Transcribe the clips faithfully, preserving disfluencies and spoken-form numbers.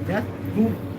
That move.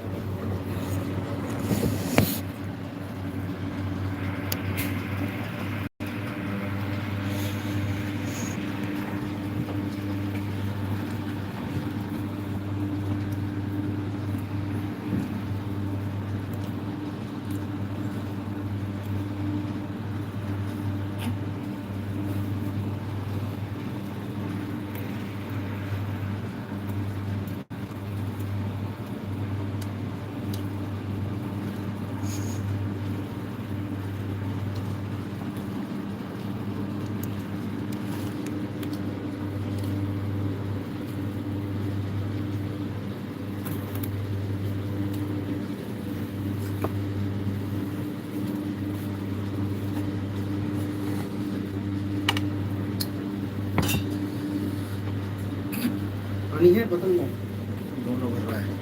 पानी है बोतल में? दोनों भर रहा है।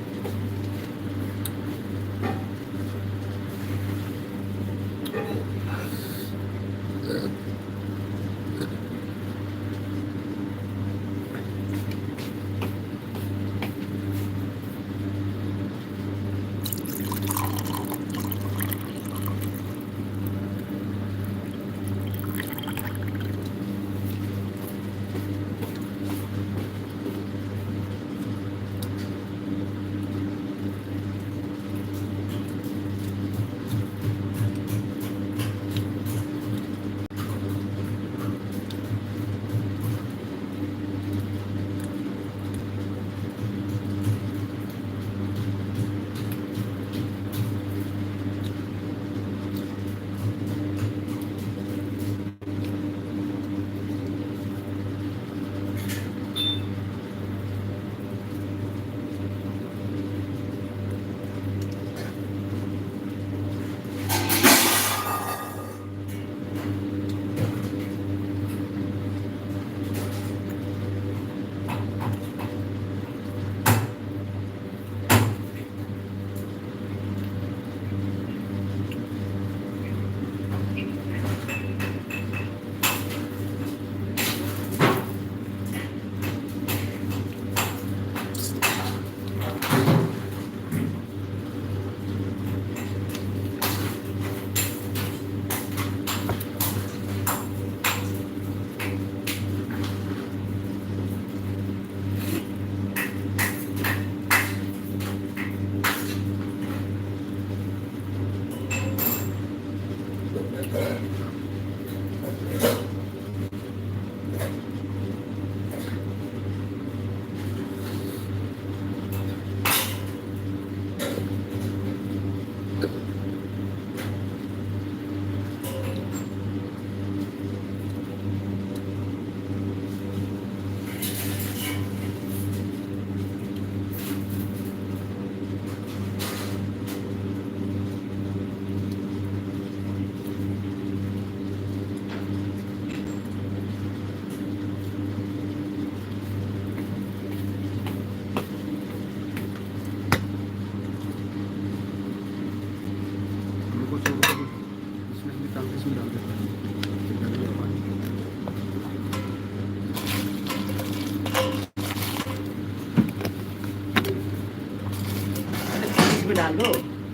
डाल दो।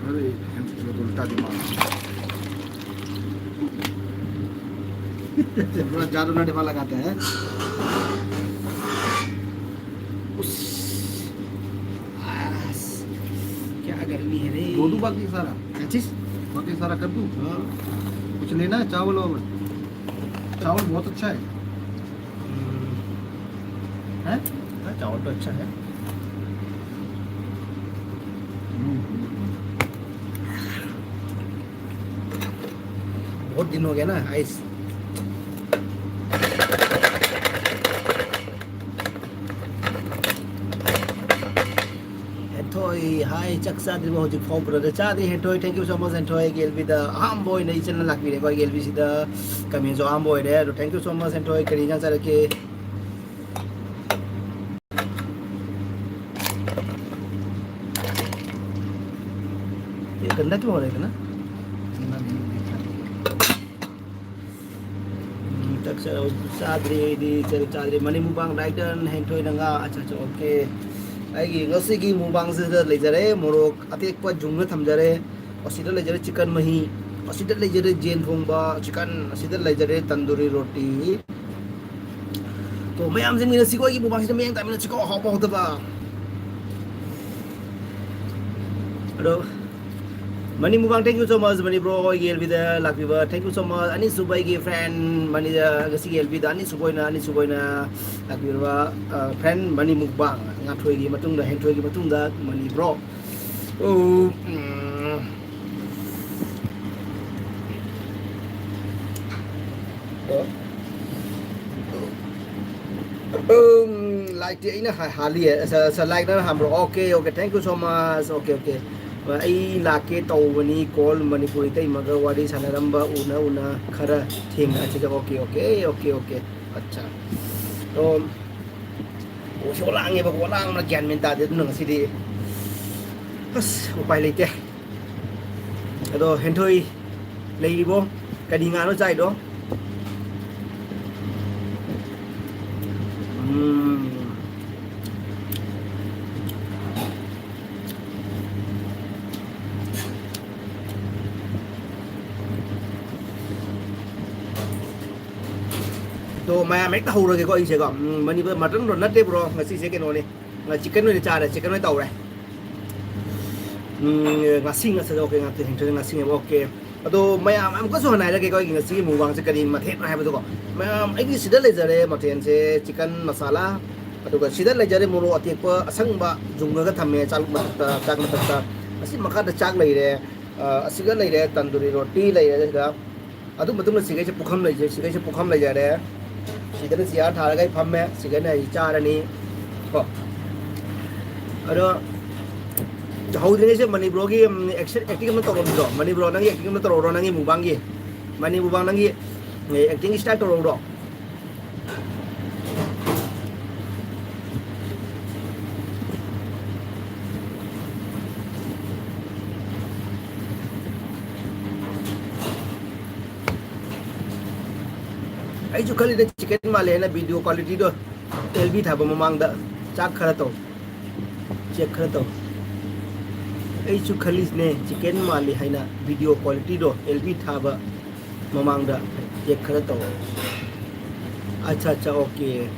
अरे, उल्टा दिमाग। थोड़ा जादू ना दिमाग लगाते हैं। उस, आस, क्या गर्मी है रे। दो दो बाकी सारा। क्या चीज? बाकी सारा कद्दू। हाँ। कुछ लेना है चावल वावल? चावल बहुत अच्छा है। हम्म। है? हाँ, चावल तो अच्छा है। हम्म। बहुत दिन हो गया ना, आइस। ꯍꯦꯟꯊꯣꯏ, hi, ꯆꯥꯛ ꯆꯥꯗ꯭ꯔꯤꯕꯣ ꯍꯧꯖꯤꯛ ꯐꯥꯎ? Brother, ꯆꯥꯗ꯭ꯔꯤ꯫ ꯍꯦꯟꯊꯣꯏ, thank you so much꯫ ꯍꯦꯟꯊꯣꯏ, ꯑꯩꯒꯤ ꯑꯦꯜ ꯕꯤꯗ ꯑꯍꯥꯟꯕ ꯑꯣꯏꯅ ꯑꯩ ꯆꯦꯅꯦꯜ ꯂꯥꯛꯄꯤꯔꯦꯀꯣ꯫ ꯑꯩꯒꯤ ꯑꯦꯜ ꯕꯤꯁꯤꯗ ꯀꯃꯦꯟꯁꯨ ꯑꯍꯥꯟꯕ ꯑꯣꯏꯔꯦ꯫ ꯑꯗꯣ thank you so much, ꯍꯦꯟꯊꯣꯏ꯫ ꯀꯔꯤ ꯏꯟꯖꯥꯡ ꯆꯥꯔꯛꯀꯦ? ये गंदा क्यों हो रहा है इतना? ꯎꯝ, ꯆꯥꯛ ꯆꯥ-, ꯆꯥꯗ꯭ꯔꯤ ꯑꯩꯗꯤ, ꯆꯥꯛ ꯆꯥꯗ꯭ꯔꯤ꯫ ꯃꯅꯤ ꯃꯨꯛꯕꯥꯡ, like done, ꯍꯦꯟꯊꯣꯏꯅ ꯉꯥ꯫ ꯑꯠꯆꯥ, ꯑꯠꯆꯥ, okay꯫ ꯑꯩꯒꯤ ꯉꯁꯤꯒꯤ ꯃꯨꯛꯕꯥꯡꯁꯤꯗ ꯂꯩꯖꯔꯦ, ꯃꯣꯔꯣꯛ ꯑꯇꯦꯛꯄ ꯖꯨꯡꯅ ꯊꯝꯖꯔꯦ꯫ ꯑꯁꯤꯗ ꯂꯩꯖꯔꯦ chicken ꯃꯍꯤ, ꯑꯁꯤꯗ ꯂꯩꯖꯔꯦ ꯌꯦꯟ ꯊꯣꯡꯕ, chicken, ꯑꯁꯤꯗ ꯂꯩꯖꯔꯦ ꯇꯟꯗꯨꯔꯤ ꯔꯣꯇꯤ꯫ ꯇꯣ, ꯃꯌꯥꯝ ꯆꯪꯃꯤꯟꯅꯁꯤꯀꯣ, ꯑꯩꯒꯤ ꯃꯨꯛꯕꯥꯡꯁꯤꯗ ꯃꯌꯥꯡ ꯇꯥꯃꯤꯟꯅꯁꯤꯀꯣ, ꯑꯍꯥꯎꯕ ꯍꯥꯎꯇꯕ꯫ ꯑꯗꯣ, ꯃꯅꯤ ꯃꯨꯛꯕꯥꯡ, thank you so much, ꯃꯅꯤ bro, ꯑꯩꯒꯤ ꯑꯦꯜ ꯕꯤꯗ ꯂꯥꯛꯄꯤꯕ, thank you so much꯫ ꯑꯅꯤꯁꯨꯕ ꯑꯩꯒꯤ friend, ꯃꯅꯤ, ꯉꯁꯤꯒꯤ ꯑꯦꯜ ꯕꯤꯗ ꯑꯅꯤꯁꯨꯕ ꯑꯣꯏꯅ, ꯑꯅꯤꯁꯨꯕ ꯑꯣꯏꯅ ꯂꯥꯛꯄꯤꯔꯕ, ꯑ, friend ꯃꯅꯤ ꯃꯨꯛꯕꯥꯡ, ꯉꯥꯊꯣꯏꯒꯤ ꯃꯇꯨꯡꯗ, ꯍꯦꯟꯊꯣꯏꯒꯤ ꯃꯇꯨꯡꯗ ꯃꯅꯤ bro꯫ ꯎꯝ, ꯎꯝ꯫ ꯎꯝ, like ꯇꯤ ꯑꯩꯅ ꯍꯥ-, ꯍꯥꯜꯂꯤꯌꯦ꯫ ꯑꯁ, ꯑꯁ, like ꯅꯪꯅ ꯍꯥꯟꯕ꯭ꯔꯣ? Okay, okay, thank you so much꯫ Okay, okay꯫ ꯑꯩ ꯂꯥꯛꯀꯦ ꯇꯧꯕꯅꯤ, call ꯃꯅꯤꯄꯨꯔꯤ ꯏꯇꯩꯃꯒ ꯋꯥꯔꯤ ꯁꯥꯟꯅꯔꯝꯕ ꯎꯅ ꯎꯅ ꯈꯔ ꯊꯦꯡꯅꯁꯤꯗ꯫ Okay, okay, okay, okay꯫ ꯑꯠꯆꯥ꯫ ꯑꯣ, ꯀꯣꯛꯁꯦ ꯑꯣꯂꯥꯡꯉꯦꯕ, ꯑꯣꯂꯥꯡꯕꯅ ꯒ꯭ꯌꯥꯟ ꯃꯦꯟ ꯇꯥꯗꯦ꯫ ꯑꯗꯨꯅ ꯉꯁꯤꯗꯤ ꯑꯁ, ꯎꯄꯥꯏ ꯂꯩꯇꯦ꯫ ꯑꯗꯣ, ꯍꯦꯟꯊꯣꯏ ꯂꯩꯔꯤꯕꯣ? ꯀꯔꯤ ꯉꯥꯅꯣ ꯆꯥꯏꯗꯣ? ꯎꯝ꯫ ꯃꯌꯥꯝ ꯍꯦꯛꯇ ꯍꯧꯔꯒꯦꯀꯣ ꯑꯩꯁꯦꯀꯣ꯫ ꯎꯝ, ꯃꯅꯤꯄꯨꯔ mutton roll ꯅꯠꯇꯦ bro, ꯉꯁꯤꯁꯦ ꯀꯩꯅꯣꯅꯤ꯫ ꯉ-, chicken ꯑꯣꯏꯅ ꯆꯥꯔꯦ, chicken ꯑꯣꯏꯅ ꯇꯧꯔꯦ꯫ ꯎꯝ, ꯉꯥꯁꯤꯡ ꯉꯁꯥꯏ, okay, ꯉꯥꯛꯇ ꯍꯦꯟꯊꯣꯏꯅ ꯉꯥꯁꯤꯡ ꯍꯥꯏꯕ, okay꯫ ꯑꯗꯣ ꯃꯌꯥꯝ ꯑꯃꯨꯛꯀꯁꯨ ꯍꯟꯅ ꯍꯥꯏꯔꯒꯦꯀꯣ, ꯑꯩꯒꯤ ꯉꯁꯤꯒꯤ mukbangꯁꯦ ꯀꯔꯤ ꯃꯊꯦꯜꯅꯣ ꯍꯥꯏꯕꯗꯨꯀꯣ꯫ ꯃꯌꯥꯝ, ꯑꯩꯒꯤ ꯁꯤꯗ ꯂꯩꯖꯔꯦ ꯃꯊꯦꯜꯁꯦ chicken masala, ꯑꯗꯨꯒ ꯁꯤꯗ ꯂꯩꯖꯔꯦ ꯃꯣꯔꯣꯛ ꯑꯇꯦꯛꯄ ꯑꯁꯪꯕ ꯌꯨꯡꯉꯒ ꯊꯝꯃꯦ ꯆꯥꯛ ꯃꯊꯛꯇ, ꯆꯥꯛ ꯃꯊꯛꯇ꯫ ꯑꯁꯤ ꯃꯈꯥꯗ ꯆꯥꯛ ꯂꯩꯔꯦ, ꯑ, ꯑꯁꯤꯒ ꯂꯩꯔꯦ, ꯇꯟꯗꯨꯔꯤ ꯔꯣꯇꯤ ꯂꯩꯔꯦ ꯁꯤꯗ꯫ ꯑꯗꯨ ꯃꯇꯨꯡꯗ ꯁꯤꯈꯩꯁꯦ ꯄꯨꯈꯝ ꯂꯩꯖꯩ, ꯁꯤꯈꯩꯁꯦ ꯄꯨꯈꯝ ꯂꯩꯖꯔꯦ꯫ ꯁꯤꯗꯅ chair ꯊꯥꯔꯒ ꯑꯩ ꯐꯝꯃꯦ, ꯁꯤꯗꯅ ꯑꯩ ꯆꯥꯔꯅꯤ ꯀꯣ꯫ ꯑꯗꯣ ꯍꯧꯗ꯭ꯔꯤꯉꯩꯁꯦ ꯃꯅꯤꯄꯨꯔꯒꯤ, ꯎꯝ, action, acting ꯑꯃ ꯇꯧꯔꯝꯗ꯭ꯔꯣ? ꯃꯅꯤꯄꯨꯔ ꯅꯪꯒꯤ acting ꯑꯃ ꯇꯧꯔꯛꯎꯔꯣ, ꯅꯪꯒꯤ mukbangꯒꯤ? ꯃꯅꯤ mukbang ꯅꯪꯒꯤ, ꯑꯦ, acting start ꯇꯧꯔꯛꯎꯔꯣ? ꯑꯩꯁꯨ ꯈꯜꯂꯤꯗ chicken ꯃꯥꯜꯂꯦ ꯍꯥꯏꯅ video qualityꯗꯣ, ꯑꯦꯜ ꯕꯤ ꯊꯥꯕ ꯃꯃꯥꯡꯗ ꯆꯥꯛ ꯈꯔ ꯇꯧ, check ꯈꯔ ꯇꯧ꯫ ꯑꯩꯁꯨ ꯈꯜꯂꯤꯁꯤꯅꯦ chicken ꯃꯥꯜꯂꯤ ꯍꯥꯏꯅ video qualityꯗꯣ ꯑꯦꯜ ꯕꯤ ꯊꯥꯕ ꯃꯃꯥꯡꯗ check ꯈꯔ ꯇꯧ꯫ ꯑꯠꯆꯥ, ꯑꯠꯆꯥ, okay꯫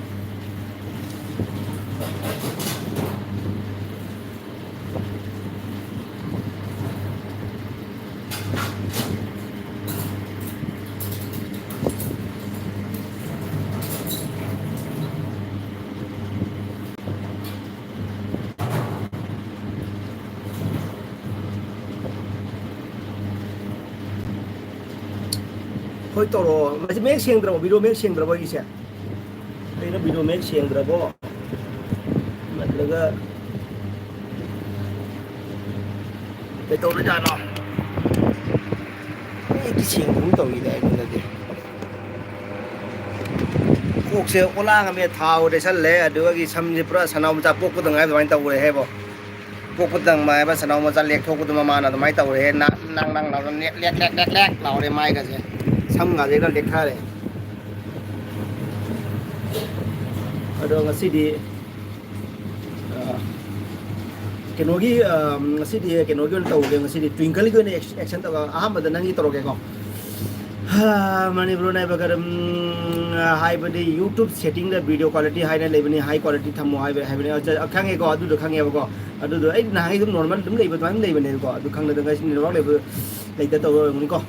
ꯍꯣꯏ, ꯇꯧꯔꯛꯑꯣ꯫ ꯃꯁꯤ ꯃꯌꯦꯛ ꯁꯦꯡꯗ꯭ꯔꯕꯣ? Video ꯃꯌꯦꯛ ꯁꯦꯡꯗ꯭ꯔꯕꯣ ꯑꯩꯒꯤꯁꯦ? ꯑꯩꯅ video ꯃꯌꯦꯛ ꯁꯦꯡꯗ꯭ꯔꯕꯣ? ꯅꯠꯇ꯭ꯔꯒ ꯀꯩꯗꯧꯔꯖꯥꯠꯅꯣ? ꯃꯌꯦꯛꯇꯤ ꯁꯦꯡꯕꯒꯨꯝ ꯇꯧꯏꯗ ꯑꯩꯉꯣꯟꯗꯗꯤ꯫ ꯀꯣꯛꯁꯦ ꯑꯣꯂꯥꯡ ꯑꯃ ꯊꯥꯎ ꯇꯩꯁꯜꯂꯦ, ꯑꯗꯨꯒꯤ ꯁꯝꯁꯦ ꯄꯨꯔꯥ ꯁꯅꯥꯎ ꯃꯆꯥ ꯄꯣꯛꯄꯗ ꯉꯥꯏ ꯑꯗꯨꯃꯥꯏꯅ ꯇꯧꯔꯦ ꯍꯥꯏꯕꯣ꯫ ꯄꯣꯛꯄꯗ ꯉꯥꯏꯕ ꯁꯅꯥꯎ ꯃꯆꯥ ꯂꯦꯛꯊꯣꯛꯄꯗꯨ ꯃꯃꯥꯅ ꯑꯗꯨꯃꯥꯏꯅ ꯇꯧꯔꯦ꯫ ꯅꯥ-, ꯅꯥꯡ ꯅꯥꯡ ꯂꯥꯎꯔ ꯂꯦꯛ, ꯂꯦꯛ, ꯂꯦꯛ, ꯂꯦꯛ, ꯂꯦꯛ ꯂꯥꯎꯔꯦ ꯃꯥꯏꯒꯁꯦ꯫ ꯁꯝꯒꯁꯦ ꯈꯔ ꯂꯦꯛꯊꯔꯦ꯫ ꯑꯗꯣ ꯉꯁꯤꯗꯤ, ꯑ, ꯀꯩꯅꯣꯒꯤ, ꯑ, ꯉꯁꯤꯗꯤ ꯀꯩꯅꯣꯒꯤ ꯑꯣꯏꯅ ꯇꯧꯔꯒꯦ꯫ ꯉꯁꯤꯗꯤ Twinkleꯒꯤ ꯑꯣꯏꯅ action ꯇꯧꯔꯒ ꯑꯍꯥꯟꯕꯗ ꯅꯪꯒꯤ ꯇꯧꯔꯒꯦꯀꯣ꯫ ꯍꯥ, ꯃꯅꯤꯄꯨꯔ ꯅꯥꯏꯕ ꯀꯔꯝ ꯍꯥꯏꯕꯗꯤ YouTube setting ꯗ video quality ꯍꯥꯏꯅ ꯂꯩꯕꯅꯤ, high quality ꯊꯝꯃꯣ ꯍꯥꯏꯕ ꯍꯥꯏꯕꯅꯤ꯫ ꯑ, ꯈꯪꯉꯦꯀꯣ, ꯑꯗꯨꯗꯣ ꯈꯪꯉꯦꯕꯀꯣ꯫ ꯑꯗꯨꯗꯣ ꯑꯩ ꯅꯍꯥꯟꯒꯩ ꯑꯗꯨꯝ normal ꯑꯗꯨꯝ ꯂꯩꯕ ꯑꯗꯨꯃꯥꯏꯅ ꯂꯩꯕꯅꯦꯕꯀꯣ꯫ ꯑꯗꯨ ꯈꯪꯗꯗꯅ ꯉꯁꯤ network ꯂꯩꯕ ꯂꯩꯇ ꯇꯧꯔ ꯑꯣꯏꯔꯝꯒꯅꯤꯀꯣ꯫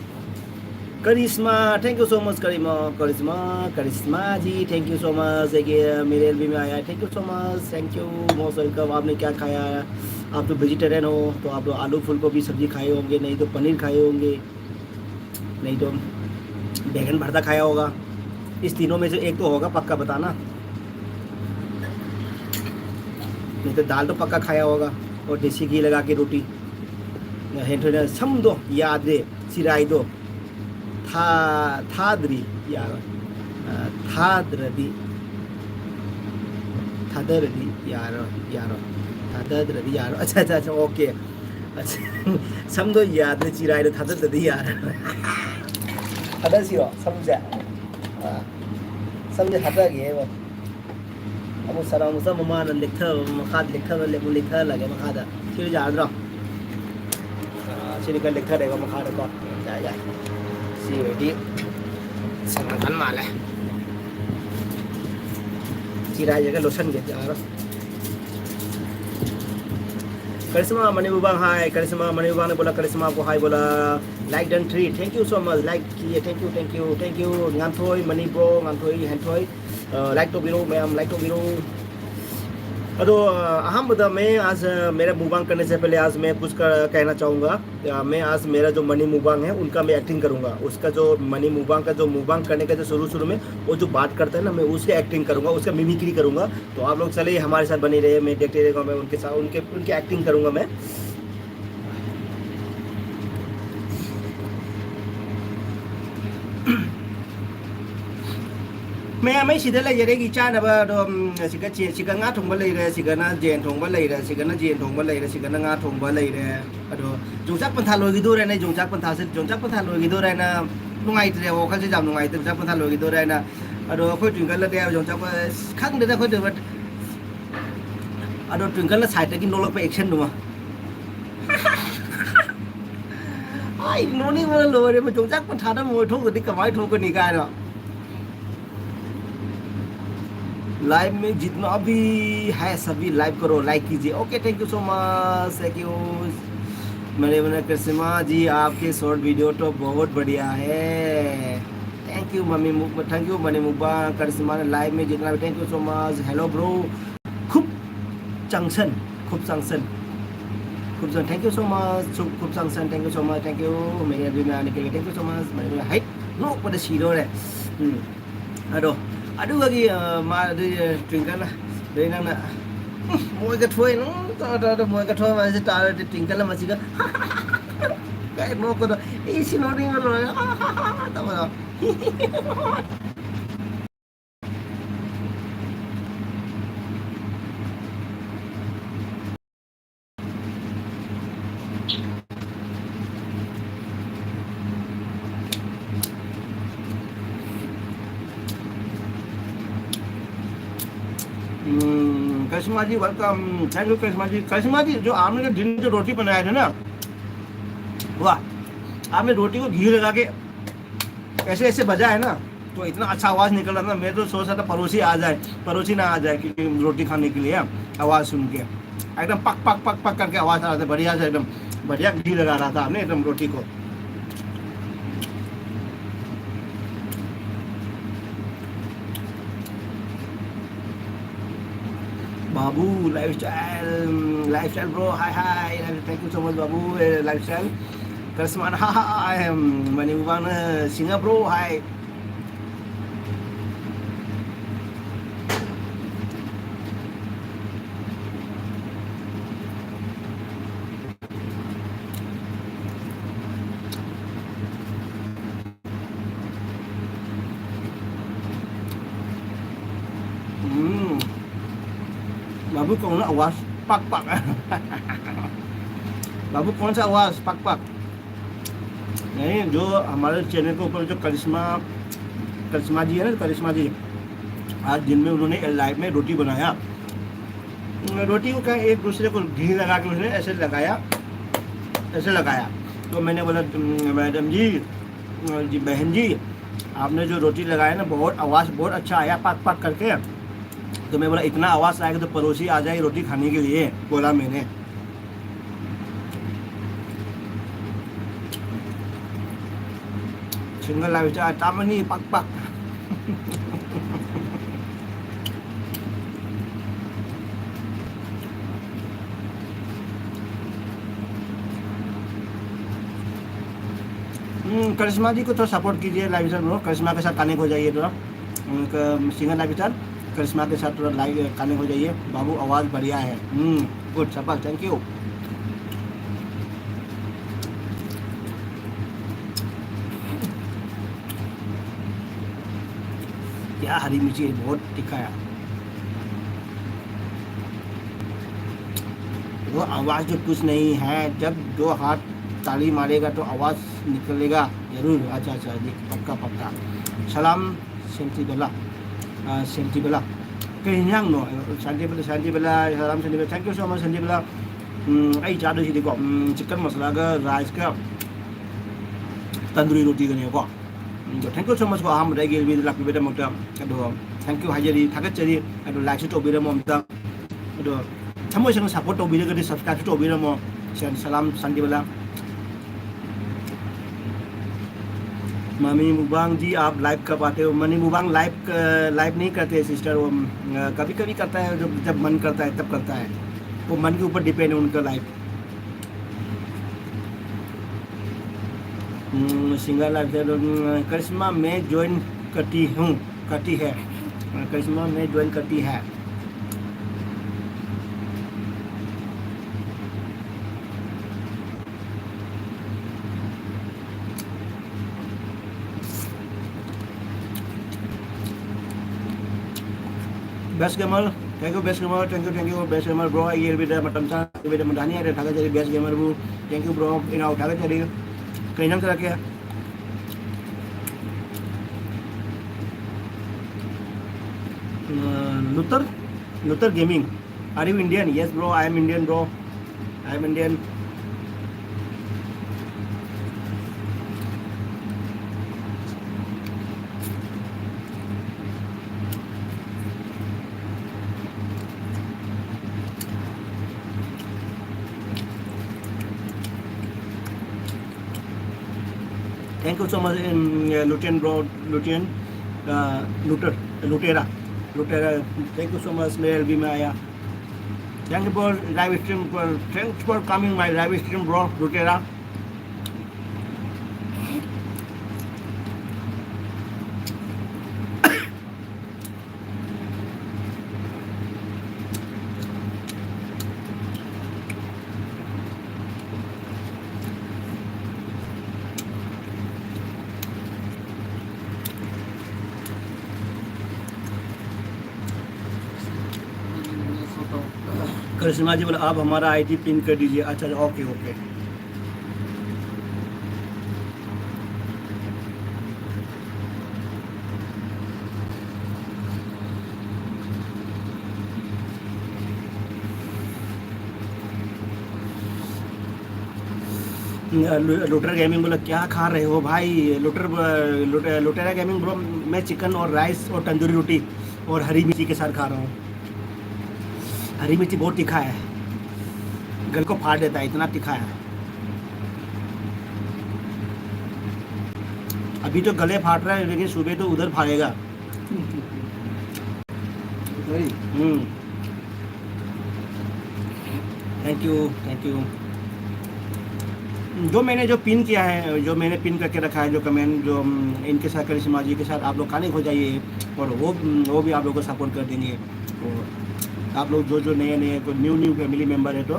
Karishma, thank you so much, Karima, Karishma, Karishma ji, thank you so much. देखिए, मेरे एलबी में आया, thank you so much, thank you, most welcome. आपने क्या खाया? आप तो वेजिटेरियन हो, तो आप तो आलू फूल गोभी सब्जी खाए होंगे, नहीं तो पनीर खाए होंगे, नहीं तो बैगन भरता खाया होगा। इस तीनों में से एक तो होगा पक्का, बताना। नहीं तो दाल तो पक्का खाया होगा, और देसी घी लगा के रोटी। ꯍꯦꯟꯊꯣꯏꯅ ꯁꯝꯗꯣ ꯌꯥꯗ꯭ꯔꯦ, ꯆꯤꯔꯥꯏꯗꯣ ꯊꯥ-, ꯊꯥꯗ꯭ꯔꯤ, ꯌꯥꯔꯣꯏ꯫ ꯑ, ꯊꯥꯗ꯭ꯔꯗꯤ, ꯊꯥꯗꯔꯗꯤ ꯌꯥꯔꯣꯏ, ꯌꯥꯔꯣꯏ꯫ ꯊꯥꯗꯗ꯭ꯔꯗꯤ ꯌꯥꯔꯣꯏ꯫ ꯑꯠꯆꯥ, ꯑꯠꯆꯥ, ꯑꯠꯆꯥ, OK꯫ ꯑꯠꯆꯥ, ꯁꯝꯗꯣ ꯌꯥꯗ꯭ꯔꯦ, ꯆꯤꯔꯥꯏꯗꯣ ꯊꯥꯗꯗ꯭ꯔꯗꯤ ꯌꯥꯔꯣꯏ꯫ ꯊꯥꯗꯁꯤꯔꯣ, ꯁꯝꯁꯦ? ꯑ, ꯁꯝꯁꯦ ꯊꯥꯗꯒꯦꯕ꯫ ꯑꯃꯨꯛ ꯁꯔꯥꯎꯟ ꯆꯪꯕ ꯃꯥꯅ ꯂꯦꯛꯊꯕ, ꯃꯈꯥꯗ ꯂꯦꯛꯊꯕ, ꯑꯃꯨꯛ ꯂꯦꯛꯊꯍꯜꯂꯒꯦ ꯃꯈꯥꯗ꯫ ꯁꯤꯗꯤ ꯌꯥꯔꯗ꯭ꯔꯣ? ꯑꯥ, ꯁꯤꯗꯤ ꯈꯔ ꯂꯦꯛꯊꯔꯦꯕ ꯃꯈꯥꯗꯀꯣ꯫ ꯌꯥꯏ, ꯌꯥꯏ꯫ ꯁꯤ ꯑꯣꯏꯔꯗꯤ ꯁꯪꯉꯝꯒꯟ ꯃꯥꯜꯂꯦ꯫ ꯆꯤꯔꯥꯏꯁꯤꯒ ꯂꯣꯠꯁꯟꯒꯦ, ꯌꯥꯔꯣꯏ꯫ Karishma Manibubang, hi. Karishma Manibubang ने बोला, करिश्मा को hi बोला। Like done three, thank you so much. Like किए, thank you, thank you, thank you. Nganthoi Mani bro, Nganthoi Henthoi, like ꯇꯧꯕꯤꯔꯣ ꯃꯌꯥꯝ, like ꯇꯧꯕꯤꯔꯣ꯫ ꯑꯗꯣ, ꯑ, ꯑꯍꯥꯟꯕꯗ मैं आज, अ, मेरा mukbang करने से पहले आज मैं कुछ क-, कहना चाहूँगा। अ, मैं आज मेरा जो मनी mukbang है, उनका मैं एक्टिंग करूँगा। उसका जो मनी mukbang का जो mukbang करने का जो शुरू-शुरू में वो जो बात करता है ना, मैं उसकी एक्टिंग करूँगा, उसका मिमिक्री करूँगा। तो आप लोग चलिए हमारे साथ बने रहिए, मैं देखते रहेगा, मैं उनके साथ, उनके, उनकी एक्टिंग करूँगा मैं। ꯃꯌꯥꯝ, ꯑꯩ ꯁꯤꯗ ꯂꯩꯖꯔꯦ, ꯑꯩꯒꯤ ꯆꯥꯅꯕ ꯑꯗꯣ, ꯎꯝ, ꯁꯤꯒ ꯆꯦ-, ꯁꯤꯒ ꯉꯥ ꯊꯣꯡꯕ ꯂꯩꯔꯦ, ꯁꯤꯒꯅ ꯖꯦꯟ ꯊꯣꯡꯕ ꯂꯩꯔꯦ, ꯁꯤꯒꯅ ꯖꯦꯟ ꯊꯣꯡꯕ ꯂꯩꯔꯦ, ꯁꯤꯒꯅ ꯉꯥ ꯊꯣꯡꯕ ꯂꯩꯔꯦ꯫ ꯑꯗꯣ ꯌꯣꯡꯆꯥꯛ ꯄꯟꯊꯥ ꯂꯣꯏꯈꯤꯗꯣꯔꯦꯅꯦ, ꯌꯣꯡꯆꯥꯛ ꯄꯟꯊꯥꯁꯦ, ꯌꯣꯡꯆꯥꯛ ꯄꯟꯊꯥ ꯂꯣꯏꯈꯤꯗꯣꯔꯦꯅ ꯅꯨꯡꯉꯥꯏꯇ꯭ꯔꯦ, ꯋꯥꯈꯜꯁꯦ ꯌꯥꯝ ꯅꯨꯡꯉꯥꯏꯇ꯭ꯔꯦ, ꯌꯣꯡꯆꯥꯛ ꯄꯟꯊꯥ ꯂꯣꯏꯈꯤꯗꯣꯔꯦꯅ꯫ ꯑꯗꯣ ꯑꯩꯈꯣꯏ ꯇ꯭ꯋꯤꯡꯀꯜꯅꯗꯤ ꯍꯥꯏꯕ ꯌꯣꯡꯆꯥꯛ ꯄ-, ꯑꯁ, ꯈꯪꯗꯦꯗ ꯑꯩꯈꯣꯏ ꯇ꯭ꯋꯤꯡꯀꯜ꯫ ꯑꯗꯣ ꯇ꯭ꯋꯤꯡꯀꯜꯅ ꯁꯥꯏꯠꯇꯒꯤ ꯅꯣꯛꯂꯛꯄ ꯑꯦꯛꯁꯟꯗꯨꯃ꯫ ꯑꯩ ꯅꯣꯛꯅꯤꯡꯕꯅ ꯂꯣꯏꯔꯦ, ꯌꯣꯡꯆꯥꯛ ꯄꯟꯊꯥꯗ ꯃꯣꯏ ꯊꯣꯛꯇ꯭ꯔꯗꯤ ꯀꯃꯥꯏꯅ ꯊꯣꯛꯀꯅꯤ ꯀꯥꯏꯅ꯫ लाइव में जितना भी है सभी लाइव करो, लाइक कीजिए। Okay, thank you so much, thank you। मैंने बोला करिश्मा जी, आपके शॉर्ट वीडियो तो बहुत बढ़िया है। Thank you mummy, thank you Mani mukbang. Karishma ने लाइव में जितना भी, thank you so much। Hello bro, खूब चंगसन, खूब चंगसन, खूब चंग, thank you so much। खूब चंगसन, thank you so much, thank you। मेरे अभी में आने के लिए thank you so much। मैंने बोला हाइट नो पता सीरो रे। ꯎꯝ꯫ ꯑꯗꯣ, ꯑꯗꯨꯒꯤ, ꯑ, ꯃꯥ, ꯑꯗꯨꯒꯤ ꯇ꯭ꯋꯤꯡꯀꯜꯅ, ꯑꯗꯩ ꯅꯪꯅ, "ꯎꯝ, ꯃꯣꯏꯒ ꯊꯣꯛꯑꯦ, ꯎꯝ, ꯇꯧꯔ, ꯇꯧꯔ, ꯃꯣꯏꯒ ꯊꯣꯛꯑꯦ" ꯍꯥꯏꯁꯦ ꯇꯥꯔꯗꯤ ꯇ꯭ꯋꯤꯡꯀꯜꯅ ꯃꯁꯤꯒ ꯀꯩ ꯅꯣꯛꯄꯗꯣ, ꯑꯩ ꯁꯤ ꯅꯣꯛꯅꯤꯡꯕ ꯂꯣꯏꯔꯦ, ꯇꯧꯕꯗꯣ꯫ हम्म, करिश्मा जी, वेलकम। थैंक यू, करिश्मा जी। करिश्मा जी, जो आपने जो दिन जो रोटी बनाया था ना, वाह, आपने रोटी को घी लगा के ऐसे, ऐसे बजा है ना, तो इतना अच्छा आवाज़ निकल रहा था। मैं तो सोच रहा था पड़ोसी आ जाए, पड़ोसी ना आ जाए, क्योंकि रोटी खाने के लिए आवाज़ सुन के एकदम पक, पक, पक, पक करके आवाज़ आ रहा था, बढ़िया से एकदम, बढ़िया घी लगा रहा था आपने एकदम रोटी को। Babu lifestyle, lifestyle bro, hi hi, thank you so much Babu, ए, lifestyle. Karishma, hi hi, Mani mukbang, Singa bro, हाय। हम्म। बाबू कौन आवाज पक पक। बाबू कौन सा आवाज पक पक। नहीं, जो हमारे चैनल के ऊपर जो करिश्मा, करिश्मा जी है ना, करिश्मा जी, आज दिन में उन्होंने लाइव में रोटी बनाया। रोटी को क्या, एक दूसरे को घी लगा के उसने ऐसे लगाया, ऐसे लगाया। तो मैंने बोला, "तुम, मैडम जी, जी बहन जी, आपने जो रोटी लगाया ना, बहुत आवाज़ बहुत अच्छा आया, पक पक करके।" तो मैं बोला, "इतना आवाज आएगा तो पड़ोसी आ जाए रोटी खाने के लिए," बोला मैंने। Single live chat, Tamani, pak pak. हम्म, करिश्मा जी को थोड़ा सपोर्ट कीजिए लाइव चैट में, करिश्मा के साथ कनेक्ट हो जाइए थोड़ा। उनका सिंगर लाइव चैट, करिश्मा के साथ थोड़ा लाइव कनेक्ट हो जाइए। बाबू, आवाज़ बढ़िया है। हम्म, गुड, सफल, थैंक यू। क्या हरी मिर्ची है, बहुत तीखा है। वो आवाज़ तो कुछ नहीं है, जब दो हाथ ताली मारेगा तो आवाज़ निकलेगा जरूर। अच्छा, अच्छा जी, पक्का, पक्का। सलाम, सेंटी बेला, अ, सेंटी बेला। ꯀꯩ ꯏꯟꯖꯥꯡꯅꯣ? ꯁꯦꯟꯇꯤ ꯕꯦꯂꯥ, ꯁꯦꯟꯇꯤ ꯕꯦꯂꯥ, ꯁꯂꯥꯝ ꯁꯦꯟꯇꯤ Bela. Thank you so much, ꯁꯦꯟꯇꯤ Bela. ꯎꯝ, ꯑꯩ ꯆꯥꯗꯣꯏꯁꯤꯗꯤꯀꯣ, ꯎꯝ, ꯆꯤꯛꯀꯟ ꯃꯁꯥꯂꯥꯒ ꯔꯥꯏꯁꯀ ꯇꯟꯗꯨꯔꯤ ꯔꯣꯇꯤꯒꯅꯦꯕꯀꯣ꯫ ꯎꯝ, ꯑꯗꯣ thank you so much ꯀꯣ, ꯑꯍꯥꯟꯕꯗ ꯑꯩꯒꯤ ꯚꯤꯗꯤꯑꯣ ꯂꯥꯛꯄꯤꯕꯒꯤꯗꯃꯛꯇ꯫ ꯑꯗꯣ thank you ꯍꯥꯏꯖꯔꯤ, ꯊꯥꯒꯠꯆꯔꯤ꯫ ꯑꯗꯣ ꯂꯥꯏꯛꯁꯨ ꯇꯧꯕꯤꯔꯝꯃꯣ ꯑꯝꯇ꯫ ꯑꯗꯣ ꯊꯃꯣꯏ ꯁꯦꯡꯅ ꯁꯞꯄꯣꯔꯠ ꯇꯧꯕꯤꯔꯒꯗꯤ ꯁꯕꯁꯀ꯭ꯔꯥꯏꯕꯁꯨ ꯇꯧꯕꯤꯔꯝꯃꯣ꯫ ꯁꯦꯟ-, ꯁꯂꯥꯝ ꯁꯦꯟꯇꯤ ꯕꯦꯂꯥ꯫ मनी मुबांग जी, आप लाइव कब आते हो? मनी मुबांग लाइव, अ, लाइव नहीं करते सिस्टर, वो, अ, कभी-कभी करता है, जब, जब मन करता है तब करता है। वो मन के ऊपर डिपेंड है उनका लाइव। हम्म, सिंगर लाइव, हम्म, करिश्मा मैं ज्वाइन करती हूँ, करती है। करिश्मा मैं ज्वाइन करती है। Best Gamer, thank you, Best Gamer, thank you, thank you, Best Gamer, bro. ꯑꯩꯒꯤ ꯑꯦꯜꯕꯤꯗ ꯃꯇꯝ ꯆꯥꯅ ꯑꯦꯜꯕꯤꯗ ꯃꯇꯝ ꯊꯥꯅꯤ ꯍꯥꯏꯔꯦ, ꯊꯥꯒꯠꯆꯔꯤ, Best Gamer ꯕꯨ꯫ Thank you, bro. ꯏꯅꯥꯎ, ꯊꯥꯒꯠꯆꯔꯤ꯫ ꯀꯩ ꯏꯟꯖꯥꯡ ꯆꯥꯔꯛꯀꯦ? ꯎꯝ, ꯂꯨꯇꯔ, ꯂꯨꯇꯔ gaming. Are you Indian? Yes, bro, I am Indian, bro. I am Indian. Thank you so much in uh, Lutein bro, Lutein, uh, Luter, Lutera, Lutera. Thank you so much. मेरे LB में आया. Thank you for live stream. For, thanks for coming my live stream, bro. Lutera. करिश्मा जी बोला, आप हमारा ID pin कर दीजिए. अच्छा, okay, okay. Luther gaming बोला, क्या खा रहे हो भाई? लुटर, लुटेरा गेमिंग ब्रो, मैं चिकन और राइस और तंदूरी रोटी और हरी मिर्ची के साथ खा रहा हूँ. हरी मिर्ची बहुत तीखा है, गल को फाड़ देता है, इतना तीखा है. अभी तो गले फाट रहा है, लेकिन सुबह तो उधर फाड़ेगा. हम्म. Thank you, thank you. जो मैंने जो पिन किया है, जो मैंने पिन करके रखा है, जो कमेंट, जो हम्म, इनके साथ, करिश्मा जी के साथ आप लोग कनेक्ट हो जाइए और वो हम्म, वो भी आप लोग को सपोर्ट कर देंगे. तो आप लोग जो जो नए नए, कोई न्यू न्यू फैमिली मेम्बर है, तो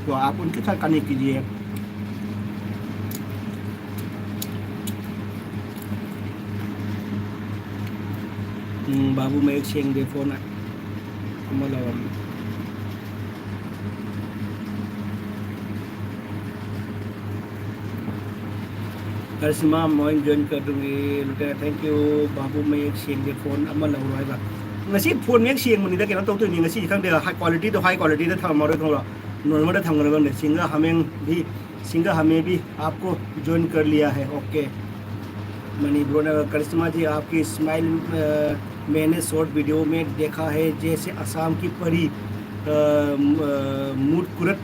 तो आप उनके साथ कनेक्ट कीजिए. हम्म, बाबू मैं एक सेंग दे फोन. ꯀꯔꯤꯁꯃꯥ, ꯃꯣꯏ ꯖꯣꯏꯟ ꯀꯔꯗꯨꯒꯤ ꯂꯨꯇꯦ, ꯊꯦꯡꯛ ꯌꯨ. ꯕꯥꯕꯨ ꯃꯌꯦꯛ ꯁꯦꯡꯗꯦ, ꯐꯣꯟ ꯑꯃ ꯂꯧꯔꯣ ꯍꯥꯏꯕ. ꯉꯁꯤ ꯐꯣꯟ ꯃꯌꯦꯛ ꯁꯦꯡꯕꯅꯤꯗ, ꯀꯩꯅꯣ ꯇꯧꯗꯣꯏꯅꯤ. ꯉꯁꯤꯗꯤ ꯈꯪꯗꯦ, ꯍꯥꯏ ꯀ꯭ꯋꯥꯂꯤꯇꯤꯗꯣ, ꯍꯥꯏ ꯀ꯭ꯋꯥꯂꯤꯇꯤꯗ ꯊꯝꯃꯔꯣꯏ, ꯈꯪꯕ꯭ꯔꯣ? ꯅꯣꯔꯃꯦꯜꯗ ꯊꯝꯒꯗꯕ ꯈꯪꯗꯦ. ꯁꯤꯡꯒ ꯍꯥꯃꯦꯡ ꯁꯤꯡꯒ ꯍꯥꯃꯦꯡ ꯕꯤ ꯑꯥꯞꯀꯣ ꯖꯣꯏꯟ ꯀꯔ ꯂꯤꯌꯥ ꯍꯥꯏ. ꯑꯣꯀꯦ. ꯃꯅꯤꯄꯨꯔꯅ ꯀꯔꯤꯁꯃꯥ ꯖꯤ, ꯑꯥꯞꯀꯤ ꯁ꯭ꯃꯥꯏꯜ, ꯑ, ꯃꯦꯅꯦ ꯁꯣꯔꯠ ꯚꯤꯗꯤꯑꯣ ꯃꯦ ꯗꯦꯈꯥ ꯍꯦ ꯖꯦꯁꯦ ꯑꯁꯥꯝ ꯀꯤ ꯄꯔꯤ, ꯑ, ꯃ-, ꯑ, ꯃꯨꯠꯀꯨꯔꯠ,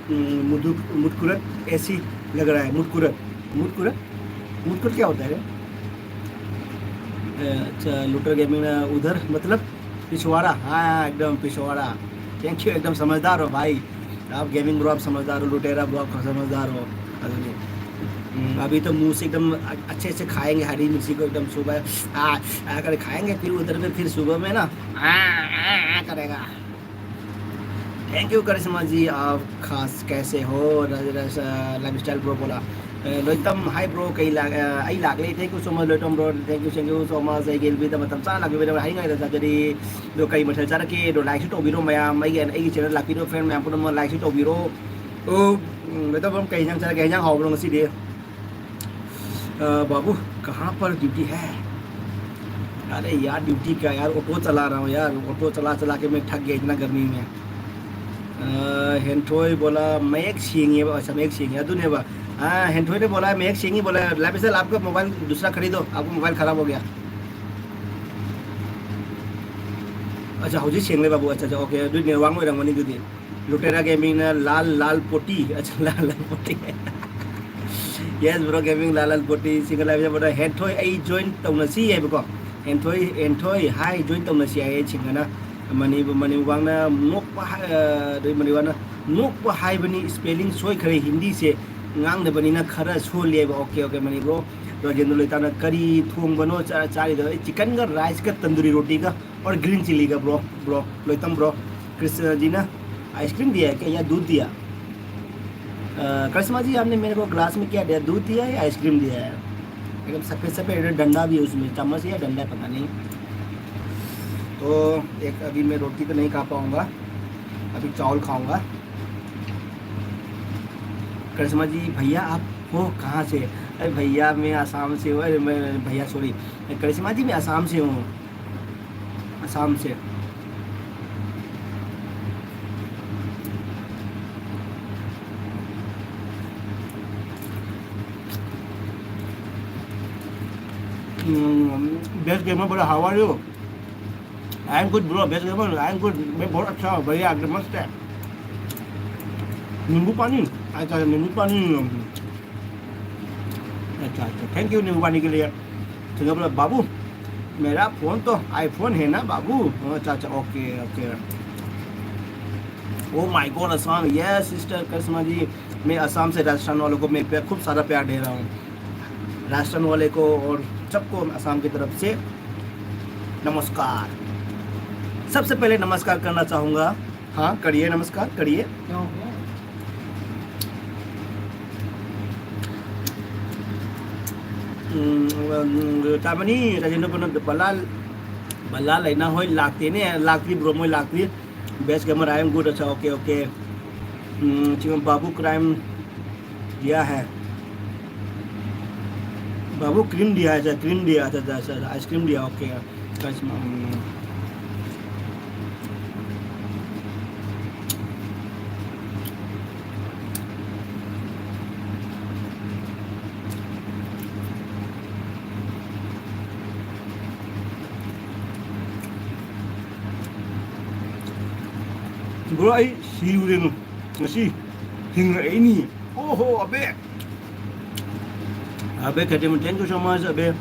ꯎꯝ, ꯃꯨꯗꯨ-, ꯃꯨꯠꯀꯨꯔꯠ ꯑꯦꯁꯤ ꯂꯒ ꯔꯍꯥ ꯍꯦ. ꯃꯨꯠꯀꯨꯔꯠ, ꯃꯨꯠꯀꯨꯔꯠ. मुटकुल क्या होता है रे? ए, अच्छा, लुटेरा गेमिंग, उधर मतलब पिछवाड़ा। हाँ, एकदम पिछवाड़ा। थैंक यू, एकदम समझदार हो भाई। आप गेमिंग ब्रो, आप समझदार हो। लुटेरा ब्रो, आप समझदार हो। अभी, हम्म, अभी तो मुंह से एकदम अ-, अच्छे से खाएंगे हरी मिर्ची को, एकदम सुबह आ, आ कर खाएंगे, फिर उधर पे फिर सुबह में ना आ, आ, आ करेगा। थैंक यू करिश्मा जी, आप खास कैसे हो? लाइफ स्टाइल ब्रो बोला, अ, एकदम हाय ब्रो, ꯀꯩ ꯂꯥꯛ-, ꯑ, ꯑꯩ ꯂꯥꯛꯂꯦ꯫ Thank you so much Loitom bro, thank you, thank you so much꯫ ꯑꯩꯒꯤ ꯑꯦꯜꯕꯤꯗ ꯃꯇꯝ ꯆꯥꯅ ꯂꯥꯛꯄꯤꯕꯗ ꯍꯥꯏ ꯉꯥꯏꯗ ꯆꯥꯖꯔꯤ꯫ ꯑꯗꯣ ꯀꯩ ꯃꯊꯦꯜ ꯆꯥꯔꯛꯀꯦ? ꯑꯗꯣ ꯂꯥꯏꯛꯁꯨ ꯇꯧꯕꯤꯔꯣ ꯃꯌꯥꯝ, ꯑꯩꯒꯤ, ꯑꯩꯒꯤ ꯆꯦꯅꯦꯜ ꯂꯥꯛꯄꯤꯔꯣ ꯐ꯭ꯔꯦꯟ ꯃꯌꯥꯝ ꯄꯨꯝꯅꯃꯛ ꯂꯥꯏꯛꯁꯨ ꯇꯧꯕꯤꯔꯣ꯫ ꯑꯣ, ꯎꯝ, ꯂꯣꯏꯇꯣꯝ ꯕ꯭ꯔꯣ, ꯀꯩ ꯏꯟꯖꯥꯡ ꯆꯥꯔꯛꯀꯦ? ꯏꯟꯖꯥꯡ ꯍꯥꯎꯕ꯭ꯔꯣ ꯉꯁꯤꯗꯤ? ꯑ, बाबू, कहाँ पर ड्यूटी है? अरे यार, ड्यूटी क्या यार, ऑटो चला रहा हूँ यार, ऑटो चला चला के मैं थक गया इतना गर्मी में। ꯑ, ꯍꯦꯟꯊꯣꯏ ꯕꯣꯂꯥ, ꯃꯌꯦꯛ ꯁꯦꯡꯉꯦꯕ, ꯑꯁ, ꯃꯌꯦꯛ ꯁꯦꯡꯉꯦ, ꯑꯗꯨꯅꯦꯕ꯫ ꯑ, ꯍꯦꯟꯊꯣꯏꯅ ꯕꯣꯂꯥ, ꯃꯌꯦꯛ ꯁꯦꯡꯉꯤ ꯕꯣꯂꯥ, ꯂꯥꯏꯐ ꯏꯁꯇꯥꯏꯜ, आपका मोबाइल दूसरा खरीदो, आपका मोबाइल खराब हो गया। ꯑꯠꯆꯥ, ꯍꯧꯖꯤꯛ ꯁꯦꯡꯂꯦ ꯕꯥꯕꯨ, ꯑꯠꯆꯥ, ꯑꯠꯆꯥ, ꯑꯣꯀꯦ, ꯑꯗꯨꯗꯤ ꯅꯦꯠꯋꯥꯛ ꯑꯣꯏꯔꯝꯒꯅꯤ ꯑꯗꯨꯗꯤ꯫ ꯂꯨꯇꯦꯔꯥ ꯒꯦꯃꯤꯡꯅ ꯂꯥꯜ ꯂꯥꯜ ꯄꯣꯇꯤ, ꯑꯠꯆꯥ, ꯂꯥꯜ ꯂꯥꯜ ꯄꯣꯇꯤ꯫ Yes bro, gaming ꯂꯥꯜ ꯂꯥꯜ ꯄꯣꯇꯤ, single life ꯌꯥꯝꯕꯗ ꯍꯦꯟꯊꯣꯏ ꯑꯩ join ꯇꯧꯅꯁꯤ ꯍꯥꯏꯕꯀꯣ꯫ ꯍꯦꯟꯊꯣꯏ, ꯍꯦꯟꯊꯣꯏ, hi, join ꯇꯧꯅꯁꯤ ꯍꯥꯏꯌꯦ ꯁꯤꯡꯒꯅ꯫ ꯃꯅꯤ-, ꯃꯅꯤꯕꯥꯡꯅ ꯅꯣꯛꯄ ꯍꯥꯏ-, ꯑ, ꯑꯗꯩ ꯃꯅꯤꯕꯥꯡꯅ ꯅꯣꯛꯄ ꯍꯥꯏꯕꯅꯤ, spelling ꯁꯣꯏꯈ꯭ꯔꯦ, ꯍꯤꯟꯗꯤꯁꯦ ꯉꯥꯡꯗꯕꯅꯤꯅ ꯈꯔ ꯁꯣꯜꯂꯦꯕ꯫ Okay, okay, Mani bro꯫ Rajendra ꯂꯣꯏꯇꯥꯅ ꯀꯔꯤ ꯊꯣꯡꯕꯅꯣ ꯆꯥ-, ꯆꯥꯔꯤꯗꯣ? ꯑꯩ ꯆꯤꯛꯀꯟꯒ ꯔꯥꯏꯁꯀ ꯇꯟꯗꯨꯔꯤ ꯔꯣꯇꯤꯒ꯫ और ग्रीन चिली का bro, bro, लोइतम bro, Krishna ji ने आइसक्रीम दिया है क्या या दूध दिया? अ, करिश्मा जी, आपने मेरे को ग्लास में क्या दिया, दूध दिया या आइसक्रीम दिया है? एकदम सफेद सफेद डंडा भी है उसमें, चम्मच या डंडा है, पता नहीं। तो एक, अभी मैं रोटी तो नहीं खा पाऊँगा, अभी चावल खाऊँगा। करिश्मा जी, भैया आप हो कहाँ से? अरे भैया, मैं आसाम से हूँ। अरे मैं, भैया, सॉरी, करिश्मा जी, मैं आसाम से हूँ। आसाम से। हम्म, बेस्ट गेमर बोला, how are you? I am good bro, best gamer, I am good, मैं बहुत अच्छा हूँ, बढ़िया, एकदम मस्त है। नींबू पानी, अच्छा, नींबू पानी। अच्छा, अच्छा, थैंक यू नींबू पानी के लिए। तो बोला, "बाबू, मेरा फोन तो आईफोन है ना बाबू?" अच्छा, अच्छा, okay, okay. Oh my God, Assam, yes sister Karishma ji, मैं असम से राजस्थान वालों को मैं प्या-, खूब सारा प्यार दे रहा हूँ, राजस्थान वाले को और सबको असम की तरफ से नमस्कार। सबसे पहले नमस्कार करना चाहूँगा, हाँ, करिए, नमस्कार करिए। ꯎꯝ, ꯎꯝ, ꯇꯥꯃꯅꯤ, ꯔꯥꯖꯦꯟꯗ꯭ꯔ ꯄ꯭ꯔꯅꯕ ꯕꯂꯥ, ꯕꯂꯥ ꯂꯩꯅꯥ ꯍꯣꯏ ꯂꯥꯛꯇꯦꯅꯦ, ꯂꯥꯛꯇ꯭ꯔꯤ bro, ꯃꯣꯏ ꯂꯥꯛꯇ꯭ꯔꯤ꯫ Best gamer, I am good, अच्छा, ओके, ओके। हम्म, ठीक है, बाबू क्राइम दिया है, बाबू क्रीम दिया है, अच्छा, क्रीम दिया, अच्छा, अच्छा, अच्छा, आइसक्रीम दिया, ओके। Bro, ꯑꯩ ꯁꯤꯔꯨꯔꯦ ꯉꯁꯤ, ꯍꯤꯡꯉꯛꯏꯅꯤ꯫ ꯑꯣꯍꯣ, ꯑꯕꯦ꯫ ꯑꯕꯦ ꯈꯦꯇ꯭ꯔꯤꯃꯌꯨꯝ, thank you so much, Abey.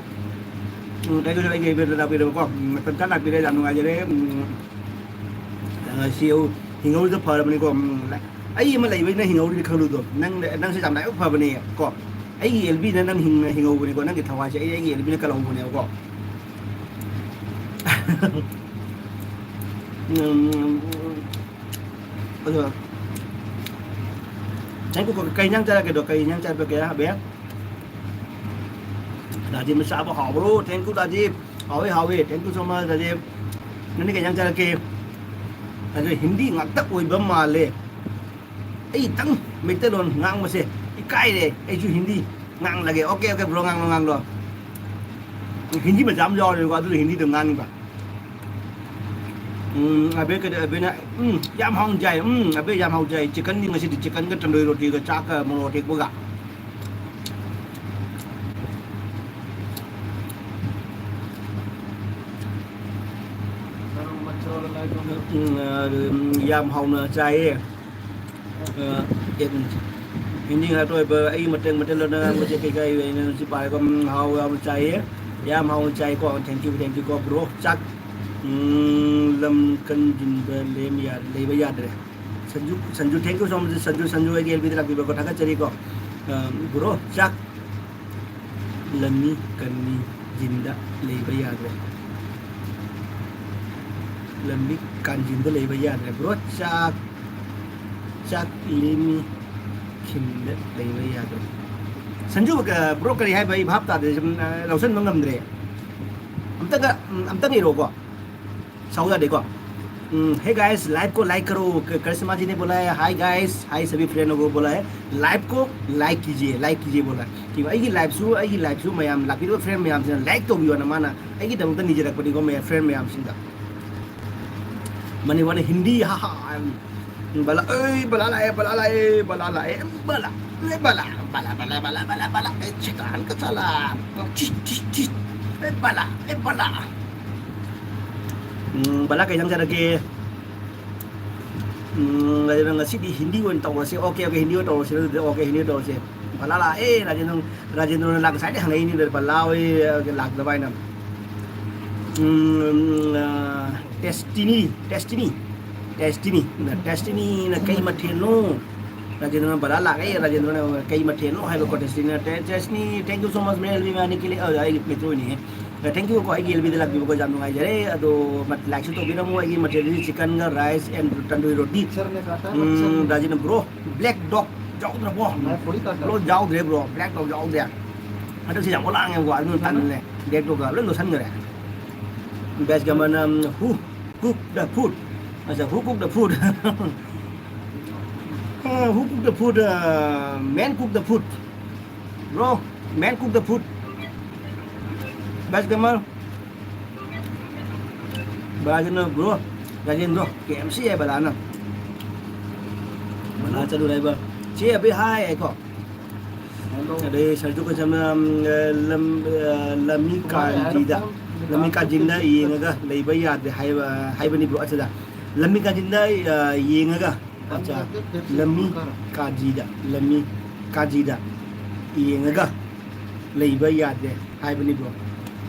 Um, thank you, ꯑꯩꯒꯤ ꯑꯕꯦꯗ ꯂꯥꯛꯄꯤꯔꯕꯀꯣ꯫ ꯎꯝ, ꯃꯇꯝ ꯆꯥꯅ ꯂꯥꯛꯄꯤꯔꯦ, ꯌꯥꯝ ꯅꯨꯡꯉꯥꯏꯖꯔꯦ꯫ ꯎꯝ, ꯉꯁꯤ ꯍꯤꯡꯍꯧꯔꯤꯗꯣ ꯐꯔꯕꯅꯤꯀꯣ꯫ ꯎꯝ, ꯑꯩ ꯑꯃ ꯂꯩꯕꯅꯤꯅ ꯍꯤꯡꯍꯧꯔꯤꯅꯤ ꯈꯜꯂꯨꯗꯣ꯫ ꯅꯪ, ꯅꯪꯁꯦ ꯌꯥꯝ ꯂꯥꯏꯕꯛ ꯐꯕꯅꯦ ꯀꯣ꯫ ꯑꯩꯒꯤ ꯑꯦꯜꯕꯤꯅ ꯅꯪ ꯍꯤꯡꯅ ꯍꯤꯡꯍꯧꯕꯅꯤꯀꯣ꯫ ꯅꯪꯒꯤ ꯊꯋꯥꯏꯁꯦ ꯑꯩ, ꯑꯩꯒꯤ ꯑꯦꯜꯕꯤꯅ ꯀꯜꯍꯧꯕꯅꯦꯕꯀꯣ꯫ ꯎꯝ, ꯑꯗꯣ, thank you, ꯀꯩ ꯏꯟꯖꯥꯡ ꯆꯥꯔꯛꯀꯦꯗꯣ? ꯀꯩ ꯏꯟꯖꯥꯡ ꯆꯥꯔꯛꯀꯦ, ꯍꯥꯕꯦ? ꯔꯥꯖꯤꯕꯅ ꯆꯥꯕ ꯍꯥꯎꯕ꯭ꯔꯣ? Thank you, Rajiv. ꯍꯥꯎꯋꯦ, ꯍꯥꯎꯋꯦ꯫ Thank you so much, Rajiv. ꯅꯪꯗꯤ ꯀꯩ ꯏꯟꯖꯥꯡ ꯆꯥꯔꯛꯀꯦ? ꯑꯗꯣ ꯍꯤꯟꯗꯤ ꯉꯥꯛꯇ ꯑꯣꯏꯕ ꯃꯥꯜꯂꯦ꯫ ꯑꯩ ꯈꯤꯇꯪ ꯃꯩꯇꯩꯂꯣꯟ ꯉꯥꯡꯕꯁꯦ ꯏꯀꯥꯏꯔꯦ꯫ ꯑꯩꯁꯨ Hindi ꯉꯥꯡꯂꯒꯦ꯫ OK, OK, bro, ꯉꯥꯡꯂꯣ, ꯉꯥꯡꯂꯣ꯫ Hindi ꯃꯆꯥ ꯑꯃ ꯌꯥꯎꯔꯦꯕꯀꯣ, ꯑꯗꯨꯗ ꯍꯤꯟꯗꯤꯗꯣ ꯉꯥꯡꯉꯤꯕ꯫ ꯎꯝ, ꯑꯕꯦ ꯀꯩꯗ-, ꯑꯕꯦꯅ, ꯎꯝ, ꯌꯥꯝ ꯍꯥꯎꯅ ꯆꯥꯏ꯫ ꯎꯝ, ꯑꯕꯦ ꯌꯥꯝ ꯍꯥꯎꯅ ꯆꯥꯏ꯫ ꯆꯤꯛꯀꯟꯗꯤ ꯉꯁꯤꯗꯤ ꯆꯤꯛꯀꯟꯒ ꯇꯟꯗꯨꯔꯤ ꯔꯣꯇꯤꯒ ꯆꯥꯛꯀ ꯃꯣꯔꯣꯛ ꯑꯇꯦꯛꯄꯒ꯫ ꯎꯝ, ꯑ, ꯌꯥꯝ ꯍꯥꯎꯅ ꯆꯥꯏꯌꯦ꯫ ꯑ, ꯑꯦꯛ ꯃꯤꯅꯤꯠ꯫ ꯍꯤꯟꯗꯤ ꯉꯥꯛꯇ ꯑꯣꯏꯕ ꯑꯩꯒꯤ ꯃꯇꯦꯛ ꯃꯇꯦꯛ ꯂꯣꯟꯗ ꯉꯥꯡꯕꯁꯦ ꯀꯩꯀꯥꯏ ꯑꯩꯅ ꯍꯧꯖꯤꯛ ꯄꯥꯏꯔꯒ ꯎꯝ, ꯍꯥꯎ ꯌꯥꯝ ꯆꯥꯏꯌꯦ꯫ ꯌꯥꯝ ꯍꯥꯎꯅ ꯆꯥꯏꯀꯣ꯫ Thank you, thank you ꯀꯣ ꯕ꯭ꯔꯣ꯫ ꯆꯥꯛ ꯎꯝ, ꯂꯝ ꯀꯟꯖꯤꯟꯕ ꯂꯦꯝ ꯌꯥ- ꯂꯩꯕ ꯌꯥꯗ꯭ꯔꯦ꯫ Sanju Sanju thank you so much Sanju Sanju ꯑꯩꯒꯤ ꯑꯦꯜ ꯕꯤꯗ ꯂꯥꯛꯄꯤꯕꯀꯣ ꯊꯥꯒꯠꯆꯔꯤꯀꯣ꯫ ꯑ, ꯕ꯭ꯔꯣ ꯆꯥꯛ ꯂꯝꯃꯤ ꯀꯟꯖꯤꯟꯗ ꯂꯩꯕ ꯌꯥꯗ꯭ꯔꯦ꯫ ꯂꯝꯃꯤ ꯀꯥꯟꯖꯤꯟꯗ ꯂꯩꯕ ꯌꯥꯗ꯭ꯔꯦ ꯕ꯭ꯔꯣ꯫ ꯆꯥꯛ ꯆꯥꯛ ꯂꯦꯝꯃꯤ ꯈꯤꯟꯗ ꯂꯩꯕ ꯌꯥꯗ꯭ꯔꯦ꯫ ꯁꯟꯖꯨ ꯑ, ꯕ꯭ꯔꯣ ꯀꯔꯤ ꯍꯥꯏꯕ ꯑꯩ ꯚꯥꯞ ꯇꯥꯗ꯭ꯔꯦ꯫ ꯁꯨꯝ, ꯑ, ꯂꯧꯁꯟꯕ ꯉꯝꯗ꯭ꯔꯦ꯫ ꯑꯝꯇꯒ ꯎꯝ, ꯑꯝꯇꯒ ꯏꯔꯣꯀꯣ꯫ ꯁꯥꯎ ꯌꯥꯗꯦꯀꯣ꯫ ꯎꯝ, hey guys, live को like करो। क- करिश्मा जी ने बोला है, "Hi guys, hi सभी friend को बोला है, live को like कीजिए, like कीजिए" बोला है। कि ꯑꯩꯒꯤ live ꯁꯨ ꯑꯩꯒꯤ live ꯁꯨ ꯃꯌꯥꯝ ꯂꯥꯛꯄꯤꯔꯤꯕ friend ꯃꯌꯥꯝꯁꯤꯅ like ꯇꯧꯕꯤꯌꯣꯅ ꯃꯥꯅ ꯑꯩꯒꯤꯗꯃꯛꯇ ꯅꯤꯖꯔꯛꯄꯅꯤꯀꯣ ꯃꯌꯥꯝ friend ꯃꯌꯥꯝꯁꯤꯡꯗ꯫ ꯃꯅꯤ ꯋꯥꯅ ꯍꯤꯟꯗꯤ ꯍꯥ ꯍꯥ ꯕꯂꯥ ꯑꯩ ꯕꯂꯥ ꯂꯥꯛꯑꯦ ꯕꯂꯥ ꯂꯥꯛꯑꯦ ꯕꯂꯥ ꯂꯥꯛꯑꯦ꯫ ꯕꯂꯥ ꯑꯦ ꯕꯂꯥ ꯕꯂꯥ ꯕꯂꯥ ꯕꯂꯥ ꯕꯂꯥ ꯕꯂꯥ ꯑꯦ ꯁꯤꯇꯥꯟ ꯀ ꯆꯂꯥ ꯆꯤꯁ ꯆꯤꯁ ꯆꯤꯁ ꯑꯦ ꯕꯂꯥ ꯑꯦ ꯕꯂꯥ꯫ ꯎꯝ, ꯕꯂꯥ ꯀꯩ ꯏꯟꯖꯥꯡ ꯆꯥꯔꯒꯦ? ꯎꯝ, ꯉꯁꯤꯗꯤ ꯍꯤꯟꯗꯤ ꯑꯣꯏꯅ ꯇꯧꯔꯁꯦ꯫ Okay, okay, ꯍꯤꯟꯗꯤ ꯑꯣꯏꯅ ꯇꯧꯔꯁꯦ ꯑꯗꯨꯗꯤ꯫ Okay, ꯍꯤꯟꯗꯤ ꯑꯣꯏꯅ ꯇꯧꯔꯁꯦ꯫ ꯕꯂꯥ ꯂꯥꯛꯑꯦ ꯔꯥꯖꯦꯟꯗ꯭ꯔ꯫ ꯔꯥꯖꯦꯟꯗ꯭ꯔꯅ ꯂꯥꯛ ꯉꯁꯥꯏꯗꯩ ꯍꯪꯉꯛꯏꯅꯤ ꯕꯂꯥ ꯍꯣꯏ ꯂꯥꯛꯇꯕ ꯍꯥꯏꯅ꯫ ꯎꯝ, ꯑ, ꯇꯦꯁꯇꯤꯅꯤ ꯇꯦꯁꯇꯤꯅꯤ ꯇꯦꯁꯇꯤꯅꯤ ꯇꯦꯁꯇꯤꯅꯤꯅ ꯀꯩ ꯃꯊꯦꯜꯅꯣ? ꯔꯥꯖꯦꯟꯗ꯭ꯔꯅ ꯕꯂꯥ ꯂꯥꯛꯑꯦ ꯔꯥꯖꯦꯟꯗ꯭ꯔꯅ ꯀꯩ ꯃꯊꯦꯜꯅꯣ ꯍꯥꯏꯕꯀꯣ꯫ ꯇꯦꯁꯇꯤꯅꯤꯅ ꯇꯦ- ꯇꯦꯁꯇꯤꯅꯤ thank you so much ꯃꯦ ꯑꯦꯜꯕꯤ ꯃꯌꯥꯅꯤ ꯀꯤꯂꯤ ꯑ, ꯑꯩꯒꯤ ꯃꯦꯇ꯭ꯔꯣꯅꯤꯍꯦ꯫ Thank you ꯀꯣ ꯑꯩꯒꯤ ꯑꯦꯜꯕꯤꯗ ꯂꯥꯛꯄꯤꯕꯀꯣ ꯌꯥꯝ ꯅꯨꯡꯉꯥꯏꯖꯔꯦ꯫ ꯑꯗꯣ ꯂꯥꯏꯛꯁꯨ ꯇꯧꯕꯤꯔꯝꯃꯣ꯫ ꯑꯩꯒꯤ ꯃꯊꯦꯜꯁꯤ chicken ꯒ rice and tandoori roti꯫ ꯎꯝ, ꯔꯥꯖꯦꯟꯗ꯭ꯔ ꯕ꯭ꯔꯣ ꯕ꯭ꯂꯦꯛ ꯗꯣꯛ ꯌꯥꯎꯗ꯭ꯔꯕꯣ? ꯕ꯭ꯔꯣ ꯌꯥꯎꯗ꯭ꯔꯦ ꯕ꯭ꯔꯣ ꯕ꯭ꯂꯦꯛ ꯗꯣꯛ ꯌꯥꯎꯗ꯭ꯔꯦ꯫ ꯍꯟꯗꯛꯁꯤ ꯌꯥꯝ ꯂꯥꯡꯉꯦꯕꯀꯣ ꯑꯗꯨꯅ ꯇꯟꯂꯦ꯫ ꯕ꯭ꯂꯦꯛ ꯗꯣꯛꯀ ꯂꯣꯏ ꯂꯣꯠꯁꯟꯈ꯭ꯔꯦ꯫ ꯕꯦꯁ ꯀꯃꯔꯅ who cook the food? ꯑꯆꯥ who cook the food? Who cook the food? Man cook the food. Bro, man cook the food. Best gamer. ꯕꯂꯥꯁꯤꯅ bro Rajendra K M C hi ꯕꯂꯥꯅ꯫ ꯕꯂꯥ ꯆꯠꯂꯨꯔꯦ ꯍꯥꯏꯕ꯫ ꯁꯤ ꯑꯕꯤ ꯍꯥꯏ ꯍꯥꯏꯀꯣ꯫ ꯑꯗꯩ ꯁꯔꯖꯨ ꯀꯣꯏꯁꯝꯅ ꯂꯝ ꯂꯝꯃꯤ ꯀꯥꯟꯖꯤꯗ ꯂꯝꯃꯤ ꯀꯥꯟꯖꯤꯟꯗ ꯌꯦꯡꯉꯒ ꯂꯩꯕ ꯌꯥꯗꯦ ꯍꯥꯏꯕ ꯍꯥꯏꯕꯅꯤ ꯕ꯭ꯔꯣ꯫ ꯑꯁꯤꯗ ꯂꯝꯃꯤ ꯀꯥꯟꯖꯤꯟꯗ ꯌꯦꯡꯉꯒ ꯑꯠꯆꯥ, ꯂꯝꯃꯤ ꯀꯥꯖꯤꯗ, ꯂꯝꯃꯤ ꯀꯥꯖꯤꯗ ꯌꯦꯡꯉꯒ ꯂꯩꯕ ꯌꯥꯗꯦ ꯍꯥꯏꯕꯅꯤꯕ꯭ꯔꯣ?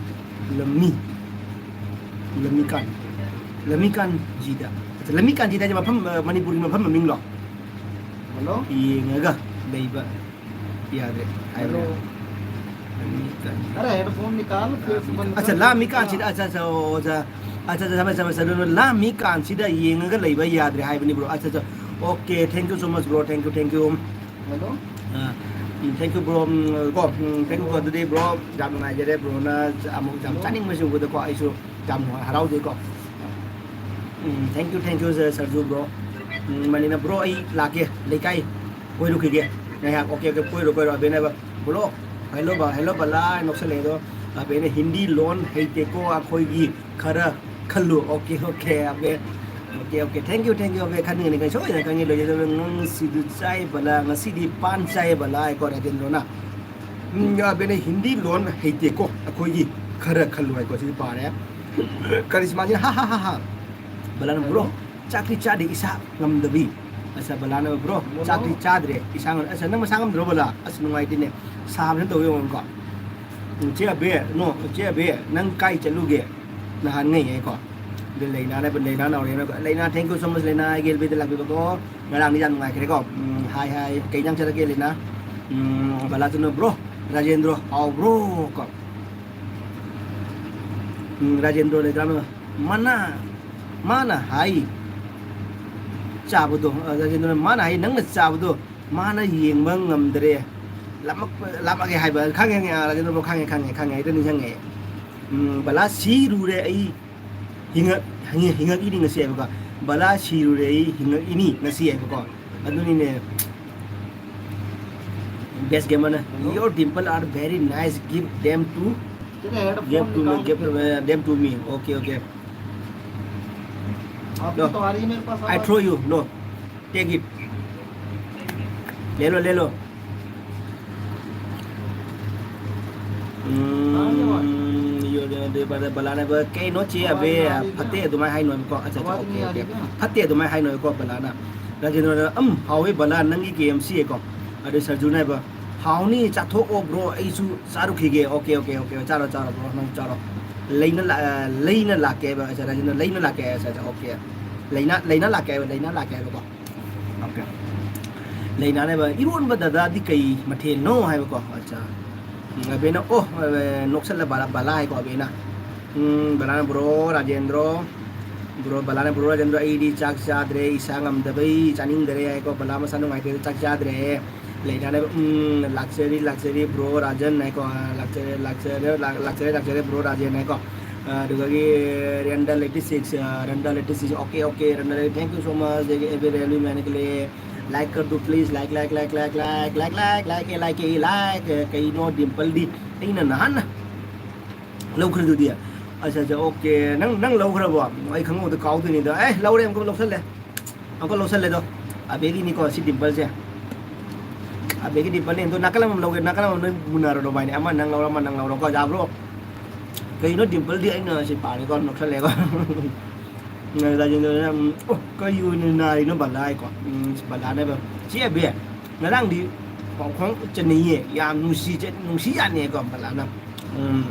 ꯂꯝꯃꯤ, ꯂꯝꯃꯤꯀꯥꯟ, ꯂꯝꯃꯤꯀꯥꯟꯖꯤꯗ꯫ ꯑꯠꯆꯥ, ꯂꯝꯃꯤꯀꯥꯟꯖꯤꯗ ꯍꯥꯏꯁꯦ ꯃꯐꯝ, ꯑ, ꯃꯅꯤꯄꯨꯔꯒꯤ ꯃꯐꯝ ꯃꯃꯤꯡꯂꯣ? ꯍꯜꯂꯣ? ꯌꯦꯡꯉꯒ ꯂꯩꯕ ꯌꯥꯗ꯭ꯔꯦ ꯍꯥꯏꯕꯅꯦ꯫ ꯍꯜꯂꯣ? ꯂꯝꯃꯤꯀꯥꯟꯖꯤꯗ꯫ ꯑꯔꯦ, ꯍꯦꯗꯐꯣꯟ ꯅꯤꯀꯥꯜ, ꯐꯦꯁ ꯕꯟꯗ ꯑꯠꯆꯥ, ꯀꯔ ꯂꯥꯝꯃꯤ ꯁꯛꯇꯥ ꯀꯥꯟꯁꯤꯗ, ꯑꯠꯆꯥ, ꯑꯠꯆꯥ, ꯑꯣ, ꯑꯠꯆꯥ, ꯑꯠꯆꯥ, ꯑꯠꯆꯥ, ꯊꯝꯃꯦ, ꯊꯝꯃꯦ, ꯊꯝꯃꯦ, ꯂꯥꯝꯃꯤ ꯀꯥꯟꯁꯤꯗ ꯌꯦꯡꯉꯒ ꯂꯩꯕ ꯌꯥꯗ꯭ꯔꯦ ꯍꯥꯏꯕꯅꯤꯕ꯭ꯔꯣ? ꯑꯠꯆꯥ, ꯑꯠꯆꯥ, okay, thank you so much, bro, thank you, thank you꯫ Hello? ꯑ, ꯎꯝ, thank you, bro, ꯎꯝ, ꯀꯣ, ꯎꯝ, thank you, bro, ꯑꯗꯨꯗꯤ, bro, ꯌꯥꯝ ꯅꯨꯡꯉꯥꯏꯖꯔꯦ, bro-ꯅ ꯑꯃꯨꯛ ꯌꯥꯝ ꯍꯜꯂꯣ? ꯆꯥꯅꯤꯡꯕꯁꯤ ꯎꯕꯗꯀꯣ ꯑꯩꯁꯨ ꯌꯥꯝ ꯍꯔꯥꯎꯖꯩꯀꯣ꯫ ꯎꯝ, thank you, thank you, sir, ꯁꯔꯖꯨ, bro꯫ Um, ꯃꯅꯤꯅ, bro, ꯑꯩ ꯂꯥꯛꯀꯦ, ꯂꯩꯀꯥꯏ ꯀꯣꯏꯔꯨꯈꯤꯒꯦ ꯉꯥꯏꯍꯥꯛ꯫ Okay, okay, ꯀꯣꯏꯔꯣ, ꯀꯣꯏꯔꯣ꯫ ꯑꯕꯦꯅ, bro, hello, ꯕ-, hello, ꯕꯂꯥ, ꯅꯣꯛꯁꯜꯂꯛꯑꯦ ꯑꯗꯣ꯫ ꯑꯕꯦꯅ, "ꯍꯤꯟꯗꯤ ꯂꯣꯟ ꯍꯩꯇꯦꯀꯣ ꯑꯩꯈꯣꯏꯒꯤ, ꯈꯔ ꯈꯜꯂꯨ"꯫ Okay, okay, Abey. Okay, okay, thank you, thank you, ꯑꯕꯦ꯫ ꯈꯟꯒꯅꯤ, ꯀꯩ ꯁꯣꯏꯗꯅ ꯈꯪꯉꯤ꯫ ꯂꯣꯏꯖꯗꯕ ꯉꯪꯁꯤꯗꯨ ꯆꯥꯏ ꯕꯂꯥ, ꯉꯁꯤꯗꯤ ꯄꯥꯟ ꯆꯥꯏ ꯕꯂꯥ ꯍꯥꯏꯀꯣ, ꯔꯥꯖꯦꯟꯗ꯭ꯔꯣꯅ꯫ ꯎꯝ, ꯑꯕꯦꯅ, "ꯍꯤꯟꯗꯤ ꯂꯣꯟ ꯍꯩꯇꯦꯀꯣ ꯑꯩꯈꯣꯏꯒꯤ, ꯈꯔ ꯈꯜꯂꯨ" ꯍꯥꯏꯀꯣ, ꯁꯤꯗꯤ ꯄꯥꯔꯦ꯫ ꯀꯔꯤꯁꯃꯥꯁꯤꯅ, "ꯍꯥ, ꯍꯥ, ꯍꯥ, ꯍꯥ"꯫ ꯕꯂꯥꯅ, "Bro, ꯍꯜꯂꯣ? ꯆꯥꯛꯇꯤ ꯆꯥꯗꯦ, ꯏꯁꯥ ꯉꯝꯗꯕꯤ"꯫ ꯑꯁ, ꯕꯂꯥꯅ, "Bro, ꯍꯜꯂꯣ? ꯆꯥꯛꯇꯤ ꯆꯥꯗ꯭ꯔꯦ, ꯏꯁꯥ ꯉꯝ-", ꯑꯁ, ꯅꯪ ꯃꯁꯥ ꯉꯝꯗ꯭ꯔꯣ, ꯕꯂꯥ? ꯑꯁ, ꯅꯨꯡꯉꯥꯏꯇꯦꯅꯦ, ꯁꯥꯕꯅ ꯇꯧꯋꯦ ꯌꯦꯡꯉꯣꯀꯣ꯫ ꯎꯝ, ꯆꯦ ꯑꯕꯦ, no, ꯆꯦ ꯑꯕꯦ, ꯅꯪ ꯀꯥꯏ ꯆꯠꯂꯨꯒꯦ ꯅꯍꯥꯟꯉꯩ ꯍꯥꯏꯀꯣ? ꯑꯗꯨ ꯂꯩꯅꯥꯅ, ꯂꯩꯅꯥ ꯅꯥꯎꯔꯦꯝꯅ, "ꯂꯩꯅꯥ, thank you so much, ꯂꯩꯅꯥ, ꯑꯩꯒꯤ ꯑꯦꯜ ꯕꯤꯗ ꯂꯥꯛꯄꯤꯕꯀꯣ, ꯉꯔꯥꯡꯗꯤ ꯌꯥꯝ ꯅꯨꯡꯉꯥꯏꯈ꯭ꯔꯦꯀꯣ"꯫ ꯎꯝ, hi, hi, ꯀꯩ ꯏꯟꯖꯥꯡ ꯆꯥꯔꯛꯀꯦ, ꯂꯩꯅꯥ? ꯎꯝ, ꯕꯂꯥꯆꯟꯗ꯭ꯔ, "Bro, ꯔꯥꯖꯦꯟꯗ꯭ꯔꯣ ꯍꯥꯎꯕ꯭ꯔꯣ?" ꯀꯣ꯫ ꯎꯝ, ꯔꯥꯖꯦꯟꯗ꯭ꯔꯣ ꯂꯩꯗ꯭ꯔꯥꯃ, "ꯃꯅꯥ, ꯃꯥꯅ ꯍꯥꯏ ꯆꯥꯕꯗꯣ", ꯑ, ꯔꯥꯖꯦꯟꯗ꯭ꯔꯣꯅ, "ꯃꯥꯅ ꯍꯥꯏ ꯅꯪꯅ ꯆꯥꯕꯗꯣ ꯃꯥꯅ ꯌꯦꯡꯕ ꯉꯝꯗ꯭ꯔꯦ꯫ ꯂꯥꯝꯃꯛꯄ-, ꯂꯥꯝꯃꯛꯑꯦ" ꯍꯥꯏꯕ꯫ ꯈꯪꯉꯦ, ꯈꯪꯉꯦ, ꯑꯥ, ꯔꯥꯖꯦꯟꯗ꯭ꯔ ꯕ꯭ꯔꯣ, ꯈꯪꯉꯦ, ꯈꯪꯉꯦ, ꯈꯪꯉꯦ, ꯍꯦꯛꯇ ꯅꯤꯡꯁꯤꯡꯉꯛꯑꯦ꯫ ꯎꯝ, "ꯕꯂꯥ ꯁꯤꯔꯨꯔꯦ ꯑꯩ ꯍꯤꯡꯉꯛ-, ꯍꯤꯡꯉꯛ-, ꯍꯤꯡꯉꯛꯏꯅꯤ ꯉꯁꯤ" ꯍꯥꯏꯕꯀꯣ꯫ "ꯕꯂꯥ ꯁꯤꯔꯨꯔꯦ ꯑꯩ ꯍꯤꯡꯉꯛꯏꯅꯤ ꯉꯁꯤ" ꯍꯥꯏꯕꯀꯣ꯫ ꯑꯗꯨꯅꯤꯅꯦ꯫ Best gamer ꯅ, "Your dimple are very nice, give them to, give to me, give, uh, them to me." Okay, okay. Low, I throw you, low, take it. ले लो, ले लो। ꯎꯝ, ꯌꯣ-, ꯌꯣ-, ꯌꯣ-, ꯕꯂꯥꯅ, ꯀꯩꯅꯣ ꯆꯦ ꯑꯕꯦ, ꯐꯠꯇꯦ ꯑꯗꯨꯃꯥꯏꯅ ꯍꯥꯏꯅꯣ ꯍꯥꯏꯕꯀꯣ꯫ ꯑꯠꯆꯥ, ꯑꯠꯆꯥ, okay, okay. ꯐꯠꯇꯦ ꯑꯗꯨꯃꯥꯏꯅ ꯍꯥꯏꯅꯣ ꯍꯥꯏꯕꯀꯣ, ꯕꯂꯥꯅ꯫ ꯔꯥꯖꯦꯟꯗ꯭ꯔꯅ, "ꯎꯝ, ꯍꯥꯎꯋꯦ ꯕꯂꯥ, ꯅꯪꯒꯤ ꯀꯦ ꯑꯦꯝ ꯁꯤ ꯑꯦꯀꯣ?" ꯑꯗꯨ ꯁꯔꯖꯨꯅ ꯍꯥꯏꯕ, "ꯍꯥꯎꯅꯤ, ꯆꯥꯊꯣꯛꯑꯣ ꯕ꯭ꯔꯣ, ꯑꯩꯁꯨ ꯆꯥꯔꯨꯈꯤꯒꯦ꯫" "ꯑꯣꯀꯦ, ꯑꯣꯀꯦ, ꯑꯣꯀꯦ, ꯆꯥꯔꯣ, ꯆꯥꯔꯣ ꯕ꯭ꯔꯣ, ꯅꯪ ꯆꯥꯔꯣ꯫ ꯂꯩꯅ ꯂꯥ-, ꯂꯩꯅ ꯂꯥꯛꯀꯦ" ꯍꯥꯏꯕ, ꯑꯆꯥ, ꯔꯥꯖꯦꯟꯗ꯭ꯔ, "ꯂꯩꯅ ꯂꯥꯛꯀꯦ", ꯑꯆꯥ, ꯑꯆꯥ, "ꯑꯣꯀꯦ꯫ ꯂꯩꯅ, ꯂꯩꯅ ꯂꯥꯛꯀꯦ" ꯍꯥꯏꯕ, "ꯂꯩꯅ ꯂꯥꯛꯀꯦ" ꯍꯥꯏꯕꯀꯣ꯫ ꯑꯣꯀꯦ꯫ ꯂꯩꯅꯥꯅ ꯍꯥꯏꯕ, "ꯏꯔꯣꯟꯕ ꯗꯗꯥꯗꯤ ꯀꯩ ꯃꯊꯦꯜꯅꯣ?" ꯍꯥꯏꯕꯀꯣ꯫ ꯑꯆꯥ꯫ ꯎꯝ, ꯑꯕꯦꯅ, ꯑꯣ, ꯑꯦ, ꯅꯣꯛꯁꯜꯂ ꯕꯂꯥ, ꯕꯂꯥ ꯍꯥꯏꯀꯣ ꯑꯕꯦꯅ꯫ ꯎꯝ, ꯕꯂꯥꯅ, "bro Rajendro, bro", ꯕꯂꯥꯅ, "bro Rajendro, ꯑꯩꯗꯤ ꯆꯥꯛ ꯆꯥꯗ꯭ꯔꯦ, ꯏꯁꯥ ꯉꯝꯗꯕꯩ ꯆꯥꯅꯤꯡꯗꯔꯦ" ꯍꯥꯏꯀꯣ, ꯕꯂꯥ ꯃꯁꯥ ꯅꯨꯡꯉꯥꯏꯇꯦ, ꯆꯥꯛ ꯆꯥꯗ꯭ꯔꯦ꯫ ꯂꯩꯅꯥꯅ, "ꯎꯝ, ꯂꯥꯛꯆꯔꯤ, ꯂꯥꯛꯆꯔꯤ ꯕ꯭ꯔꯣ ꯔꯥꯖꯟ" ꯍꯥꯏꯀꯣ, "ꯂꯥꯛꯆꯔꯦ, ꯂꯥꯛꯆꯔꯦ, ꯂꯥꯛ-, ꯂꯥꯛꯆꯔꯦ, ꯂꯥꯛꯆꯔꯦ ꯕ꯭ꯔꯣ ꯔꯥꯖꯦꯟ" ꯍꯥꯏꯀꯣ꯫ ꯑꯗꯨꯗꯒꯤ ꯔꯦꯟꯗ eighty six, uh, rent eighty six, "okay, okay, rent eighty, thank you so much, ꯑꯦ, ꯑꯦ, ꯔꯦꯜꯋꯦ ꯃꯦꯟ ꯀꯦ ꯂꯤꯌꯦ, like ꯀꯔ ꯗꯣ please, like, like, like, like, like, like, like, like, like, like, like, ꯀꯩꯅꯣ ꯗꯤꯝꯄꯜꯗꯤ ꯑꯩꯅ ꯅꯍꯥꯟꯅ ꯂꯧꯈ꯭ꯔꯗꯨꯗꯤ?" ꯑꯠꯆꯥ, ꯑꯠꯆꯥ, ꯑꯣꯀꯦ꯫ ꯅꯪ, ꯅꯪ ꯂꯧꯈ꯭ꯔꯕꯣ? ꯑꯩ ꯈꯪꯍꯧꯗ ꯀꯥꯎꯗꯣꯏꯅꯤꯗ꯫ ꯑꯦ, ꯂꯧꯔꯦ, ꯑꯃꯨꯛꯀ ꯂꯧꯁꯜꯂꯦ꯫ ꯑꯃꯨꯛꯀ ꯂꯧꯁꯜꯂꯦꯗꯣ꯫ ꯑꯕꯦꯒꯤꯅꯤꯀꯣ ꯁꯤ ꯗꯤꯝꯄꯜꯁꯦ꯫ ꯑꯕꯦꯒꯤ ꯗꯤꯝꯄꯜꯅꯤ꯫ ꯑꯗꯣ ꯅꯥꯀꯜ ꯑꯃꯃꯝ ꯂꯧꯒꯦ, ꯅꯥꯀꯜ ꯑꯃꯃꯝ ꯅꯣꯏ ꯃꯨꯟꯅꯔꯣ ꯚꯥꯏꯅꯦ꯫ ꯑꯃ ꯅꯪ ꯂꯧꯔꯣ, ꯑꯃ ꯅꯪ ꯂꯧꯔꯣꯀꯣ, ꯌꯥꯕ꯭ꯔꯣ? ꯀꯩꯅꯣ ꯗꯤꯝꯄꯜꯗꯤ ꯑꯩꯅ ꯁꯤ ꯄꯥꯔꯦꯀꯣ, ꯅꯣꯛꯁꯜꯂꯦꯀꯣ꯫ ꯔꯥꯖꯦꯟꯗ꯭ꯔꯅ, ꯎꯝ, "ꯑꯣ, ꯀꯔꯤ ꯑꯣꯏꯅ ꯅꯥꯔꯤꯅꯣ ꯕꯂꯥ?" ꯍꯥꯏꯀꯣ꯫ ꯎꯝ, ꯕꯂꯥꯅ ꯍꯥꯏꯕ, "ꯆꯦ ꯑꯕꯦ, ꯉꯔꯥꯡꯗꯤ ꯄꯥꯎꯈꯣꯡ ꯆꯟꯅꯩꯌꯦ, ꯌꯥꯝ ꯅꯨꯡꯁꯤ, ꯅꯨꯡꯁꯤ ꯌꯥꯅꯤꯀꯣ" ꯕꯂꯥꯅ꯫ ꯎꯝ꯫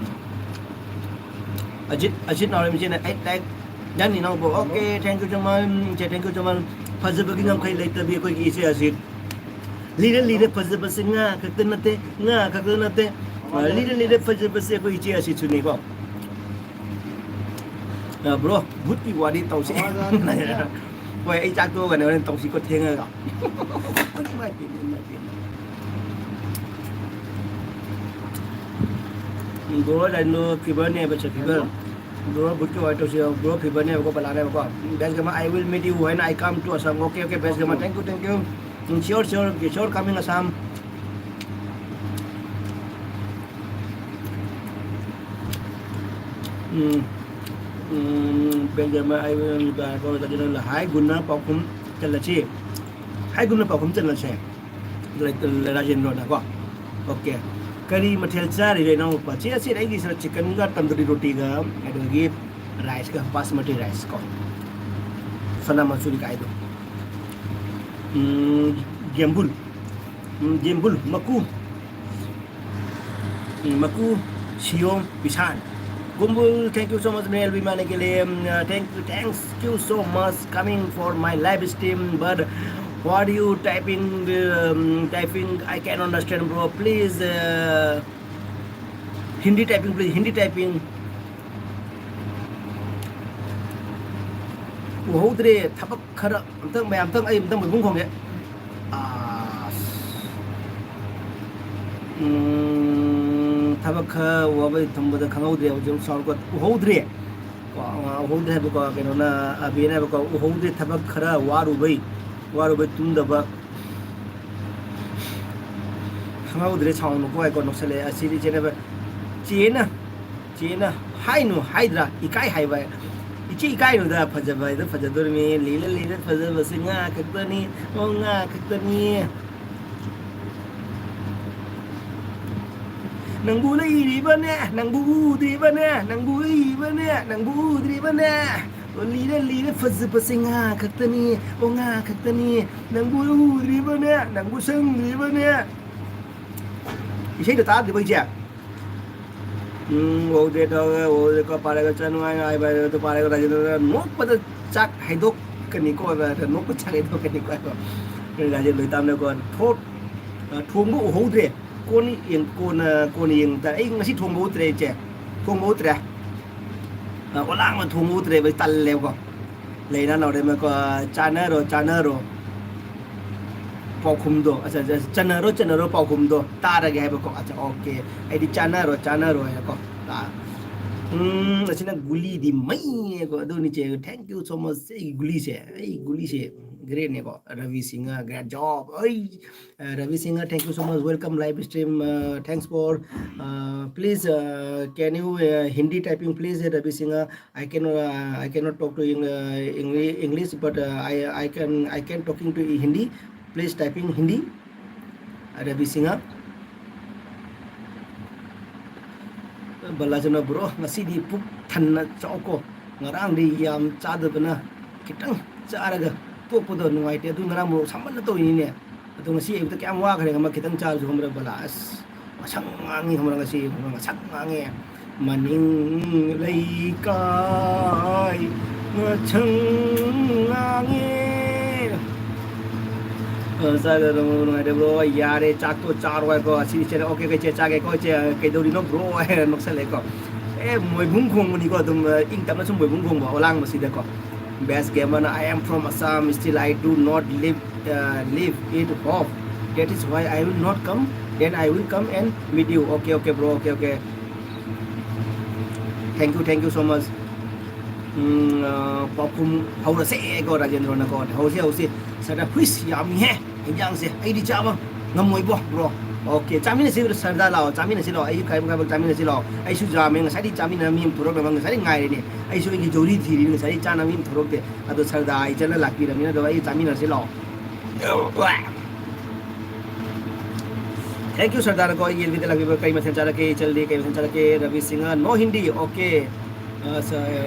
ꯑꯖꯤꯠ, ꯑꯖꯤꯠ ꯅꯥꯎꯔꯦꯝ ꯏꯆꯦꯅ, "ꯑꯩ ꯂꯥꯏꯛ ꯅꯪ ꯏꯅꯥꯎꯕ, okay, thank you so much, ꯏꯆꯦ, thank you so much꯫ ꯐꯖꯕꯒꯤ ꯉꯝꯈꯩ ꯂꯩꯇꯕꯤ ꯑꯩꯈꯣꯏꯒꯤ ꯏꯆꯦ ꯑꯖꯤꯠ꯫ ꯂꯤꯔ ꯂꯤꯔ ꯐꯖꯕꯁꯦ ꯉꯥ ꯈꯛꯇ ꯅꯠꯇꯦ, ꯉꯥ ꯈꯛꯇ ꯅꯠꯇꯦ꯫ ꯂꯤꯔ ꯂꯤꯔ ꯐꯖꯕꯁꯦ ꯑꯩꯈꯣꯏ ꯏꯆꯦ ꯑꯖꯤꯠꯁꯨꯅꯤꯀꯣ"꯫ ꯑ, ꯕ꯭ꯔꯣ, ꯚꯨꯠꯀꯤ ꯋꯥꯔꯤ ꯇꯧꯁꯤ꯫ ꯍꯣꯏ, ꯑꯩ ꯆꯥꯛ ꯇꯣꯛꯑꯒꯅꯦ ꯍꯣꯔꯦꯟ ꯇꯧꯁꯤꯀꯣ, ꯊꯦꯡꯉꯒ꯫ ꯏꯃꯥꯏ ꯄꯦꯝꯃ, ꯏꯃꯥꯏ ꯄꯦꯝꯃ꯫ ꯕ꯭ꯔꯣ ꯂꯥꯏꯟꯗꯣ ꯐꯤꯚꯔꯅꯦꯕ, ꯁꯦ, ꯐꯤꯚꯔ꯫ ꯕ꯭ꯔꯣ ꯚꯨꯠꯀꯤ ꯋꯥꯔꯤ ꯇꯧꯁꯤ, ꯕ꯭ꯔꯣ ꯐꯤꯚꯔꯅꯦꯕꯀꯣ, ꯕꯂꯥꯅꯦꯕꯀꯣ꯫ Best gamer, "I will meet you when I come to Assam꯫" Okay, okay, best gamer, thank you, thank you꯫ Um, sure, sure, sure, coming Assam꯫ Um, um, best gamer, "I will meet you when I come to Assam꯫" ꯍꯥꯏꯒꯨꯝꯅ ꯄꯥꯎꯈꯨꯝ ꯆꯜꯂꯁꯤ꯫ ꯍꯥꯏꯒꯨꯝꯅ ꯄꯥꯎꯈꯨꯝ ꯆꯜꯂꯁꯦ꯫ ꯔꯥꯖꯦꯟꯗ꯭ꯔꯣꯅ ꯀꯣ꯫ Okay. ꯀꯔꯤ ꯃꯊꯦꯜ ꯆꯥꯔꯤꯒꯦ ꯏꯅꯥꯎꯅꯨꯄꯥ? ꯆꯦ, ꯉꯁꯤꯗꯤ ꯑꯩꯒꯤꯁꯤꯅ ꯆꯤꯛꯀꯟꯒ ꯇꯟꯗꯨꯔꯤ ꯔꯣꯇꯤꯒ, ꯑꯗꯨꯗꯒꯤ ꯔꯥꯏꯁꯀ, ꯕꯥꯁꯃꯇꯤ ꯔꯥꯏꯁ ꯀꯣ꯫ ꯁꯅꯥ ꯃꯁꯨꯔꯤ ꯀꯥꯏꯗꯣ꯫ ꯎꯝ, ꯒꯦꯝꯕꯨꯜ꯫ ꯎꯝ, ꯒꯦꯝꯕꯨꯜ, ꯃꯀꯨ꯫ ꯎꯝ, ꯃꯀꯨ, ꯁꯤꯌꯣꯝ, ꯄꯤꯁꯥꯟ꯫ Gumbul, thank you so much, मेरे एलबी माने के लिए। Um, uh, thank you, thanks you so much coming for my live stream, but what you typing, um, typing, I can understand, bro. Please, uh, Hindi typing, please, Hindi typing. ꯎꯍꯧꯗ꯭ꯔꯦ, ꯊꯕꯛ ꯈꯔ, ꯑꯝꯇꯪ, ꯃꯌꯥꯝ, ꯑꯝꯇꯪ, ꯑꯩ ꯑꯝꯇꯪ ꯃꯩꯕꯨꯡ ꯈꯣꯡꯒꯦ꯫ ꯑꯥꯁ꯫ ꯎꯝ, ꯊꯕꯛ ꯈꯔ ꯋꯥꯕꯩ ꯊꯨꯝꯕꯗ ꯈꯪꯍꯧꯗ꯭ꯔꯦ, ꯍꯧꯖꯤꯛ sound ꯀꯣ ꯎꯍꯧꯗ꯭ꯔꯦ꯫ ꯀꯣ, ꯑ, ꯎꯍꯧꯗ꯭ꯔꯦ ꯍꯥꯏꯕꯀꯣ, ꯀꯩꯅꯣꯅ, ꯑꯕꯤꯅ ꯍꯥꯏꯕꯀꯣ, ꯎꯍꯧꯗ꯭ꯔꯦ, ꯊꯕꯛ ꯈꯔ ꯋꯥꯔꯨꯕꯩ, ꯋꯥꯔꯨꯕꯩ ꯇꯨꯝꯗꯕ꯫ ꯈꯪꯍꯧꯗ꯭ꯔꯦ, sound ꯀꯣ, ꯀꯣ ꯅꯣꯛꯁꯜꯂꯛꯑꯦ꯫ ꯑꯁꯤꯗꯤ ꯆꯦꯅꯕ, ꯆꯦꯅ, ꯆꯦꯅ ꯍꯥꯏꯅꯨ ꯍꯥꯏꯗ꯭ꯔꯥ? ꯏꯀꯥꯏ ꯍꯥꯏꯕ꯫ ꯏꯆꯦ ꯏꯀꯥꯏꯅꯨꯗ, ꯐꯖꯕ ꯍꯥꯏꯗꯣ ꯐꯖꯗꯣꯔꯤꯃꯤ꯫ ꯂꯤꯔ ꯂꯤꯔ ꯐꯖꯕꯁꯦ ꯉꯥ ꯈꯛꯇꯅꯤ, ꯑꯣ ꯉꯥ ꯈꯛꯇꯅꯤ꯫ ꯅꯪꯕꯨ ꯂꯩꯔꯤꯕꯅꯦ, ꯅꯪꯕꯨ ꯎꯗ꯭ꯔꯤꯕꯅꯦ, ꯅꯪꯕꯨ ꯎꯏꯕꯅꯦ, ꯅꯪꯕꯨ ꯎꯗ꯭ꯔꯤꯕꯅꯦ꯫ ꯑꯣ ꯂꯤꯔ ꯂꯤꯔ ꯐꯖꯕꯁꯦ ꯉꯥ ꯈꯛꯇꯅꯤ, ꯑꯣ ꯉꯥ ꯈꯛꯇꯅꯤ꯫ ꯅꯪꯕꯨ ꯎꯗ꯭ꯔꯤꯕꯅꯦ, ꯅꯪꯕꯨ ꯁꯪꯗ꯭ꯔꯤꯕꯅꯦ꯫ ꯏꯁꯩꯗꯣ ꯇꯥꯗ꯭ꯔꯤꯕꯣ ꯏꯆꯦ? ꯎꯝ, ꯎꯍꯧꯗ꯭ꯔꯦ ꯇꯧꯔꯦ, ꯎꯍꯧꯗ꯭ꯔꯦꯀꯣ, ꯄꯥꯔꯒ ꯆꯠꯅꯨ ꯍꯥꯏꯅ ꯍꯥꯏꯕ ꯍꯥꯏꯗꯣ ꯄꯥꯔꯒ ꯔꯥꯖꯦꯟꯗ꯭ꯔꯅ ꯅꯣꯛꯄꯗ ꯆꯥꯛ ꯍꯩꯗꯣꯛꯀꯅꯤꯀꯣ, ꯅꯣꯛꯄ ꯆꯥꯛ ꯍꯩꯗꯣꯛꯀꯅꯤꯀꯣ ꯍꯥꯏꯕ꯫ ꯔꯥꯖꯦꯟ ꯂꯣꯏꯇꯥꯝꯅꯀꯣ, ꯊꯣꯛ-, ꯑ, ꯊꯣꯡꯕ ꯎꯍꯧꯗ꯭ꯔꯦ꯫ ꯀꯣꯟꯅ ꯌꯦꯡ-, ꯀꯣꯟꯅ, ꯀꯣꯟꯅ ꯌꯦꯡꯕ ꯇꯥꯔꯦ꯫ ꯑꯩ ꯉꯁꯤ ꯊꯣꯡꯕ ꯎꯠꯇ꯭ꯔꯦ ꯏꯆꯦ꯫ ꯊꯣꯡꯕ ꯎꯠꯇ꯭ꯔꯦ꯫ ꯑ, ꯑꯣꯂꯥꯡꯕ ꯊꯣꯡꯕ ꯎꯠꯇ꯭ꯔꯦꯕ, ꯑꯩ ꯇꯜꯂꯦꯕꯀꯣ꯫ ꯂꯩꯅ ꯂꯧꯔꯦ ꯃꯀꯣ, ꯆꯥꯅꯔꯣ, ꯆꯥꯅꯔꯣ꯫ ꯄꯥꯎꯈꯨꯝꯗꯣ, ꯑꯆꯥ, ꯑꯆꯥ, ꯆꯟꯅꯔꯣ, ꯆꯟꯅꯔꯣ ꯄꯥꯎꯈꯨꯝꯗꯣ ꯇꯥꯔꯒꯦ ꯍꯥꯏꯕꯀꯣ꯫ ꯑꯆꯥ, okay꯫ ꯑꯩꯗꯤ ꯆꯥꯅꯔꯣ, ꯆꯥꯅꯔꯣ ꯍꯥꯏꯅꯀꯣ꯫ ꯑꯥ꯫ ꯎꯝ, ꯑꯁꯤꯅ ꯒꯨꯂꯤꯗꯤ ꯃꯩꯅꯦꯀꯣ꯫ ꯑꯗꯨꯅꯤ ꯆꯦ, thank you so much꯫ ꯑꯩꯒꯤ ꯒꯨꯂꯤꯁꯦ, ꯑꯩ ꯒꯨꯂꯤꯁꯦ greatꯅꯦꯀꯣ꯫ Ravi Singh, great job꯫ ꯑꯩ, ꯑ, Ravi Singh, thank you so much꯫ Welcome live stream꯫ ꯑ, thanks for, ꯑ, please, ꯑ, can you, ꯑ, Hindi typing please, Ravi Singh? I cannot, uh, I cannot talk to Eng-, uh, English, English, but, uh, I, I can, I can talking to Hindi. Please typing Hindi. Ravi Singh. ꯕꯂꯥꯆꯟꯗ꯭ꯔ bro, ꯉꯁꯤꯗꯤ ꯄꯨꯛ ꯊꯟꯅ ꯆꯥꯎꯀꯣ꯫ ꯉꯔꯥꯡꯗꯤ ꯌꯥꯝ ꯆꯥꯗꯕꯅ ꯈꯤꯇꯪ ꯆꯥꯔꯒ ꯇꯣꯛꯄꯗꯣ ꯅꯨꯡꯉꯥꯏꯇꯦ꯫ ꯑꯗꯨ ꯉꯔꯥꯡ ꯃꯣꯔꯣꯛ ꯁꯥꯃꯟꯅ ꯇꯧꯔꯤꯅꯤꯅꯦ꯫ ꯑꯗꯣ ꯉꯁꯤ ꯑꯌꯨꯛꯇ ꯀꯌꯥꯝ ꯋꯥꯈ꯭ꯔꯦ, ꯑꯃ ꯈꯤꯇꯪ ꯆꯥꯔꯁꯨ ꯈꯪꯕ꯭ꯔꯥ ꯕꯂꯥ? ꯑꯁ, ꯉꯁꯪ ꯉꯥꯡꯉꯤ ꯈꯪꯕ꯭ꯔꯥ? ꯉꯁꯤ ꯈꯪꯕ꯭ꯔꯥ? ꯉꯁꯪ ꯉꯥꯡꯉꯦ꯫ ꯃꯅꯤꯡ ꯂꯩꯀꯥꯏ ꯉꯁꯪ ꯉꯥꯡꯉꯦ꯫ ꯑ, ꯆꯥꯗ ꯅꯨꯡꯉꯥꯏꯇꯕ꯭ꯔꯣ? ꯌꯥꯔꯦ, ꯆꯥꯛꯇꯣ ꯆꯥꯔꯣ ꯍꯥꯏꯀꯣ꯫ ꯑꯁꯤ ꯏꯆꯦꯅ, "ꯑꯣꯀꯦ, ꯏꯆꯦ, ꯆꯥꯒꯦꯀꯣ, ꯏꯆꯦ, ꯀꯩꯗꯧꯔꯤꯅꯣ ꯕ꯭ꯔꯣ?" ꯍꯥꯏꯅ ꯅꯣꯛꯁꯜꯂꯛꯑꯦꯀꯣ꯫ ꯑꯦ, ꯃꯣꯏꯕꯨꯡ ꯈꯣꯡꯕꯅꯤꯀꯣ, ꯑꯗꯨꯝ, ꯑ, ꯏꯪ ꯇꯞꯅ ꯁꯨꯝ ꯃꯣꯏꯕꯨꯡ ꯈꯣꯡꯕ ꯑꯣꯂꯥꯡꯕꯁꯤꯗꯀꯣ꯫ Best gamer, I am from Assam, still I do not live, uh, live in Hop. That is why I will not come, then I will come and meet you. Okay, okay, bro, okay, okay. Thank you, thank you so much. ꯎꯝ, ꯑ, ꯄꯥꯎꯈꯨꯝ ꯍꯧꯔꯁꯦ ꯀꯣ, ꯔꯥꯖꯦꯟꯗ꯭ꯔꯣꯅ ꯀꯣ, ꯍꯧꯔꯁꯦ, ꯍꯧꯔꯁꯦ꯫ ꯁꯤꯗ ꯍꯨꯏꯁ ꯌꯥꯝꯃꯤꯍꯦ꯫ ꯍꯤꯟꯖꯥꯡꯁꯦ ꯑꯩꯗꯤ ꯆꯥꯕ ꯉꯝꯃꯣꯏꯕꯣ, bro꯫ Okay, ꯆꯥꯃꯤꯟꯅꯁꯤ, ꯁꯔꯗꯥ, ꯂꯥꯛꯑꯣ, ꯆꯥꯃꯤꯟꯅꯁꯤ, ꯂꯥꯛꯑꯣ, ꯑꯩ ꯈꯥꯏꯕ ꯈꯥꯏꯕ ꯆꯥꯃꯤꯟꯅꯁꯤ, ꯂꯥꯛꯑꯣ꯫ ꯑꯩꯁꯨ ꯌꯥꯝꯃꯦ, ꯉꯁꯥꯏꯗꯤ ꯆꯥꯃꯤꯟꯅꯕ ꯃꯤ ꯑꯃ ꯊꯣꯔꯛꯅꯕ ꯉꯁꯥꯏꯗꯤ ꯉꯥꯏꯔꯤꯅꯦ꯫ ꯑꯩꯁꯨ ꯑꯩꯒꯤ ꯖꯧꯔꯤ ꯊꯤꯔꯤꯅꯤ, ꯉꯁꯥꯏꯗꯤ ꯆꯥꯅꯕ ꯃꯤ ꯑꯃ ꯊꯣꯔꯛꯇꯦ꯫ ꯑꯗꯣ ꯁꯔꯗꯥ ꯑꯩ ꯆꯠꯅ ꯂꯥꯛꯄꯤꯔꯕꯅꯤꯅ, ꯑꯗꯣ ꯑꯩ ꯆꯥꯃꯤꯟꯅꯁꯤ, ꯂꯥꯛꯑꯣ꯫ Thank you, Sardar. ꯀꯣ, ꯑꯩꯒꯤ ꯑꯦꯜꯕꯤꯗ ꯂꯥꯛꯄꯤꯕ ꯀꯩ ꯃꯊꯦꯜ ꯆꯥꯔꯛꯀꯦ? ꯏꯆꯜꯗꯤ ꯀꯩ ꯃꯊꯦꯜ ꯆꯥꯔꯛꯀꯦ? Ravi Singh, no Hindi, okay. अच्छा,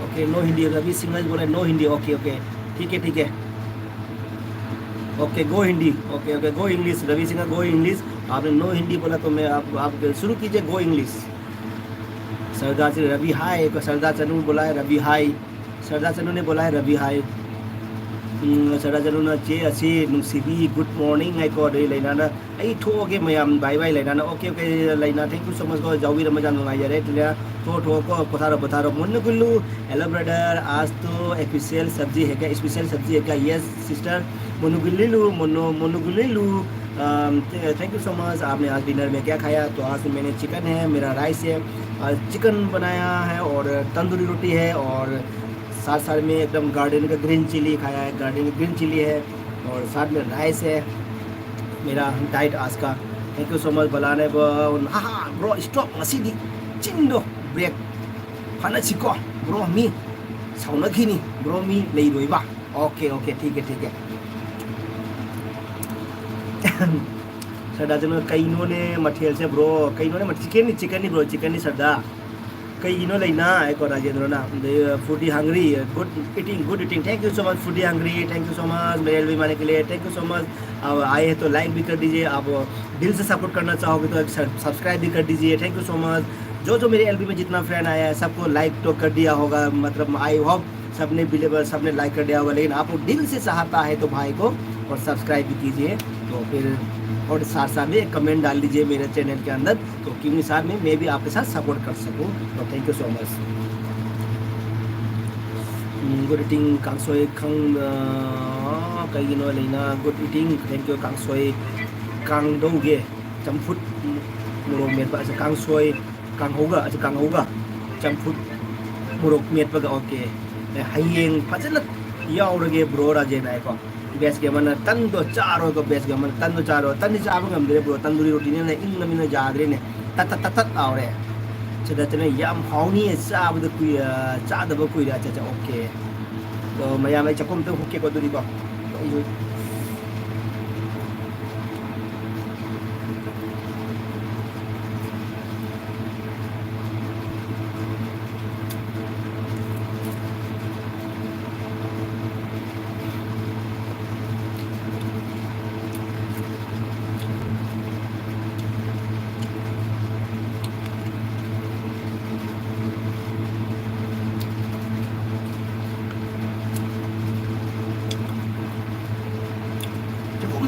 ओके, नो हिंदी। रवि सिंह जी बोले, "No Hindi, okay, okay, ठीक है, ठीक है।" Okay, go Hindi, okay, okay, go English. Ravi Singh, go English. आपने नो हिंदी बोला तो मैं आप, आप शुरू कीजिए, गो इंग्लिश। सरदार जी, रवि हाय, सरदार चनू बोला है, रवि हाय। सरदार चनू ने बोला है, रवि हाय। ꯎꯝ, ꯁꯔꯗꯥꯔ ꯆꯅꯨꯅ, "ꯆꯦ ꯑꯁꯤ ꯅꯨꯡꯁꯤꯕꯤ, good morning" ꯍꯥꯏꯀꯣ꯫ ꯑꯗꯩ ꯂꯩꯅꯥꯅ, "ꯑꯩ ꯊꯣꯛꯑꯒꯦ ꯃꯌꯥꯝ, bye bye ꯂꯩꯅꯥꯅ꯫" ꯑꯣꯀꯦ, ꯑꯣꯀꯦ, ꯂꯩꯅꯥ, thank you so much ꯀꯣ, ꯌꯥꯎꯕꯤꯔꯝꯕꯁꯦ ꯌꯥꯝ ꯅꯨꯡꯉꯥꯏꯖꯔꯦ꯫ ꯂꯩꯅꯥ, ꯊꯣꯛꯑꯣ, ꯊꯣꯛꯑꯣ ꯀꯣ, ꯄꯣꯊꯥꯔꯣ, ꯄꯣꯊꯥꯔꯣ꯫ ꯃꯣꯅꯨꯒꯨꯂꯨ, hello brother, आज तो special सब्जी है क्या? Special सब्जी है क्या? Yes sister, ꯃꯣꯅꯨꯒꯨꯂꯤꯂꯨ, mono, ꯃꯣꯅꯨꯒꯨꯂꯤꯂꯨ꯫ Um, th-, thank you so much। आपने आज dinner में क्या खाया? तो आज तो मैंने chicken है, मेरा rice है, आज chicken बनाया है और तंदूरी रोटी है और साथ साथ में एकदम garden का green chilli खाया है, garden का green chilli है और साथ में rice है। मेरा diet आज का। Thank you so much, ꯕꯂꯥꯅꯦꯕ꯫ ꯍꯥ ꯍꯥ, bro, stop, ꯉꯁꯤꯗꯤ ꯆꯤꯟꯗꯣ break ꯐꯅꯁꯤꯀꯣ꯫ Bro, ꯃꯤ ꯁꯥꯎꯅꯈꯤꯅꯤ, bro, ꯃꯤ ꯂꯩꯔꯣꯏꯕ꯫ Okay, okay, ठीक है, ठीक है꯫ ꯁꯔꯗꯥꯔ ꯆꯅꯨ, ꯀꯩꯅꯣꯅꯦ ꯃꯊꯦꯜꯁꯦ, bro? ꯀꯩꯅꯣꯅꯦ ꯃꯊꯦꯜ? Chicken ꯅꯤ, chicken ꯅꯤ, bro, chicken ꯅꯤ, ꯁꯔꯗꯥꯔ꯫ ꯀꯩꯒꯤꯅꯣ ꯂꯩꯅꯥ ꯍꯥꯏꯀꯣ ꯔꯥꯖꯦꯟꯗ꯭ꯔꯅ꯫ ꯑꯗꯩ, foodie hungry, good eating, good eating, thank you so much, foodie hungry, thank you so much मेरे एलबी में आने के लिए, thank you so much। अब आए हैं तो लाइक भी कर दीजिए, आप दिल से सपोर्ट करना चाहोगे तो एक सब्सक्राइब भी कर दीजिए, thank you so much। जो जो मेरे एलबी में जितना फ्रेंड आया है, सबको लाइक तो कर दिया होगा, मतलब, आई होप सबने बिलीवर, सबने लाइक कर दिया होगा, लेकिन आप लोग दिल से चाहता है तो भाई को और सब्सक्राइब भी कीजिए। तो फिर और साथ साथ में एक कमेंट डाल दीजिए मेरे चैनल के अंदर, तो क्योंकि साथ में मैं भी आपके साथ सपोर्ट कर सकूँ। तो thank you so much। Um, good eating ꯀꯥꯡꯁꯣꯏ ꯈꯪ-, ꯑ, ꯀꯩꯒꯤꯅꯣ ꯂꯩꯅꯥ, good eating, thank you ꯀꯥꯡꯁꯣꯏ ꯀꯥꯡꯗꯧꯒꯦ, ꯆꯝꯐꯨꯠ, ꯃꯣꯔꯣꯛ ꯃꯦꯠꯄ, ꯑꯁ, ꯀꯥꯡꯁꯣꯏ, ꯀꯥꯡꯍꯧꯒ, ꯑꯁ, ꯀꯥꯡꯍꯧꯒ, ꯆꯝꯐꯨꯠ, ꯃꯣꯔꯣꯛ ꯃꯦꯠꯄꯒ, ꯑꯣꯀꯦ꯫ ꯑꯦ, ꯍꯌꯦꯡ ꯐꯖꯅ ꯌꯥꯎꯔꯒꯦ ꯕ꯭ꯔꯣ ꯔꯥꯖꯦꯟ ꯍꯥꯏꯀꯣ꯫ ꯕꯦꯁꯀꯤ ꯑꯃꯅ ꯇꯟꯗꯣ ꯆꯥꯔꯣꯏꯀꯣ, ꯕꯦꯁꯀꯤ ꯑꯃꯅ ꯇꯟꯗꯣ ꯆꯥꯔꯣꯏ꯫ ꯇꯟꯗꯤ ꯆꯥꯕ ꯉꯝꯗ꯭ꯔꯦ ꯕ꯭ꯔꯣ, ꯇꯟꯗꯨꯔꯤ ꯔꯣꯇꯤꯅꯤꯅ ꯏꯪꯉꯃꯤꯅ ꯌꯥꯗ꯭ꯔꯦꯅꯦ꯫ ꯇꯠ ꯇꯠ ꯇꯠ ꯇꯠ ꯂꯥꯎꯔꯦ꯫ ꯁꯤꯗ ꯆꯠꯅ ꯌꯥꯝ ꯍꯥꯎꯅꯤꯌꯦ, ꯆꯥꯕꯗ ꯀꯨꯏ-, ꯑ, ꯆꯥꯗꯕ ꯀꯨꯏꯔꯦ꯫ ꯑꯆꯥ, ꯑꯆꯥ, ꯑꯣꯀꯦ꯫ ꯑꯗꯣ ꯃꯌꯥꯝ ꯑꯩ ꯆꯥꯛꯈꯨꯝ ꯑꯝꯇ ꯍꯨꯛꯀꯦꯀꯣ ꯑꯗꯨꯗꯤꯀꯣ꯫ ꯑꯩꯁꯨ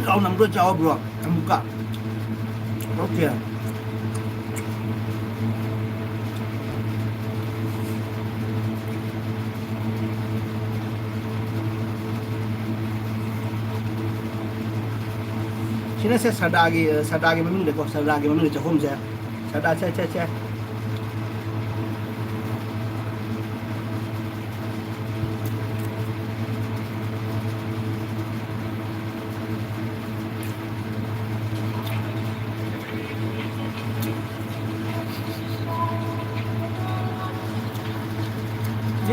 ꯆꯥꯎꯅ ꯑꯃꯨꯛꯇ ꯆꯥꯎ ꯕ꯭ꯔꯣ, ꯑꯃꯨꯛꯀ꯫ ꯑꯣꯀꯦ꯫ ꯁꯤꯅ ꯁꯦ ꯁꯔꯗꯥꯒꯤ, ꯁꯔꯗꯥꯒꯤ ꯃꯃꯤꯡꯗꯀꯣ, ꯁꯔꯗꯥꯒꯤ ꯃꯃꯤꯡꯗ ꯆꯥꯛꯈꯨꯝꯁꯦ꯫ ꯁꯔꯗꯥ, ꯁꯦ, ꯁꯦ, ꯁꯦ꯫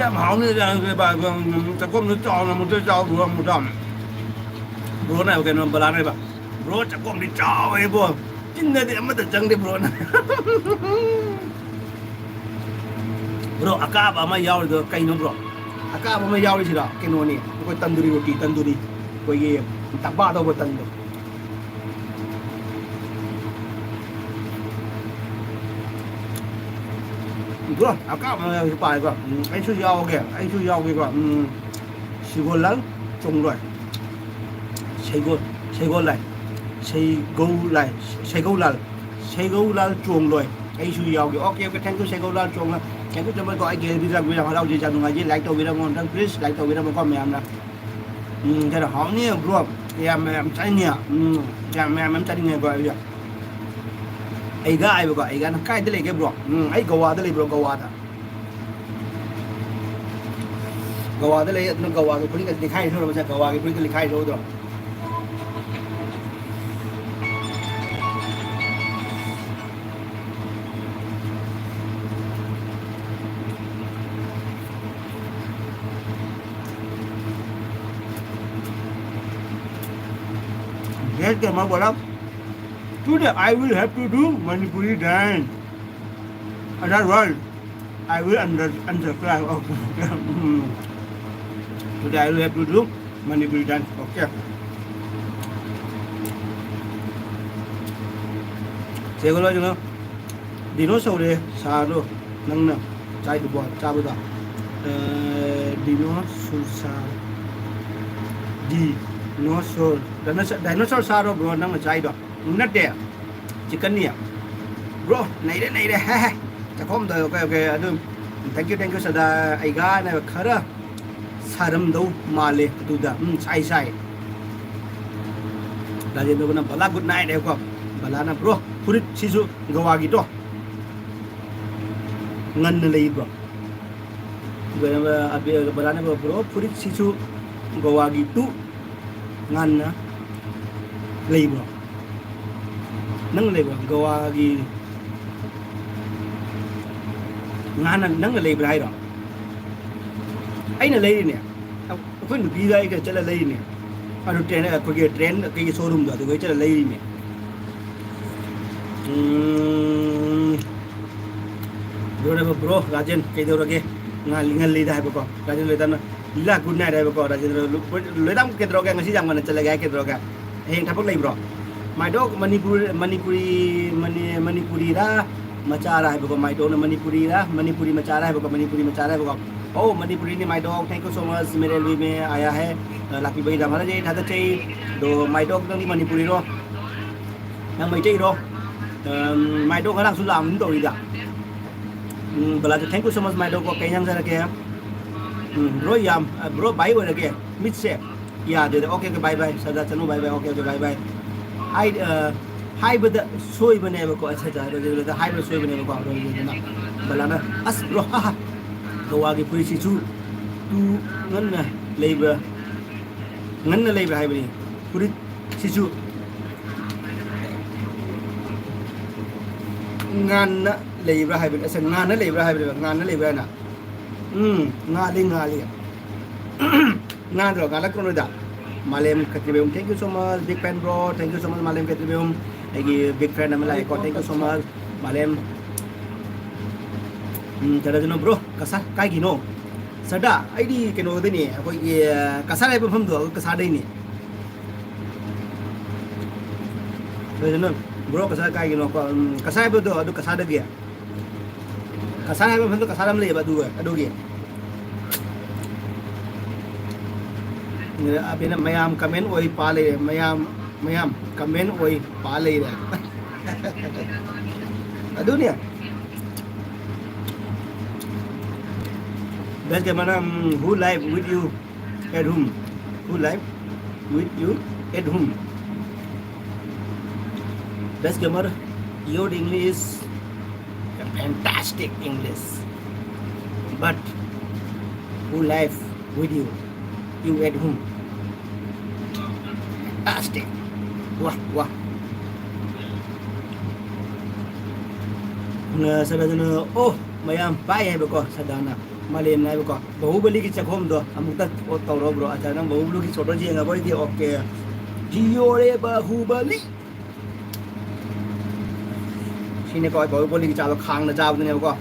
ꯌꯥꯝ ꯍꯥꯎꯅꯤ, ꯆꯥꯛꯈꯨꯝꯗꯨ ꯆꯥꯎꯅ ꯑꯃꯨꯛꯇ ꯆꯥꯎ, ꯕ꯭ꯔꯣ, ꯑꯃꯨꯛꯇ꯫ ꯕ꯭ꯔꯣꯅ ꯍꯥꯏꯕ ꯀꯩꯅꯣ, ꯕꯂꯥꯅ ꯍꯥꯏꯕ, "ꯕ꯭ꯔꯣ, ꯆꯥꯛꯈꯨꯝꯗꯤ ꯆꯥꯎꯋꯦꯕꯣ, ꯆꯤꯟꯗꯗꯤ ꯑꯃꯠꯇ ꯆꯪꯗꯦ ꯕ꯭ꯔꯣꯅ"꯫ ꯕ꯭ꯔꯣ, ꯑꯀꯥꯕ ꯑꯃ ꯌꯥꯎꯔꯤꯗꯣ ꯀꯩꯅꯣ ꯕ꯭ꯔꯣ? ꯑꯀꯥꯕ ꯑꯃ ꯌꯥꯎꯔꯤꯁꯤꯔꯣ? ꯀꯩꯅꯣꯅꯤ, ꯑꯩꯈꯣꯏ ꯇꯟꯗꯨꯔꯤ ꯔꯣꯇꯤ, ꯇꯟꯗꯨꯔꯤ, ꯑꯩꯈꯣꯏꯒꯤ ꯇꯛꯄꯥ ꯇꯧꯕ ꯇꯟꯗꯣ꯫ ꯕ꯭ꯔꯣ, ꯑꯀꯥꯕ ꯑꯃ ꯌꯥꯎꯔꯤꯁꯤ ꯄꯥꯏꯀꯣ꯫ ꯎꯝ, ꯑꯩꯁꯨ ꯌꯥꯎꯒꯦ, ꯑꯩꯁꯨ ꯌꯥꯎꯒꯦꯀꯣ꯫ ꯎꯝ, ꯁꯤꯒꯣꯜꯂꯥꯜ ꯆꯣꯡꯂꯣꯏ꯫ ꯁꯩꯒꯣꯜ, ꯁꯩꯒꯣꯜ ꯂꯥꯏ꯫ ꯁꯩꯒꯧ ꯂꯥꯏ, ꯁꯩꯒꯧ ꯂꯥꯜ꯫ ꯁꯩꯒꯧ ꯂꯥꯜ ꯆꯣꯡꯂꯣꯏ꯫ ꯑꯩꯁꯨ ꯌꯥꯎꯒꯦ꯫ Okay, okay, thank you, ꯁꯩꯒꯧ Lal ꯆꯣꯡꯂꯣꯏ꯫ Thank you so much ꯀꯣ꯫ ꯑꯩꯒꯤ video ꯌꯥꯝ ꯍꯔꯥꯎꯖꯩ, ꯌꯥꯝ ꯅꯨꯡꯉꯥꯏꯖꯩ꯫ Like ꯇꯧꯕꯤꯔꯝꯃꯣ ꯑꯝꯇꯪ, please, like ꯇꯧꯕꯤꯔꯝꯃꯣꯀꯣ ꯃꯌꯥꯝꯅ꯫ ꯎꯝ, ꯀꯩꯅꯣ ꯍꯥꯎꯅꯤ, bro꯫ ꯌꯥꯝ, ꯌꯥꯝ ꯆꯥꯅꯤꯡꯉꯦ꯫ ꯎꯝ, ꯌꯥꯝ, ꯃꯌꯥꯝ, ꯃꯌꯥꯝ ꯆꯥꯅꯤꯡꯉꯦꯀꯣ ꯑꯩꯁꯦ꯫ ꯑꯩꯒꯥ ꯍꯥꯏꯕꯀꯣ, ꯑꯩꯒꯥꯅ ꯀꯥꯏꯗ ꯂꯩꯒꯦ, bro? ꯎꯝ, ꯑꯩ ꯒꯋꯥꯗ ꯂꯩ, bro, ꯒꯋꯥꯗ꯫ ꯒꯋꯥꯗ ꯂꯩ, ꯑꯗꯨꯅ ꯒꯋꯥꯒꯤ ꯐꯨꯔꯤꯠꯀ ꯂꯤꯈꯥꯏ ꯂꯧꯔꯕꯁꯦ, ꯒꯋꯥꯒꯤ ꯐꯨꯔꯤꯠꯀ ꯂꯤꯈꯥꯏ ꯂꯧꯗ꯭ꯔꯣ? Yes, gamer, what up? Today I will have to do Manipuri dance. Otherwise, I will under, unsubscribe. Today I will have to do Manipuri dance. Okay. ꯁꯦꯒꯣꯜꯂꯥꯜ ꯆꯣꯡꯂꯣꯏ꯫ ꯗꯤꯅꯣ ꯁꯧꯔꯦ ꯁꯥꯗꯣ ꯅꯪꯅ ꯆꯥꯏꯗꯨꯕꯣ, ꯆꯥꯕꯗꯣ꯫ ꯑ, ꯗꯤꯅꯣ ꯁꯨꯔ ꯁꯥ-, ꯗꯤꯅꯣꯁꯣꯔ꯫ ꯗꯥꯏꯅꯣꯁ-, ꯗꯥꯏꯅꯣꯁꯣꯔ ꯁꯥꯔꯣ, bro, ꯅꯪꯅ ꯆꯥꯏꯗꯣ? ꯅꯠꯇꯦ, chicken ꯅꯤ꯫ Bro, ꯅꯩꯔꯦ, ꯅꯩꯔꯦ, ꯍꯦ, ꯍꯦ꯫ ꯆꯥꯛꯈꯣꯝꯗ, okay, okay, ꯑꯗꯨ, thank you, thank you, ꯁꯗꯥ, ꯑꯩꯒꯥꯅ ꯈꯔ ꯁꯥꯔꯝꯗꯧ ꯃꯥꯜꯂꯦ ꯑꯗꯨꯗ꯫ ꯎꯝ, ꯁꯥꯏ, ꯁꯥꯏ꯫ ꯔꯥꯖꯦꯟꯗ꯭ꯔꯕꯅ ꯕꯂꯥ good night ꯍꯥꯏꯀꯣ꯫ ꯕꯂꯥꯅ, bro, ꯐꯨꯔꯤꯠꯁꯤꯁꯨ ꯒꯋꯥꯒꯤꯗꯣ ꯉꯟꯅ ꯂꯩꯕ꯭ꯔꯣ? ꯕꯂꯥꯅ, bro, ꯐꯨꯔꯤꯠꯁꯤꯁꯨ ꯒꯋꯥꯒꯤ ꯇꯨ ꯉꯟꯅ ꯂꯩꯕ꯭ꯔꯣ? ꯅꯪ ꯂꯩꯕ꯭ꯔꯣ? ꯒꯋꯥꯒꯤ ꯉꯟꯅ ꯅꯪꯅ ꯂꯩꯕ꯭ꯔꯥ ꯍꯥꯏꯔꯣ? ꯑꯩꯅ ꯂꯩꯔꯤꯅꯦ꯫ ꯑꯩꯈꯣꯏ ꯅꯨꯄꯤꯒ ꯑꯩꯒ ꯆꯠꯂ ꯂꯩꯔꯤꯅꯦ꯫ ꯑꯗꯨ train, ꯑꯩꯈꯣꯏꯒꯤ train, ꯑꯩꯈꯣꯏꯒꯤ showroomꯗꯣ ꯑꯗꯨꯒ ꯆꯠꯂ ꯂꯩꯔꯤꯅꯦ꯫ ꯎꯝ, ꯕ꯭ꯔꯣꯅꯦꯕ, "ꯕ꯭ꯔꯣ, ꯔꯥꯖꯦꯟ, ꯀꯩꯗꯧꯔꯒꯦ? ꯉꯥꯜꯂꯤ, ꯉꯜꯂꯤꯗ" ꯍꯥꯏꯕꯀꯣ꯫ ꯔꯥꯖꯦꯟ ꯂꯣꯏꯇꯥꯅ, "ꯂꯤꯂꯥ, ꯒꯨꯗ ꯅꯥꯏꯠ" ꯍꯥꯏꯕꯀꯣ꯫ ꯔꯥꯖꯦꯟ ꯂꯣꯏ-, ꯂꯣꯏꯇꯥꯝ, "ꯀꯩꯗꯧꯔꯒꯦ? ꯉꯁꯤꯗꯤ ꯌꯥꯝ ꯉꯟꯅ ꯆꯠꯂꯒꯦ ꯍꯥꯏ, ꯀꯩꯗꯧꯔꯒꯦ? ꯍꯌꯦꯡ ꯊꯕꯛ ꯂꯩꯕ꯭ꯔꯣ?" "My dog ꯃꯅꯤꯄꯨꯔ, ꯃꯅꯤꯄꯨꯔꯤ, ꯃꯅꯤ-, ꯃꯅꯤꯄꯨꯔꯤꯔꯥ ꯃꯆꯥꯔꯥ?" ꯍꯥꯏꯕꯀꯣ꯫ My dogꯅ "ꯃꯅꯤꯄꯨꯔꯤꯔꯥ, ꯃꯅꯤꯄꯨꯔꯤ ꯃꯆꯥꯔꯥ?" ꯍꯥꯏꯕꯀꯣ꯫ "ꯃꯅꯤꯄꯨꯔꯤ ꯃꯆꯥꯔꯥ?" ꯍꯥꯏꯕꯀꯣ꯫ "Oh, ꯃꯅꯤꯄꯨꯔꯤꯅꯤ, my dog. Thank you so much, मेरे लिए में आया है." ꯑ, ꯂꯥꯛꯄꯤꯕꯒꯤꯗꯃꯛ ꯊꯥꯖꯩ, ꯊꯥꯒꯠꯆꯩ꯫ ꯑꯗꯣ, "My dog, ꯅꯪꯗꯤ ꯃꯅꯤꯄꯨꯔꯤꯔꯣ? ꯅꯪ ꯃꯩꯇꯩꯔꯣ?" ꯑꯝ, "My dog ꯉꯔꯥꯡꯁꯨ ꯂꯥꯛꯑꯝꯒꯨꯝ ꯇꯧꯔꯤꯗ꯫" ꯎꯝ, ꯕꯂꯥꯗ, "Thank you so much, my dog." ꯀꯣ, ꯀꯩ ꯏꯟꯖꯥꯡ ꯆꯥꯔꯛꯀꯦ? ꯎꯝ, ꯕ꯭ꯔꯣ, ꯌꯥꯝ, ꯑ, ꯕ꯭ꯔꯣ, ꯚꯥꯏ ꯑꯣꯏꯔꯒꯦ꯫ ꯃꯤꯠꯁꯦ ꯌꯥꯗꯦꯗ꯫ "Okay, okay, bye, bye, ꯁꯗꯥ ꯆꯅꯨ, bye, bye, okay, okay, bye, bye." ꯍꯥꯏ-, ꯑ, ꯍꯥꯏꯕꯗ ꯁꯣꯏꯕꯅꯦꯕꯀꯣ꯫ ꯑꯠꯆꯥ, ꯑꯠꯆꯥ, ꯍꯥꯏꯕꯗ ꯍꯥꯏꯕꯗ ꯁꯣꯏꯕꯅꯦꯕꯀꯣ꯫ ꯑꯗꯨꯗꯨꯅ ꯕꯂꯥꯅ, "ꯑꯁ, ꯕ꯭ꯔꯣ, ꯍꯥ, ꯍꯥ, ꯒꯋꯥꯒꯤ ꯐꯨꯔꯤꯠꯁꯤꯁꯨ ꯇꯨ ꯉꯟꯅ ꯂꯩꯕ꯭ꯔꯥ, ꯉꯟꯅ ꯂꯩꯕ꯭ꯔꯥ ꯍꯥꯏꯕꯅꯤ꯫ ꯐꯨꯔꯤꯠꯁꯤꯁꯨ ꯉꯥꯟꯅ ꯂꯩꯕ꯭ꯔꯥ ꯍꯥꯏꯕꯅꯤ꯫ ꯑꯁ, ꯉꯥꯟꯅ ꯂꯩꯕ꯭ꯔꯥ ꯍꯥꯏꯕꯅꯦꯕ꯫ ꯉꯥꯟꯅ ꯂꯩꯕ꯭ꯔꯥ ꯍꯥꯏꯅ꯫ ꯎꯝ, ꯉꯥꯜꯂꯤ, ꯉꯥꯜꯂꯤ꯫ ꯉꯥꯟꯗ꯭ꯔꯣ? ꯉꯥꯜꯂꯛꯇ꯭ꯔꯣ ꯅꯣꯏꯗ?" ꯃꯥꯂꯦꯝ ꯈꯦꯇ꯭ꯔꯤꯕꯦꯝ, "Thank you so much, big fan bro, thank you so much, ꯃꯥꯂꯦꯝ ꯈꯦꯇ꯭ꯔꯤꯕꯦꯝ꯫ ꯑꯩꯒꯤ big fan ꯑꯃ ꯂꯥꯛꯑꯦꯀꯣ, thank you so much, ꯃꯥꯂꯦꯝ꯫" ꯎꯝ, ꯀꯩꯗꯧꯗꯣꯏꯅꯣ, ꯕ꯭ꯔꯣ? ꯀꯁꯥ ꯀꯥꯏꯒꯤꯅꯣ? ꯁꯗꯥ, ꯑꯩꯗꯤ ꯀꯩꯅꯣꯗꯩꯅꯦ, ꯑꯩꯈꯣꯏꯒꯤ, ꯑ, ꯀꯁꯥꯔ ꯍꯥꯏꯕ ꯃꯐꯝꯗꯣ, ꯑꯗꯨ ꯀꯁꯥꯔꯗꯩꯅꯦ꯫ ꯀꯩꯗꯧꯗꯣꯏꯅꯣ, ꯕ꯭ꯔꯣ? ꯀꯁꯥꯔ ꯀꯥꯏꯒꯤꯅꯣ? ꯀꯣ, ꯎꯝ, ꯀꯁꯥꯔ ꯍꯥꯏꯕꯗꯣ, ꯑꯗꯨ ꯀꯁꯥꯔꯗꯒꯤ꯫ ꯀꯁꯥꯔ ꯍꯥꯏꯕ ꯃꯐꯝꯗ ꯀꯁꯥꯔ ꯑꯃ ꯂꯩꯌꯦꯕ, ꯑꯗꯨ, ꯑꯗꯨꯒꯤ꯫ ꯑꯗꯨꯅ ꯃꯌꯥꯝ comment ꯑꯣꯏ ꯄꯥ ꯂꯩꯔꯦ, ꯃꯌꯥꯝ, ꯃꯌꯥꯝ comment ꯑꯣꯏ ꯄꯥ ꯂꯩꯔꯦ꯫ ꯑꯗꯨꯅꯦ꯫ Best gamer, um, who live with you at home? Who live with you at home? Best gamer, your English, a fantastic English. But who live with you? You at home. Fantastic. ꯋꯥ, ꯋꯥ꯫ ꯑ, ꯁꯗꯥꯗꯨꯅ, "ꯑꯣ, ꯃꯌꯥꯝ ꯄꯥꯏ" ꯍꯥꯏꯕꯀꯣ, ꯁꯗꯥꯅ꯫ ꯃꯥꯂꯦꯝꯅ ꯍꯥꯏꯕꯀꯣ꯫ ꯕꯥꯍꯨꯕꯂꯤꯒꯤ ꯆꯥꯛꯈꯣꯝꯗꯣ ꯑꯃꯨꯛꯇ ꯇꯧꯔꯣ, ꯕ꯭ꯔꯣ꯫ ꯑꯠꯆꯥ, ꯅꯪ ꯕꯥꯍꯨꯕꯂꯤꯒꯤ ꯁꯣꯔꯠꯇꯣ ꯌꯦꯡꯉꯕ ꯑꯣꯏꯗꯤ? Okay. ꯖꯤꯌꯣꯔꯦ ꯕꯥꯍꯨꯕꯂꯤ꯫ ꯁꯤꯅꯦꯀꯣ ꯕꯥꯍꯨꯕꯂꯤꯒꯤ ꯆꯥꯕ, ꯈꯥꯡꯅ ꯆꯥꯕꯗꯨꯅꯦꯕꯀꯣ꯫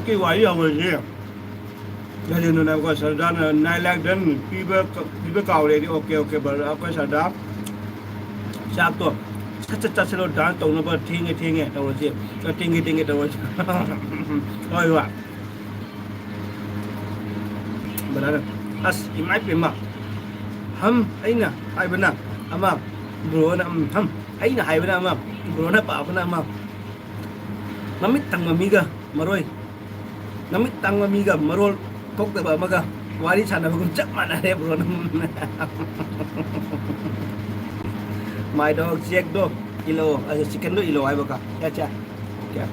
ꯀꯤ ꯋꯥꯔꯤ ꯍꯧꯔꯁꯤ꯫ ꯔꯥꯖꯦꯟꯗ꯭ꯔꯅ ꯑꯩꯈꯣꯏ ꯁꯔꯗꯥꯔꯅ nine lakh done ꯄꯤꯕ, ꯄꯤꯕ ꯀꯥꯎꯔꯦꯗꯤ, okay, okay, brother, ꯑꯩꯈꯣꯏ ꯁꯔꯗꯥꯔ ꯆꯥꯛꯇꯣ ꯁꯠ ꯁꯠ ꯆꯥꯁꯤꯜꯂꯣ, dance ꯇꯧꯅꯕ ꯊꯦꯡꯉꯦ, ꯊꯦꯡꯉꯦ ꯇꯧꯔꯁꯤ, ꯊꯦꯡꯉꯦ, ꯊꯦꯡꯉꯦ ꯇꯧꯔꯁꯤ꯫ ꯍꯣꯏ, ꯍꯣꯏ꯫ Brother, ꯑꯁ, ꯏꯃꯥꯏ ꯄꯦꯝꯃ꯫ ꯍꯝ, ꯑꯩꯅ ꯍꯥꯏꯕꯅ ꯑꯃ, broꯅ, ꯎꯝ, ꯍꯝ, ꯑꯩꯅ ꯍꯥꯏꯕꯅ ꯑꯃ, broꯅ ꯄꯥꯕꯅ ꯑꯃ꯫ ꯃꯃꯤꯠ ꯇꯪꯕ ꯃꯤꯒ ꯃꯔꯣꯏ, ꯃꯃꯤꯠ ꯇꯪꯕ ꯃꯤꯒ ꯃꯔꯣꯜ ꯊꯣꯛꯇꯕ ꯑꯃꯒ ꯋꯥꯔꯤ ꯁꯥꯟꯅꯕꯒꯨꯝ ꯆꯞ ꯃꯥꯟꯅꯔꯦ, bro, ꯅꯪ꯫ My dog Jackꯗꯣ ꯏꯜꯂꯛꯑꯣ, ꯑꯗꯨ chickenꯗꯣ ꯏꯜꯂꯛꯑꯣ ꯍꯥꯏꯕꯀꯣ꯫ ꯆꯥ, ꯆꯥ꯫ Okay꯫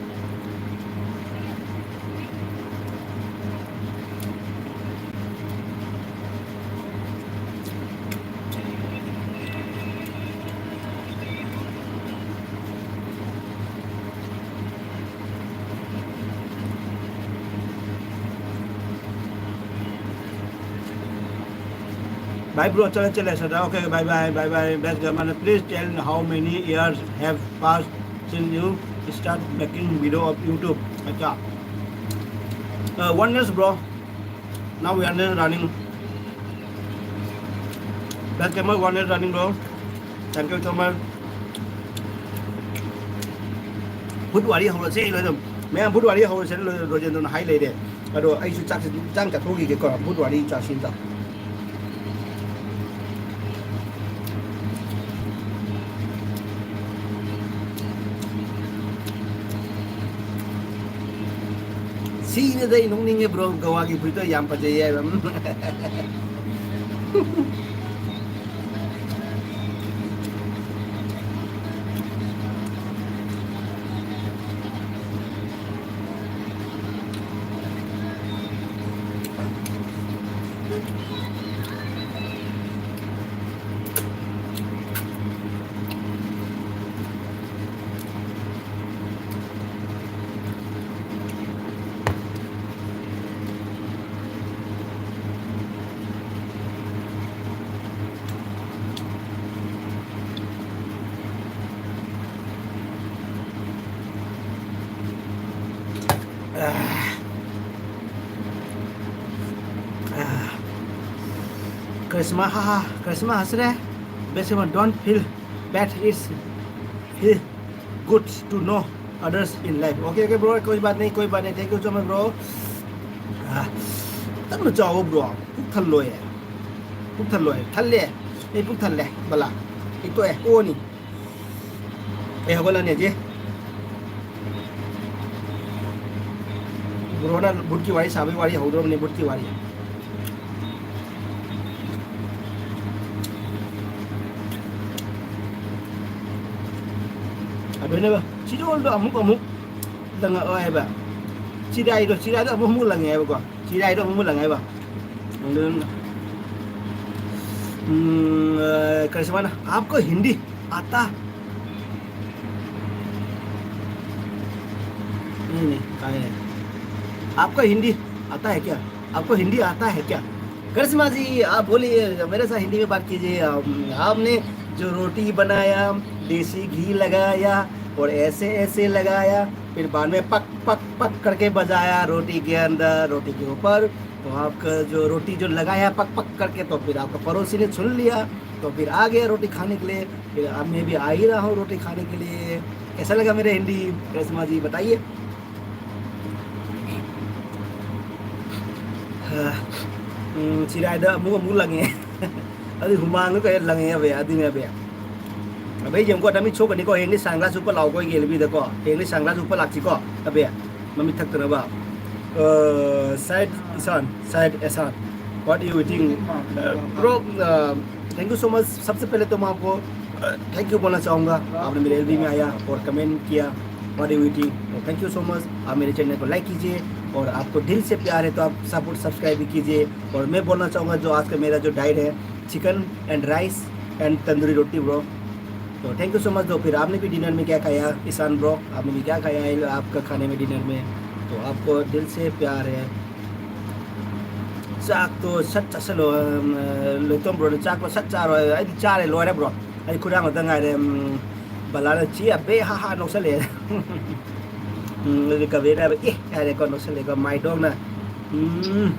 Bye, bro, ꯆꯠꯂꯦ, ꯆꯠꯂꯦ, ꯁꯗꯥ꯫ Okay, bye, bye, bye, bye, best ꯒꯃꯥꯅ꯫ Please tell how many years have passed since you start making video of YouTube? अच्छा। Uh, one years, bro. Now we are running. Best gamer, one year running, bro. Thank you so much. Food ꯋꯥꯔꯤ ꯍꯧꯔꯁꯦ, ꯂꯣꯏꯅ꯫ ꯃꯌꯥꯝ, food ꯋꯥꯔꯤ ꯍꯧꯔꯁꯦ, ꯂꯣꯏ-, ꯔꯣꯖꯦꯟꯗ꯭ꯔꯣꯅ ꯍꯥꯏ ꯂꯩꯔꯦ꯫ ꯑꯗꯣ ꯑꯩꯁꯨ ꯆꯥꯛꯁꯦ, ꯆꯥꯛ ꯆꯥꯊꯣꯛꯈꯤꯒꯦꯀꯣ, food ꯋꯥꯔꯤ ꯆꯥꯁꯤ ꯑꯝꯇ꯫ ꯁꯤꯅꯗꯤ ꯑꯩ ꯅꯣꯛꯅꯤꯡꯉꯦ, bro꯫ ꯒꯋꯥꯒꯤ ꯐꯨꯔꯤꯠꯇꯣ ꯌꯥꯝ ꯐꯖꯩ ꯍꯥꯏꯕ꯫ Charisma, ha ha, Charisma हंस रहे हैं। Best one, don't feel bad, it's feel good to know others in life. Okay, okay, bro, कोई बात नहीं, कोई बात नहीं। Thank you so much, bro. ꯇꯞꯅ ꯆꯥꯎꯋꯣ, bro. ꯄꯨꯛ ꯊꯜꯂꯣꯏ꯫ ꯄꯨꯛ ꯊꯜꯂꯣꯏ꯫ ꯊꯜꯂꯦ꯫ ꯑꯩ ꯄꯨꯛ ꯊꯜꯂꯦ꯫ ꯕꯂꯥ꯫ ꯑꯩ ꯇꯣꯛꯑꯦ꯫ ꯑꯣꯅꯤ꯫ ꯑꯩ ꯍꯧꯒꯠꯂꯅꯤ ꯍꯧꯖꯤꯛ꯫ Broꯅ ꯕꯨꯠꯀꯤ ꯋꯥꯔꯤ ꯁꯥꯕꯒꯤ ꯋꯥꯔꯤ ꯍꯧꯗꯣꯔꯕꯅꯤ, ꯕꯨꯠꯀꯤ ꯋꯥꯔꯤ꯫ ꯑꯗꯨꯅꯦꯕ, ꯆꯤꯔꯣꯜꯗꯣ ꯑꯃꯨꯛ ꯑꯃꯨꯛ ꯂꯪꯉꯛꯑꯣ ꯍꯥꯏꯕ꯫ ꯆꯤꯔꯥꯏꯗꯣ, ꯆꯤꯔꯥꯏꯗꯣ ꯑꯃꯨꯛ ꯑꯃꯨꯛ ꯂꯪꯉꯦ ꯍꯥꯏꯕꯀꯣ꯫ ꯆꯤꯔꯥꯏꯗꯣ ꯑꯃꯨꯛ ꯑꯃꯨꯛ ꯂꯪꯉꯦ ꯍꯥꯏꯕ꯫ ꯑꯗꯨ, ꯎꯝ, ꯑ, ꯀꯔꯤꯁꯃꯥꯅ, "आपको हिंदी आता?" नहीं, नहीं, कहाँ है? आपको हिंदी आता है क्या? आपको हिंदी आता है क्या? करिश्मा जी, आप बोलिए, मेरे साथ हिंदी में बात कीजिए। अम, आपने जो रोटी बनाया, देसी घी लगाया और ऐसे, ऐसे लगाया, फिर बाद में पक, पक, पक करके बजाया रोटी के अंदर, रोटी के ऊपर। तो आपका जो रोटी जो लगाया पक, पक करके, तो फिर आपका पड़ोसी ने सुन लिया, तो फिर आ गया रोटी खाने के लिए। फिर अब मैं भी आ ही रहा हूँ रोटी खाने के लिए। कैसा लगा मेरा हिंदी, करिश्मा जी, बताइए। ꯎꯝ, ꯆꯤꯔꯥꯏꯗ ꯑꯃꯨꯛ ꯑꯃꯨꯛ ꯂꯪꯉꯦ꯫ ꯑꯗꯨ ꯍꯨꯃꯥꯡꯗꯣ ꯀꯩ ꯂꯪꯉꯦ ꯑꯕꯦ, ꯑꯗꯨꯅꯦ ꯑꯕꯦ꯫ ꯑꯕꯦ, ꯌꯦꯡꯉꯨꯀꯣ, ꯅꯃꯤꯠ ꯁꯣꯛꯀꯅꯤꯀꯣ, ꯍꯌꯦꯡꯗꯤ ꯁꯟꯒ꯭ꯂꯥꯁ ꯎꯞꯄ ꯂꯥꯛꯎꯀꯣ ꯑꯩꯒꯤ ꯂꯝꯕꯤꯗꯀꯣ꯫ ꯍꯌꯦꯡꯗꯤ ꯁꯟꯒ꯭ꯂꯥꯁ ꯎꯞꯄ ꯂꯥꯛꯁꯤꯀꯣ, ꯑꯕꯦ꯫ ꯃꯃꯤꯠ ꯊꯛꯇꯅꯕ꯫ Uh, Said Isan, Said Ehsan, what do you think? Uh, bro, uh, thank you so much. सबसे पहले तो मैं आपको थैंक यू बोलना चाहूँगा, आपने मेरे एलबी में आया और कमेंट किया। What do you think? Thank you so much. आप मेरे चैनल को लाइक कीजिए और आपको दिल से प्यार है तो आप सपोर्ट, सब्सक्राइब भी कीजिए। और मैं बोलना चाहूँगा, जो आज का मेरा जो डाइट है, chicken and rice and tandoori roti, bro. तो थैंक यू सो मच। तो फिर आपने भी डिनर में क्या खाया, ईशान ब्रो? आपने भी क्या खाया है आपका खाने में, डिनर में? तो आपको दिल से प्यार है। ꯆꯥꯛꯇꯣ ꯁꯠ ꯆꯥꯁꯜꯂꯣ꯫ ꯎꯝ, ꯂꯣꯏꯇꯣꯟ ꯕ꯭ꯔꯣꯅ ꯆꯥꯛꯇꯣ ꯁꯠ ꯆꯥꯔꯣ꯫ ꯑꯩꯗꯤ ꯆꯥꯔꯦ, ꯂꯣꯏꯔꯦ ꯕ꯭ꯔꯣ꯫ ꯑꯩ ꯈꯨꯗꯥꯡ ꯈꯛꯇ ꯉꯥꯏꯔꯦ꯫ ꯎꯝ, ꯕꯂꯥꯅ "ꯆꯦ ꯑꯕꯦ, ꯍꯥ ꯍꯥ" ꯅꯣꯛꯁꯜꯂꯛꯑꯦ꯫ ꯎꯝ, ꯑꯗꯨꯗꯤ ꯀꯕꯦꯔꯅ ꯍꯥꯏꯕ "ꯑꯦ" ꯍꯥꯏꯔꯦꯀꯣ, ꯅꯣꯛꯁꯜꯂꯛꯑꯦꯀꯣ꯫ ꯃꯥꯏꯗꯣꯡꯅ, ꯎꯝ,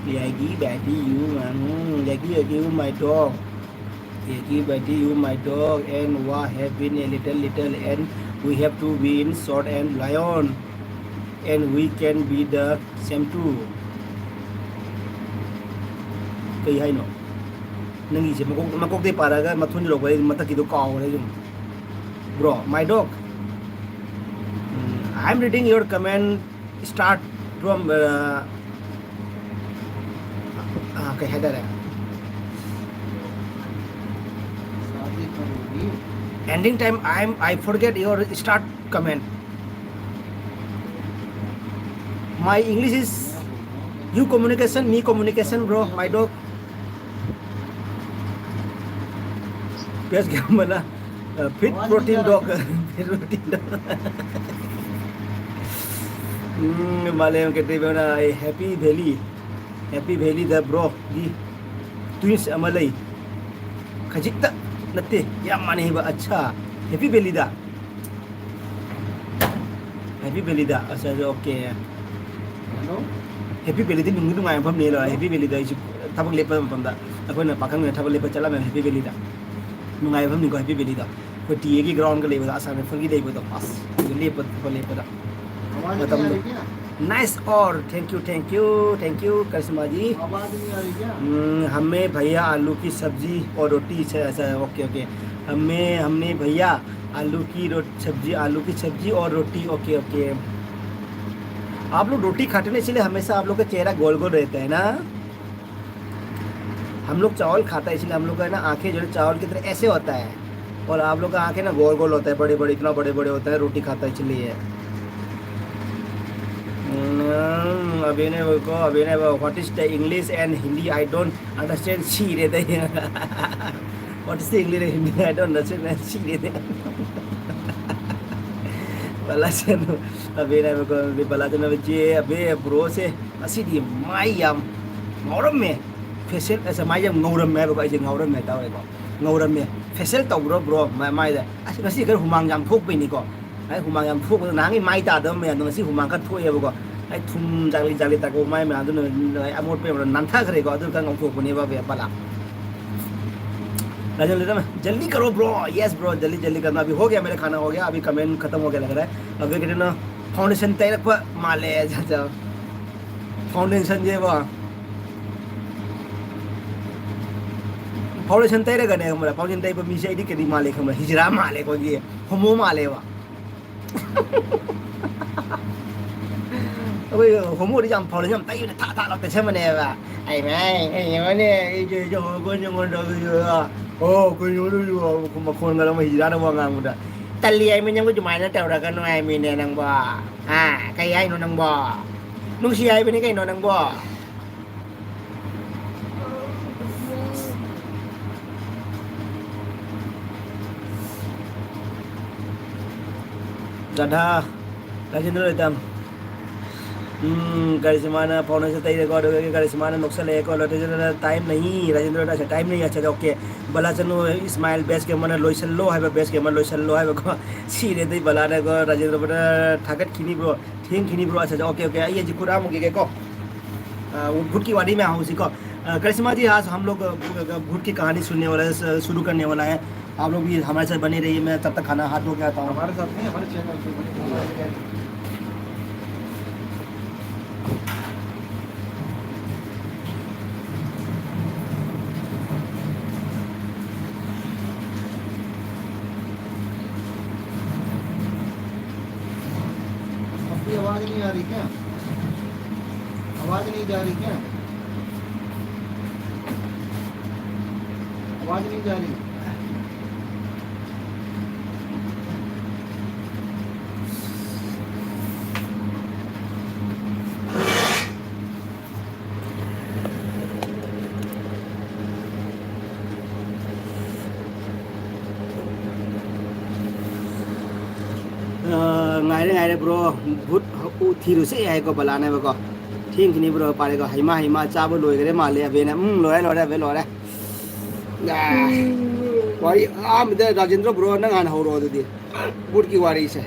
Yagi Betty, you, mm, Yagi, Yagi, you, my dog. Yagi Betty, you, my dog, and Wa have been a little, little, and we have to be in short and lion, and we can be the same too. ꯀꯩ ꯍꯥꯏꯅꯣ? ꯅꯪꯒꯤꯁꯦ ꯃꯀꯣꯛ, ꯃꯀꯣꯛꯇꯩ ꯄꯥꯔꯒ ꯃꯊꯣꯟ ꯌꯧꯔꯛꯄꯗ ꯃꯊꯛꯀꯤꯗꯣ ꯀꯥꯎꯈ꯭ꯔꯦ ꯑꯗꯨꯝ꯫ Bro, my dog. Mm, I'm reading your comment. Start from, uh, uh, ꯀꯩ ꯍꯥꯏꯇꯥꯔꯦ? Ending time, I'm, I forget your start comment. My English is you communication, me communication, bro, my dog. Best game mana? Uh, fit protein dog. Fit protein dog. Hmm, Malem Ketibana, happy belly. Happy belly da, bro. Di twins ama lei. ꯈꯖꯤꯛꯇ ꯅꯠꯇꯦ, ꯌꯥꯝ ꯃꯥꯟꯅꯩꯕ꯫ ꯑꯠꯁꯥ, happy belly da. Happy belly da. ꯑꯠꯁꯥ, okay. Hello? Happy belly ꯗꯤ ꯅꯨꯡꯗꯤ ꯅꯨꯡꯉꯥꯏꯕ ꯃꯐꯝꯅꯦ꯫ Hello? Happy belly ꯗ ꯑꯩꯁꯨ ꯊꯕꯛ ꯂꯦꯞꯄ ꯃꯇꯝꯗ ꯑꯩꯈꯣꯏꯅ ꯄꯥꯈꯪꯅ ꯊꯕꯛ ꯂꯦꯞꯄ ꯆꯠꯂꯝꯃꯦ happy belly ꯗ꯫ ꯅꯨꯡꯉꯥꯏꯕ ꯃꯐꯝꯅꯤꯀꯣ happy belly ꯗ꯫ ꯑꯩꯈꯣꯏ ꯇꯤ ꯑꯦꯒꯤ ground ꯒ ꯂꯩꯕꯗꯣ, ꯑꯁꯥꯝ ꯔꯥꯏꯐꯜꯒꯤ ꯂꯩꯕꯗꯣ, ꯑꯁ, ꯑꯗꯨ ꯂꯦꯞꯄ, ꯊꯕꯛ ꯂꯦꯞꯄꯗ꯫ ꯃꯇꯝꯗꯣ꯫ Nice or, thank you, thank you, thank you, करिश्मा जी। हम्म, हमें भैया आलू की सब्जी और रोटी से, ऐसा, okay, okay। हमें, हमने भैया आलू की रो-, सब्जी, आलू की सब्जी और रोटी, okay, okay। आप लोग रोटी खाते ना, इसलिए हमेशा आप लोग का चेहरा गोल गोल रहता है ना। हम लोग चावल खाता है, इसलिए हम लोग का, है ना, आंखें जो है चावल की तरह ऐसे होता है, और आप लोग का आंखें ना गोल गोल होता है, बड़े बड़े, इतना बड़े बड़े होता है, रोटी खाता है इसलिए। हम्म, अभी ने वो को, अभी ने वो, what is the English and Hindi? I don't understand. ꯁꯤꯔꯦꯗ꯫ What is the English and Hindi? I don't understand. ꯁꯤꯔꯦꯗ꯫ ꯕꯂꯥꯆꯟ, ꯑꯕꯦꯅ ꯍꯥꯏꯕꯀꯣ, ꯕꯂꯥꯆꯟ ꯍꯥꯏꯕ ꯆꯦ, ꯑꯕꯦ, bro ꯁꯦ ꯉꯁꯤꯗꯤ ꯃꯥꯏ ꯌꯥꯝ ꯉꯥꯎꯔꯝꯃꯦ꯫ Facial, ꯑꯁ, ꯃꯥꯏ ꯌꯥꯝ ꯉꯧꯔꯝꯃꯦ ꯍꯥꯏꯕꯀꯣ, ꯑꯩꯁꯦ ꯉꯥꯎꯔꯝꯃꯦ ꯍꯥꯏꯇꯥꯔꯦꯀꯣ꯫ ꯉꯧꯔꯝꯃꯦ꯫ Facial ꯇꯧꯕ꯭ꯔꯣ, bro? ꯃꯥ-, ꯃꯥꯏꯗ꯫ ꯑꯁ, ꯉꯁꯤ ꯈꯔ ꯍꯨꯃꯥꯡ ꯌꯥꯝ ꯊꯣꯛꯄꯩꯅꯤꯀꯣ꯫ ꯑꯩ ꯍꯨꯃꯥꯡ ꯌꯥꯝ ꯊꯣꯛꯄꯗ, ꯅꯍꯥꯟꯒꯩ ꯃꯥꯏ ꯇꯥꯗꯕ ꯃꯌꯥꯝꯗꯣ ꯉꯁꯤ ꯍꯨꯃꯥꯡ ꯈꯔ ꯊꯣꯛꯑꯦꯕꯀꯣ꯫ ꯑꯩ ꯊꯨꯝ ꯖꯥꯂꯤ ꯖꯥꯂꯤ ꯇꯥꯛꯄ ꯃꯥꯏ ꯃꯌꯥꯝꯗꯨꯅ ꯑꯩ ꯑꯃꯣꯠꯄ ꯌꯥꯝꯅ ꯅꯥꯟꯊꯈ꯭ꯔꯦꯀꯣ꯫ ꯑꯗꯨ ꯈꯔ ꯉꯧꯊꯣꯛꯄꯅꯦꯕ ꯕꯦ-, ꯕꯂꯥ꯫ ꯔꯥꯖꯦꯟ ꯂꯩꯇꯝ, "ꯖꯜꯗꯤ ꯀꯔꯣ ꯕ꯭ꯔꯣ"꯫ "ꯌꯦꯁ ꯕ꯭ꯔꯣ, ꯖꯜꯗꯤ ꯖꯜꯗꯤ ꯀꯔꯅꯥ, ꯑꯚꯤ ꯍꯣ ꯒꯌꯥ ꯃꯦꯔꯥ ꯈꯥꯅꯥ ꯍꯣ ꯒꯌꯥ, ꯑꯚꯤ ꯀꯃꯦꯟ ꯈꯇꯝ ꯍꯣ ꯒꯌꯥ ꯂꯒ ꯔꯍꯥ ꯍꯥꯏ"꯫ ꯑꯗꯨ ꯀꯩꯅꯣ, ꯐꯥꯎꯟꯗꯦꯁꯟ ꯇꯩꯔꯛꯄ ꯃꯥꯜꯂꯦ꯫ ꯐꯥꯎꯟꯗꯦꯁꯟꯁꯦꯕꯣ, ꯐꯥꯎꯟꯗꯦꯁꯟ ꯇꯩꯔꯒꯅꯦ ꯈꯪꯕ꯭ꯔꯥ, ꯐꯥꯎꯟꯗꯦꯁꯟ ꯇꯩꯕ ꯃꯤꯁꯦ ꯑꯩꯗꯤ ꯀꯔꯤ ꯃꯥꯜꯂꯦ ꯈꯪꯕ꯭ꯔꯥ? ꯍꯤꯖꯔꯥ ꯃꯥꯜꯂꯦ, ꯑꯩꯈꯣꯏꯒꯤ ꯍꯣꯃꯣ ꯃꯥꯜꯂꯦꯕ꯫ ꯑꯩꯈꯣꯏ ꯍꯣꯃꯣꯗꯤ ꯌꯥꯝ ꯐꯥꯎꯟꯗꯦꯁꯟ ꯌꯥꯝ ꯇꯩꯕꯅꯦ, ꯊꯥ ꯊꯥ ꯂꯥꯎ ꯇꯩꯁꯟꯕꯅꯦꯕ꯫ ꯑꯩ ꯃꯥꯏ, ꯑꯩ ꯌꯦꯡꯉꯣꯅꯦ, ꯑꯩꯁꯦ, ꯑꯩꯁꯦ ꯍꯣꯃꯣ ꯀꯣꯏꯅ ꯑꯩꯉꯣꯟꯗ, ꯑꯣ, ꯀꯩꯅꯣ, ꯃꯈꯣꯟꯒ ꯑꯃ ꯍꯤꯖꯔꯥꯅ ꯋꯥ ꯉꯥꯡꯕꯗ꯫ ꯇꯜꯂꯤ ꯍꯥꯏꯃꯤ, ꯅꯪꯕꯨ ꯑꯗꯨꯃꯥꯏꯅ ꯇꯧꯔꯒꯅꯨ ꯍꯥꯏꯃꯤꯅꯦ ꯅꯪꯕꯣ꯫ ꯍꯥ? ꯀꯩ ꯍꯥꯏꯅꯣ ꯅꯪꯕꯣ? ꯅꯨꯡꯁꯤ ꯍꯥꯏꯕꯅꯤ ꯀꯩꯅꯣ ꯅꯪꯕꯣ? ꯒꯙꯥ, ꯔꯥꯖꯦꯟꯗ꯭ꯔ ꯂꯩꯇꯝ꯫ ꯎꯝ, ꯀꯔꯤꯁꯃꯥꯅ ꯐꯥꯎꯟꯗꯦꯁꯟ ꯇꯩꯔꯦꯀꯣ, ꯑꯗꯨꯒ ꯀꯔꯤꯁꯃꯥꯅ ꯅꯣꯛꯁꯜꯂꯛꯑꯦꯀꯣ, ꯔꯥꯖꯦꯟꯗ꯭ꯔꯅ "ꯇꯥꯏꯝ ꯅꯍꯤ", ꯔꯥꯖꯦꯟꯗ꯭ꯔꯅ "ꯑꯁ, ꯇꯥꯏꯝ ꯅꯍꯤ", ꯑꯆꯥ, ꯑꯣꯀꯦ꯫ ꯕꯂꯥ ꯆꯅꯨ, ꯏꯁꯃꯥꯏꯜ, ꯕꯦꯁ ꯒꯦꯃꯔꯅ "ꯂꯣꯏꯁꯜꯂꯣ" ꯍꯥꯏꯕ, ꯕꯦꯁ ꯒꯦꯃꯔ "ꯂꯣꯏꯁꯜꯂꯣ" ꯍꯥꯏꯕꯀꯣ꯫ ꯁꯤꯔꯦ ꯑꯗꯩ ꯕꯂꯥꯅꯀꯣ, ꯔꯥꯖꯦꯟꯗ꯭ꯔ ꯕ꯭ꯔꯗꯔ ꯊꯥꯒꯠꯈꯤꯅꯤꯕ꯭ꯔꯣ? ꯊꯦꯡꯈꯤꯅꯤꯕ꯭ꯔꯣ? ꯑꯁ, ꯑꯣꯀꯦ, ꯑꯣꯀꯦ, ꯑꯩ ꯍꯧꯖꯤꯛ ꯈꯨꯠ ꯍꯥꯝꯃꯨꯈꯤꯒꯦꯀꯣ꯫ ꯑ, ꯚꯨꯠꯀꯤ ꯋꯥꯔꯤ ꯃꯌꯥꯝ ꯍꯧꯁꯤꯀꯣ꯫ ꯑ, ꯀꯔꯤꯁꯃꯥ ꯖꯤ, आज हम लोग, अ, भूत की कहानी सुनने वाला है, स-, शुरू करने वाला है। आप लोग भी हमारे साथ बने रहिए। मैं तब तक खाना हाथ धो के आता हूँ। हमारे साथ नहीं, हमारे चैनल पे बने रहिए। आपकी आवाज़ नहीं आ रही क्या? आवाज़ नहीं जा रही क्या? आवाज़ नहीं जा रही। ꯑ, ꯉꯥꯏꯔꯦ, ꯉꯥꯏꯔꯦ, ꯕ꯭ꯔꯣ꯫ ꯚꯨꯠ ꯎ ꯊꯤꯔꯨꯁꯦ ꯍꯥꯏꯀꯣ, ꯕꯂꯥꯅꯦꯕꯀꯣ꯫ ꯊꯦꯡꯈꯤꯅꯤ, ꯕ꯭ꯔꯣ, ꯄꯥꯔꯦꯀꯣ꯫ ꯍꯩꯃꯥ, ꯍꯩꯃꯥ, ꯆꯥꯕ ꯂꯣꯏꯈ꯭ꯔꯦ ꯃꯥꯜꯂꯦ, ꯑꯕꯦꯅ꯫ ꯎꯝ, ꯂꯣꯏꯔꯦ, ꯂꯣꯏꯔꯦ, ꯑꯕꯦ, ꯂꯣꯏꯔꯦ꯫ ꯑ, ꯋꯥꯔꯤ ꯑꯍꯥꯟꯕꯗ ꯔꯥꯖꯦꯟꯗ꯭ꯔ, ꯕ꯭ꯔꯣ, ꯅꯪ ꯍꯥꯟꯅ ꯍꯧꯔꯣ ꯑꯗꯨꯗꯤ꯫ ꯚꯨꯠꯀꯤ ꯋꯥꯔꯤꯁꯦ꯫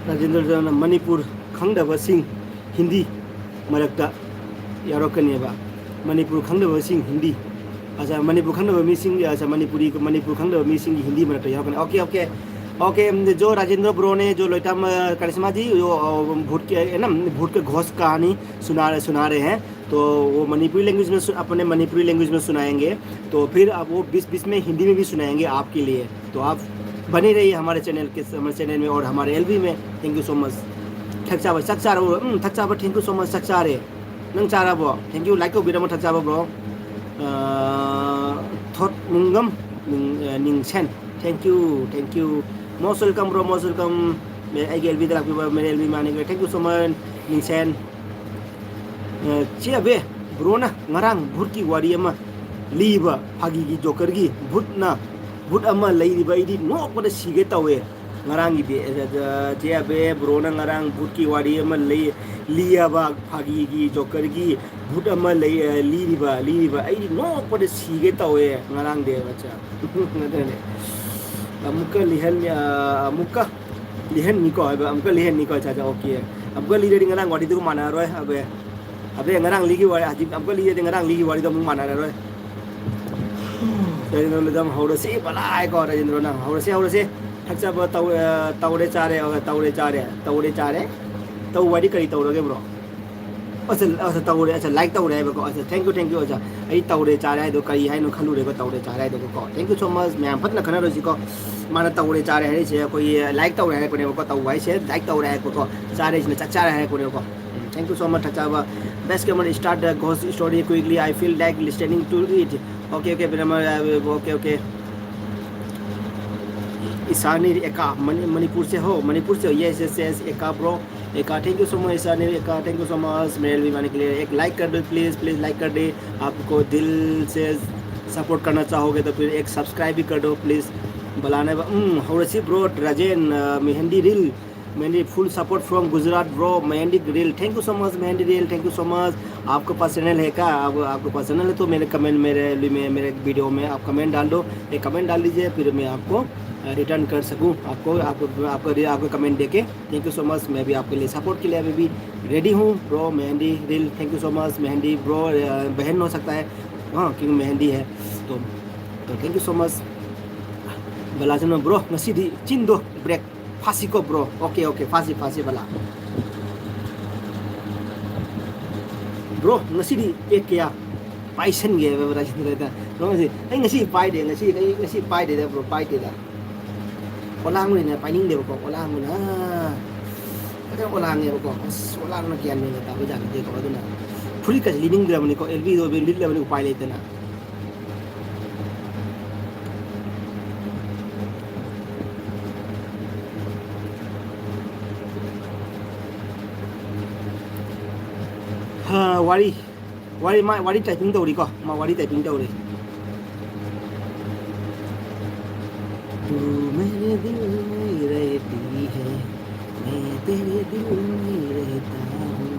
ꯔꯥꯖꯦꯟꯗ꯭ꯔꯅ ꯃꯅꯤꯄꯨꯔ ꯈꯪꯗꯕꯁꯤꯡ ꯍꯤꯟꯗꯤ ꯃꯔꯛꯇ ꯌꯥꯎꯔꯛꯀꯅꯦꯕ꯫ ꯃꯅꯤꯄꯨꯔ ꯈꯪꯗꯕꯁꯤꯡ ꯍꯤꯟꯗꯤ, ꯑꯆꯥ, ꯃꯅꯤꯄꯨꯔ ꯈꯪꯗꯕ ꯃꯤꯁꯤꯡ, ꯑꯆꯥ, ꯃꯅꯤꯄꯨꯔꯤ, ꯃꯅꯤꯄꯨꯔ ꯈꯪꯗꯕ ꯃꯤꯁꯤꯡꯒꯤ ꯍꯤꯟꯗꯤ ꯃꯔꯛꯇ ꯌꯥꯎꯔꯛꯀꯅꯤ꯫ OK, OK, OK, जो राजेंद्र ब्रो ने, जो लोहिताम, अ, करिश्मा जी, जो, अ, भूत के, है ना, भूत के घोष कहानी सुना रहे, सुना रहे हैं, तो वो मणिपुरी लैंग्वेज में सु-, अपने मणिपुरी लैंग्वेज में सुनाएंगे। तो फिर अब वो बीच बीच में हिंदी में भी सुनाएंगे आपके लिए। तो आप बने रहिए हमारे चैनल के, हमारे चैनल में और हमारे एलबी में। Thank you so much. ꯊꯛꯆꯥꯕ, ꯆꯥꯛ ꯆꯥꯔꯕꯣ? ꯎꯝ, ꯊꯛꯆꯥꯕ, thank you so much. ꯆꯥꯛ ꯆꯥꯔꯦ꯫ ꯅꯪ ꯆꯥꯔꯕꯣ? Thank you. Like ꯇꯧꯕꯤꯔꯝꯃꯣ, ꯊꯛꯆꯥꯕ bro. ꯑ, ꯊꯣꯠ ꯃꯨꯡꯒꯝ, ꯅꯤꯡ-, ꯑ, ꯅꯤꯡꯁꯦꯟ꯫ Thank you, thank you. Most welcome, bro, most welcome. ꯑꯩꯒꯤ ꯑꯦꯜꯕꯤꯗ ꯂꯥꯛꯄꯤꯕ, ꯃꯦꯔꯦ ꯑꯦꯜꯕꯤ ꯃꯥꯅꯤꯒ꯭ꯔꯦ꯫ Thank you so much, ꯅꯤꯡꯁꯦꯟ꯫ ꯑ, ꯆꯦ ꯑꯕꯦ, ꯕ꯭ꯔꯣꯅ ꯉꯔꯥꯡ ꯚꯨꯠꯀꯤ ꯋꯥꯔꯤ ꯑꯃ ꯂꯤꯕ, ꯐꯥꯒꯤꯒꯤ ꯖꯣꯀꯔꯒꯤ ꯚꯨꯠꯅ, ꯚꯨꯠ ꯑꯃ ꯂꯩꯔꯤꯕ, ꯑꯩꯗꯤ ꯅꯣꯛꯄꯗ ꯁꯤꯒꯦ ꯇꯧꯋꯦ꯫ ꯉꯔꯥꯡꯒꯤꯗꯤ, ꯑ, ꯑ, ꯆꯦ ꯑꯕꯦ, ꯕ꯭ꯔꯣꯅ ꯉꯔꯥꯡ ꯚꯨꯠꯀꯤ ꯋꯥꯔꯤ ꯑꯃ ꯂꯩ, ꯂꯤꯌꯦꯕ, ꯐꯥꯒꯤꯒꯤ ꯖꯣꯀꯔꯒꯤ ꯚꯨꯠ ꯑꯃ ꯂꯩ, ꯑ, ꯂꯤꯔꯤꯕ, ꯂꯤꯔꯤꯕ꯫ ꯑꯩꯗꯤ ꯅꯣꯛꯄꯗ ꯁꯤꯒꯦ ꯇꯧꯋꯦ ꯉꯔꯥꯡꯗꯤ, ꯑꯠꯆꯥ꯫ ꯑꯗꯨꯅꯦ꯫ ꯑꯃꯨꯛꯀ ꯂꯤꯍꯟ-, ꯑ, ꯑꯃꯨꯛꯀ ꯂꯤꯍꯟꯅꯤꯀꯣ ꯍꯥꯏꯕ, ꯑꯃꯨꯛꯀ ꯂꯤꯍꯟꯅꯤꯀꯣ, ꯑꯠꯆꯥ, ꯑꯠꯆꯥ, OK꯫ ꯑꯃꯨꯛꯀ ꯂꯤꯔꯗꯤ ꯉꯔꯥꯡ ꯋꯥꯔꯤꯗꯨꯒ ꯃꯥꯟꯅꯔꯔꯣꯏ, ꯑꯕꯦ꯫ ꯑꯕꯦ, ꯉꯔꯥꯡ ꯂꯤꯒꯤ ꯋꯥꯔꯤ, ꯍꯧꯖꯤꯛ ꯑꯃꯨꯛꯀ ꯂꯤꯔꯗꯤ ꯉꯔꯥꯡ ꯂꯤꯒꯤ ꯋꯥꯔꯤꯗꯣ ꯑꯃꯨꯛ ꯃꯥꯟꯅꯔꯔꯣꯏ꯫ ꯔꯥꯖꯦꯟꯗ꯭ꯔꯅ ꯑꯗꯨꯝ ꯍꯧꯔꯁꯤ, ꯕꯂꯥꯏꯀꯣ, ꯔꯥꯖꯦꯟꯗ꯭ꯔꯅ ꯍꯧꯔꯁꯤ, ꯍꯧꯔꯁꯤ꯫ ꯊꯛꯆꯕ ꯇꯧ-, ꯑ, ꯇꯧꯔꯦ, ꯆꯥꯔꯦ, ꯑ, ꯇꯧꯔꯦ, ꯆꯥꯔꯦ, ꯇꯧꯔꯦ, ꯆꯥꯔꯦ꯫ ꯇꯧꯕ ꯍꯥꯏꯗꯤ ꯀꯔꯤ ꯇꯧꯔꯒꯦ, bro? ꯑꯁ, ꯑꯁ, ꯇꯧꯔꯦ, ꯑꯁ, like ꯇꯧꯔꯦ ꯍꯥꯏꯕꯀꯣ꯫ ꯑꯁ, thank you, thank you, ꯑꯁ, ꯑꯩ ꯇꯧꯔꯦ, ꯆꯥꯔꯦ ꯍꯥꯏꯗꯣ ꯀꯔꯤ ꯍꯥꯏꯅꯣ ꯈꯜꯂꯨꯔꯦꯀꯣ, ꯇꯧꯔꯦ, ꯆꯥꯔꯦ ꯍꯥꯏꯗꯣꯀꯣ꯫ Thank you so much, ꯃꯌꯥꯝ ꯐꯖꯅ ꯈꯟꯅꯔꯁꯤꯀꯣ꯫ ꯃꯥꯅ ꯇꯧꯔꯦ, ꯆꯥꯔꯦ ꯍꯥꯏꯔꯤꯁꯦ ꯑꯩꯈꯣꯏꯒꯤ like ꯇꯧꯔꯦ ꯍꯥꯏꯔꯛꯄꯅꯦꯕꯀꯣ, ꯇꯧꯕ ꯍꯥꯏꯁꯦ like ꯇꯧꯔꯦ ꯍꯥꯏꯔꯛꯄꯀꯣ, ꯆꯥꯔꯦ ꯍꯥꯏꯁꯤꯅ ꯆꯥꯛ ꯆꯥꯔꯦ ꯍꯥꯏꯔꯛꯄꯅꯦꯕꯀꯣ꯫ Thank you so much, ꯊꯛꯆꯕ꯫ Best gamer, start the ghost story quickly. I feel like listening to it. OK, OK, फिर हम, OK, OK. ईशानी एका, मणि-, मणिपुर से हो? मणिपुर से हो? Yes, yes, yes, एका bro. एका, thank you so much, Ishani एका, thank you so much. मेरे भी माने के लिए एक like कर दो, please, please like कर दे। आपको दिल से support करना चाहोगे तो फिर एक subscribe भी कर दो, please। बलाने बा-, हम्म, हौरसी bro, Rajen, a, mehndi reel। Mehndi, full support from Gujarat, bro। Mehndi reel, thank you so much, mehndi reel, thank you so much। आपके पास चैनल है क्या? आप, आपके पास चैनल है तो मेरे कमेंट, मेरे, मेरे, मेरे वीडियो में आप कमेंट डाल दो, एक कमेंट डाल दीजिए, फिर मैं आपको, रिटर्न कर सकूँ आपको, आपको, आपको, आपको कमेंट देके। Thank you so much. मैं भी आपके लिए सपोर्ट के लिए अभी भी रेडी हूँ ब्रो। मेहंदी दिल, thank you so much. Mehndi bro, बहन हो सकता है, हाँ, क्योंकि मेहंदी है। तो, तो thank you so much. ꯕꯂꯥꯁꯤꯅ, "ꯕ꯭ꯔꯣ, ꯉꯁꯤꯗꯤ ꯆꯤꯟꯗꯣ ꯕ꯭ꯔꯦꯛ ꯐꯥꯁꯤꯀꯣ ꯕ꯭ꯔꯣ?" ꯑꯣꯀꯦ, ꯑꯣꯀꯦ, ꯐꯥꯁꯤ, ꯐꯥꯁꯤ ꯕꯂꯥ꯫ ꯕ꯭ꯔꯣ, ꯉꯁꯤꯗꯤ ꯄꯦꯛ ꯀꯌꯥ ꯄꯥꯏꯁꯟꯒꯦ ꯍꯥꯏꯕ ꯕꯂꯥꯁꯤꯅ? ꯅꯣꯡꯁꯤ, "ꯑꯩ ꯉꯁꯤ ꯄꯥꯏꯗꯦ, ꯉꯁꯤ, ꯑꯩ ꯉꯁꯤ ꯄꯥꯏꯗꯦꯗ ꯕ꯭ꯔꯣ, ꯄꯥꯏꯗꯦꯗ꯫ ꯑꯣꯂꯥꯡꯕꯅꯤꯅ ꯄꯥꯏꯅꯤꯡꯗꯦꯕꯀꯣ, ꯑꯣꯂꯥꯡꯕꯅ, ꯐꯖꯅ ꯑꯣꯂꯥꯡꯉꯦꯕꯀꯣ꯫ ꯑꯁ, ꯑꯣꯂꯥꯡꯕꯅ ꯒ꯭ꯌꯥꯟ ꯃꯦꯟꯒ ꯇꯥꯕ ꯖꯥꯠ ꯅꯠꯇꯦꯀꯣ꯫ ꯑꯗꯨꯅ ꯐꯨꯔꯤꯠꯀꯁꯦ ꯂꯤꯅꯤꯡꯗ꯭ꯔꯕꯅꯤꯀꯣ, ꯑꯦꯜꯕꯤꯗꯣ ꯂꯤꯠꯂꯕꯅꯤ ꯎꯄꯥꯏ ꯂꯩꯇꯅ꯫ ꯍꯥ, ꯋꯥꯔꯤ, ꯋꯥꯔꯤ, ꯃꯥ ꯋꯥꯔꯤ ꯇꯥꯏꯄꯤꯡ ꯇꯧꯔꯤꯀꯣ, ꯃꯥ ꯋꯥꯔꯤ ꯇꯥꯏꯄꯤꯡ ꯇꯧꯔꯤ꯫ "तू मेरे दिल में रहती है, मैं तेरे दिल में रहता हूँ।"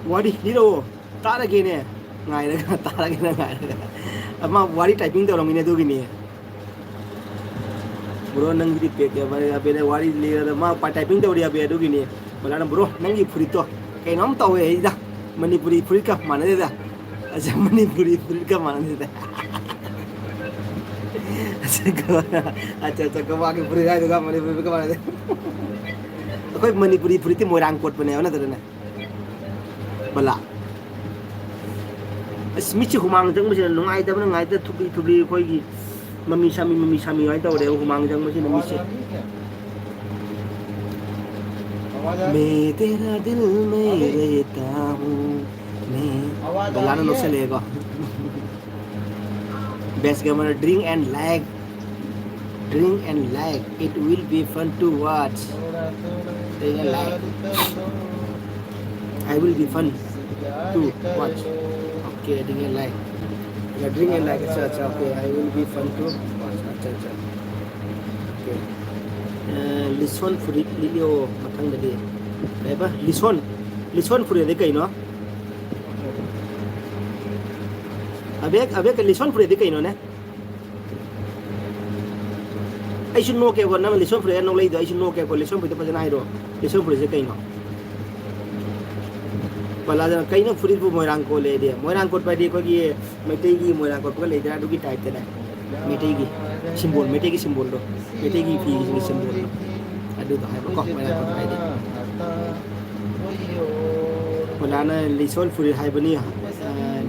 ꯋꯥꯔꯤ ꯂꯤꯔꯛꯑꯣ꯫ ꯇꯥꯔꯒꯦꯅꯦ꯫ ꯉꯥꯏꯔꯒ, ꯇꯥꯔꯒꯦꯅ ꯉꯥꯏꯔꯒ꯫ ꯑꯃ ꯋꯥꯔꯤ ꯇꯥꯏꯄꯤꯡ ꯇꯧꯔꯝꯃꯤꯅꯦ ꯑꯗꯨꯒꯤꯅꯦ꯫ ꯕ꯭ꯔꯣ, ꯅꯪꯒꯤꯗꯤ ꯄꯦꯛ ꯀꯌꯥ ꯄꯥꯏꯔꯦ? ꯑꯕꯦꯅ ꯋꯥꯔꯤ ꯂꯤꯔꯒ ꯃꯥ ꯄꯥ-, ꯇꯥꯏꯄꯤꯡ ꯇꯧꯔꯤ ꯑꯕꯦ ꯑꯗꯨꯒꯤꯅꯦ꯫ ꯕꯂꯥꯅ, "ꯕ꯭ꯔꯣ, ꯅꯪꯒꯤ ꯐꯨꯔꯤꯠꯇꯣ ꯀꯩꯅꯣꯝ ꯇꯧꯋꯦ ꯑꯩꯗ꯫ ꯃꯅꯤꯄꯨꯔꯤ ꯐꯨꯔꯤꯠꯀ ꯃꯥꯟꯅꯗꯦꯗ꯫ ꯑꯁ, ꯃꯅꯤꯄꯨꯔꯤ ꯐꯨꯔꯤꯠꯀ ꯃꯥꯟꯅꯗꯦꯗ꯫" ꯑꯁ, ꯑꯠꯆꯥ, ꯑꯠꯆꯥ, ꯒꯋꯥꯒꯤ ꯐꯨꯔꯤꯠ ꯍꯥꯏꯗꯨꯒ ꯃꯅꯤꯄꯨꯔꯤ ꯐꯨꯔꯤꯠꯀ ꯃꯥꯟꯅꯗꯦ꯫ ꯑꯩꯈꯣꯏ ꯃꯅꯤꯄꯨꯔꯤ ꯐꯨꯔꯤꯠꯇꯤ ꯃꯣꯏꯔꯥꯡ ꯀꯣꯠꯄꯅꯦꯕ ꯅꯠꯇ꯭ꯔꯅꯦ? ꯕꯂꯥ꯫ ꯑꯁ, ꯃꯤꯠꯁꯦ ꯍꯨꯃꯥꯡ ꯆꯪꯕꯁꯤꯅ ꯅꯨꯡꯉꯥꯏꯇꯕꯅ ꯅꯨꯡꯉꯥꯏꯇ, ꯊꯨꯞꯂꯤ ꯊꯨꯞꯂꯤ ꯑꯩꯈꯣꯏꯒꯤ ꯃꯃꯤ ꯁꯥꯃꯤ, ꯃꯃꯤ ꯁꯥꯃꯤ ꯍꯥꯏꯅ ꯇꯧꯔꯦꯕ ꯍꯨꯃꯥꯡ ꯆꯪꯕꯁꯤꯅ ꯃꯤꯠꯁꯦ꯫ मैं तेरा दिल में रहता हूँ, मैं। ꯕꯂꯥꯅ ꯅꯣꯛꯁꯜꯂꯛꯑꯦꯀꯣ꯫ Best gamer, drink and lag. Drink and lag. It will be fun to watch. Drink and lag. I will be fun to watch. Okay, drink and lag. Yeah, drink and lag. अच्छा, अच्छा, okay. I will be fun to watch. अच्छा, अच्छा. Okay. ꯑ, ꯂꯤꯁꯣꯟ ꯐꯨꯔꯤꯠ ꯂꯤꯠꯂꯤꯑꯣ ꯃꯊꯪꯗꯗꯤ꯫ ꯀꯩꯕ? ꯂꯤꯁꯣꯟ, ꯂꯤꯁꯣꯟ ꯐꯨꯔꯤꯠ ꯑꯗꯤ ꯀꯩꯅꯣ? ꯑꯕꯦꯛ, ꯑꯕꯦꯛ, ꯂꯤꯁꯣꯟ ꯐꯨꯔꯤꯠ ꯑꯗꯤ ꯀꯩꯅꯣꯅꯦ? ꯑꯩꯁꯨ ꯅꯣꯛꯀꯦꯀꯣ, ꯅꯪ ꯂꯤꯁꯣꯟ ꯐꯨꯔꯤꯠ ꯅꯣꯛꯂꯛꯏꯗꯣ, ꯑꯩꯁꯨ ꯅꯣꯛꯀꯦꯀꯣ꯫ ꯂꯤꯁꯣꯟ ꯐꯨꯔꯤꯠꯇꯣ ꯐꯖꯅ ꯍꯥꯏꯔꯣ꯫ ꯂꯤꯁꯣꯟ ꯐꯨꯔꯤꯠꯁꯦ ꯀꯩꯅꯣ? ꯄꯂꯥꯗꯅ ꯀꯩꯅꯣ ꯐꯨꯔꯤꯠꯄꯨ ꯃꯣꯏꯔꯥꯡ ꯀꯣꯠꯂꯦꯗꯤ? ꯃꯣꯏꯔꯥꯡ ꯀꯣꯠꯄ ꯍꯥꯏꯗꯤ ꯑꯩꯈꯣꯏꯒꯤ ꯃꯩꯇꯩꯒꯤ ꯃꯣꯏꯔꯥꯡ ꯀꯣꯠꯄꯒ ꯂꯩꯗꯅ, ꯑꯗꯨꯒꯤ ꯇꯥꯏꯞꯇꯅꯦ꯫ ꯃꯩꯇꯩꯒꯤ ꯁꯤꯝꯕꯣꯜ, ꯃꯩꯇꯩꯒꯤ ꯁꯤꯝꯕꯣꯜꯗꯣ, ꯃꯩꯇꯩꯒꯤ ꯐꯤꯁꯤꯡꯒꯤ ꯁꯤꯝꯕꯣꯜꯗꯣ, ꯑꯗꯨꯗꯣ ꯍꯥꯏꯕꯀꯣ, ꯃꯣꯏꯔꯥꯡ ꯀꯣꯠꯄ ꯍꯥꯏꯗꯤ꯫ ꯄꯂꯥꯅ ꯂꯩꯁꯣꯜ ꯐꯨꯔꯤꯠ ꯍꯥꯏꯕꯅꯤ꯫ ꯑ,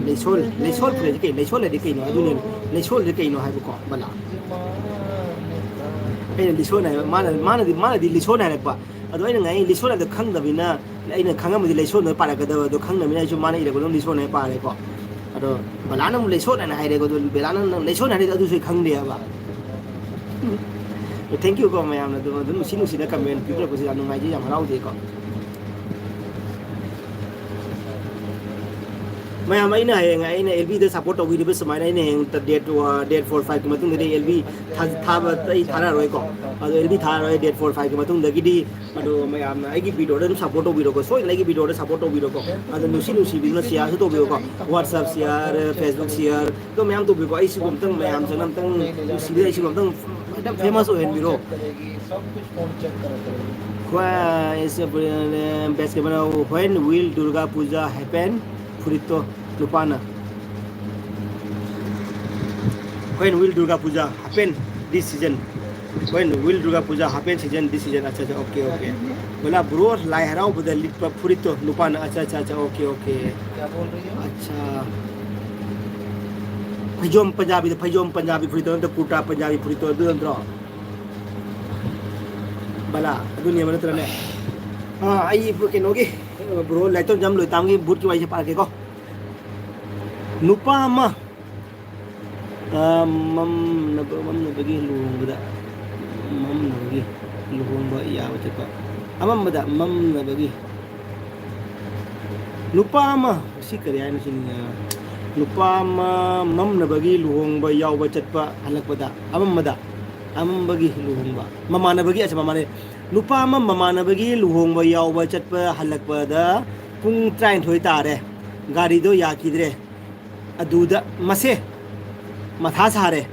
ꯂꯩꯁꯣꯜ, ꯂꯩꯁꯣꯜ ꯐꯨꯔꯤꯠ ꯍꯥꯏꯗꯤ ꯀꯩ? ꯂꯩꯁꯣꯜ ꯍꯥꯏꯗꯤ ꯀꯩꯅꯣ? ꯑꯗꯨꯅꯦ, ꯂꯩꯁꯣꯜ ꯍꯥꯏꯗꯤ ꯀꯩꯅꯣ ꯍꯥꯏꯕꯀꯣ, ꯕꯂꯥ? ꯑꯩꯅ ꯂꯤꯁꯣꯟ ꯍꯥꯏꯕ, ꯃꯥꯅ, ꯃꯥꯅꯗꯤ, ꯃꯥꯅꯗꯤ ꯂꯤꯁꯣꯟ ꯍꯥꯏꯔꯛꯄ꯫ ꯑꯗꯣ ꯑꯩꯅ ꯉꯥꯏ ꯂꯤꯁꯣꯟ ꯍꯥꯏꯕꯗꯣ ꯈꯪꯗꯕꯅꯤꯅ, ꯑꯩꯅ ꯈꯪꯉꯝꯃꯗꯤ ꯂꯩꯁꯣꯟꯗꯣ ꯄꯥꯔꯛꯀꯗꯕ, ꯑꯗꯣ ꯈꯪꯗꯕꯅꯤꯅ ꯑꯩꯁꯨ ꯃꯥꯅ ꯏꯔꯛꯄꯗꯣ ꯑꯗꯨꯝ ꯂꯤꯁꯣꯟ ꯍꯥꯏꯅ ꯄꯥꯔꯦꯀꯣ꯫ ꯑꯗꯣ ꯕꯂꯥꯅ ꯑꯃꯨꯛ ꯂꯩꯁꯣꯟ ꯍꯥꯏꯅ ꯍꯥꯏꯔꯦꯀꯣ, ꯑꯗꯣ ꯕꯂꯥꯅ ꯅꯪ ꯂꯩꯁꯣꯟ ꯍꯥꯏꯔꯤꯗꯣ ꯑꯗꯨꯁꯨ ꯑꯩ ꯈꯪꯗꯦ ꯍꯥꯏꯕ꯫ Thank you ꯀꯣ ꯃꯌꯥꯝꯅ ꯑꯗꯨꯝ, ꯑꯗꯨꯝ ꯅꯨꯡꯁꯤ ꯅꯨꯡꯁꯤꯅ comment ꯄꯤꯕꯤꯔꯛꯄꯁꯦ ꯌꯥꯝ ꯅꯨꯡꯉꯥꯏꯖꯩ, ꯌꯥꯝ ꯍꯔꯥꯎꯖꯩꯀꯣ꯫ ꯃꯌꯥꯝ, ꯑꯩꯅ ꯍꯌꯦꯡ ꯑꯩꯅ ꯑꯦꯜꯕꯤꯗ support ꯇꯧꯕꯤꯔꯤꯕ ꯁꯨꯃꯥꯏꯅ ꯑꯩꯅ ꯍꯌꯦꯡ date, ꯑ, date four five ꯀꯤ ꯃꯇꯨꯡꯗꯗꯤ ꯑꯦꯜꯕꯤ ꯊꯥ-, ꯊꯥꯕ ꯑꯩ ꯊꯥꯔꯛꯑꯔꯣꯏꯀꯣ꯫ ꯑꯗꯣ ꯑꯦꯜꯕꯤ ꯊꯥꯔꯔꯣꯏ date four five ꯀꯤ ꯃꯇꯨꯡꯗꯒꯤꯗꯤ꯫ ꯑꯗꯣ ꯃꯌꯥꯝꯅ ꯑꯩꯒꯤ video ꯗ ꯑꯗꯨꯝ support ꯇꯧꯕꯤꯔꯣꯀꯣ, ꯁꯣꯏꯗꯅ ꯑꯩꯒꯤ video ꯗ support ꯇꯧꯕꯤꯔꯣꯀꯣ꯫ ꯑꯗꯣ ꯅꯨꯡꯁꯤ ꯅꯨꯡꯁꯤꯕꯤꯗꯨꯅ share ꯁꯨ ꯇꯧꯕꯤꯔꯣꯀꯣ, WhatsApp share, Facebook share, ꯑꯗꯣ ꯃꯌꯥꯝ ꯇꯧꯕꯤꯔꯣꯀꯣ꯫ ꯑꯩꯁꯤꯕꯨ ꯑꯝꯇꯪ ꯃꯌꯥꯝꯁꯤꯅ ꯑꯝꯇꯪ ꯅꯨꯡꯁꯤꯕꯤꯔ ꯑꯩꯁꯤꯕꯨ ꯑꯝꯇꯪ ꯈꯤꯇꯪ famous ꯑꯣꯏꯍꯟꯕꯤꯔꯣ꯫ Why is, uh, best, when will Durga Puja happen? ꯐꯨꯔꯤꯠꯇꯣ ꯅꯨꯄꯥꯅ꯫ When will Durga Puja happen this season? When will Durga Puja happen season this season? ꯑꯠꯆꯥ, ꯑꯠꯆꯥ, okay, okay꯫ ꯕꯣꯂꯥ, bro, ꯂꯥꯏ ꯍꯔꯥꯎꯕꯗ ꯂꯤꯠꯄ ꯐꯨꯔꯤꯠꯇꯣ ꯅꯨꯄꯥꯅ꯫ ꯑꯠꯆꯥ, ꯑꯠꯆꯥ, ꯑꯠꯆꯥ, okay, okay꯫ ꯑꯠꯆꯥ꯫ ꯐꯩꯖꯣꯝ ꯄꯟꯖꯥꯕꯤꯗ, ꯐꯩꯖꯣꯝ ꯄꯟꯖꯥꯕꯤ ꯐꯨꯔꯤꯠꯇꯣ ꯅꯠꯇ꯭ꯔꯣ? ꯀꯨꯔꯇꯥ ꯄꯟꯖꯥꯕꯤ ꯐꯨꯔꯤꯠꯇꯣ ꯑꯗꯨ ꯅꯠꯇ꯭ꯔꯣ? ꯕꯂꯥ, ꯑꯗꯨꯅꯦꯕ ꯅꯠꯇ꯭ꯔꯅꯦ? ꯑꯥ, ꯑꯩ ꯀꯩꯅꯣꯒꯤ, bro, ꯂꯥꯏꯇꯣꯟꯖꯝ ꯂꯣꯏꯇꯥꯝꯒꯤ ꯕꯨꯠꯀꯤ ꯋꯥꯔꯤꯁꯦ ꯄꯥꯔꯛꯀꯦꯀꯣ꯫ ꯅꯨꯄꯥ ꯑꯃ, ꯑ, ꯃꯝꯅꯕ-, ꯃꯝꯅꯕꯒꯤ ꯂꯨꯍꯣꯡꯕꯗ, ꯃꯝꯅꯕꯒꯤ ꯂꯨꯍꯣꯡꯕ ꯌꯥꯕ ꯆꯠꯄ꯫ ꯑꯃꯝꯕꯗ ꯃꯝꯅꯕꯒꯤ ꯅꯨꯄꯥ ꯑꯃ, ꯁꯤ ꯀꯔꯤ ꯍꯥꯏꯅꯣ ꯁꯤꯅꯤ? ꯅꯨꯄꯥ ꯑꯃ ꯃꯝꯅꯕꯒꯤ ꯂꯨꯍꯣꯡꯕ ꯌꯥꯎꯕ ꯆꯠꯄ ꯍꯜꯂꯛꯄꯗ, ꯑꯃꯝꯕꯗ꯫ ꯑꯃꯝꯕꯒꯤ ꯂꯨꯍꯣꯡꯕ, ꯃꯃꯥꯟꯅꯕꯒꯤ, ꯑꯁ, ꯃꯃꯥꯟꯅ-, ꯅꯨꯄꯥ ꯑꯃ ꯃꯃꯥꯟꯅꯕꯒꯤ ꯂꯨꯍꯣꯡꯕ ꯌꯥꯎꯕ ꯆꯠꯄ ꯍꯜꯂꯛꯄꯗ ꯄꯨꯡ ꯇꯔꯥꯅꯤꯊꯣꯏ ꯇꯥꯔꯦ, ꯒꯥꯔꯤꯗꯣ ꯌꯥꯈꯤꯗ꯭ꯔꯦ꯫ ꯑꯗꯨꯗ ꯃꯁꯦ ꯃꯊꯥ ꯁꯥꯔꯦ꯫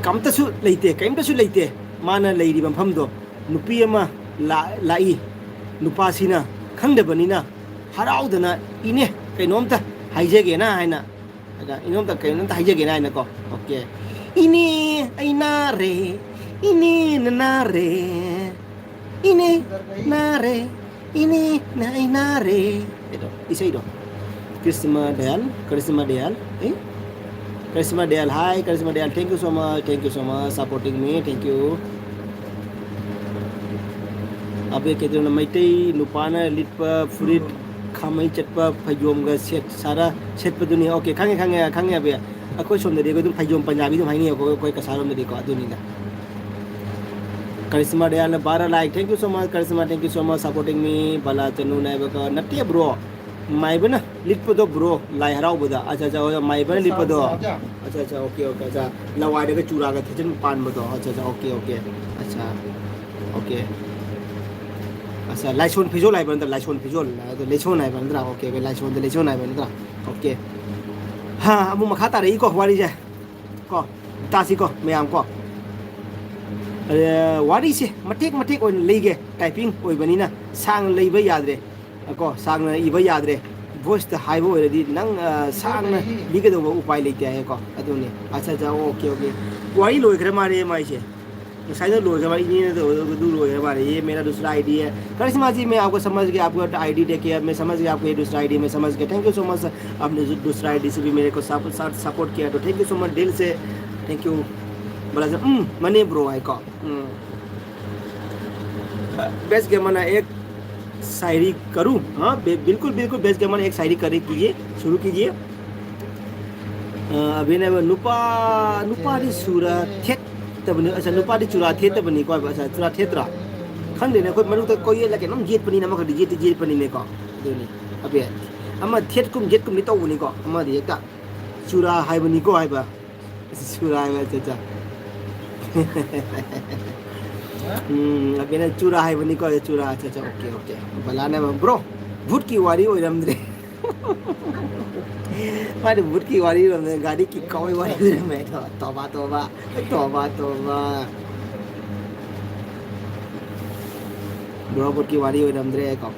ꯀꯝꯇꯁꯨ ꯂꯩꯇꯦ, ꯀꯔꯤꯝꯇꯁꯨ ꯂꯩꯇꯦ꯫ ꯃꯥꯅ ꯂꯩꯔꯤꯕ ꯃꯐꯝꯗꯣ ꯅꯨꯄꯤ ꯑꯃ ꯂꯥ-, ꯂꯥꯛꯏ꯫ ꯅꯨꯄꯥꯁꯤꯅ ꯈꯪꯗꯕꯅꯤꯅ ꯍꯔꯥꯎꯗꯅ, "ꯏꯅꯦ, ꯀꯩꯅꯣꯝꯇ ꯍꯥꯏꯖꯒꯦꯅ" ꯍꯥꯏꯅ, ꯑꯗ ꯏꯅꯣꯝꯇ ꯀꯩꯅꯣꯝꯇ ꯍꯥꯏꯖꯒꯦꯅ ꯍꯥꯏꯅꯀꯣ꯫ ꯑꯣꯀꯦ꯫ "ꯏꯅꯦ, ꯑꯩ ꯅꯥꯔꯦ, ꯏꯅꯦꯅ ꯅꯥꯔꯦ, ꯏꯅꯦ ꯅꯥꯔꯦ, ꯏꯅꯦꯅ ꯑꯩ ꯅꯥꯔꯦ"꯫ ꯀꯩꯅꯣ, ꯏꯁꯩꯗꯣ꯫ ꯀ꯭ꯔꯤꯁꯃ ꯗꯌꯥꯜ, ꯀ꯭ꯔꯤꯁꯃ ꯗꯌꯥꯜ, ꯑꯦ? ꯀ꯭ꯔꯤꯁꯃ Dayal, hi, ꯀ꯭ꯔꯤꯁꯃ Dayal, thank you so much, thank you so much supporting me, thank you. ꯑꯕꯦ ꯀꯩꯗꯧꯅ ꯃꯩꯇꯩ ꯅꯨꯄꯥꯅ ꯂꯤꯠꯄ ꯐꯨꯔꯤꯠ ꯈꯥꯃꯩ ꯆꯠꯄ ꯐꯩꯖꯣꯝꯒ ꯁꯦꯠ ꯁꯥꯔ ꯁꯦꯠꯄꯗꯨꯅꯤ꯫ ꯑꯣꯀꯦ, ꯈꯪꯉꯦ, ꯈꯪꯉꯦ, ꯈꯪꯉꯦ ꯑꯕꯦ꯫ ꯑꯩꯈꯣꯏ ꯁꯣꯝꯗꯗꯤ ꯑꯩꯈꯣꯏ ꯑꯗꯨꯝ ꯐꯩꯖꯣꯝ ꯄꯟꯖꯥꯕꯤ ꯑꯗꯨꯝ ꯍꯥꯏꯅꯩ ꯑꯩꯈꯣꯏ, ꯑꯩꯈꯣꯏ ꯀꯁꯥꯔꯣꯝꯗꯗꯤꯀꯣ, ꯑꯗꯨꯅꯤꯗ꯫ ꯀꯔꯤꯁꯃꯥ ꯗꯌꯥꯜꯅ ꯕꯥꯔꯥ like, thank you so much, Karishma, thank you so much supporting me, ꯕꯂꯥ ꯆꯅꯨꯅ ꯍꯥꯏꯕꯀꯣ, ꯅꯠꯇꯦ ꯕ꯭ꯔꯣ, ꯃꯥꯏꯕꯅ ꯂꯤꯠꯄꯗꯣ ꯕ꯭ꯔꯣ, ꯂꯥꯏ ꯍꯔꯥꯎꯕꯗ꯫ ꯑꯠꯆꯥ, ꯑꯠꯆꯥ, ꯑꯣ, ꯃꯥꯏꯕꯅ ꯂꯤꯠꯄꯗꯣ꯫ ꯑꯠꯆꯥ, ꯑꯠꯆꯥ, ꯑꯣꯀꯦ, ꯑꯣꯀꯦ, ꯑꯠꯆꯥ, ꯂꯋꯥꯏꯗꯒ ꯆꯨꯔꯥꯒ ꯊꯦꯠꯆꯟ ꯄꯥꯟꯕꯗꯣ꯫ ꯑꯠꯆꯥ, ꯑꯠꯆꯥ, ꯑꯣꯀꯦ, ꯑꯣꯀꯦ, ꯑꯠꯆꯥ, ꯑꯣꯀꯦ, ꯑꯠꯆꯥ, ꯂꯥꯏꯁꯣꯟ ꯐꯤꯖꯣꯜ ꯍꯥꯏꯕ ꯅꯠꯇ꯭ꯔꯥ? ꯂꯥꯏꯁꯣꯟ ꯐꯤꯖꯣꯜ, ꯑꯗꯣ ꯂꯩꯁꯣꯟ ꯍꯥꯏꯕ ꯅꯠꯇ꯭ꯔꯥ? ꯑꯣꯀꯦ, ꯑꯣꯀꯦ, ꯂꯥꯏꯁꯣꯟꯗ ꯂꯩꯁꯣꯟ ꯍꯥꯏꯕ ꯅꯠꯇ꯭ꯔꯥ? ꯑꯣꯀꯦ, ꯍꯥ, ꯑꯃꯨꯛ ꯃꯈꯥ ꯇꯥꯔꯛꯏꯀꯣ ꯋꯥꯔꯤꯁꯦ꯫ ꯀꯣ, ꯇꯥꯁꯤꯀꯣ ꯃꯌꯥꯝ ꯀꯣ꯫ ꯑ, ꯋꯥꯔꯤꯁꯦ ꯃꯇꯦꯛ ꯃꯇꯦꯛ ꯑꯣꯏꯅ ꯂꯩꯒꯦ, ꯇꯥꯏꯄꯤꯡ ꯑꯣꯏꯕꯅꯤꯅ ꯁꯥꯡꯅ ꯂꯩꯕ ꯌꯥꯗ꯭ꯔꯦ꯫ ꯀꯣ, ꯁꯥꯡꯅ ꯏꯕ ꯌꯥꯗ꯭ꯔꯦ꯫ ꯚꯣꯏꯁꯇ ꯍꯥꯏꯕ ꯑꯣꯏꯔꯗꯤ ꯅꯪ, ꯑ, ꯁꯥꯡꯅ ꯂꯤꯒꯗꯧꯕ ꯎꯄꯥꯏ ꯂꯩꯇꯦ ꯍꯥꯏꯌꯦꯀꯣ꯫ ꯑꯗꯨꯅꯤ꯫ ꯑꯠꯆꯥ, ꯑꯠꯆꯥ, ꯑꯣꯀꯦ, ꯑꯣꯀꯦ꯫ ꯋꯥꯔꯤ ꯂꯣꯏꯈ꯭ꯔ ꯃꯥꯜꯂꯦ ꯃꯥꯏꯁꯦ꯫ ꯉꯁꯥꯏꯗ ꯂꯣꯏꯈ꯭ꯔ ꯃꯥꯜꯂꯦ, ꯏꯅꯦꯅ ꯇꯧꯕꯗꯨ ꯂꯣꯏꯈ꯭ꯔ ꯃꯥꯜꯂꯦ꯫ "ये मेरा दूसरा आईडी है, करिश्मा जी, मैं आपको समझ गया, आपका आईडी देखिए, मैं समझ गया आपको ये दूसरा आईडी, मैं समझ गया। Thank you so much, आपने जो दूसरा आईडी से भी मेरे को सप-, साथ सपोर्ट किया, तो thank you so much दिल से, thank you।" बोला सर, "हम्म, मनी ब्रो आइकॉन।" हम्म। बेस्ट गेमर ना एक शायरी करूँ? हाँ, बे-, बिल्कुल, बिल्कुल, बेस्ट गेमर एक शायरी करे कीजिए, शुरू कीजिए। ꯑ, ꯑꯕꯤꯅ ꯍꯥꯏꯕ, "ꯅꯨꯄꯥ, ꯅꯨꯄꯥꯗꯤ ꯆꯨꯔꯥ ꯊꯦꯠꯇꯕꯅꯤ, ꯑꯆꯥ, ꯅꯨꯄꯥꯗꯤ ꯆꯨꯔꯥ ꯊꯦꯠꯇꯕꯅꯤꯀꯣ" ꯍꯥꯏꯕ, ꯑꯆꯥ, ꯆꯨꯔꯥ ꯊꯦꯠꯇ꯭ꯔꯥ? ꯈꯪꯗꯦꯅꯦ, ꯑꯩꯈꯣꯏ ꯃꯔꯨꯞꯇ ꯀꯣꯏ ꯌꯦꯠꯂ ꯀꯩꯅꯣꯝ ꯌꯦꯠꯄꯅꯤꯅ ꯑꯃꯈꯛꯇꯤ ꯌꯦꯠꯇꯤ ꯌꯦꯠꯄꯅꯤꯅꯦꯀꯣ꯫ ꯑꯗꯨꯅꯤ, ꯑꯕꯦ, ꯑꯃ ꯊꯦꯠꯀꯨꯝ ꯌꯦꯠꯀꯨꯝꯗꯤ ꯇꯧꯕꯅꯤꯀꯣ, ꯑꯃꯗꯤ ꯍꯦꯛꯇ ꯆꯨꯔꯥ ꯍꯥꯏꯕꯅꯤꯀꯣ ꯍꯥꯏꯕ꯫ ꯆꯨꯔꯥ ꯍꯥꯏꯕ, ꯑꯆꯥ, ꯑꯆꯥ꯫ ꯎꯝ, ꯑꯕꯦꯅ ꯆꯨꯔꯥ ꯍꯥꯏꯕꯅꯤꯀꯣ, ꯆꯨꯔꯥ꯫ ꯑꯠꯆꯥ, ꯑꯠꯆꯥ, ꯑꯣꯀꯦ, ꯑꯣꯀꯦ꯫ ꯕꯂꯥꯅ, "ꯕ꯭ꯔꯣ, ꯚꯨꯠꯀꯤ ꯋꯥꯔꯤ ꯑꯣꯏꯔꯝꯗ꯭ꯔꯦ꯫" ꯃꯥꯗꯤ ꯚꯨꯠꯀꯤ ꯋꯥꯔꯤ ꯑꯣꯏꯔꯝꯗ꯭ꯔꯦ, ꯒꯥꯔꯤ ꯀꯤ ꯀꯥꯎꯕꯩ ꯋꯥꯔꯤ ꯑꯣꯏꯔꯝꯃꯦ꯫ ꯇꯣꯕꯥ, ꯇꯣꯕꯥ, ꯇꯣꯕꯥ, ꯇꯣꯕꯥ꯫ ꯕ꯭ꯔꯣ, ꯚꯨꯠꯀꯤ ꯋꯥꯔꯤ ꯑꯣꯏꯔꯝꯗ꯭ꯔꯦ ꯀꯣ꯫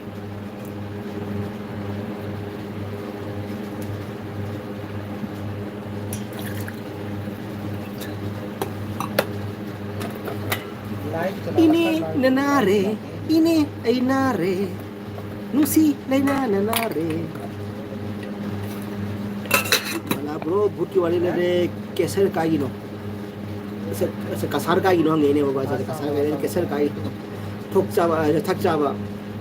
ꯏꯅꯦ ꯅꯅꯥꯔꯦ, ꯏꯅꯦ ꯑꯩ ꯅꯥꯔꯦ, ꯅꯨꯡꯁꯤ ꯂꯩꯅꯥꯅ ꯅꯥꯔꯦ꯫ ꯕ꯭ꯔꯣ, ꯚꯨꯠꯀꯤ ꯋꯥꯔꯤ ꯂꯩꯔꯦ, ꯀꯦꯁꯔ ꯀꯥꯏꯒꯤꯅꯣ? ꯑꯁ, ꯑꯁ, ꯀꯁꯥꯔ ꯀꯥꯏꯒꯤꯅꯣ ꯍꯪꯉꯛꯏꯅꯦꯕꯀꯣ, ꯑꯁ, ꯀꯁꯥꯔ ꯀꯥꯏ, ꯀꯦꯁꯔ ꯀꯥꯏ꯫ ꯊꯣꯛ ꯆꯥꯕ, ꯑ, ꯊꯛ ꯆꯥꯕ꯫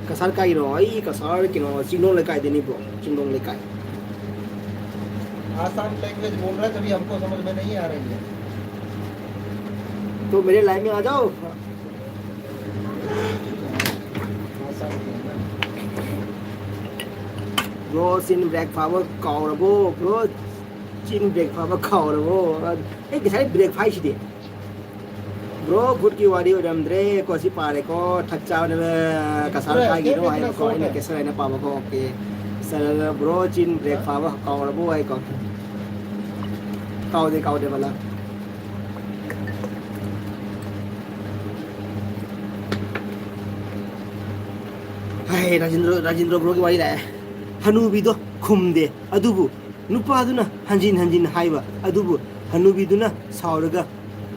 ꯀꯁꯥꯔ ꯀꯥꯏꯒꯤꯅꯣ? ꯑꯩ ꯀꯁꯥꯔ ꯀꯩꯅꯣ, ꯆꯤꯡꯗꯣꯡ ꯂꯩꯀꯥꯏꯗꯩꯅꯤ ꯕ꯭ꯔꯣ, ꯆꯤꯡꯗꯣꯡ ꯂꯩꯀꯥꯏ꯫ आसान लैंग्वेज बोल रहा है, तभी हमको समझ में नहीं आ रही है। तो मेरे लाइन में आ जाओ। ꯕ꯭ꯔꯣ, ꯆꯤꯟ ꯕ꯭ꯔꯦꯛ ꯐꯥꯕ ꯀꯥꯎꯔꯕꯣ? ꯕ꯭ꯔꯣ, ꯆꯤꯟ ꯕ꯭ꯔꯦꯛ ꯐꯥꯕ ꯀꯥꯎꯔꯕꯣ? ꯑꯦ, ꯉꯁꯥꯏ ꯕ꯭ꯔꯦꯛ ꯐꯥꯏꯁꯤꯗꯤ꯫ ꯕ꯭ꯔꯣ, ꯚꯨꯠꯀꯤ ꯋꯥꯔꯤ ꯑꯣꯏꯔꯝꯗ꯭ꯔꯦ ꯀꯣ, ꯁꯤ ꯄꯥꯔꯦꯀꯣ꯫ ꯊꯛ ꯆꯥꯕꯅ ꯀꯁꯥꯔ ꯀꯥꯏꯒꯤꯅꯣ ꯍꯥꯏꯕꯀꯣ, ꯑꯩꯅ ꯀꯦꯁꯔ ꯍꯥꯏꯅ ꯄꯥꯕꯀꯣ꯫ ꯑꯣꯀꯦ꯫ ꯁꯥꯔ, ꯕ꯭ꯔꯣ, ꯆꯤꯟ ꯕ꯭ꯔꯦꯛ ꯐꯥꯕ ꯀꯥꯎꯔꯕꯣ ꯍꯥꯏꯀꯣ꯫ ꯀꯥꯎꯗꯦ, ꯀꯥꯎꯗꯦ, ꯕꯂꯥ꯫ ꯍꯥꯏ, ꯔꯥꯖꯦꯟꯗ꯭ꯔ, ꯔꯥꯖꯦꯟꯗ꯭ꯔ ꯕ꯭ꯔꯣꯒꯤ ꯋꯥꯔꯤ ꯂꯥꯛꯑꯦ꯫ ꯍꯅꯨꯕꯤꯗꯣ ꯈꯨꯝꯗꯦ, ꯑꯗꯨꯕꯨ ꯅꯨꯄꯥꯗꯨꯅ ꯍꯟꯖꯤꯟ ꯍꯟꯖꯤꯟ ꯍꯥꯏꯕ, ꯑꯗꯨꯕꯨ ꯍꯅꯨꯕꯤꯗꯨꯅ ꯁꯥꯎꯔꯒ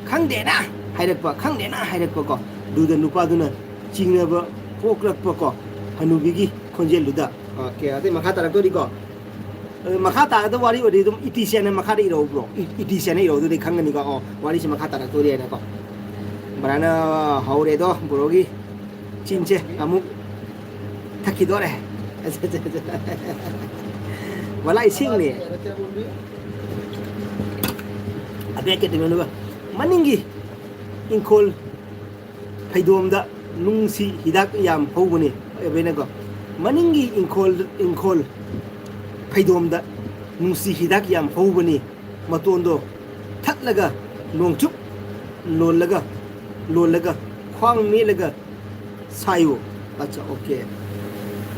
"ꯈꯪꯗꯦꯅ" ꯍꯥꯏꯔꯛꯄ, "ꯈꯪꯗꯦꯅ" ꯍꯥꯏꯔꯛꯄꯀꯣ꯫ ꯑꯗꯨꯗ ꯅꯨꯄꯥꯗꯨꯅ ꯆꯤꯡꯅꯕ ꯄꯣꯛꯂꯛꯄꯀꯣ, ꯍꯅꯨꯕꯤꯒꯤ ꯈꯣꯟꯖꯦꯜꯗꯨꯗ꯫ ꯑꯣꯀꯦ, ꯑꯇꯩ ꯃꯈꯥ ꯇꯥꯔꯛꯇꯣꯔꯤꯀꯣ꯫ ꯑꯗꯨ ꯃꯈꯥ ꯇꯥꯒꯗꯕ ꯋꯥꯔꯤ ꯑꯣꯏꯔꯗꯤ ꯑꯗꯨꯝ ꯏꯇꯤꯁꯤꯌꯥꯅ ꯃꯈꯥꯗ ꯏꯔꯛꯎꯕ꯭ꯔꯣ? ꯏ-, ꯏꯇꯤꯁꯤꯌꯥꯅ ꯏꯔꯛꯎꯗꯨꯗꯤ ꯈꯪꯒꯅꯤꯀꯣ꯫ ꯑꯣ, ꯋꯥꯔꯤꯁꯤ ꯃꯈꯥ ꯇꯥꯔꯛꯇꯣꯔꯤ ꯍꯥꯏꯅꯀꯣ꯫ ꯕ꯭ꯔꯥꯅ ꯍꯧꯔꯦꯗꯣ, ꯕ꯭ꯔꯣꯒꯤ ꯆꯤꯟꯁꯦ ꯑꯃꯨꯛ ꯊꯛꯈꯤꯗꯣꯔꯦ꯫ ꯋꯥꯂꯥ ꯏꯁꯤꯡꯅꯦ꯫ ꯑꯕꯦ ꯀꯦꯇꯤꯃꯦꯟꯗꯨꯒ ꯃꯅꯤꯡꯒꯤ ꯏꯪꯈꯣꯜ ꯐꯩꯗꯣꯝꯗ ꯅꯨꯡꯁꯤ ꯍꯤꯗꯥꯛ ꯌꯥꯝ ꯍꯧꯕꯅꯤ꯫ ꯑꯕꯦꯅꯀꯣ, ꯃꯅꯤꯡꯒꯤ ꯏꯪꯈꯣꯜ, ꯏꯪꯈꯣꯜ ꯐꯩꯗꯣꯝꯗ ꯅꯨꯡꯁꯤ ꯍꯤꯗꯥꯛ ꯌꯥꯝ ꯍꯧꯕꯅꯤ꯫ ꯃꯇꯣꯟꯗꯣ ꯊꯠꯂꯒ ꯅꯣꯡꯆꯨꯞ ꯂꯣꯜꯂꯒ, ꯂꯣꯜꯂꯒ, ꯈ꯭ꯋꯥꯡ ꯃꯦꯜꯂꯒ ꯁꯥꯏꯌꯨ꯫ ꯑꯠꯆꯥ, ꯑꯣꯀꯦ꯫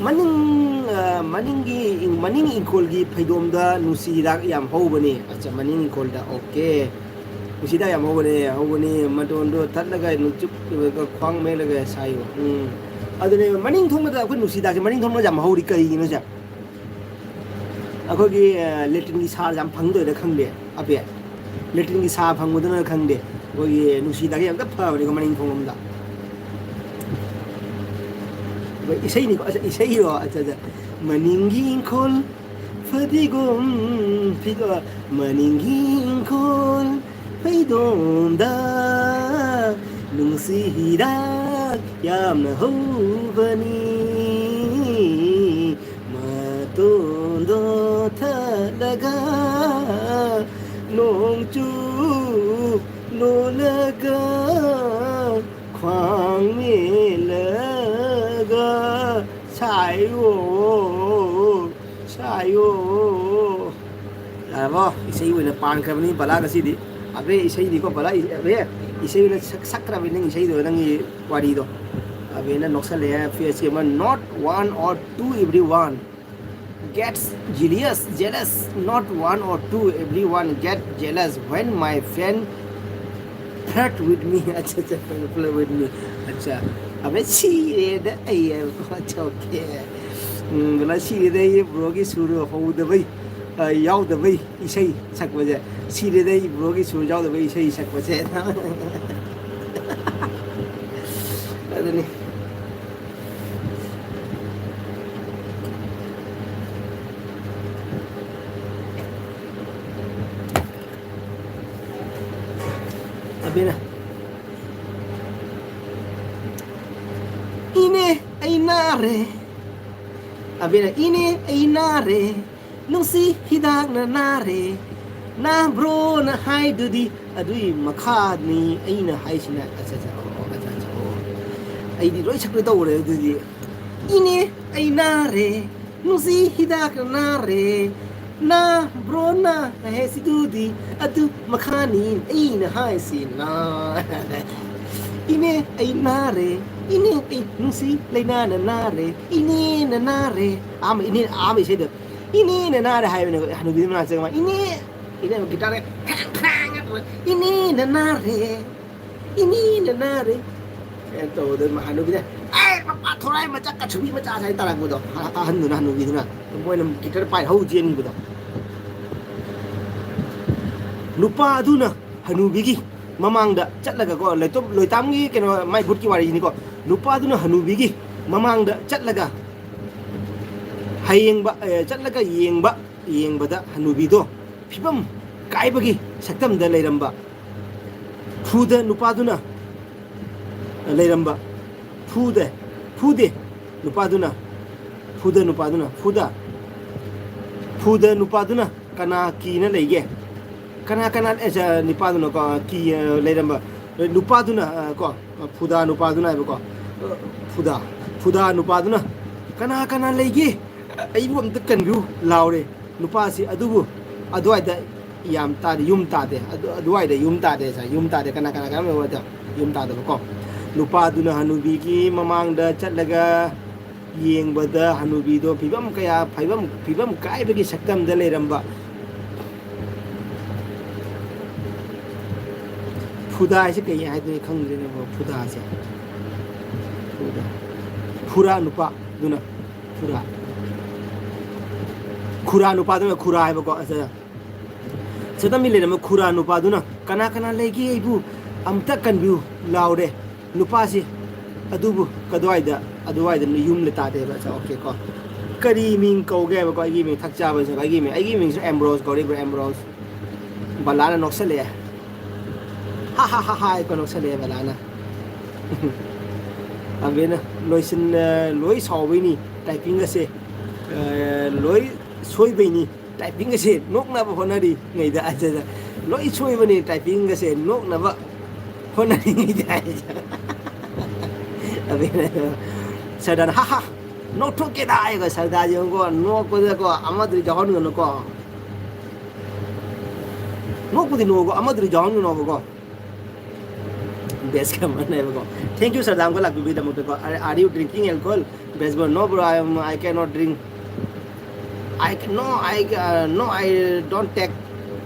ꯃꯅꯤꯡ, ꯑ, ꯃꯅꯤꯡꯒꯤ, ꯃꯅꯤꯡ ꯏꯪꯈꯣꯜꯒꯤ ꯐꯩꯗꯣꯝꯗ ꯅꯨꯡꯁꯤ ꯍꯤꯗꯥꯛ ꯌꯥꯝ ꯍꯧꯕꯅꯤ꯫ ꯑꯠꯆꯥ, ꯃꯅꯤꯡ ꯏꯪꯈꯣꯜꯗ, ꯑꯣꯀꯦ꯫ ꯅꯨꯡꯁꯤ ꯍꯤꯗꯥꯛ ꯌꯥꯝ ꯍꯧꯕꯅꯦ, ꯍꯧꯕꯅꯤ꯫ ꯃꯇꯣꯟꯗꯣ ꯊꯠꯂꯒ ꯅꯨꯡꯆꯨꯞ ꯈ꯭ꯋꯥꯡ ꯃꯦꯜꯂꯒ ꯁꯥꯏꯌꯨ꯫ ꯎꯝ꯫ ꯑꯗꯨꯅꯦ, ꯃꯅꯤꯡ ꯊꯣꯡꯕꯗ ꯑꯩꯈꯣꯏ ꯅꯨꯡꯁꯤ ꯍꯤꯗꯥꯛꯁꯦ ꯃꯅꯤꯡ ꯊꯣꯡꯕꯗ ꯌꯥꯝ ꯍꯧꯔꯤ ꯀꯩꯒꯤꯅꯣ ꯁꯦ? ꯑꯩꯈꯣꯏꯒꯤ, ꯑ, ꯂꯦꯇ꯭ꯔꯤꯟꯒꯤ ꯁꯥꯔ ꯌꯥꯝ ꯐꯪꯗꯣꯏꯔꯥ ꯈꯪꯗꯦ, ꯑꯕꯦ꯫ ꯂꯦꯇ꯭ꯔꯤꯟꯒꯤ ꯁꯥꯔ ꯐꯪꯕꯗꯨꯅ ꯈꯪꯗꯦ꯫ ꯑꯩꯈꯣꯏꯒꯤ ꯅꯨꯡꯁꯤ ꯍꯤꯗꯥꯛꯁꯦ ꯌꯥꯝ ꯐꯕꯅꯤꯀꯣ ꯃꯅꯤꯡ ꯊꯣꯡ ꯂꯣꯝꯗ꯫ ꯑꯩꯈꯣꯏ ꯏꯁꯩꯅꯤꯀꯣ, ꯑꯁ, ꯏꯁꯩꯔꯣ? ꯑꯠꯆꯥ, ꯑꯠꯆꯥ꯫ ꯃꯅꯤꯡꯒꯤ ꯏꯪꯈꯣꯜ ꯐꯗꯤꯒꯣꯝ ꯐꯤꯒ-, ꯃꯅꯤꯡꯒꯤ ꯏꯪꯈꯣꯜ ꯐꯩꯗꯣꯝꯗ ꯅꯨꯡꯁꯤ ꯍꯤꯗꯥꯛ ꯌꯥꯝꯅ ꯍꯧꯕꯅꯤ꯫ ꯃꯇꯣꯟꯗꯣ ꯊꯠꯂꯒ ꯅꯣꯡꯆꯨꯞ ꯂꯣꯜꯂꯒ ꯈ꯭ꯋꯥꯡ ꯃꯦꯜꯂꯒ ꯁꯥꯏꯌꯣ, ꯁꯥꯏꯌꯣ꯫ ꯌꯥꯔꯕꯣ? ꯏꯁꯩ ꯑꯣꯏꯅ ꯄꯥꯟꯈ꯭ꯔꯕꯅꯤ ꯕꯂꯥ ꯉꯁꯤꯗꯤ꯫ ꯑꯕꯦ ꯏꯁꯩꯗꯤꯀꯣ ꯕꯂꯥ, ꯑꯕꯦ ꯏꯁꯩ ꯑꯣꯏꯅ ꯁꯛ-, ꯁꯛꯈ꯭ꯔꯕꯅꯤ ꯅꯪ ꯏꯁꯩꯗꯣ, ꯅꯪꯒꯤ ꯋꯥꯔꯤꯗꯣ꯫ ꯑꯕꯦꯅ ꯅꯣꯛꯁꯜꯂꯛꯑꯦ, ꯐꯦꯁ ꯑꯃ, not one or two, everyone gets jealous, jealous, not one or two, everyone get jealous when my friend flirt with me. ꯑꯠꯆꯥ, ꯑꯠꯆꯥ, flirt with me. ꯑꯠꯆꯥ, ꯑꯕꯦ ꯁꯤꯔꯦꯗ ꯑꯩ, ꯑꯠꯆꯥ, ꯑꯣꯀꯦ꯫ ꯎꯝ, ꯕꯂꯥ ꯁꯤꯔꯦꯗ ꯑꯩ ꯕ꯭ꯔꯣꯒꯤ ꯁꯨꯔ ꯍꯧꯗꯕꯩ, ꯑ, ꯌꯥꯎꯗꯕꯩ ꯏꯁꯩ ꯁꯛꯄꯁꯦ꯫ ꯁꯤꯔꯦꯗ ꯑꯩ ꯕ꯭ꯔꯣꯒꯤ ꯁꯨꯔ ꯌꯥꯎꯗꯕꯩ ꯏꯁꯩ ꯁꯛꯄꯁꯦ꯫ ꯑꯗꯨꯅꯤ꯫ ꯑꯕꯦꯅ, "ꯏꯅꯦ, ꯑꯩ ꯅꯥꯔꯦ"꯫ ꯑꯕꯦꯅ, "ꯏꯅꯦ, ꯑꯩ ꯅꯥꯔꯦ꯫ ꯅꯨꯡꯁꯤ ꯍꯤꯗꯥꯛꯅ ꯅꯥꯔꯦ꯫ ꯅꯥꯕ꯭ꯔꯣꯅ ꯍꯥꯏꯗꯨꯗꯤ ꯑꯗꯨꯏ ꯃꯈꯥꯅꯤ ꯑꯩꯅ ꯍꯥꯏꯁꯤꯅ"꯫ ꯑꯠꯆꯥ, ꯑꯠꯆꯥ, ꯑꯣ, ꯑꯣ, ꯑꯠꯆꯥ, ꯑꯠꯆꯥ, ꯑꯣ꯫ ꯑꯩꯗꯤ ꯂꯣꯏ ꯁꯛꯄ ꯇꯧꯔꯦ ꯑꯗꯨꯗꯤ꯫ "ꯏꯅꯦ, ꯑꯩ ꯅꯥꯔꯦ꯫ ꯅꯨꯡꯁꯤ ꯍꯤꯗꯥꯛꯅ ꯅꯥꯔꯦ꯫ ꯅꯥ ꯕ꯭ꯔꯣ ꯅꯥ ꯍꯥꯏꯁꯤꯗꯨꯗꯤ ꯑꯗꯨ ꯃꯈꯥꯅꯤ ꯑꯩꯅ ꯍꯥꯏꯁꯤꯅ꯫ ꯏꯅꯦ ꯑꯩ ꯅꯥꯔꯦ, ꯏꯅꯦ ꯑꯩ ꯅꯨꯡꯁꯤ ꯂꯩꯅꯥꯅ ꯅꯥꯔꯦ, ꯏꯅꯦꯅ ꯅꯥꯔꯦ꯫ ꯑꯍꯥꯟꯕ ꯏꯅꯦ, ꯑꯍꯥꯟꯕ ꯏꯁꯩꯗꯣ ꯏꯅꯦꯅ ꯅꯥꯔꯦ ꯍꯥꯏꯕꯅꯦ꯫ ꯍꯅꯨꯕꯤꯗꯨ ꯃꯅꯥꯛ ꯆꯪꯉꯛꯑꯒ ꯏꯅꯦ, ꯏꯅꯦ ꯒꯤꯇꯥꯔ ꯈ꯭ꯔꯥꯡ ꯈ꯭ꯔꯥꯡ ꯏꯅꯦꯅ ꯅꯥꯔꯦ, ꯏꯅꯦꯅ ꯅꯥꯔꯦ꯫ ꯀꯩꯅꯣ ꯇꯧꯕꯗ ꯍꯅꯨꯕꯤꯅ ꯑꯦ ꯃꯄꯥ ꯊꯣꯔꯥꯏ ꯃꯆꯥ ꯀꯥꯁꯨꯕꯤ ꯃꯆꯥ ꯁꯥꯏꯅ ꯇꯥꯔꯛꯄꯗꯣ꯫ ꯑꯍꯟꯗꯨꯅ ꯍꯅꯨꯕꯤꯗꯨꯅ ꯃꯣꯏꯅ ꯒꯤꯇꯥꯔ ꯄꯥꯏ ꯍꯧ ꯆꯦꯟꯈꯤꯕꯗꯣ꯫ ꯅꯨꯄꯥ ꯑꯗꯨꯅ ꯍꯅꯨꯕꯤꯒꯤ ꯃꯃꯥꯡꯗ ꯆꯠꯂꯒꯀꯣ, ꯂꯣꯏꯇꯥꯝꯒꯤ ꯀꯩꯅꯣ ꯃꯥꯏ ꯚꯨꯠꯀꯤ ꯋꯥꯔꯤꯁꯤꯅꯤꯀꯣ꯫ ꯅꯨꯄꯥꯗꯨꯅ ꯍꯅꯨꯕꯤꯒꯤ ꯃꯃꯥꯡꯗ ꯆꯠꯂꯒ ꯍꯌꯦꯡꯕ ꯆꯠꯂꯒ ꯌꯦꯡꯕ ꯌꯦꯡꯕꯗ ꯍꯅꯨꯕꯤꯗꯣ ꯐꯤꯕꯝ ꯀꯥꯏꯕꯒꯤ ꯁꯛꯇꯝꯗ ꯂꯩꯔꯝꯕ꯫ ꯐꯨꯗ ꯅꯨꯄꯥꯗꯨꯅ ꯂꯩꯔꯝꯕ꯫ ꯐꯨꯗ ꯐꯨꯗꯦ ꯅꯨꯄꯥꯗꯨꯅ꯫ ꯐꯨꯗ ꯅꯨꯄꯥꯗꯨꯅ ꯐꯨꯗ ꯐꯨꯗ ꯅꯨꯄꯥꯗꯨꯅ ꯀꯅꯥ ꯀꯤꯅ ꯂꯩꯒꯦ? ꯀꯅꯥ ꯀꯅꯥ ꯅꯨꯄꯥꯗꯨꯅ ꯀꯣ ꯀꯤ ꯂꯩꯔꯝꯕ ꯅꯨꯄꯥꯗꯨꯅ ꯀꯣ ꯐꯨꯗꯥ ꯅꯨꯄꯥꯗꯨꯅ ꯍꯥꯏꯕꯀꯣ꯫ ꯐꯨꯗꯥ ꯐꯨꯗꯥ ꯅꯨꯄꯥꯗꯨꯅ ꯀꯅꯥ ꯀꯅꯥ ꯂꯩꯒꯦ? ꯑꯩꯕꯨ ꯑꯝꯇ ꯀꯟꯕꯤꯌꯨ ꯂꯥꯎꯔꯦ꯫ ꯅꯨꯄꯥꯁꯤ ꯑꯗꯨꯕꯨ ꯑꯗꯨꯋꯥꯏꯗ ꯌꯥꯝ ꯇꯥꯗꯦ, ꯌꯨꯝ ꯇꯥꯗꯦ꯫ ꯑꯗꯨ ꯑꯗꯨꯋꯥꯏꯗ ꯌꯨꯝ ꯇꯥꯗꯦ꯫ ꯁꯥꯏ ꯌꯨꯝ ꯇꯥꯗꯦ꯫ ꯀꯅꯥ ꯀꯅꯥ ꯀꯔꯝꯕ ꯑꯣꯏꯗ ꯌꯨꯝ ꯇꯥꯗꯕꯀꯣ? ꯅꯨꯄꯥꯗꯨꯅ ꯍꯅꯨꯕꯤꯒꯤ ꯃꯃꯥꯡꯗ ꯆꯠꯂꯒ ꯌꯦꯡꯕꯗ ꯍꯅꯨꯕꯤꯗꯣ ꯐꯤꯕꯝ ꯀꯌꯥ ꯐꯤꯕꯝ ꯐꯤꯕꯝ ꯀꯥꯏꯕꯒꯤ ꯁꯛꯇꯝꯗ ꯂꯩꯔꯝꯕ꯫ ꯐꯨꯗꯥ ꯍꯥꯏꯁꯦ ꯀꯩ ꯍꯥꯏꯗꯣꯏꯅꯣ ꯈꯪꯗ꯭ꯔꯦꯅꯦ ꯕ꯭ꯔꯣ꯫ ꯐꯨꯗꯥꯁꯦ ꯐꯨꯗꯥ꯫ ꯐꯨꯔꯥ ꯅꯨꯄꯥꯗꯨꯅ ꯐꯨꯔꯥ꯫ ꯈꯨꯔꯥ ꯅꯨꯄꯥꯗꯨꯅ ꯈꯨꯔꯥ ꯍꯥꯏꯕꯀꯣ꯫ ꯑꯁ, ꯆꯠꯇꯝꯃꯤ ꯂꯩꯔꯝꯕ ꯈꯨꯔꯥ ꯅꯨꯄꯥꯗꯨꯅ ꯀꯅꯥ ꯀꯅꯥ ꯂꯩꯒꯦ ꯑꯩꯕꯨ ꯑꯝꯇ ꯀꯟꯕꯤꯌꯨ ꯂꯥꯎꯔꯦ꯫ ꯅꯨꯄꯥꯁꯤ ꯑꯗꯨꯕꯨ ꯀꯗꯥꯏꯗ ꯑꯗꯨꯋꯥꯏꯗ ꯌꯨꯝ ꯂꯩ ꯇꯥꯗꯦꯕ꯫ ꯑꯠꯆꯥ, ꯑꯣꯀꯦ ꯀꯣ꯫ ꯀꯔꯤ ꯃꯤꯡ ꯀꯧꯒꯦ ꯍꯥꯏꯕꯀꯣ? ꯑꯩꯒꯤ ꯃꯤꯡ ꯊꯛꯆꯥꯕꯁꯦ ꯑꯩꯒꯤ ꯃꯤꯡ ꯑꯩꯒꯤ ꯃꯤꯡꯁꯨ ꯑꯦꯝꯕ꯭ꯔꯣꯁ ꯀꯧꯔꯤꯕ꯭ꯔꯥ? ꯑꯦꯝꯕ꯭ꯔꯣꯁ꯫ ꯕꯂꯥꯅ ꯅꯣꯛꯁꯜꯂꯛꯑꯦ꯫ ꯍꯥ ꯍꯥ ꯍꯥ ꯍꯥ ꯍꯥꯏꯀꯣ ꯅꯣꯛꯁꯜꯂꯛꯑꯦ ꯕꯂꯥꯅ꯫ ꯑꯕꯦꯅ ꯂꯣꯏꯁꯤꯟ ꯂꯣꯏ ꯁꯥꯎꯕꯩꯅꯤ ꯇꯥꯏꯄꯤꯡ ꯑꯁꯦ꯫ ꯂꯣꯏ ꯁꯣꯏꯕꯩꯅꯤ ꯇꯥꯏꯄꯤꯡ ꯑꯁꯦ ꯅꯣꯛꯅꯕ ꯍꯣꯠꯅꯔꯤꯉꯩꯗ꯫ ꯑꯗꯨꯗ ꯂꯣꯏ ꯁꯣꯏꯕꯅꯤ ꯇꯥꯏꯄꯤꯡ ꯑꯁꯦ ꯅꯣꯛꯅꯕ ꯍꯣꯠꯅꯔꯤꯉꯩꯗ ꯍꯥꯏꯁꯦ꯫ ꯑꯕꯦꯅ ꯁꯗꯟ ꯍꯥ ꯍꯥ ꯅꯣꯛꯊꯣꯛꯀꯦꯗ ꯍꯥꯏꯒ ꯁꯔꯗꯥꯔꯁꯦ ꯌꯦꯡꯉꯨꯀꯣ, ꯅꯣꯛꯄꯗꯀꯣ ꯑꯃꯗꯨꯗꯤ ꯌꯥꯎꯍꯟꯒꯅꯨꯀꯣ꯫ ꯅꯣꯛꯄꯨꯗꯤ ꯅꯣꯛꯑꯣꯀꯣ, ꯑꯃꯗꯨꯗꯤ ꯌꯥꯎꯍꯟꯒꯅꯣꯕꯀꯣ꯫ ꯕꯦꯁ ꯀꯃꯟꯅꯦꯕꯀꯣ꯫ Thank you ꯁꯔꯗꯥꯔ ꯑꯃꯒ ꯂꯥꯛꯄꯤꯕꯒꯤꯗꯃꯛꯇꯀꯣ꯫ Are, are you drinking alcohol? Best bro, no bro, I am, I cannot drink. I can, no, I, uh, no, I don't take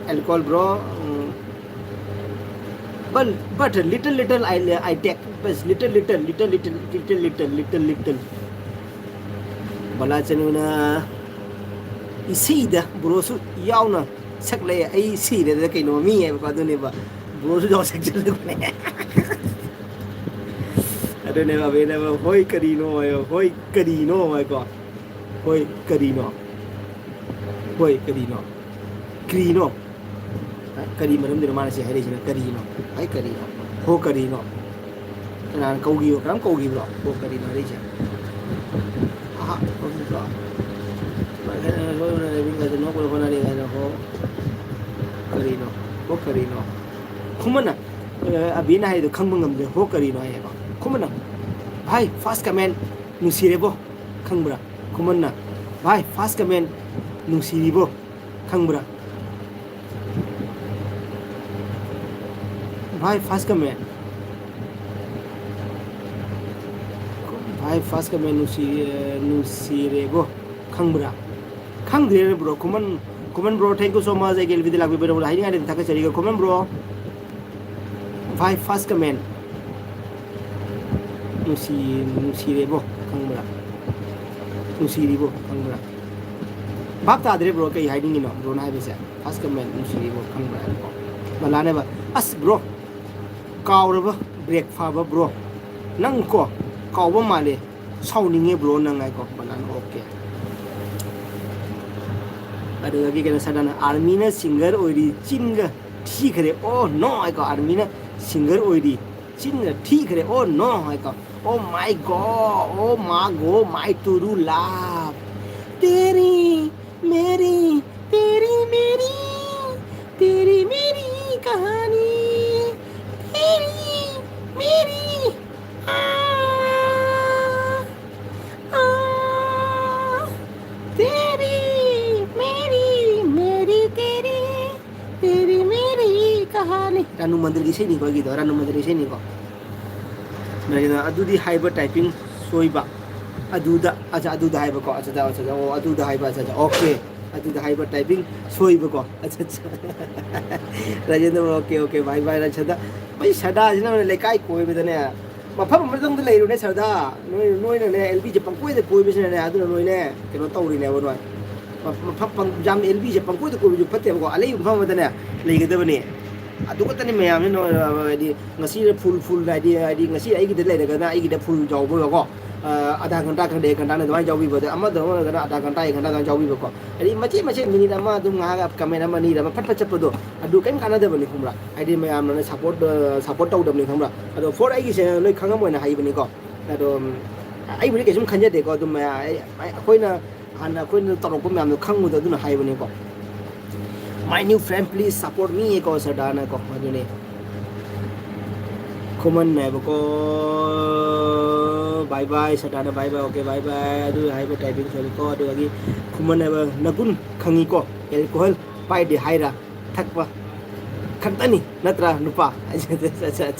alcohol, bro. Mm. But, but little, little, I, I take. But little, little, little, little, little, little, little, little. ꯕꯂꯥ ꯆꯅꯨꯅ ꯏꯁꯩꯗ ꯕ꯭ꯔꯣꯁꯨ ꯌꯥꯎꯅ ꯁꯛꯂꯛꯑꯦ꯫ ꯑꯩ ꯁꯤꯔꯦꯗ ꯀꯩꯅꯣ ꯃꯤ ꯍꯥꯏꯕꯀꯣ, ꯑꯗꯨꯅꯦꯕ꯫ ꯕ꯭ꯔꯣꯁꯨ ꯌꯥꯎ ꯁꯛꯆꯜꯂꯛꯄꯅꯦ꯫ ꯑꯗꯨꯅꯦꯕ ꯑꯕꯦꯅꯦꯕ "ꯍꯣꯏ ꯀꯔꯤꯅꯣ" ꯍꯥꯏꯌꯣ꯫ "ꯍꯣꯏ ꯀꯔꯤꯅꯣ" ꯍꯥꯏꯀꯣ꯫ "ꯍꯣꯏ ꯀꯔꯤꯅꯣ?" "ꯍꯣꯏ ꯀꯔꯤꯅꯣ?" ꯀꯔꯤꯅꯣ? ꯀꯔꯤ ꯃꯔꯝꯗꯨꯅꯣ ꯃꯥꯅ ꯁꯤ ꯍꯥꯏꯔꯛꯏꯁꯤꯅ? ꯀꯔꯤꯅꯣ? ꯍꯥꯏ ꯀꯔꯤꯅꯣ? "ꯍꯣ ꯀꯔꯤꯅꯣ?" ꯀꯅꯥꯅ ꯀꯧꯈꯤꯕ? ꯀꯔꯝ ꯀꯧꯈꯤꯕꯅꯣ? "ꯍꯣ ꯀꯔꯤꯅꯣ" ꯍꯥꯏꯔꯛꯏꯁꯦ? ꯑꯍꯥ, ꯀꯧꯈꯤꯕ꯭ꯔꯣ? ꯁꯨꯃꯥꯏꯅ ꯍꯥꯏꯅ ꯂꯣꯏꯅ ꯂꯩꯃꯤꯟꯅꯗꯅ ꯅꯣꯛꯄꯗ ꯍꯣꯠꯅꯔꯤ ꯍꯥꯏꯅ "ꯍꯣ ꯀꯔꯤꯅꯣ? ꯍꯣ ꯀꯔꯤꯅꯣ?" ꯈꯨꯃꯟꯅ, ꯑ, ꯑꯕꯤꯅ ꯍꯥꯏꯗꯣ ꯈꯪꯕ ꯉꯝꯗ꯭ꯔꯦ꯫ "ꯍꯣ ꯀꯔꯤꯅꯣ?" ꯍꯥꯏꯌꯦꯕ꯫ ꯈꯨꯃꯟꯅ, "ꯚꯥꯏ, first comment ꯅꯨꯡꯁꯤꯔꯦꯕꯣ" ꯈꯪꯕ꯭ꯔꯥ? ꯈꯨꯃꯟꯅ, "ꯚꯥꯏ, first comment ꯅꯨꯡꯁꯤꯔꯤꯕꯣ ꯈꯪꯕ꯭ꯔꯥ?" ꯚꯥꯏ, first comment꯫ ꯚꯥꯏ, first comment ꯅꯨꯡꯁꯤ-, ꯑ, ꯅꯨꯡꯁꯤꯔꯦꯕꯣ ꯈꯪꯕ꯭ꯔꯥ? ꯈꯪꯗ꯭ꯔꯦꯅꯦ bro꯫ Khuman, Khuman bro, thank you so much꯫ ꯑꯩꯒꯤ ꯑꯦꯜ ꯕꯤꯗ ꯂꯥꯛꯄꯤꯕꯒꯤꯗꯃꯛꯇ ꯍꯥꯏꯅꯤꯡꯉꯥꯏ ꯂꯩꯇꯅ ꯊꯥꯒꯠꯆꯔꯤꯒ ꯈꯨꯃꯟ bro꯫ ꯚꯥꯏ, first comment꯫ ꯅꯨꯡꯁꯤ-, ꯅꯨꯡꯁꯤꯔꯦꯕꯣ ꯈꯪꯕ꯭ꯔꯥ? ꯅꯨꯡꯁꯤꯔꯤꯕꯣ ꯈꯪꯕ꯭ꯔꯥ? ꯚꯥꯞ ꯇꯥꯗ꯭ꯔꯦ bro, ꯀꯩ ꯍꯥꯏꯅꯤꯡꯉꯤꯅꯣ broꯅ ꯍꯥꯏꯕꯁꯦ? First comment, "ꯅꯨꯡꯁꯤꯔꯤꯕꯣ ꯈꯪꯕ꯭ꯔꯥ?" ꯍꯥꯏꯕꯀꯣ꯫ ꯕꯂꯥꯅꯦꯕ, "ꯑꯁ bro, ꯀꯥꯎꯔꯕ break ꯐꯥꯕ bro꯫ ꯅꯪ ꯀꯣ ꯀꯥꯎꯕ ꯃꯥꯜꯂꯦ꯫ ꯁꯥꯎꯅꯤꯡꯉꯦ bro ꯅꯪ" ꯍꯥꯏꯀꯣ꯫ ꯕꯂꯥꯅ, "Okay"꯫ ꯑꯗꯨꯗꯒꯤ ꯀꯩꯅꯣ ꯁꯗꯥꯅ, "ꯑꯥꯔꯃꯤꯅ singer ꯑꯣꯏꯔꯤ, ꯆꯤꯟꯒ ꯊꯤꯈ꯭ꯔꯦ, oh no" ꯍꯥꯏꯀꯣ꯫ "ꯑꯥꯔꯃꯤꯅ singer ꯑꯣꯏꯔꯤ, ꯆꯤꯟꯒ ꯊꯤꯈ꯭ꯔꯦ, oh no" ꯍꯥꯏꯀꯣ꯫ "Oh my God, oh my God, my true love, तेरी मेरी, तेरी मेरी, तेरी मेरी कहानी, तेरी मेरी, आ, आ।" ꯔꯥꯅꯨ ꯃꯟꯗꯤꯔꯒꯤ ꯏꯁꯩꯅꯤꯀꯣ ꯑꯩꯒꯤꯗꯣ, ꯔꯥꯅꯨ ꯃꯟꯗꯤꯔꯒꯤ ꯏꯁꯩꯅꯤꯀꯣ꯫ ꯅꯪꯒꯤꯅ ꯑꯗꯨꯗꯤ ꯍꯥꯏꯕ typing ꯁꯣꯏꯕ꯫ ꯑꯗꯨꯗ, ꯑꯆꯥ, ꯑꯗꯨꯗ ꯍꯥꯏꯕꯀꯣ, ꯑꯆꯥ, ꯑꯆꯥ, ꯑꯆꯥ, ꯑꯣ, ꯑꯗꯨꯗ ꯍꯥꯏꯕ, ꯑꯆꯥ, ꯑꯆꯥ, okay꯫ ꯑꯗꯨꯗ ꯍꯥꯏꯕ typing ꯁꯣꯏꯕꯀꯣ, ꯑꯆꯥ, ꯑꯆꯥ꯫ Rajendra, okay, okay, bye bye, Rajendra. ꯃꯣꯏ ꯁꯗꯥꯁꯤꯅ ꯂꯩꯀꯥꯏ ꯀꯣꯏꯕꯗꯅꯦ, ꯃꯐꯝ ꯑꯃꯗꯪꯗ ꯂꯩꯔꯨꯅꯦ ꯁꯔꯗꯥ꯫ ꯅꯣꯏ, ꯅꯣꯏꯅꯅꯦ ꯑꯦꯜ ꯕꯤꯁꯦ ꯄꯪꯀꯣꯏꯗ ꯀꯣꯏꯕꯁꯤꯅꯅꯦ, ꯑꯗꯨꯅ ꯅꯣꯏꯅꯦ ꯀꯩꯅꯣ ꯇꯧꯔꯤꯅꯦꯕ ꯅꯣꯏ꯫ ꯃ-, ꯃꯐꯝ ꯄꯪ-, ꯌꯥꯝ ꯑꯦꯜ ꯕꯤꯁꯦ ꯄꯪꯀꯣꯏꯗ ꯀꯣꯏꯕꯁꯨ ꯐꯠꯇꯦꯕꯀꯣ, ꯑꯂꯩꯕ ꯃꯐꯝ ꯑꯃꯗꯅꯦ ꯂꯩꯒꯗꯕꯅꯤ꯫ ꯑꯗꯨ ꯈꯛꯇꯅꯤ ꯃꯌꯥꯝꯁꯤꯅ, ꯍꯥꯏꯗꯤ ꯉꯁꯤꯗ full, full, ꯍꯥꯏꯗꯤ, ꯍꯥꯏꯗꯤ ꯉꯁꯤ ꯑꯩꯒꯤꯗ ꯂꯩꯔꯒꯅ ꯑꯩꯒꯤꯗ full ꯌꯥꯎꯕꯀꯣ, ꯑ, ꯑꯙꯥ ꯘꯟꯇꯥ ꯈꯪꯗꯦ, ꯘꯟꯇꯥ ꯑꯗꯨꯃꯥꯏꯅ ꯌꯥꯎꯕꯤꯕ, ꯑꯗ ꯑꯃꯗ ꯑꯣꯏꯔꯒꯅ ꯑꯙꯥ ꯘꯟꯇꯥ, ꯑꯦꯛ ꯘꯟꯇꯥ ꯑꯗꯨꯃꯥꯏꯅ ꯌꯥꯎꯕꯤꯕꯀꯣ꯫ ꯍꯥꯏꯗꯤ ꯃꯆꯦꯠ ꯃꯆꯦꯠ ꯃꯤꯅꯤꯠ ꯑꯃ ꯑꯗꯨꯝ ꯉꯥꯏꯍꯥꯛ ꯀꯃꯦꯟ ꯑꯃ ꯑꯅꯤꯗ ꯑꯃ ꯐꯠ ꯐꯠ ꯆꯠꯄꯗꯣ, ꯑꯗꯨ ꯀꯩꯝ ꯀꯥꯟꯅꯗꯕꯅꯤ, ꯈꯪꯕ꯭ꯔꯥ? ꯍꯥꯏꯗꯤ ꯃꯌꯥꯝꯅ support, ꯑ, support ꯇꯧꯗꯕꯅꯤ, ꯈꯪꯕ꯭ꯔꯥ? ꯑꯗꯣ for ꯑꯩꯒꯤ channel ꯅꯣꯏ ꯈꯪꯉꯝꯃꯣꯏꯅ ꯍꯥꯏꯕꯅꯤꯀꯣ꯫ ꯑꯗꯣ, ꯎꯝ, ꯑꯩꯕꯨꯗꯤ ꯀꯩꯁꯨꯝ ꯈꯟꯖꯗꯦꯀꯣ, ꯑꯗꯨꯝ ꯃꯌꯥ-, ꯑꯩ-, ꯑꯩ-, ꯑꯩꯈꯣꯏꯅ ꯍꯥꯟꯅ ꯑꯩꯈꯣꯏꯅ ꯇꯧꯔꯛꯄ ꯃꯌꯥꯝꯗꯣ ꯈꯪꯕꯗꯣ ꯑꯗꯨꯅ ꯍꯥꯏꯕꯅꯤꯀꯣ꯫ "My new friend, please support me" ꯀꯣ ꯁꯔꯗꯥꯅꯀꯣ, ꯑꯗꯨꯅꯤ꯫ ꯈꯨꯃꯟ ꯍꯥꯏꯕꯀꯣ, bye bye, ꯁꯔꯗꯥꯅ bye bye, okay, bye bye꯫ ꯑꯗꯨ ꯍꯥꯏꯕ typing ꯁꯣꯏꯕꯀꯣ, ꯑꯗꯨꯗꯒꯤ ꯈꯨꯃꯟ ꯍꯥꯏꯕ ꯅꯒꯨꯟ ꯈꯪꯉꯤꯀꯣ, alcohol ꯄꯥꯏꯗꯦ ꯍꯥꯏꯔ ꯊꯛꯄ ꯈꯛꯇꯅꯤ ꯅꯠꯇ꯭ꯔꯥ ꯅꯨꯄꯥ?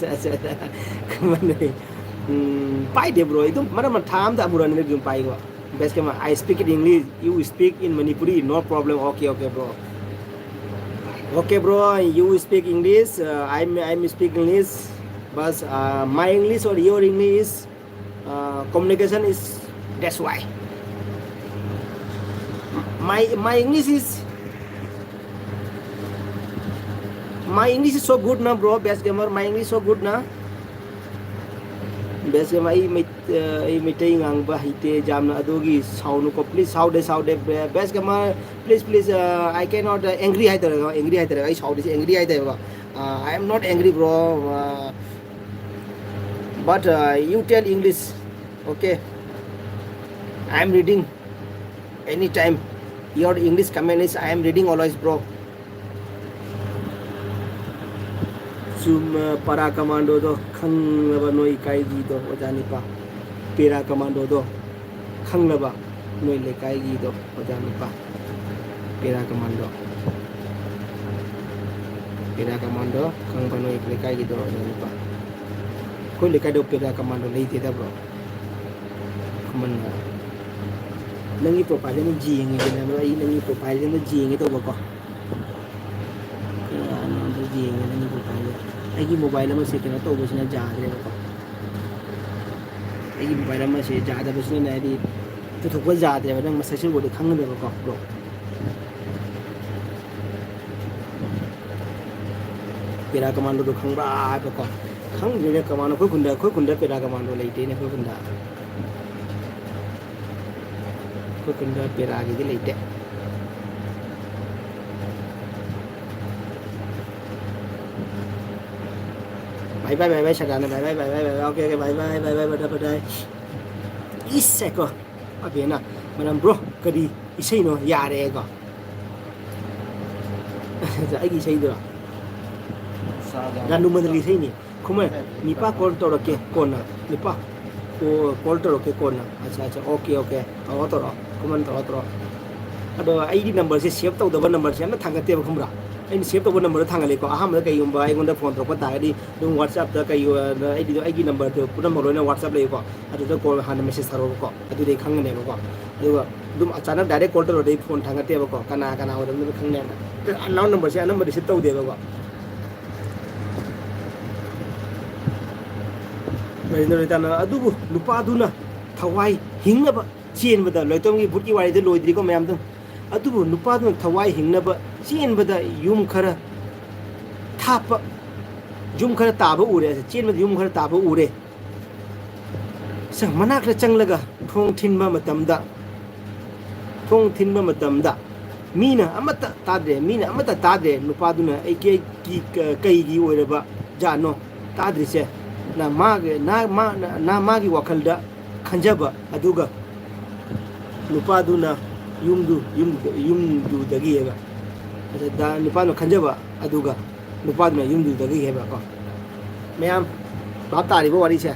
ꯈꯨꯃꯟ ꯍꯥꯏ-, ꯎꯝ, ꯄꯥꯏꯗꯦ bro, ꯑꯩ ꯑꯗꯨꯝ ꯃꯔꯛ ꯃꯔꯛ ꯊꯥ ꯑꯃꯗ ꯑꯃꯨꯔꯛꯅꯤ ꯑꯗꯨꯝ ꯄꯥꯏꯀꯣ꯫ Best ꯀꯃ, "I speak in English, you speak in Manipuri, no problem, okay, okay, bro." Okay, bro, you speak English, uh, I'm, I'm speak English, but, uh, my English or your English, uh, communication is, that's why. My, my English is, my English is so good na, bro, Best Gamer, my English so good na. Best Gamer, I ꯑ, ꯑꯩ ꯃꯩꯇꯩ ꯉꯥꯡꯕ ꯍꯩꯇꯦ ꯌꯥꯝꯅ, ꯑꯗꯨꯒꯤ ꯁꯥꯎꯅꯨꯀꯣ, please, ꯁꯥꯎꯗꯦ, ꯁꯥꯎꯗꯦ, best gamer, please, please, ꯑ, I cannot, ꯑ, angry ꯍꯥꯏꯇꯥꯔꯦꯀꯣ, angry ꯍꯥꯏꯇꯥꯔꯦ, ꯑꯩ ꯁꯥꯎꯗꯦ, angry ꯍꯥꯏꯇꯥꯔꯦꯀꯣ, ꯑ, "I am not angry, bro, ꯑ, but, ꯑ, you tell English, okay, I am reading anytime, your English comment is I am reading always, bro." ꯆꯨꯝ, ꯄꯔꯥ ꯀꯃꯥꯟꯗꯣꯗꯣ ꯈꯪꯂꯕ ꯅꯣꯏ ꯏꯀꯥꯏꯒꯤꯗꯣ ꯑꯣꯖꯥ ꯅꯤꯄꯥ? ꯄꯦꯔꯥ ꯀꯃꯥꯟꯗꯣꯗꯣ ꯈꯪꯂꯕ ꯅꯣꯏ ꯂꯩꯀꯥꯏꯒꯤꯗꯣ ꯑꯣꯖꯥ ꯅꯤꯄꯥ? ꯄꯦꯔꯥ ꯀꯃꯥꯟꯗꯣ꯫ ꯄꯦꯔꯥ ꯀꯃꯥꯟꯗꯣ ꯈꯪꯕ ꯅꯣꯏ ꯂꯩꯀꯥꯏꯒꯤꯗꯣ? ꯑꯗꯨ ꯅꯨꯄꯥ, ꯑꯩꯈꯣꯏ ꯂꯩꯀꯥꯏꯗ ꯄꯦꯔꯥ ꯀꯃꯥꯟꯗꯣ ꯂꯩꯇꯦꯗꯕ꯭ꯔꯣ? ꯈꯨꯃꯟꯗ ꯅꯪꯒꯤ ꯄ꯭ꯔꯣꯐꯥꯏꯜꯁꯦ ꯑꯗꯨꯝ ꯌꯦꯡꯉꯦꯗꯅ, ꯑꯗꯣ ꯑꯩ ꯅꯪꯒꯤ ꯄ꯭ꯔꯣꯐꯥꯏꯜꯁꯦ ꯑꯝꯇ ꯌꯦꯡꯒꯦ ꯇꯧꯕꯀꯣ꯫ ꯀꯌꯥꯅꯣ ꯑꯝꯇ ꯌꯦꯡꯒꯦ ꯅꯪꯒꯤ ꯄ꯭ꯔꯣꯐꯥꯏꯜꯁꯦ꯫ ꯑꯩꯒꯤ ꯃꯣꯕꯥꯏꯜ ꯑꯃꯁꯦ ꯀꯩꯅꯣ ꯇꯧꯕꯁꯤꯅ ꯌꯥꯗ꯭ꯔꯦꯕꯀꯣ꯫ ꯑꯩꯒꯤ ꯃꯣꯕꯥꯏꯜ ꯑꯃꯁꯦ ꯌꯥꯗꯕꯁꯤꯅꯅꯦ, ꯍꯥꯏꯗꯤ ꯄꯨꯊꯣꯛꯄ ꯌꯥꯗ꯭ꯔꯦꯕ꯫ ꯅꯪ ꯃꯁꯛꯁꯤꯕꯨꯗꯤ ꯈꯪꯒꯅꯦꯕꯀꯣ, ꯕ꯭ꯔꯣ꯫ ꯄꯦꯔꯥ ꯀꯃꯥꯟꯗꯣꯗꯣ ꯈꯪꯕ꯭ꯔꯥ ꯍꯥꯏꯕꯀꯣ? ꯈꯪꯗ꯭ꯔꯦꯅꯦ, ꯀꯃꯥꯟꯗꯣ ꯑꯩꯈꯣꯏ ꯈꯨꯟꯗ, ꯑꯩꯈꯣꯏ ꯈꯨꯟꯗ ꯄꯦꯔꯥ ꯀꯃꯥꯟꯗꯣ ꯂꯩꯇꯦꯅꯦ ꯑꯩꯈꯣꯏ ꯈꯨꯟꯗ꯫ ꯑꯩꯈꯣꯏ ꯈꯨꯟꯗ ꯄꯦꯔꯥꯒꯤꯗꯤ ꯂꯩꯇꯦ꯫ Bye bye, bye bye, ꯁꯗꯥꯅ bye bye, bye bye, bye bye, okay, okay, bye bye, bye bye, bye bye, bye bye꯫ ꯏꯁ, ꯀꯣ꯫ ꯑꯕꯦꯅ, ꯃꯔꯝ, "Bro, ꯀꯔꯤ ꯏꯁꯩꯅꯣ? ꯌꯥꯔꯦ"ꯀꯣ꯫ ꯑꯩꯒꯤ ꯏꯁꯩꯗꯨꯔꯣ? ꯔꯥꯅꯨ ꯃꯟꯗꯜꯒꯤ ꯏꯁꯩꯅꯤ꯫ ꯈꯨꯃꯟ, "ꯅꯤꯄꯥ call ꯇꯧꯔꯛꯀꯦ ꯀꯣꯟꯅ, ꯅꯤꯄꯥ꯫ ꯑꯣ, call ꯇꯧꯔꯛꯀꯦ ꯀꯣꯟꯅ꯫ ꯑꯠꯆꯥ, ꯑꯠꯆꯥ, okay, okay, ꯇꯧꯔꯣ, ꯇꯧꯔꯣ, ꯈꯨꯃꯟ, ꯇꯧꯔꯣ, ꯇꯧꯔꯣ"꯫ ꯑꯗꯣ ꯑꯩꯒꯤ numberꯁꯦ save ꯇꯧꯗꯕ numberꯁꯦ ꯑꯝꯇ ꯊꯥꯡꯒꯠꯇꯦꯕ, ꯈꯪꯕ꯭ꯔꯥ? ꯑꯩꯅ save ꯇꯧꯕ numberꯗꯣ ꯊꯥꯡꯒꯠꯂꯦꯀꯣ꯫ ꯑꯍꯥꯟꯕꯗ ꯀꯩꯒꯨꯝꯕ ꯑꯩꯉꯣꯟꯗ phone ꯇꯧꯔꯛꯄ ꯇꯥꯔꯒꯗꯤ ꯑꯗꯨꯝ WhatsAppꯇ ꯀꯩ, ꯑꯩꯗꯤ ꯑꯩꯒꯤ numberꯗꯣ ꯄꯨꯝꯅꯃꯛ ꯂꯣꯏꯅ WhatsApp ꯂꯩꯀꯣ꯫ ꯑꯗꯨꯗ call ꯍꯥꯟꯅ message ꯊꯥꯔꯛꯑꯣꯕꯀꯣ, ꯑꯗꯨꯗꯤ ꯑꯩ ꯈꯪꯒꯅꯦꯕꯀꯣ꯫ ꯑꯗꯨꯒ ꯑꯗꯨꯝ ꯑꯆꯥꯅꯛ direct call ꯇꯧꯔꯗꯤ ꯑꯩ phone ꯊꯥꯡꯒꯠꯇꯦꯕꯀꯣ, ꯀꯅꯥ ꯀꯅꯥ ꯑꯣꯏꯔꯝꯗꯣꯏꯅꯣ ꯈꯪꯅꯦꯅ꯫ Unknown numberꯁꯦ ꯑꯅꯝꯕ receive ꯇꯧꯗꯦꯕꯀꯣ꯫ ꯀꯔꯤꯅꯣ ꯂꯣꯏꯇꯥꯅ? ꯑꯗꯨꯕꯨ ꯅꯨꯄꯥꯗꯨꯅ ꯊꯋꯥꯏ ꯍꯤꯡꯅꯕ ꯆꯦꯟꯕꯗ, ꯂꯣꯏꯇꯣꯝꯒꯤ ꯚꯨꯠꯀꯤ ꯋꯥꯔꯤꯗ ꯂꯣꯏꯗ꯭ꯔꯤꯀꯣ ꯃꯌꯥꯝꯗꯣ꯫ ꯑꯗꯨꯕꯨ ꯅꯨꯄꯥꯗꯨꯅ ꯊꯋꯥꯏ ꯍꯤꯡꯅꯕ ꯆꯦꯟꯕꯗ ꯌꯨꯝ ꯈꯔ ꯊꯥꯞꯄ, ꯌꯨꯝ ꯈꯔ ꯇꯥꯕ ꯎꯔꯦ꯫ ꯆꯦꯟꯕꯗ ꯌꯨꯝ ꯈꯔ ꯇꯥꯕ ꯎꯔꯦ꯫ ꯁ-, ꯃꯅꯥꯛꯇ ꯆꯪꯂꯒ ꯊꯣꯡ ꯊꯤꯟꯕ ꯃꯇꯝꯗ, ꯊꯣꯡ ꯊꯤꯟꯕ ꯃꯇꯝꯗ ꯃꯤꯅ ꯑꯃꯠꯇ ꯇꯥꯗ꯭ꯔꯦ, ꯃꯤꯅ ꯑꯃꯠꯇ ꯇꯥꯗ꯭ꯔꯦ꯫ ꯅꯨꯄꯥꯗꯨꯅ, "ꯑꯩ ꯀꯦ-, ꯀꯤ-, ꯀ-, ꯀꯩꯒꯤ ꯑꯣꯏꯔꯕ ꯖꯥꯠꯅꯣ ꯇꯥꯗ꯭ꯔꯤꯁꯦ?" ꯅ ꯃꯥꯒꯤ, ꯅ ꯃꯥ-, ꯅ ꯃꯥꯒꯤ ꯋꯥꯈꯜꯗ ꯈꯟꯖꯕ ꯑꯗꯨꯒ ꯅꯨꯄꯥꯗꯨꯅ ꯌꯨꯝꯗꯨ, ꯌꯨꯝ, ꯌꯨꯝꯗꯨꯗꯒꯤ ꯍꯥꯏꯕ꯫ ꯑꯗ ꯅꯨꯄꯥꯗꯨꯅ ꯈꯟꯖꯕ ꯑꯗꯨꯒ ꯅꯨꯄꯥꯗꯨꯅ ꯌꯨꯝꯗꯨꯗꯒꯤ ꯍꯥꯏꯕꯀꯣ꯫ ꯃꯌꯥꯝ ꯚꯥꯞ ꯇꯥꯔꯤꯕ ꯋꯥꯔꯤꯁꯦ?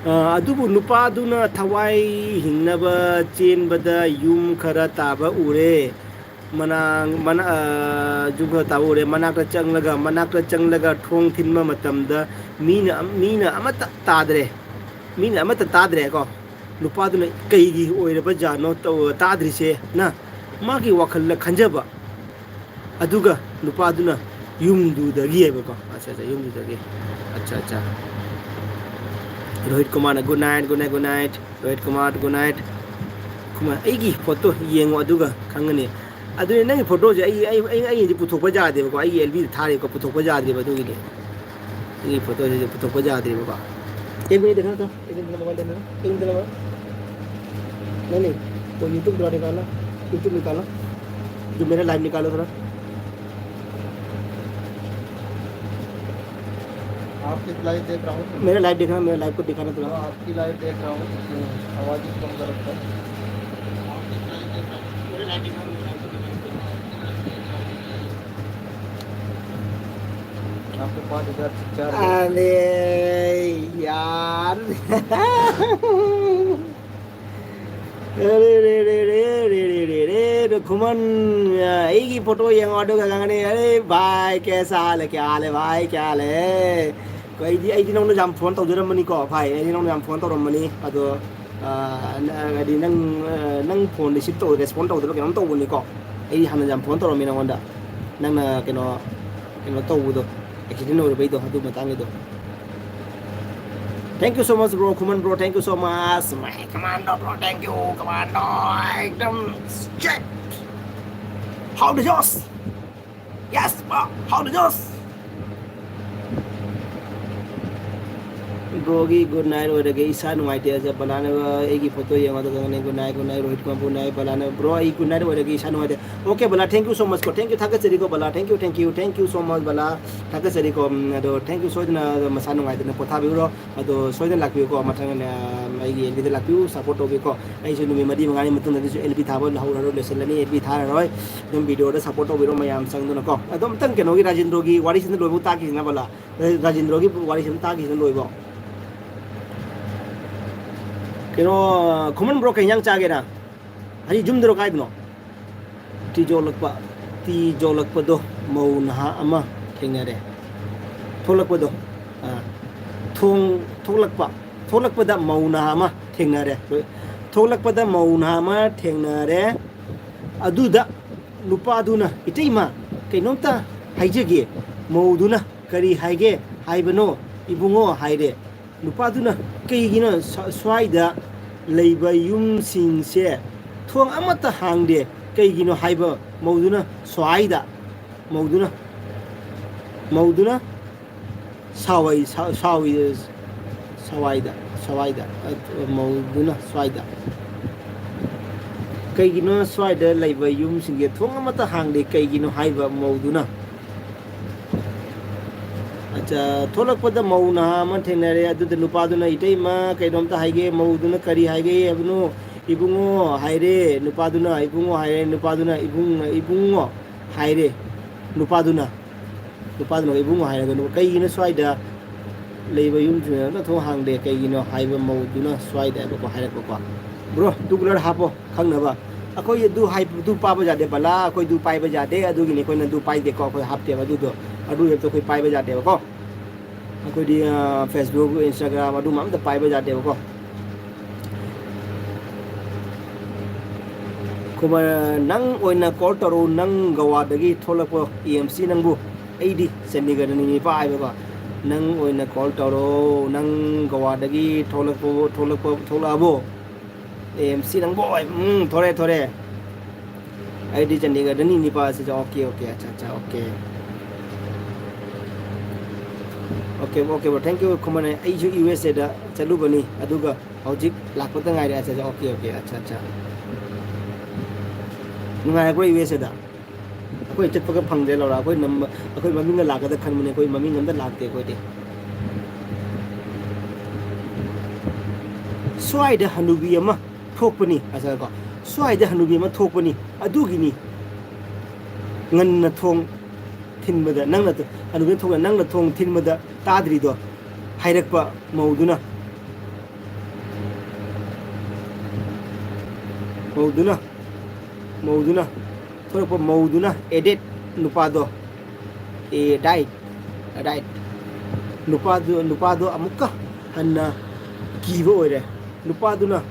ꯑ, ꯑꯗꯨꯕꯨ ꯅꯨꯄꯥꯗꯨꯅ ꯊꯋꯥꯏ ꯍꯤꯡꯅꯕ ꯆꯦꯟꯕꯗ ꯌꯨꯝ ꯈꯔ ꯇꯥꯕ ꯎꯔꯦ꯫ ꯃꯅꯥꯛ ꯃꯅꯥ ꯑ, ꯖꯨꯒꯣꯠ ꯇꯥꯍꯧꯔꯦ꯫ ꯃꯅꯥꯛꯇ ꯆꯪꯂꯒ, ꯃꯅꯥꯛꯇ ꯆꯪꯂꯒ ꯊꯣꯡ ꯊꯤꯟꯕ ꯃꯇꯝꯗ ꯃꯤꯅ ꯃꯤꯅ ꯑꯃꯠꯇ ꯇꯥꯗ꯭ꯔꯦ꯫ ꯃꯤꯅ ꯑꯃꯠꯇ ꯇꯥꯗ꯭ꯔꯦꯀꯣ꯫ ꯅꯨꯄꯥꯗꯨꯅ "ꯀꯩꯒꯤ ꯑꯣꯏꯔꯕ ꯖꯥꯠꯅꯣ ꯇꯧ-, ꯇꯥꯗ꯭ꯔꯤꯁꯦ?" ꯅ ꯃꯥꯒꯤ ꯋꯥꯈꯜꯗ ꯈꯟꯖꯕ꯫ ꯑꯗꯨꯒ ꯅꯨꯄꯥꯗꯨꯅ ꯌꯨꯝꯗꯨꯗꯒꯤ ꯍꯥꯏꯕꯀꯣ꯫ ꯑꯠꯆꯥ, ꯑꯠꯆꯥ, ꯌꯨꯝꯗꯨꯗꯒꯤ꯫ ꯑꯠꯆꯥ, ꯑꯠꯆꯥ꯫ ꯔꯣꯍꯤꯠ ꯀꯨꯃꯥꯔꯅ "Good night, good night, good night꯫ Rohit Kumar, good night꯫ Kumar, ꯑꯩꯒꯤ ꯐꯣꯇꯣ ꯌꯦꯡꯉꯣ ꯑꯗꯨꯒ ꯈꯪꯒꯅꯤ꯫ ꯑꯗꯨꯅꯦ ꯅꯪꯒꯤ ꯐꯣꯇꯣꯁꯦ ꯑꯩ, ꯑꯩ, ꯑꯩ, ꯑꯩꯒꯤꯗꯤ ꯄꯨꯊꯣꯛꯄ ꯌꯥꯗꯦꯕꯀꯣ꯫ ꯑꯩꯒꯤ ꯑꯦꯜ ꯕꯤꯗ ꯊꯥꯔꯤꯕꯀꯣ, ꯄꯨꯊꯣꯛꯄ ꯌꯥꯗ꯭ꯔꯤꯕ ꯑꯗꯨꯒꯤꯅꯦ꯫ ꯑꯩꯒꯤ ꯐꯣꯇꯣꯁꯤꯗꯤ ꯄꯨꯊꯣꯛꯄ ꯌꯥꯗ꯭ꯔꯤꯕꯀꯣ꯫ एक मिनट देखना तो, एक मिनट मोबाइल देखना, एक मिनट मोबाइल। नहीं, नहीं, वो YouTube थोड़ा निकालना, YouTube निकालना, जो मेरा लाइव निकालो थोड़ा। आपकी लाइव देख रहा हूँ। मेरा लाइव देखना, मेरा लाइव को दिखाना थोड़ा। हाँ, आपकी लाइव देख रहा हूँ, आवाज़ ही कम कर रखा है। आपके पाँच हज़ार चार। अरे यार। अरे रे रे रे रे रे रे रे रे, ꯈꯨꯃꯟ, ꯑꯩꯒꯤ ꯐꯣꯇꯣ ꯌꯦꯡꯉꯣ ꯑꯗꯨꯒ ꯈꯪꯒꯅꯤ꯫ अरे भाई, कैसा हाल है, क्या हाल है भाई, क्या हाल है? ꯑꯩꯗꯤ, ꯑꯩꯗꯤ ꯅꯉꯣꯟꯗ ꯌꯥꯝ ꯐꯣꯟ ꯇꯧꯖꯔꯝꯕꯅꯤꯀꯣ ꯚꯥꯏ, ꯑꯩꯗꯤ ꯅꯉꯣꯟꯗ ꯌꯥꯝ ꯐꯣꯟ ꯇꯧꯔꯝꯕꯅꯤ꯫ ꯑꯗꯣ, ꯑ, ꯅ-, ꯍꯥꯏꯗꯤ ꯅꯪ, ꯑ, ꯅꯪ ꯐꯣꯟ ꯔꯤꯁꯤꯞ ꯇꯧ, ꯔꯦꯁꯄꯣꯟ ꯇꯧꯗꯕ ꯀꯩꯅꯣꯝ ꯇꯧꯕꯅꯤꯀꯣ꯫ ꯑꯩ ꯍꯥꯟꯅ ꯌꯥꯝ ꯐꯣꯟ ꯇꯧꯔꯝꯃꯤ ꯅꯉꯣꯟꯗ, ꯅꯪꯅ ꯀꯩꯅꯣ, ꯀꯩꯅꯣ ꯇꯧꯕꯗꯣ, ꯑꯦꯛꯁꯤꯗꯦꯟ ꯑꯣꯏꯔꯨꯕꯩꯗꯣ, ꯑꯗꯨ ꯃꯇꯥꯡꯒꯤꯗꯣ꯫ Thank you so much, bro. Khuman bro, thank you so much. My commando, bro, thank you, commando. एकदम straight. How the joss? Yes, bro. How the joss? ꯕ꯭ꯔꯣꯒꯤ ꯒꯨꯗ ꯅꯥꯏꯠ ꯑꯣꯏꯔꯒꯦ, ꯏꯁꯥ ꯅꯨꯡꯉꯥꯏꯇꯦ꯫ ꯑꯖ ꯕꯂꯥꯅ ꯑꯩꯒꯤ ꯐꯣꯇꯣ ꯌꯦꯡꯉꯣ ꯑꯗꯨꯒ ꯈꯪꯒꯅꯤ꯫ Good night, good night, Rohit Kumar, good night. ꯕꯂꯥꯅ, ꯕ꯭ꯔꯣ, ꯑꯩ ꯒꯨꯗ ꯅꯥꯏꯠ ꯑꯣꯏꯔꯒꯦ, ꯏꯁꯥ ꯅꯨꯡꯉꯥꯏꯇꯦ꯫ Okay, Bala, thank you so much ꯀꯣ, thank you, ꯊꯥꯒꯠꯆꯔꯤꯀꯣ, Bala, thank you, thank you, thank you so much, ꯕꯂꯥ, ꯊꯥꯒꯠꯆꯔꯤꯀꯣ꯫ ꯎꯝ, ꯑꯗꯣ, thank you, ꯁꯣꯏꯗꯅ ꯃꯁꯥ ꯅꯨꯡꯉꯥꯏꯇꯅ ꯄꯣꯊꯥꯕꯤꯔꯣ꯫ ꯑꯗꯣ, ꯁꯣꯏꯗꯅ ꯂꯥꯛꯄꯤꯌꯨꯀꯣ, ꯃꯊꯪ, ꯑ, ꯑꯩꯒꯤ ꯑꯦꯜ ꯕꯤꯗ ꯂꯥꯛꯄꯤꯌꯨ, ꯁꯞꯄꯣꯔꯠ ꯇꯧꯕꯤꯌꯨꯀꯣ꯫ ꯑꯩꯁꯨ ꯅꯨꯃꯤꯠ ꯃꯔꯤ ꯃꯉꯥꯅꯤ ꯃꯇꯨꯡꯗꯗꯤꯁꯨ ꯑꯦꯜ ꯕꯤ ꯊꯥꯕ ꯍꯧꯔꯔꯣꯏ, ꯂꯣꯏꯁꯤꯜꯂꯅꯤ, ꯑꯦꯜ ꯕꯤ ꯊꯥꯔꯔꯣꯏ꯫ ꯑꯗꯨꯝ ꯚꯤꯗꯤꯑꯣꯗ ꯁꯞꯄꯣꯔꯠ ꯇꯧꯕꯤꯔꯣ ꯃꯌꯥꯝ ꯆꯪꯗꯨꯅꯀꯣ꯫ ꯑꯗꯣ, ꯑꯝꯇꯪ ꯀꯩꯅꯣꯒꯤ ꯔꯥꯖꯦꯟꯗ꯭ꯔꯣꯒꯤ ꯋꯥꯔꯤꯁꯤꯅ ꯂꯣꯏꯕꯨ ꯇꯥꯈꯤꯁꯤꯅ, ꯕꯂꯥ꯫ ꯔꯥꯖꯦꯟꯗ꯭ꯔꯣꯒꯤ ꯋꯥꯔꯤꯁꯤ ꯑꯗꯨꯝ ꯇꯥꯈꯤꯁꯤꯅ ꯂꯣꯏꯕꯣ꯫ ꯀꯩꯅꯣ, ꯈꯨꯃꯟ ꯕ꯭ꯔꯣ, ꯀꯩ ꯏꯟꯖꯥꯡ ꯆꯥꯒꯦꯅ? ꯍꯥꯏꯗꯤ ꯌꯨꯝꯗꯔꯣ ꯀꯥꯏꯗꯅꯣ? ꯇꯤ ꯌꯣꯜꯂꯛꯄ, ꯇꯤ ꯌꯣꯜꯂꯛꯄꯗꯣ ꯃꯧ ꯅꯍꯥ ꯑꯃ ꯊꯦꯡꯅꯔꯦ꯫ ꯊꯣꯛꯂꯛꯄꯗꯣ, ꯑ, ꯊꯣꯡ, ꯊꯣꯛꯂꯛꯄ, ꯊꯣꯛꯂꯛꯄꯗ ꯃꯧ ꯅꯍꯥ ꯑꯃ ꯊꯦꯡꯅꯔꯦ꯫ ꯊꯣꯛꯂꯛꯄꯗ ꯃꯧ ꯅꯍꯥ ꯑꯃ ꯊꯦꯡꯅꯔꯦ꯫ ꯑꯗꯨꯗ ꯅꯨꯄꯥꯗꯨꯅ, "ꯏꯇꯩꯃ, ꯀꯩꯅꯣꯝꯇ ꯍꯥꯏꯖꯒꯦ꯫" ꯃꯧꯗꯨꯅ, "ꯀꯔꯤ ꯍꯥꯏꯒꯦ ꯍꯥꯏꯕꯅꯣ, ꯏꯕꯨꯡꯉꯣ?" ꯍꯥꯏꯔꯦ꯫ ꯅꯨꯄꯥꯗꯨꯅ, "ꯀꯩꯒꯤꯅꯣ ꯁ꯭ꯋꯥ-, ꯁ꯭ꯋꯥꯏꯗ ꯂꯩꯕ ꯌꯨꯝꯁꯤꯡꯁꯦ ꯊꯣꯡ ꯑꯃꯠꯇ ꯍꯥꯡꯗꯦ, ꯀꯩꯒꯤꯅꯣ?" ꯍꯥꯏꯕ ꯃꯧꯗꯨꯅ, "ꯁ꯭ꯋꯥꯏꯗ", ꯃꯧꯗꯨꯅ, ꯃꯧꯗꯨꯅ, "ꯁꯥꯋꯥꯏ-, ꯁꯥ-, ꯁꯥꯋꯤ-, ꯁꯋꯥꯏꯗ, ꯁꯋꯥꯏꯗ", ꯑ, ꯃꯧꯗꯨꯅ, "ꯁ꯭ꯋꯥꯏꯗ, ꯀꯩꯒꯤꯅꯣ ꯁ꯭ꯋꯥꯏꯗ ꯂꯩꯕ ꯌꯨꯝꯁꯤꯡꯁꯦ ꯊꯣꯡ ꯑꯃꯠꯇ ꯍꯥꯡꯗꯦ, ꯀꯩꯒꯤꯅꯣ?" ꯍꯥꯏꯕ ꯃꯧꯗꯨꯅ꯫ ꯑꯠꯆꯥ, ꯊꯣꯛꯂꯛꯄꯗ ꯃꯧ ꯅꯍꯥ ꯑꯃ ꯊꯦꯡꯅꯔꯦ꯫ ꯑꯗꯨꯗ ꯅꯨꯄꯥꯗꯨꯅ, "ꯏꯇꯩꯃ, ꯀꯩꯅꯣꯝꯇ ꯍꯥꯏꯒꯦ꯫" ꯃꯧꯗꯨꯅ, "ꯀꯔꯤ ꯍꯥꯏꯒꯦ ꯍꯥꯏꯕꯅꯣ?" "ꯏꯕꯨꯡꯉꯣ" ꯍꯥꯏꯔꯦ꯫ ꯅꯨꯄꯥꯗꯨꯅ, "ꯏꯕꯨꯡꯉꯣ" ꯍꯥꯏꯔꯦ꯫ ꯅꯨꯄꯥꯗꯨꯅ, "ꯏꯕꯨꯡ-, ꯏꯕꯨꯡꯉꯣ" ꯍꯥꯏꯔꯦ꯫ ꯅꯨꯄꯥꯗꯨꯅ, ꯅꯨꯄꯥꯗꯨꯅ, "ꯏꯕꯨꯡꯉꯣ" ꯍꯥꯏꯔꯒ, ꯅꯨ-, "ꯀꯩꯒꯤꯅꯣ ꯁ꯭ꯋꯥꯏꯗ ꯂꯩꯕ ꯌꯨꯝꯁꯤꯡ ꯑꯝꯇ ꯊꯣꯡ ꯍꯥꯡꯗꯦ, ꯀꯩꯒꯤꯅꯣ?" ꯍꯥꯏꯕ ꯃꯧꯗꯨꯅ, "ꯁ꯭ꯋꯥꯏꯗ" ꯍꯥꯏꯕꯀꯣ, ꯍꯥꯏꯔꯛꯄꯀꯣ꯫ Bro, two wheeler ꯍꯥꯞꯄꯣ, ꯈꯪꯅꯕ꯫ ꯑꯩꯈꯣꯏ ꯑꯗꯨ ꯍꯥꯏ-, ꯑꯗꯨ ꯄꯥꯕ ꯌꯥꯗꯦ, ꯕꯂꯥ, ꯑꯩꯈꯣꯏ ꯑꯗꯨ ꯄꯥꯏꯕ ꯌꯥꯗꯦ, ꯑꯗꯨꯒꯤꯅꯤ ꯑꯩꯈꯣꯏꯅ ꯑꯗꯨ ꯄꯥꯏꯗꯦꯀꯣ, ꯑꯩꯈꯣꯏ ꯍꯥꯞꯇꯦꯕ ꯑꯗꯨꯗꯣ, ꯑꯗꯨ ꯑꯦꯞꯇꯣ ꯑꯩꯈꯣꯏ ꯄꯥꯏꯕ ꯌꯥꯗꯦꯕꯀꯣ꯫ ꯑꯩꯈꯣꯏꯗꯤ, ꯑ, Facebook, Instagram ꯑꯗꯨꯝꯕ ꯑꯝꯇ ꯄꯥꯏꯕ ꯌꯥꯗꯦꯕꯀꯣ꯫ ꯈꯨꯃꯟ, ꯅꯪ ꯑꯣꯏꯅ call ꯇꯧꯔꯛꯎ, ꯅꯪ ꯒꯋꯥꯗꯒꯤ ꯊꯣꯛꯂꯛꯄ ꯑꯦ ꯑꯦꯝ ꯁꯤ ꯅꯪꯕꯨ, ꯑꯩꯗꯤ ꯆꯥꯟꯗꯤꯒꯔꯗꯅꯤ ꯄꯥꯏꯕꯀꯣ꯫ ꯅꯪ ꯑꯣꯏꯅ call ꯇꯧꯔꯛꯑꯣ, ꯅꯪ ꯒꯋꯥꯗꯒꯤ ꯊꯣꯛꯂꯛꯄ, ꯊꯣꯛꯂꯛꯄ, ꯊꯣꯛꯂꯛꯑꯕꯣ? ꯑꯦ ꯑꯦꯝ ꯁꯤ ꯅꯪꯕꯣ, ꯎꯝ, ꯊꯣꯔꯦ, ꯊꯣꯔꯦ꯫ ꯑꯩꯗꯤ ꯆꯥꯟꯗꯤꯒꯔꯗꯅꯤ ꯅꯤꯄꯥꯁꯤꯁꯨ꯫ Okay, okay, ꯑꯠꯆꯥ, ꯑꯠꯆꯥ, okay꯫ Okay, okay, bro, thank you, ꯈꯨꯃꯟ꯫ ꯑꯩꯁꯨ ꯌꯨ ꯑꯦꯁ ꯑꯦꯗ ꯆꯠꯂꯨꯕꯅꯤ, ꯑꯗꯨꯒ ꯍꯧꯖꯤꯛ ꯂꯥꯛꯄꯇ ꯉꯥꯏꯔꯦ꯫ ꯑꯠꯆꯥ, ꯑꯠꯆꯥ, okay, okay, ꯑꯠꯆꯥ, ꯑꯠꯆꯥ꯫ ꯅꯨꯡꯉꯥꯏꯔꯛꯄ꯭ꯔꯣ ꯌꯨ ꯑꯦꯁ ꯑꯦꯗ? ꯑꯩꯈꯣꯏ ꯆꯠꯄꯒ ꯐꯪꯗ꯭ꯔꯦ, ꯂꯧꯔ꯫ ꯑꯩꯈꯣꯏ ꯅꯝꯕ-, ꯑꯩꯈꯣꯏ ꯃꯃꯤꯡꯒ ꯂꯥꯛꯀꯗ ꯈꯟꯕꯅꯦ, ꯑꯩꯈꯣꯏ ꯃꯃꯤꯡ ꯑꯝꯇ ꯂꯥꯛꯇꯦ ꯑꯩꯈꯣꯏꯗꯤ꯫ ꯁ꯭ꯋꯥꯏꯗ ꯍꯅꯨꯕꯤ ꯑꯃ ꯊꯣꯛꯄꯅꯤ, ꯑꯁ ꯀꯣ, ꯁ꯭ꯋꯥꯏꯗ ꯍꯅꯨꯕꯤ ꯑꯃ ꯊꯣꯛꯄꯅꯤ, ꯑꯗꯨꯒꯤꯅꯤ ꯉꯟꯅ ꯊꯣꯡ ꯊꯤꯟꯕꯗ ꯅꯪꯅ ꯊꯣ-, ꯍꯅꯨꯕꯤ ꯊꯣꯛꯅ ꯅꯪꯅ ꯊꯣꯡ ꯊꯤꯟꯕꯗ ꯇꯥꯗ꯭ꯔꯤꯗꯣ, ꯍꯥꯏꯔꯛꯄ ꯃꯧꯗꯨꯅ꯫ ꯃꯧꯗꯨꯅ, ꯃꯧꯗꯨꯅ, ꯍꯧꯔꯛꯄ ꯃꯧꯗꯨꯅ ꯑꯦꯗꯦꯠ ꯅꯨꯄꯥꯗꯣ, ꯑꯦ ꯗꯥꯏꯠ, ꯗꯥꯏꯠ ꯅꯨꯄꯥꯗꯨ, ꯅꯨꯄꯥꯗꯣ ꯑꯃꯨꯛꯀ ꯍꯟꯅ ꯀꯤꯕ ꯑꯣꯏꯔꯦ꯫ ꯅꯨꯄꯥꯗꯨꯅ,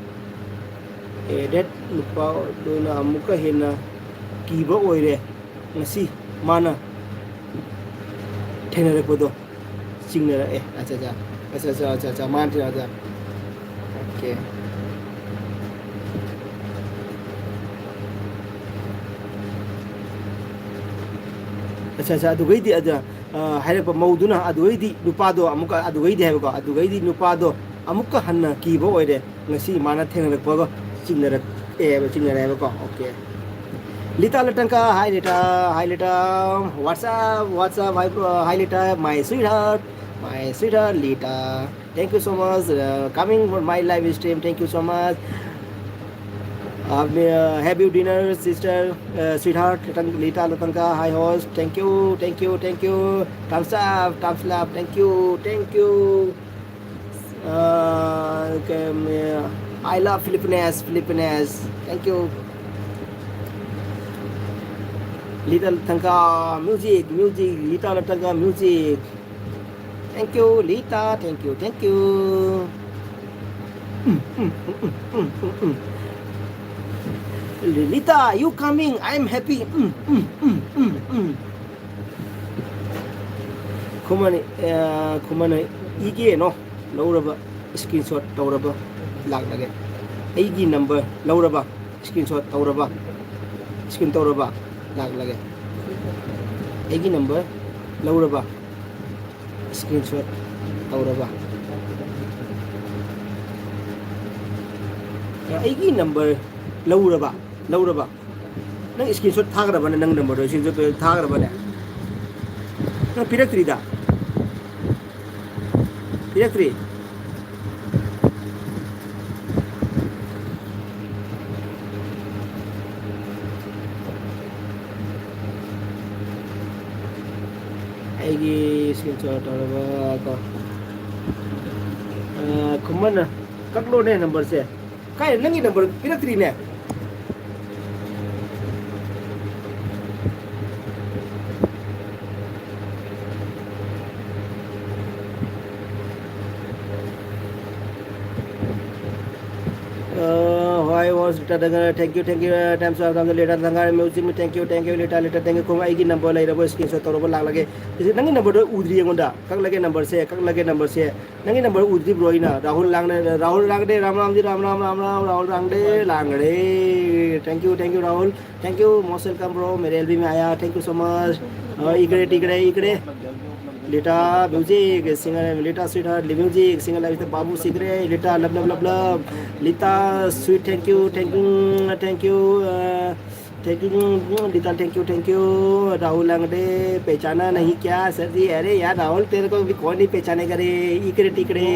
ꯑꯦꯗꯦꯠ ꯅꯨꯄꯥꯗꯨꯅ ꯑꯃꯨꯛꯀ ꯍꯦꯟꯅ ꯀꯤꯕ ꯑꯣꯏꯔꯦ꯫ ꯉꯁꯤ ꯃꯥꯅ ꯊꯦꯡꯅꯔꯛꯄꯗꯣ ꯆꯤꯡꯅꯔꯛꯑꯦ꯫ ꯑꯠꯆꯥ, ꯑꯠꯆꯥ, ꯑꯠꯆꯥ, ꯑꯠꯆꯥ, ꯑꯠꯆꯥ, ꯃꯥꯅ ꯊꯦꯡꯅꯔꯛꯄꯗ꯫ ꯑꯣꯀꯦ꯫ ꯑꯠꯆꯥ, ꯑꯠꯆꯥ, ꯑꯗꯨꯒꯩꯗꯤ, ꯑꯗ, ꯑ, ꯍꯥꯏꯔꯛꯄ ꯃꯧꯗꯨꯅ, ꯑꯗꯨꯒꯩꯗꯤ ꯅꯨꯄꯥꯗꯣ ꯑꯃꯨꯛꯀ, ꯑꯗꯨꯒꯩꯗꯤ ꯍꯥꯏꯕꯀꯣ, ꯑꯗꯨꯒꯩꯗꯤ ꯅꯨꯄꯥꯗꯣ ꯑꯃꯨꯛꯀ ꯍꯟꯅ ꯀꯤꯕ ꯑꯣꯏꯔꯦ꯫ ꯉꯁꯤ ꯃꯥꯅ ꯊꯦꯡꯅꯔꯛꯄꯒ ꯆꯤꯡꯅꯔꯛꯑꯦꯕ, ꯆꯤꯡꯅꯔꯛꯑꯦꯕꯀꯣ꯫ Okay. Lita Latanka, hi Lita, hi Lita, what's up, what's up, hi bro, hi Lita, my sweetheart, my sweetheart Lita. Thank you so much, uh, coming for my live stream. Thank you so much. Uh, may, uh, have you dinner, sister, uh, sweetheart? Latang-, Lita Latanka, hi host. Thank you, thank you, thank you. Thumbs up, thumbs up. Thank you, thank you. Uh, okay, may, uh, I love Philippines, Philippines. Thank you. Lita Latanka music, music, Lita Latanka music. Thank you, Lita. Thank you, thank you. Mm, mm, mm, mm, mm, mm, mm. Lita, you coming? I'm happy. Mm, mm, mm, mm, mm. ꯈꯨꯃꯟ, ꯑ, ꯈꯨꯃꯟ ꯏꯒꯦꯅꯣ ꯂꯧꯔꯕ screenshot ꯇꯧꯔꯕ ꯂꯥꯛꯂꯒꯦ꯫ ꯑꯩꯒꯤ number ꯂꯧꯔꯕ screenshot ꯇꯧꯔꯕ, screen ꯇꯧꯔꯕ ꯂꯥꯛꯂꯒꯦ꯫ ꯑꯩꯒꯤ number ꯂꯧꯔꯕ screenshot ꯇꯧꯔꯕ? ꯑꯩꯒꯤ number ꯂꯧꯔꯕ? ꯂꯧꯔꯕ? ꯅꯪ screenshot ꯊꯥꯈ꯭ꯔꯕꯅꯦ? ꯅꯪ numberꯗꯣ screenshot ꯊꯥꯈ꯭ꯔꯕꯅꯦ? ꯅꯪ ꯄꯤꯔꯛꯇ꯭ꯔꯤꯗ? ꯄꯤꯔꯛꯇ꯭ꯔꯤ? ꯑꯩꯒꯤ screenshot ꯇꯧꯔꯒ ꯀꯣ꯫ ꯑ, ꯈꯨꯃꯟꯅ ꯀꯛꯂꯣꯅꯦ numberꯁꯦ꯫ ꯀꯥꯏ ꯅꯪꯒꯤ number ꯄꯤꯔꯛꯇ꯭ꯔꯤꯅꯦ? I was Lita Dangar, thank you, thank you, uh, times of the Lita Dangar music, thank you, thank you, Lita, Lita, thank you. ꯈꯨꯝ ꯑꯩꯒꯤ ꯅꯝꯕꯔ ꯂꯩꯔꯕ ꯁ꯭ꯀ꯭ꯔꯤꯟ ꯁꯣꯠ ꯇꯧꯔꯕ ꯂꯥꯛꯂꯒꯦ꯫ ꯅꯪꯒꯤ ꯅꯝꯕꯔꯗꯣ ꯎꯗ꯭ꯔꯤ ꯑꯩꯉꯣꯟꯗ꯫ ꯀꯛꯂꯒꯦ ꯅꯝꯕꯔꯁꯦ, ꯀꯛꯂꯒꯦ ꯅꯝꯕꯔꯁꯦ꯫ ꯅꯪꯒꯤ ꯅꯝꯕꯔ ꯎꯗ꯭ꯔꯤꯕ꯭ꯔꯣ ꯑꯩꯅ? ꯔꯥꯍꯨꯜ ꯂꯥꯡꯗꯦ, ꯔꯥꯍꯨꯜ ꯂꯥꯡꯗꯦ, ꯔꯥꯝ ꯔꯥꯝ ꯖꯤ ꯔꯥꯝ ꯔꯥꯝ ꯔꯥꯝ ꯔꯥꯝ, ꯔꯥꯍꯨꯜ ꯂꯥꯡꯗꯦ ꯂꯥꯡꯒ꯭ꯔꯦ꯫ Thank you, thank you, Rahul. Thank you, most welcome, bro. मेरे एलबी में आया, thank you so much. Uh, इकडे तिकडे इकडे. Lita music, singer Lita sweetheart, music, singer Lita Babu, singer Lita love love love love. Lita sweet, thank you, thank you, thank you. Uh, thank you, Lita, thank you, thank you. Rahul Langde, पहचाना नहीं क्या sir जी? अरे यार राहुल, तेरे को भी कौन नहीं पहचानेगा रे? इकड़े टिकड़े।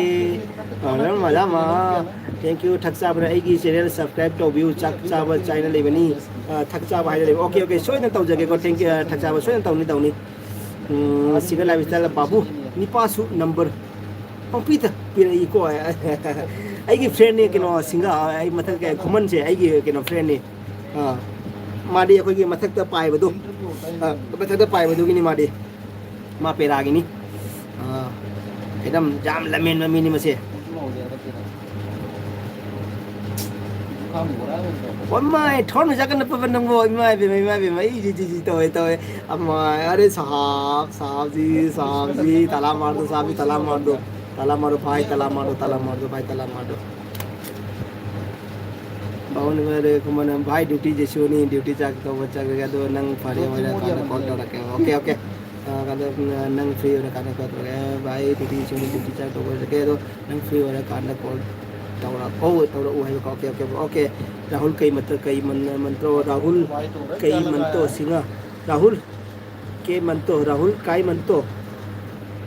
ꯃꯖꯥ ꯃꯥ꯫ Thank you, ꯊꯛ ꯆꯥꯕꯅ ꯑꯩꯒꯤ ꯆꯦꯅꯦꯜ ꯁꯕꯁꯀ꯭ꯔꯥꯏꯕ ꯇꯧꯕꯤꯌꯨ꯫ ꯆꯥꯛ ꯆꯥꯕ ꯆꯥꯏꯅ ꯂꯩꯕꯅꯤ꯫ ꯑ, ꯊꯛ ꯆꯥꯕ ꯍꯥꯏꯅ ꯂꯩꯕ꯫ Okay, okay, ꯁꯣꯏꯗꯅ ꯇꯧꯖꯒꯦꯀꯣ꯫ Thank you, ꯑ, ꯊꯛ ꯆꯥꯕ ꯁꯣꯏꯗꯅ ꯇꯧꯅꯤ, ꯇꯧꯅꯤ꯫ ꯎꯝ, ꯁꯤꯒ ꯂꯥꯏꯐ ꯁ꯭ꯇꯥꯏꯜ ꯕꯥꯕꯨ, ꯅꯤꯄꯥꯁꯨ ꯅꯝꯕꯔ ꯄꯪꯄꯤꯗ ꯄꯤꯔꯛꯏꯀꯣ꯫ ꯑꯩꯒꯤ ꯐ꯭ꯔꯦꯟꯅꯦ ꯀꯩꯅꯣ, ꯁꯤꯡꯒꯥ, ꯑꯩ ꯃꯊꯛ ꯈꯨꯃꯟꯁꯦ ꯑꯩꯒꯤ ꯀꯩꯅꯣ ꯐ꯭ꯔꯦꯟꯅꯦ꯫ ꯑꯥ, ꯃꯥꯗꯤ ꯑꯩꯈꯣꯏꯒꯤ ꯃꯊꯛꯇ ꯄꯥꯏꯕꯗꯣ, ꯑꯥ, ꯃꯊꯛꯇ ꯄꯥꯏꯕꯗꯨꯒꯤꯅꯤ ꯃꯥꯗꯤ꯫ ꯃꯥ ꯄꯦꯔꯥꯒꯤꯅꯤ꯫ ꯑꯥ, ꯑꯦꯗꯝ ꯌꯥꯝ ꯂꯝꯍꯦꯟꯕ ꯃꯤꯅꯤ ꯃꯁꯦ꯫ ꯏꯃꯥꯏ, ꯊꯣꯔꯅ ꯆꯥꯀꯟꯗ ꯄꯕ ꯅꯪꯕꯣ, ꯏꯃꯥ ꯏꯕꯦꯝꯃ, ꯏꯃꯥ ꯏꯕꯦꯝꯃ, ꯑꯩ ꯖꯤ ꯖꯤ ꯖꯤ ꯇꯧꯋꯦ, ꯇꯧꯋꯦ꯫ ꯑꯃ, ꯑꯔꯦ ꯁꯥꯍꯥꯕ, ꯁꯥꯍꯥꯕ ꯖꯤ, ꯁꯥꯍꯥꯕ ꯖꯤ, ꯇꯥꯂꯥ ꯃꯥꯔ ꯗꯣ, ꯁꯥꯍꯥꯕ ꯖꯤ, ꯇꯥꯂꯥ ꯃꯥꯔ ꯗꯣ, ꯇꯥꯂꯥ ꯃꯥꯔ ꯗꯣ, ꯚꯥꯏ, ꯇꯥꯂꯥ ꯃꯥꯔ ꯗꯣ, ꯇꯥꯂꯥ ꯃꯥꯔ ꯗꯣ, ꯚꯥꯏ, ꯇꯥꯂꯥ ꯃꯥꯔ ꯗꯣ꯫ ꯚꯥꯏ, ꯗ꯭ꯌꯨꯇꯤ ꯖꯦꯁꯨꯅꯤ, ꯗ꯭ꯌꯨꯇꯤ ꯆꯥꯛ ꯇꯧꯕ ꯆꯠꯈ꯭ꯔꯒꯦ, ꯑꯗꯣ ꯅꯪ ꯐꯔꯦ ꯑꯣꯏꯔꯀꯥꯟꯗ ꯀꯣꯜ ꯇꯧꯔꯛꯀꯦ꯫ Okay, okay. ꯑ, ꯀꯩꯅꯣ, ꯅꯪ ꯐ꯭ꯔꯤ ꯑꯣꯏꯔꯀꯥꯟꯗ ꯀꯣꯜ ꯇꯧꯔꯛꯑꯦ꯫ ꯚꯥꯏ, ꯗ꯭ꯌꯨꯇꯤ ꯁꯤꯡ ꯗ꯭ꯌꯨꯇꯤ ꯆꯥꯛ ꯇꯧꯕ ꯆꯠꯀꯦ, ꯑꯗꯣ ꯅꯪ ꯐ꯭ꯔꯤ ꯑꯣꯏꯔꯀꯥꯟꯗ ꯀꯣꯜ ꯇꯧꯔꯛꯑꯣ, ꯇꯧꯔꯛꯎ ꯍꯥꯏꯕꯀꯣ꯫ Okay, okay, okay. ꯔꯥꯍꯨꯜ ꯀꯩ ꯃꯇ-, ꯀꯩ ꯃꯟ-, ꯃꯟꯇ꯭ꯔꯣ? ꯔꯥꯍꯨꯜ ꯀꯩ ꯃꯟꯇꯣ ꯁꯤꯡꯍ? ꯔꯥꯍꯨꯜ ꯀꯦ ꯃꯟꯇꯣ, ꯔꯥꯍꯨꯜ ꯀꯥꯏ ꯃꯟꯇꯣ?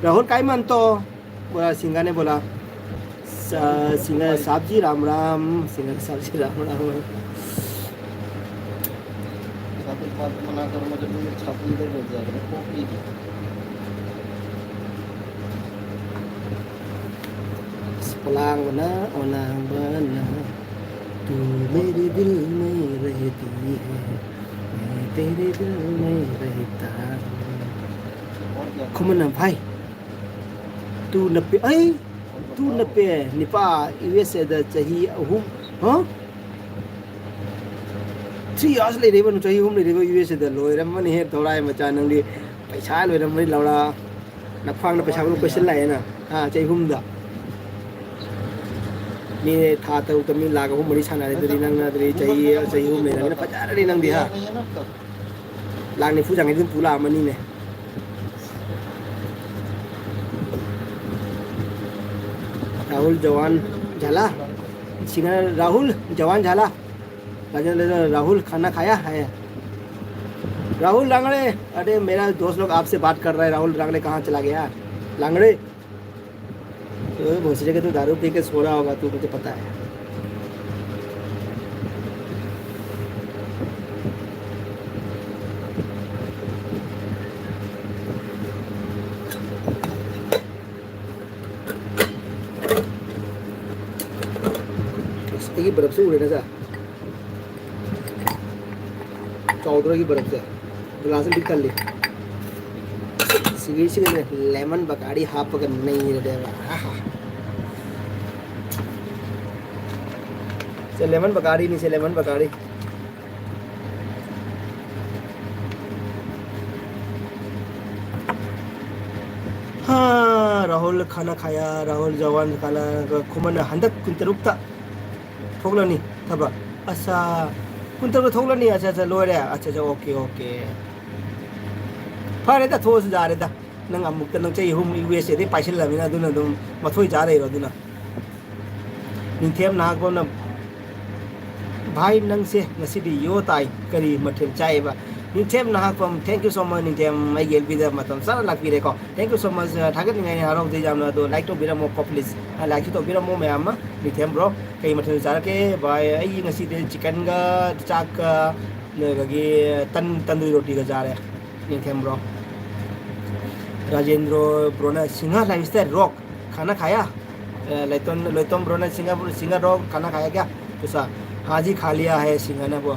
ꯔꯥꯍꯨꯜ ꯀꯥꯏ ꯃꯟꯇꯣ? बोला, सिंगर ने बोला। स-, सिंगर साहब जी राम राम, सिंगर साहब जी राम राम। साथ ही बात मना करो, मुझे भी छापी इधर भेज दिया करो, कॉपी की। ꯑꯁ, ꯑꯣꯂꯥꯡꯕꯅ, ꯑꯣꯂꯥꯡꯕꯅ, तू मेरे दिल में रहती है, मैं तेरे दिल में रहता हूँ। ꯈꯨꯃꯟꯅ ꯚꯥꯏ, ꯇꯨ ꯅꯞꯄꯦ, ꯑꯩ, ꯇꯨ ꯅꯞꯄꯦ, ꯅꯤꯄꯥ ꯌꯨ ꯑꯦꯁ ꯑꯦꯗ ꯆꯍꯤ ꯑꯍꯨꯝ, ꯍꯥ? ꯊ꯭ꯔꯤ ꯌꯥꯔꯁ ꯂꯩꯔꯛꯏꯕ, ꯆꯍꯤ ꯑꯍꯨꯝ ꯂꯩꯔꯛꯏꯕ ꯌꯨ ꯑꯦꯁ ꯑꯦꯗ꯫ ꯂꯣꯏꯔꯝꯃꯅꯤꯍꯦ ꯊꯧꯔꯥꯏ ꯃꯆꯥ, ꯅꯪꯗꯤ ꯄꯩꯁꯥ ꯂꯣꯏꯔꯝꯃꯅꯤ ꯂꯧꯔꯥ꯫ ꯅꯈ꯭ꯋꯥꯡꯅ ꯄꯩꯁꯥ ꯀꯣꯏꯁꯤꯜꯂꯛꯑꯦꯅ꯫ ꯍꯥ, ꯆꯍꯤ ꯑꯍꯨꯝꯗ꯫ ꯃꯤ ꯊꯥ ꯇꯔꯨꯛꯇ ꯃꯤ ꯂꯥꯛ ꯑꯍꯨꯝ ꯃꯔꯤ ꯁꯥꯟꯅꯔꯦ ꯑꯗꯨꯗꯤ, ꯅꯪꯅ ꯑꯗꯨꯗꯤ ꯆꯍꯤ, ꯆꯍꯤ ꯑꯍꯨꯝ ꯂꯩꯔꯝꯃꯅꯤ ꯐꯖꯔꯅꯤ ꯅꯪꯗꯤ ꯍꯥ꯫ ꯂꯥꯛ ꯅꯤꯐꯨ ꯆꯪꯉꯩꯗꯤ ꯑꯗꯨꯝ ꯄꯨ ꯂꯥꯛꯑꯝꯃꯅꯤꯅꯦ꯫ राहुल जवान झाला, सिंगर राहुल जवान झाला। राजेंद्र, राहुल खाना खाया है? राहुल लांगड़े, अरे मेरा दोस्त लोग आपसे बात कर रहा है, राहुल लांगड़े कहाँ चला गया? लांगड़े, तो भोसड़ी के तो दारू पी के सो रहा होगा, तू, मुझे पता है। ꯑꯁ, ꯑꯩꯒꯤ ꯕꯔꯞꯁꯦ ꯎꯔꯦ ꯅꯆꯥ꯫ ꯆꯥꯎꯗ꯭ꯔꯣ ꯑꯩꯒꯤ ꯕꯔꯞꯁꯦ? ꯒ꯭ꯂꯥꯁ ꯑꯃ ꯄꯤꯛ ꯊꯜꯂꯤ꯫ ꯁꯤꯒꯤꯁꯤꯒꯅꯦ ꯂꯦꯃꯟ ꯕꯀꯥꯔꯤ ꯍꯥꯞꯄꯒ ꯅꯩꯔꯒꯦꯕ꯫ ꯑꯍꯥ꯫ ꯁꯦ ꯂꯦꯃꯟ ꯕꯀꯥꯔꯤꯅꯤ, ꯁꯦ ꯂꯦꯃꯟ ꯕꯀꯥꯔꯤ꯫ ꯍꯥ, ꯔꯥꯍꯨꯜ ꯈꯥꯅꯥ ꯈꯥꯌꯥ, ꯔꯥꯍꯨꯜ ꯖꯋꯥꯟ ꯈꯥꯅꯥ ꯈꯨꯃꯟꯅ ꯍꯟꯗꯛ ꯀꯨꯟꯇꯔꯨꯛꯇ ꯊꯣꯛꯂꯅꯤ ꯊꯕꯛ꯫ ꯑꯁꯥ, ꯀꯨꯟꯇꯔꯨꯛꯇ ꯊꯣꯛꯂꯅꯤ꯫ ꯑꯠꯆꯥ, ꯑꯠꯆꯥ, ꯂꯣꯏꯔꯦ꯫ ꯑꯠꯆꯥ, ꯑꯠꯆꯥ, ꯑꯣꯀꯦ, ꯑꯣꯀꯦ꯫ ꯐꯔꯦꯗ, ꯊꯣꯛꯑꯁꯨ ꯌꯥꯔꯦꯗ꯫ ꯅꯪ ꯑꯃꯨꯛꯇ ꯅꯪ ꯆꯍꯤ ꯑꯍꯨꯝ ꯌꯨ ꯑꯦꯁ ꯑꯦꯗꯩ ꯄꯥꯏꯁꯤꯜꯂꯃꯤꯅ ꯑꯗꯨꯅ ꯑꯗꯨꯝ ꯃꯊꯣꯏ ꯆꯥ ꯂꯩꯔꯣ ꯑꯗꯨꯅ꯫ ꯅꯤꯡꯊꯦꯝ ꯅꯍꯥꯛꯄꯝꯅ, "ꯚꯥꯏ, ꯅꯪꯁꯦ ꯉꯁꯤꯗꯤ ꯌꯣ ꯇꯥꯏ, ꯀꯔꯤ ꯃꯊꯦꯜ ꯆꯥꯏꯌꯦꯕ?" ꯅꯤꯡꯊꯦꯝ Nahakpam, thank you so much, ꯅꯤꯡꯊꯦꯝ, ꯑꯩꯒꯤ ꯑꯦꯜ ꯕꯤꯗ ꯃꯇꯝ ꯆꯥꯅ ꯂꯥꯛꯄꯤꯔꯦꯀꯣ꯫ Thank you so much, ꯊꯥꯒꯠꯅꯤꯡꯉꯥꯏꯅꯤ, ꯍꯔꯥꯎꯖꯩ ꯌꯥꯝꯅ꯫ ꯑꯗꯣ like ꯇꯧꯕꯤꯔꯝꯃꯣ ꯀꯣ, please꯫ ꯑ, like ꯁꯨ ꯇꯧꯕꯤꯔꯝꯃꯣ ꯃꯌꯥꯝ ꯑꯃ꯫ ꯅꯤꯡꯊꯦꯝ bro, ꯀꯩ ꯃꯊꯦꯜ ꯆꯥꯔꯛꯀꯦ? ꯚꯥꯏ, ꯑꯩ ꯉꯁꯤꯗꯤ chicken ꯒ ꯆꯥꯛꯀ, ꯑꯗꯒꯤ ꯇꯟ, ꯇꯟꯗꯨꯔꯤ ꯔꯣꯇꯤꯒ ꯆꯥꯔꯦ꯫ ꯅꯤꯡꯊꯦꯝ bro꯫ ꯔꯥꯖꯦꯟꯗ꯭ꯔꯣ bro ꯅ ꯁꯤꯡꯍ lifestyle rock ꯈꯥꯅꯥ ꯈꯥꯌꯥ? ꯑ, ꯂꯩꯇꯣꯟ, ꯂꯩꯇꯣꯟ bro ꯅ ꯁꯤꯡꯍ, ꯁꯤꯡꯍ rock ꯈꯥꯅꯥ ꯈꯥꯌꯥ ꯀꯌꯥ? ꯎꯁꯥ, ꯍꯥꯖꯤ ꯈꯥ ꯂꯤꯌꯥ ꯍꯥꯏ ꯁꯤꯡꯍꯅꯕꯨ꯫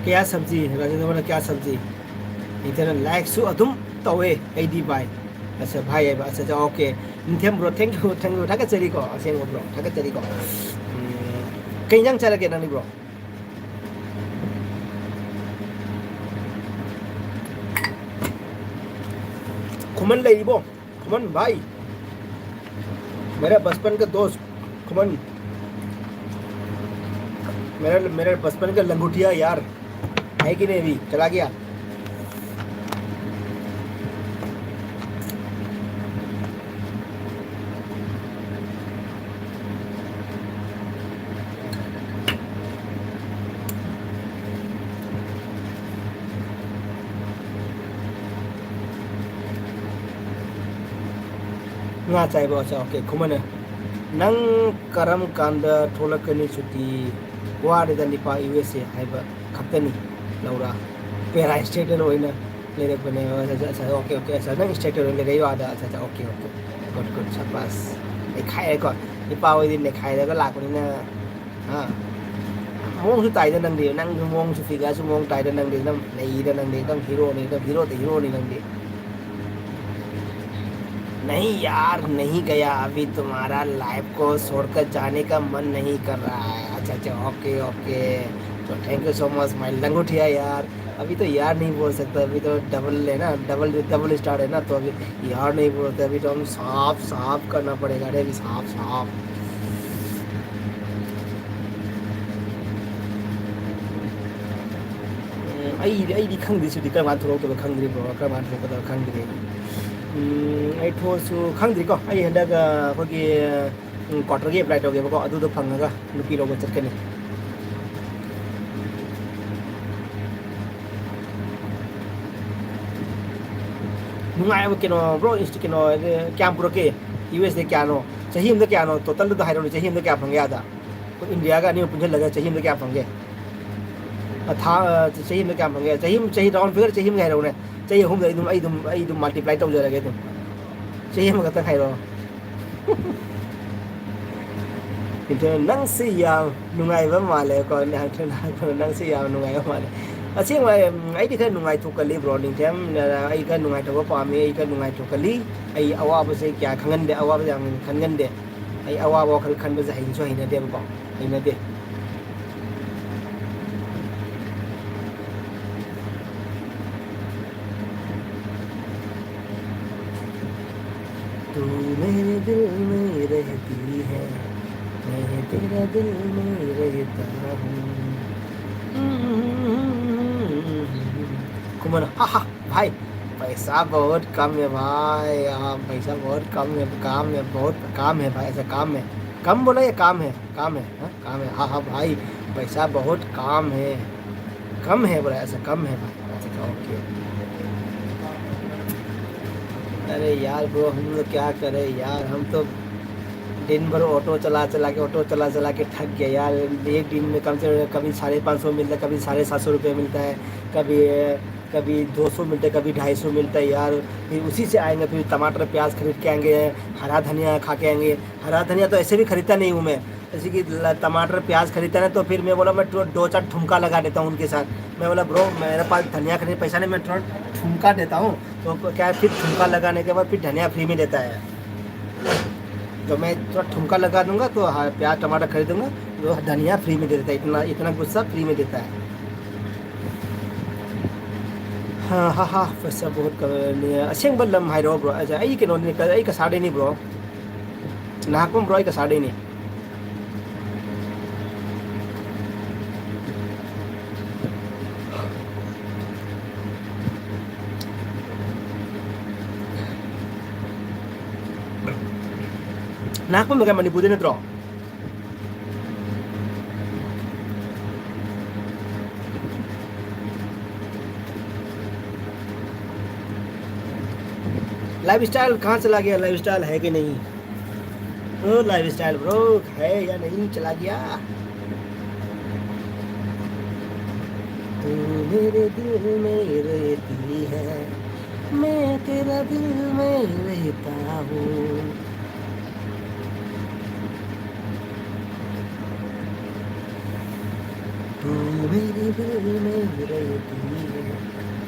ꯀꯌꯥ ꯁꯕꯖꯤ, ꯔꯥꯖꯦꯟꯗ꯭ꯔꯅ ꯀꯌꯥ ꯁꯕꯖꯤ? ꯅꯤꯡꯊꯦꯝꯅ ꯂꯥꯏꯛꯁꯨ ꯑꯗꯨꯝ ꯇꯧꯋꯦ ꯑꯩꯗꯤ ꯚꯥꯏ꯫ ꯑꯠꯆꯥ ꯚꯥꯏ ꯍꯥꯏꯕ, ꯑꯠꯆꯥ ꯑꯠꯆꯥ, ꯑꯣꯀꯦ꯫ ꯅꯤꯡꯊꯦꯝ ꯕ꯭ꯔꯣ, ꯊꯦꯡ ꯌꯨ, ꯊꯦꯡ ꯌꯨ, ꯊꯥꯒꯠꯆꯔꯤꯀꯣ, ꯑꯁꯦꯡꯕ ꯕ꯭ꯔꯣ, ꯊꯥꯒꯠꯆꯔꯤꯀꯣ꯫ ꯎꯝ, ꯀꯩ ꯏꯟꯖꯥꯡ ꯆꯥꯔꯒꯦ ꯅꯪꯗꯤ ꯕ꯭ꯔꯣ? ꯈꯨꯃꯟ ꯂꯩꯔꯤꯕꯣ? ꯈꯨꯃꯟ ꯚꯥꯏ, मेरा बचपन का दोस्त ꯈꯨꯃꯟ, मेरा मेरा बचपन का लंगोटिया यार, है कि नहीं? अभी चला गया। ꯉꯥ ꯆꯥꯏꯕ, ꯑꯠꯆꯥ, ꯑꯣꯀꯦ꯫ ꯈꯨꯃꯟꯅ, "ꯅꯪ ꯀꯔꯝ ꯀꯥꯟꯗ ꯊꯣꯛꯂꯛꯀꯅꯤ ꯁꯨꯇꯤ? ꯋꯥꯔꯦꯗ ꯅꯤꯄꯥ, ꯌꯨ ꯑꯦꯁ ꯑꯦ ꯍꯥꯏꯕ ꯈꯛꯇꯅꯤ, ꯂꯧꯔꯥ? ꯄꯦꯔꯥ ꯏꯁꯇꯦꯇꯔ ꯑꯣꯏꯅ ꯂꯩꯔꯛꯄꯅꯦ꯫" ꯑꯠꯆꯥ, ꯑꯠꯆꯥ, ꯑꯣꯀꯦ, ꯑꯣꯀꯦ, ꯑꯠꯆꯥ, ꯅꯪ ꯏꯁꯇꯦꯇꯔ ꯑꯣꯏꯅ ꯂꯩꯔꯛꯏ ꯋꯥꯗ, ꯑꯠꯆꯥ, ꯑꯠꯆꯥ, ꯑꯣꯀꯦ, ꯑꯣꯀꯦ, ꯒꯨꯗ, ꯒꯨꯗ, ꯁꯕꯥꯁ꯫ ꯅꯩꯈꯥꯏꯔꯦꯀꯣ, ꯅꯤꯄꯥ ꯍꯣꯏꯗꯤ ꯅꯩꯈꯥꯏꯔꯒ ꯂꯥꯛꯄꯅꯤꯅ꯫ ꯑꯥ, ꯃꯑꯣꯡꯁꯨ ꯇꯥꯏꯗ ꯅꯪꯗꯤ, ꯅꯪꯁꯨ ꯃꯑꯣꯡꯁꯨ, ꯐꯤꯒꯔꯁꯨ ꯃꯑꯣꯡ ꯇꯥꯏꯗ ꯅꯪꯗꯤ, ꯅꯪ ꯅꯩꯗ ꯅꯪꯗꯤ, ꯅꯪ ꯍꯤꯔꯣꯅꯤ, ꯅꯪ ꯍꯤꯔꯣꯗ ꯍꯤꯔꯣꯅꯤ ꯅꯪꯗꯤ꯫ नहीं यार, नहीं गया, अभी तुम्हारा लाइफ को छोड़कर जाने का मन नहीं कर रहा है। अच्छा, अच्छा, ओके, ओके। तो thank you so much, my लंगोटिया यार। अभी तो यार नहीं बोल सकता, अभी तो डबल है ना, डबल, डबल स्टार है ना, तो अभी यार नहीं बोलते, अभी तो हम साफ साफ करना पड़ेगा। अरे, अभी साफ साफ। ꯎꯝ, ꯑꯩꯗꯤ, ꯑꯩꯗꯤ ꯈꯪꯗꯦ, ꯁꯤꯗꯤ ꯀꯔꯝ ꯀꯥꯟꯗ ꯊꯣꯛꯂꯛꯇꯣꯏꯅꯣ ꯈꯪꯗ꯭ꯔꯤ, ꯕ꯭ꯔꯣ, ꯀꯔꯝ ꯀꯥꯟꯗ ꯊꯣꯛꯂꯛꯀꯗꯕ ꯈꯪꯗ꯭ꯔꯤ꯫ ꯎꯝ, ꯑꯩ ꯊꯣꯛꯑꯁꯨ ꯈꯪꯗ꯭ꯔꯤꯀꯣ, ꯑꯩ ꯍꯟꯗꯛ, ꯑ, ꯑꯩꯈꯣꯏꯒꯤ, ꯎꯝ, ꯀ꯭ꯋꯥꯇꯔꯒꯤ ꯑꯦꯄ꯭ꯂꯥꯏ ꯇꯧꯒꯦꯕꯀꯣ, ꯑꯗꯨꯗꯣ ꯐꯪꯉꯒ ꯅꯨꯄꯤ ꯂꯧꯕ ꯆꯠꯀꯅꯤ꯫ ꯅꯨꯡꯉꯥꯏꯕ ꯀꯩꯅꯣ, ꯕ꯭ꯔꯣ, ꯏꯟꯁꯇꯤ-, ꯀꯩꯅꯣ, ꯀꯌꯥꯝ ꯄꯨꯔꯛꯀꯦ? ꯌꯨ ꯑꯦꯁ ꯗꯤ ꯀꯌꯥꯅꯣ? ꯆꯍꯤ ꯑꯃꯗ ꯀꯌꯥꯅꯣ? ꯇꯣꯇꯜꯗꯨꯗ ꯍꯥꯏꯔꯛꯎꯅꯦ, ꯆꯍꯤ ꯑꯃꯗ ꯀꯌꯥ ꯐꯪꯒꯦ ꯑꯥꯗ? ꯑꯩꯈꯣꯏ ꯏꯟꯗꯤꯌꯥꯒ ꯑꯅꯤꯃꯛ ꯄꯨꯟꯁꯤꯜꯂꯒ ꯆꯍꯤ ꯑꯃꯗ ꯀꯌꯥ ꯐꯪꯒꯦ? ꯑ, ꯊꯥ, ꯑ, ꯆꯍꯤ ꯑꯃꯗ ꯀꯌꯥ ꯐꯪꯒꯦ? ꯆꯍꯤ ꯑꯃ, ꯆꯍꯤ round figure ꯆꯍꯤ ꯑꯃꯒꯤ ꯍꯥꯏꯔꯛꯎꯅꯦ꯫ ꯆꯍꯤ ꯑꯍꯨꯝꯗ ꯑꯩ ꯑꯗꯨꯝ, ꯑꯩ ꯑꯗꯨꯝ, ꯑꯩ ꯑꯗꯨꯝ multiply ꯇꯧꯖꯔꯒꯦ ꯑꯗꯨꯝ꯫ ꯆꯍꯤ ꯑꯃꯈꯛꯇꯪ ꯍꯥꯏꯔꯛꯑꯣ꯫ ꯅꯤꯡꯊꯦꯝ, ꯅꯪꯁꯤ ꯌꯥꯝ ꯅꯨꯡꯉꯥꯏꯕ ꯃꯥꯜꯂꯦꯀꯣ, ꯅꯤꯡꯊꯦꯝ, ꯅꯪꯁꯤ ꯌꯥꯝ ꯅꯨꯡꯉꯥꯏꯕ ꯃꯥꯜꯂꯦ꯫ ꯑꯁꯦꯡꯕ, ꯎꯝ, ꯑꯩꯗꯤ ꯈꯔ ꯅꯨꯡꯉꯥꯏꯊꯣꯛꯀꯜꯂꯤ, bro꯫ ꯅꯤꯡꯊꯦꯝ, ꯑꯩ ꯈꯔ ꯅꯨꯡꯉꯥꯏꯊꯣꯛꯄ ꯄꯥꯝꯃꯤ, ꯑꯩ ꯈꯔ ꯅꯨꯡꯉꯥꯏꯊꯣꯛꯀꯜꯂꯤ꯫ ꯑꯩ ꯑꯋꯥꯕꯁꯦ ꯀꯌꯥ ꯈꯪꯒꯟꯗꯦ, ꯑꯋꯥꯕꯁꯦ ꯌꯥꯝ ꯈꯟꯒꯟꯗꯦ꯫ ꯑꯩ ꯑꯋꯥꯕ ꯋꯥꯈꯜ ꯈꯟꯕꯁꯦ ꯍꯩꯅꯁꯨ ꯍꯩꯅꯗꯦꯕꯀꯣ, ꯍꯩꯅꯗꯦ꯫ तू मेरे दिल में रहती है, मैं तेरा दिल में रहता हूँ। कुमन, हा, हा, भाई, पैसा बहुत कम है भाई, हाँ, पैसा बहुत कम है, काम है, बहुत काम है भाई, ऐसा काम है। कम बोला, ये काम है, काम है, हाँ, काम है, हाँ, हाँ भाई, पैसा बहुत काम है, कम है बोला, ऐसा कम है भाई, ऐसा कहा, OK। अरे यार bro, हम लोग क्या करें यार, हम तो दिन भर ऑटो चला चला के, ऑटो चला चला के थक गए यार। एक दिन में कम से कम कभी साढ़े पाँच सौ मिलता है, कभी साढ़े सात सौ रुपये मिलता है, कभी, कभी दो सौ मिलता है, कभी ढाई सौ मिलता है यार। फिर उसी से आएंगे, फिर टमाटर प्याज खरीद के आएंगे, हरा धनिया खा के आएंगे। हरा धनिया तो ऐसे भी खरीदता नहीं हूँ मैं, जैसे कि ल-, टमाटर प्याज खरीदता है ना, तो फिर मैं बोला, मैं दो, दो चार ठुमका लगा देता हूँ उनके साथ। मैं बोला, bro, मेरे पास धनिया खरीदने पैसा नहीं, मैं थोड़ा ठुमका देता हूँ। तो क्या है, फिर ठुमका लगाने के बाद फिर धनिया फ्री में देता है। तो मैं थोड़ा ठुमका लगा दूंगा, तो हाँ, प्याज टमाटर खरीदूंगा, तो धनिया फ्री में दे देता है। इतना, इतना गुस्सा फ्री में देता है। हाँ, हाँ, हाँ, पैसा बहुत कम है। ꯑꯁꯦꯡꯕ ꯂꯝ ꯍꯥꯏꯔꯣ bro? ꯑꯩ ꯀꯩꯅꯣꯅꯤ, ꯑꯩ ꯀꯁꯥꯔꯗꯩꯅꯤ bro꯫ ꯅꯍꯥꯛꯄꯝ bro, ꯑꯩ ꯀꯁꯥꯔꯗꯩꯅꯤ꯫ ꯅꯍꯥꯛꯄꯝꯗꯣ ꯀꯥꯏ, ꯃꯅꯤꯄꯨꯔꯗꯩ ꯅꯠꯇ꯭ꯔꯣ? लाइफस्टाइल कहाँ चला गया? लाइफस्टाइल है कि नहीं? ओ लाइफस्टाइल bro, है या नहीं, चला गया? तू मेरे दिल में रहती है, मैं तेरा दिल में रहता हूँ। ꯃꯩꯔꯤ ꯃꯩꯔꯤ ꯃꯩꯔꯤ ꯃꯩꯔꯤ ꯇꯤꯡꯉꯤ꯫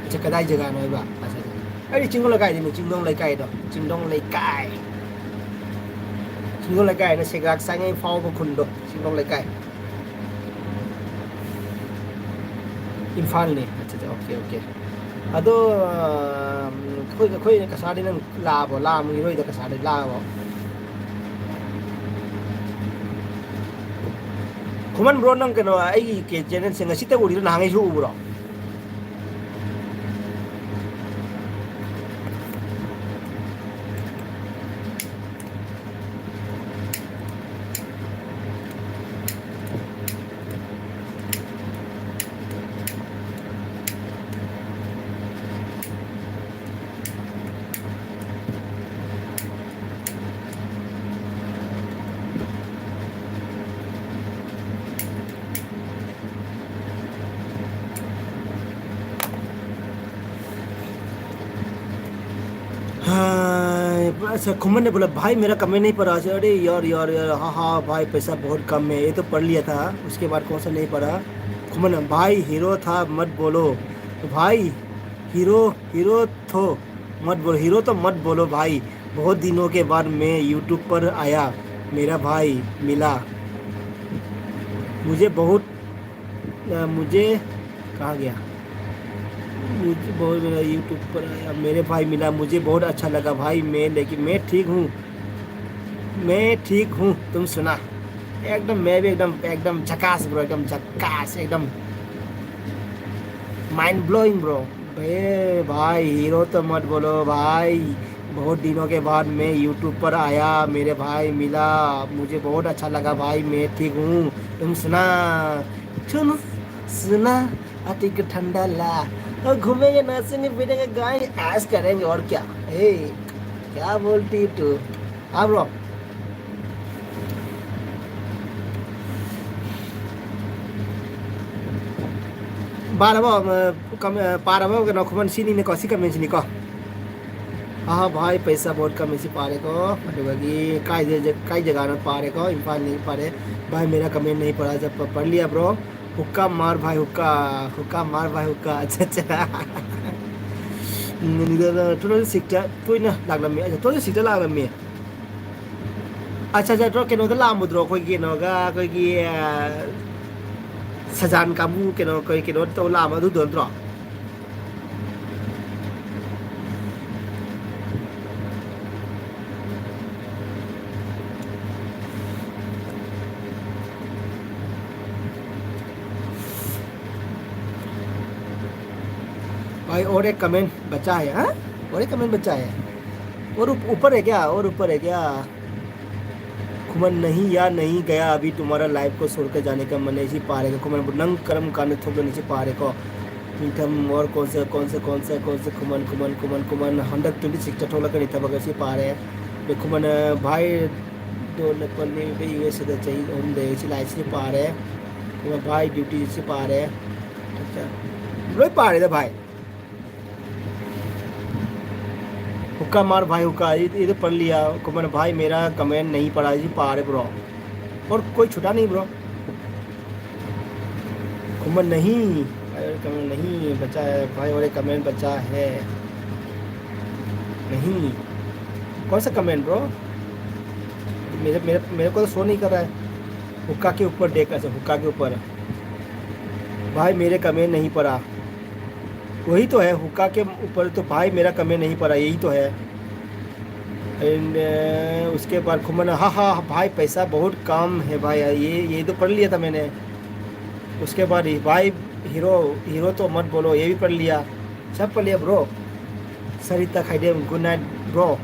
ꯑꯠꯆꯥ, ꯀꯗꯥꯏ ꯖꯒꯥꯅꯣ ꯍꯥꯏꯕ? ꯑꯠꯆꯥ, ꯑꯠꯆꯥ꯫ ꯑꯩꯗꯤ ꯆꯤꯡꯗꯣꯡ ꯂꯩꯀꯥꯏꯗꯤꯅꯦ, ꯆꯤꯡꯗꯣꯡ ꯂꯩꯀꯥꯏꯗꯣ, ꯆꯤꯡꯗꯣꯡ ꯂꯩꯀꯥꯏ꯫ ꯆꯤꯡꯗꯣꯡ ꯂꯩꯀꯥꯏ ꯍꯥꯏꯅ ꯁꯦꯒ꯭ꯔꯥꯛ ꯆꯥꯏꯉꯩ ꯐꯥꯎꯕ ꯈꯨꯟꯗꯣ, ꯆꯤꯡꯗꯣꯡ ꯂꯩꯀꯥꯏ꯫ ꯏꯝꯐꯥꯜꯅꯤ꯫ ꯑꯠꯆꯥ, ꯑꯠꯆꯥ, ꯑꯣꯀꯦ, ꯑꯣꯀꯦ꯫ ꯑꯗꯣ, ꯑꯩꯈꯣꯏ, ꯑꯩꯈꯣꯏ ꯀꯁꯥꯔꯗꯤ ꯅꯪ ꯂꯥꯛꯑꯕꯣ? ꯂꯥꯛꯑꯝꯈꯤꯔꯣꯏꯗ, ꯀꯁꯥꯔꯗꯤ ꯂꯥꯛꯑꯕꯣ? ꯈꯨꯃꯟ ꯕ꯭ꯔꯣ, ꯅꯪ ꯀꯩꯅꯣ, ꯑꯩꯒꯤ ꯀꯦ-, ꯆꯦꯅꯦꯜꯁꯦ ꯉꯁꯤꯇ ꯎꯔꯤꯔꯣ, ꯅꯍꯥꯟꯈꯩꯁꯨ ꯎꯕ꯭ꯔꯣ? हाँ, अच्छा, खुमन ने बोला, "भाई, मेरा कमेंट नहीं पढ़ा।" अरे यार, यार, यार, हाँ, हाँ, भाई, पैसा बहुत कम है, ये तो पढ़ लिया था, उसके बाद कौन सा नहीं पढ़ा? खुमन, "भाई, हीरो था, मत बोलो।" तो भाई, हीरो, हीरो थो, मत बोलो, हीरो तो मत बोलो भाई। बहुत दिनों के बाद मैं YouTube पर आया, मेरा भाई मिला। मुझे बहुत, अ, मुझे, कहाँ गया? मुझे बहुत, मेरा YouTube पर आया, मेरे भाई मिला, मुझे बहुत अच्छा लगा भाई। मैं, लेकिन मैं ठीक हूँ, मैं ठीक हूँ, तुम सुना? एकदम, मैं भी एकदम, एकदम झकास ब्रो, एकदम झकास, एकदम माइंड ब्लोइंग ब्रो। भाई, भाई, हीरो तो मत बोलो भाई, बहुत दिनों के बाद मैं YouTube पर आया, मेरे भाई मिला, मुझे बहुत अच्छा लगा भाई। मैं ठीक हूँ, तुम सुना? सुनो, सुना? अटिक ठंडा ला, और घूमेंगे, नाचेंगे, फिरेंगे, गाएंगे, ऐश करेंगे, और क्या? ए, क्या बोलती तू? हाँ ब्रो। ꯄꯥꯔꯕꯣ? ꯑ, ꯀꯝ-, ꯑ, ꯄꯥꯔꯕꯣ? ꯀꯩꯅꯣ, ꯈꯨꯃꯟ ꯁꯤꯅꯤꯅꯦꯀꯣ, ꯁꯤ ꯀꯃꯦꯟꯁꯤꯅꯤꯀꯣ꯫ हाँ भाई, पैसा बहुत कम है, ꯁꯤ ꯄꯥꯔꯦꯀꯣ꯫ ꯑꯗꯨꯗꯒꯤ ꯀꯥꯏꯗ ꯖ-, ꯀꯥꯏ ꯖꯒꯥꯅꯣ ꯄꯥꯔꯦꯀꯣ, ꯏꯝꯐꯥꯜꯅꯤ ꯄꯥꯔꯦ꯫ भाई, मेरा कमेंट नहीं पढ़ा, जब प-, पढ़ लिया ब्रो। ꯍꯨꯛꯀꯥ ꯃꯥꯔ ꯚꯥꯏ ꯍꯨꯛꯀꯥ꯫ ꯍꯨꯛꯀꯥ ꯃꯥꯔ ꯚꯥꯏ ꯍꯨꯛꯀꯥ꯫ ꯑꯠꯆꯥ, ꯑꯠꯆꯥ꯫ ꯎꯝ, ꯑꯗꯨꯗ two thousand six ꯇ ꯇꯣꯏꯅ ꯂꯥꯛꯂꯝꯃꯤ꯫ ꯑꯠꯆꯥ, two thousand six ꯇ ꯂꯥꯛꯂꯝꯃꯤ꯫ ꯑꯠꯆꯥ, ꯑꯠꯆꯥ, ꯅꯠꯇ꯭ꯔꯣ ꯀꯩꯅꯣꯗ ꯂꯥꯛꯑꯝꯕꯗ꯭ꯔꯣ? ꯑꯩꯈꯣꯏꯒꯤ ꯀꯩꯅꯣꯒ, ꯑꯩꯈꯣꯏꯒꯤ, ꯑ, ꯁꯖꯥꯟ ꯀꯥꯡꯕꯨ ꯀꯩꯅꯣ, ꯀꯩ-, ꯀꯩꯅꯣ ꯇꯧ ꯂꯥꯛꯑꯝꯕ ꯑꯗꯨꯗꯣ ꯅꯠꯇ꯭ꯔꯣ? भाई, और एक कमेंट बचा है, हाँ? और एक कमेंट बचा है। और उप-, ऊपर है क्या? और ऊपर है क्या? खुमन, नहीं यार, नहीं गया, अभी तुम्हारा लाइव को छोड़ के जाने का मन है। इसी पारे का खुमन, नंग करम काने थोक नीचे पारे को। ꯃꯤꯡꯊꯝ, और कौन से, कौन से, कौन से, कौन से, ꯈꯨꯃꯟ, ꯈꯨꯃꯟ, ꯈꯨꯃꯟ, ꯈꯨꯃꯟ, ꯍꯟꯗꯛ twenty six ꯇ ꯊꯣꯛꯂꯛꯀꯅꯤ ꯊꯕꯛ ꯑꯁꯤ ꯄꯥꯔꯦ꯫ ꯑꯗꯩ ꯈꯨꯃꯟ, ꯚꯥꯏ, ꯗꯣ ꯅꯛꯄꯅꯤ, ꯚꯥꯏ, ꯌꯨ ꯑꯦꯁ ꯑꯦꯗ ꯆꯍꯤ ꯑꯍꯨꯝ ꯂꯩ, ꯁꯤ ꯂꯥꯏꯔꯤꯛꯁꯤ ꯄꯥꯔꯦ꯫ ꯑꯗꯨꯒ ꯚꯥꯏ, ꯗ꯭ꯌꯨꯇꯤꯁꯤ ꯄꯥꯔꯦ꯫ ꯑꯠꯆꯥ, ꯂꯣꯏ ꯄꯥꯔꯦꯗ ꯚꯥꯏ꯫ हुक्का मार भाई हुक्का, ये, ये तो पढ़ लिया। कुमन भाई, मेरा कमेंट नहीं पढ़ा जी, पारे ब्रो। और कोई छुटा नहीं ब्रो। कुमन नहीं, अरे कमेंट नहीं बचा है भाई, और एक कमेंट बचा है। नहीं, कौन सा कमेंट ब्रो? मेरे, मेरे, मेरे को तो शो नहीं कर रहा है। हुक्का के ऊपर देख, अच्छा, हुक्का के ऊपर। भाई, मेरे कमेंट नहीं पढ़ा। वही तो है, हुक्का के ऊपर तो भाई मेरा कमेंट नहीं पड़ा, यही तो है। एंड उसके बाद खुमन, हाँ हाँ भाई, पैसा बहुत कम है भाई, ये, ये तो पढ़ लिया था मैंने। उसके बाद भाई, हीरो, हीरो तो मत बोलो, ये भी पढ़ लिया, सब पढ़ लिया bro. Sarita Khaidem, good night bro.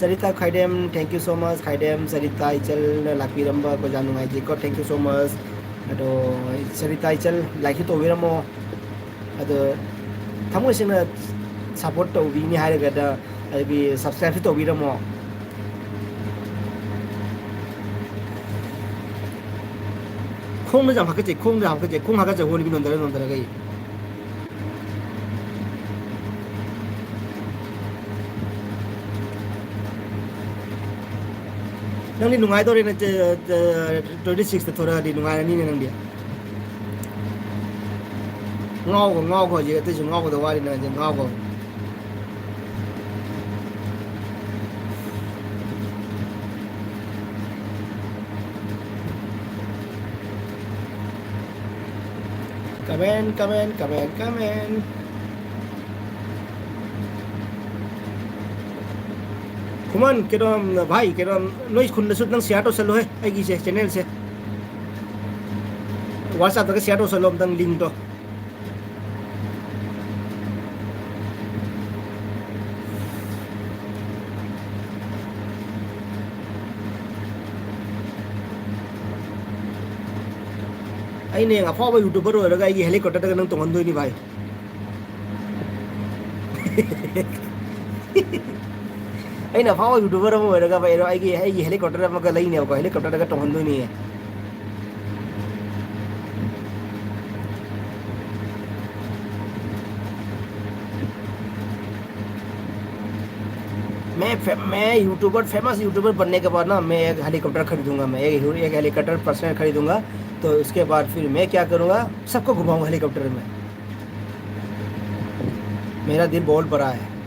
Sarita Khaidem, thank you so much, Khaidem Sarita ꯏꯆꯜꯅ ꯂꯥꯛꯄꯤꯔꯝꯕ ꯀꯣꯖꯥ ꯅꯨꯡꯉꯥꯏꯖꯩꯀꯣ, thank you so much꯫ ꯑꯗꯣ ꯁꯔꯤꯇꯥ ꯏꯆꯜ, ꯂꯥꯏꯛꯁꯨ ꯇꯧꯕꯤꯔꯝꯃꯣ꯫ ꯑꯗꯣ ꯊꯃꯣꯏ ꯁꯦꯡꯅ ꯁꯞꯄꯣꯔꯠ ꯇꯧꯕꯤꯅꯤ ꯍꯥꯏꯔꯒꯗ, ꯑꯗꯒꯤ ꯁꯕꯁꯀ꯭ꯔꯥꯏꯕꯁꯨ ꯇꯧꯕꯤꯔꯝꯃꯣ꯫ ꯈꯣꯡꯗ ꯌꯥꯝ ꯍꯥꯀꯠꯆꯩ, ꯈꯣꯡꯗ ꯌꯥꯝ ꯍꯥꯀꯠꯆꯩ, ꯈꯣꯡ ꯍꯥꯀꯠꯆꯕ ꯍꯣꯜꯂꯤꯕꯤ ꯅꯣꯟꯊꯔ ꯅꯣꯟꯊꯔꯒ ꯑꯩ꯫ ꯅꯪꯗꯤ ꯅꯨꯡꯉꯥꯏꯗꯧꯔꯦꯅꯦ, ꯇ꯭ꯋꯦꯟꯇꯤ ꯁꯤꯛꯁꯇ ꯊꯣꯔꯛꯑꯗꯤ ꯅꯨꯡꯉꯥꯏꯔꯅꯤꯅꯦ ꯅꯪꯗꯤ꯫ ꯉꯥꯎꯈꯣ, ꯉꯥꯎꯈꯣ, ꯍꯧꯖꯤꯛ ꯑꯇꯩꯁꯨ ꯉꯥꯎꯒꯗꯕ ꯋꯥꯠꯂꯤ, ꯅꯪ ꯍꯧꯖꯤꯛ ꯉꯥꯎꯈꯣ꯫ Comment, comment, comment, comment. ꯈꯨꯃꯟ, ꯀꯩꯅꯣ, ꯚꯥꯏ, ꯀꯩꯅꯣ, ꯅꯣꯏ ꯈꯨꯟꯗꯁꯨ ꯅꯪ share ꯇꯧꯁꯜꯂꯨꯍꯦ, ꯑꯩꯒꯤꯁꯦ, channel ꯁꯦ꯫ WhatsApp ꯇꯒ share ꯇꯧꯁꯜꯂꯣ ꯑꯝꯇꯪ, link ꯇꯣ꯫ ꯑꯩꯅ ꯍꯌꯦꯡ ꯑꯐꯥꯎꯕ YouTuber ꯑꯣꯏꯔꯒ ꯑꯩꯒꯤ helicopter ꯗꯒ ꯅꯪ ꯇꯣꯡꯍꯟꯗꯣꯏꯅꯤ ꯚꯥꯏ꯫ ꯑꯩꯅ ꯑꯐꯥꯎꯕ YouTuber ꯑꯃ ꯑꯣꯏꯔꯒ ꯚꯥꯏ, ꯑꯩꯒꯤ, ꯑꯩꯒꯤ helicopter ꯑꯃꯒ ꯂꯩꯅꯦꯕꯀꯣ, helicopter ꯗꯒ ꯇꯣꯡꯍꯟꯗꯣꯏꯅꯤ꯫ मैं फे-, मैं YouTuber, famous YouTuber बनने के बाद ना, मैं एक helicopter खरीदूंगा, मैं एक, एक helicopter personal खरीदूंगा। तो उसके बाद फिर मैं क्या करूंगा, सबको घुमाऊंगा helicopter में। मेरा दिल बहुत बड़ा है।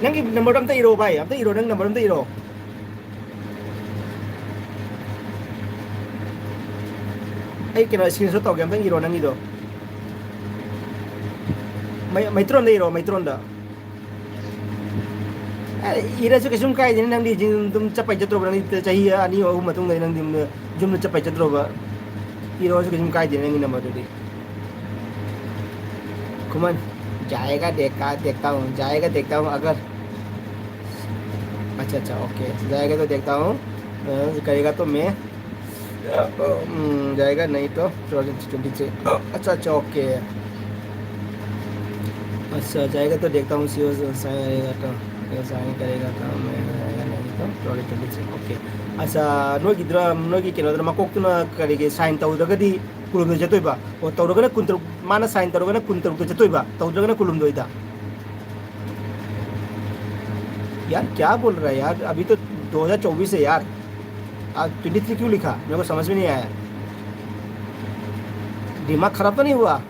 ꯅꯪꯒꯤ number ꯗꯣ ꯑꯝꯇ ꯏꯔꯣ ꯚꯥꯏ, ꯑꯝꯇ ꯏꯔꯣ, ꯅꯪ number ꯑꯝꯇ ꯏꯔꯣ꯫ ꯑꯩ ꯀꯩꯅꯣ screenshot ꯇꯧꯒꯦ, ꯑꯝꯇꯪ ꯏꯔꯣ ꯅꯪꯒꯤꯗꯣ꯫ ꯃꯩ-, ꯃꯩꯇ꯭ꯔꯣꯟꯗ ꯏꯔꯣ, ꯃꯩꯇ꯭ꯔꯣꯟꯗ꯫ ꯑꯦ, ꯏꯔꯁꯨ ꯀꯩꯁꯨꯝ ꯀꯥꯏꯗꯦꯅꯦ, ꯅꯪꯗꯤ ꯖꯤꯝ ꯑꯗꯨꯝ ꯆꯠꯄꯩ ꯆꯠꯇ꯭ꯔꯣꯕ? ꯅꯪꯗꯤ ꯆꯍꯤ ꯑꯅꯤ ꯑꯍꯨꯝ ꯃꯇꯨꯡꯗ ꯅꯪꯗꯤ ꯌꯨꯝꯗ, ꯌꯨꯝꯗ ꯆꯠꯄꯩ ꯆꯠꯇ꯭ꯔꯣꯕ? ꯏꯔꯣꯁꯨ ꯀꯩꯁꯨꯝ ꯀꯥꯏꯗꯦ ꯅꯪꯒꯤ number ꯗꯨꯗꯤ꯫ खुमन, जाएगा देखा, देखता हूँ, जाएगा देखता हूँ अगर। अच्छा, अच्छा, OK, जाएगा तो देखता हूँ, अ, करेगा तो मैं, अ, हम्म, जाएगा नहीं तो ट्वेंटी ट्वेंटी थ्री। अच्छा, अच्छा, OK। अच्छा, जाएगा तो देखता हूँ, सीओ साइन करेगा तो, सीओ साइन करेगा तो मैं, Twenty twenty-three, okay. ꯑꯠꯆꯥ, ꯅꯣꯏꯒꯤꯗꯨꯔ, ꯅꯣꯏꯒꯤ ꯀꯩꯅꯣꯗꯨꯔ, ꯃꯀꯣꯛꯇꯨꯅ ꯀꯔꯤꯒꯤ sign ꯇꯧꯗ꯭ꯔꯒꯗꯤ ꯀꯨꯜꯍꯨꯝꯗꯣꯏ ꯆꯠꯇꯣꯏꯕ? ꯑꯣ, ꯇꯧꯔꯒꯅ ꯀꯨꯟꯇꯔꯨꯛ, ꯃꯥꯅ sign ꯇꯧꯔꯒꯅ ꯀꯨꯟꯇꯔꯨꯛꯇ ꯆꯠꯇꯣꯏꯕ, ꯇꯧꯗ꯭ꯔꯒꯅ ꯀꯨꯜꯍꯨꯝꯗꯣꯏꯗ? यार, क्या बोल रहा है यार? अभी तो दो हज़ार चौबीस है यार। आज ट्वेंटी थ्री क्यों लिखा? मेरे को समझ में नहीं आया। दिमाग खराब तो नहीं हुआ?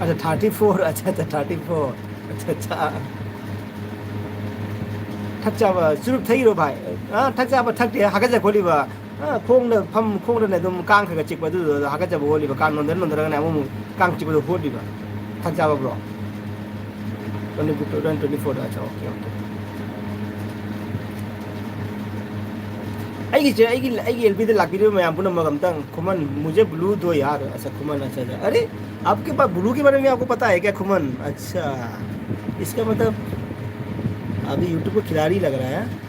अच्छा, थर्टी फोर। अच्छा, अच्छा, थर्टी फोर। अच्छा, अच्छा। ꯊꯛ ꯆꯥꯕ ꯆꯨꯔꯨꯞ ꯊꯛꯏꯔꯣ ꯚꯥꯏ? ꯑ, ꯊꯛ ꯆꯥꯕ ꯊꯛꯇꯦ, ꯍꯥꯀꯠꯆ ꯈꯣꯠꯂꯤꯕ꯫ ꯑ, ꯈꯣꯡꯗ ꯐꯝ, ꯈꯣꯡꯗꯅ ꯑꯗꯨꯝ ꯀꯥꯡ ꯈꯔ ꯈꯔ ꯆꯤꯛꯄ, ꯑꯗꯨꯗꯣ ꯍꯥꯀꯠꯆꯕ ꯍꯣꯜꯂꯤꯕ, ꯀꯥꯡ ꯅꯣꯟꯗꯔ ꯅꯣꯟꯗꯔꯒꯅꯦ ꯑꯃꯨꯛ ꯑꯃꯨꯛ ꯀꯥꯡ ꯆꯤꯛꯄꯗꯣ ꯍꯣꯠꯂꯤꯕ꯫ ꯊꯛ ꯆꯥꯕ ꯕ꯭ꯔꯣ? ꯇ꯭ꯋꯦꯟꯇꯤ ꯇ꯭ꯋꯦꯟꯇꯤ ꯐꯣꯔꯗ꯫ ꯑꯠꯆꯥ, ꯑꯣꯀꯦ, ꯑꯣꯀꯦ꯫ ꯑꯩꯒꯤꯁꯦ, ꯑꯩꯒꯤ, ꯑꯩꯒꯤ ꯑꯦꯜ ꯕꯤꯗ ꯂꯥꯛꯄꯤꯔꯤꯕ ꯃꯌꯥꯝ ꯄꯨꯝꯅꯃꯛ ꯑꯝꯇꯪ ꯈꯨꯃꯟ, मुझे ब्लू दो यार, अच्छा, ख़ुमन, अच्छा, अच्छा। अरे, आपके पास ब्लू के बारे में आपको पता है क्या, ख़ुमन? अच्छा, इसका मतलब अभी YouTube को खिलाड़ी लग रहा है।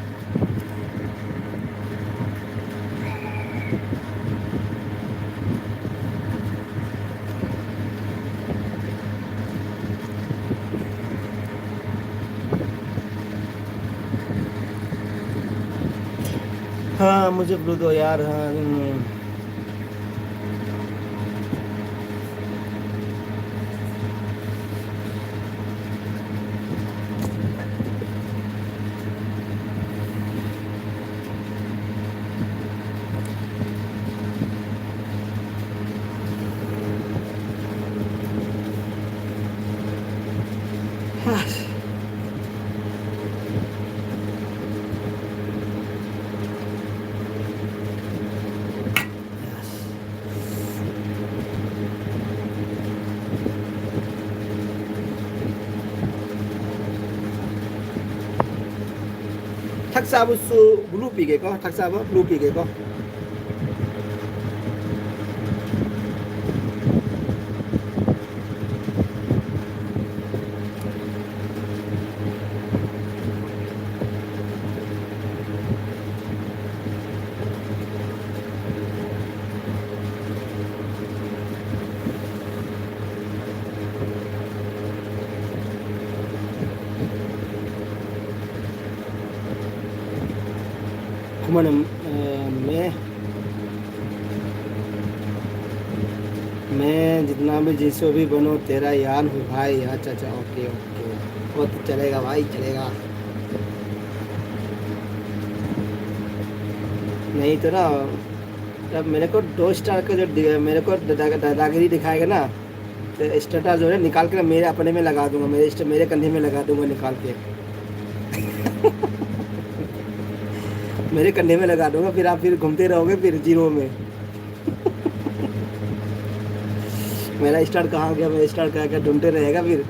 हाँ, मुझे ब्लू दो यार, हाँ, हम्म। ꯊꯛ ꯆꯥꯕꯁꯨ ꯕ꯭ꯂꯨ ꯄꯤꯒꯦꯀꯣ, ꯊꯛ ꯆꯥꯕ ꯕ꯭ꯂꯨ ꯄꯤꯒꯦꯀꯣ꯫ घुमन, अ, मैं मैं जितना भी जिसो भी बनो, तेरा यार हूँ भाई। अच्छा, अच्छा, ओके, ओके। वो तो चलेगा भाई, चलेगा। नहीं तो ना, जब मेरे को दो स्टार का जो दि-, मेरे को दादा-, दादागिरी दिखाएगा ना, तो स्टेटस जो है निकाल के ना मेरे अपने में लगा दूंगा, मेरे स्टे-, मेरे कंधे में लगा दूंगा निकाल के। मेरे कंधे में लगा दूंगा, फिर आप फिर घूमते रहोगे फिर जीरो में। मेरा स्टार कहाँ गया, मेरा स्टार कहाँ गया, ढूंढते रहेगा फिर।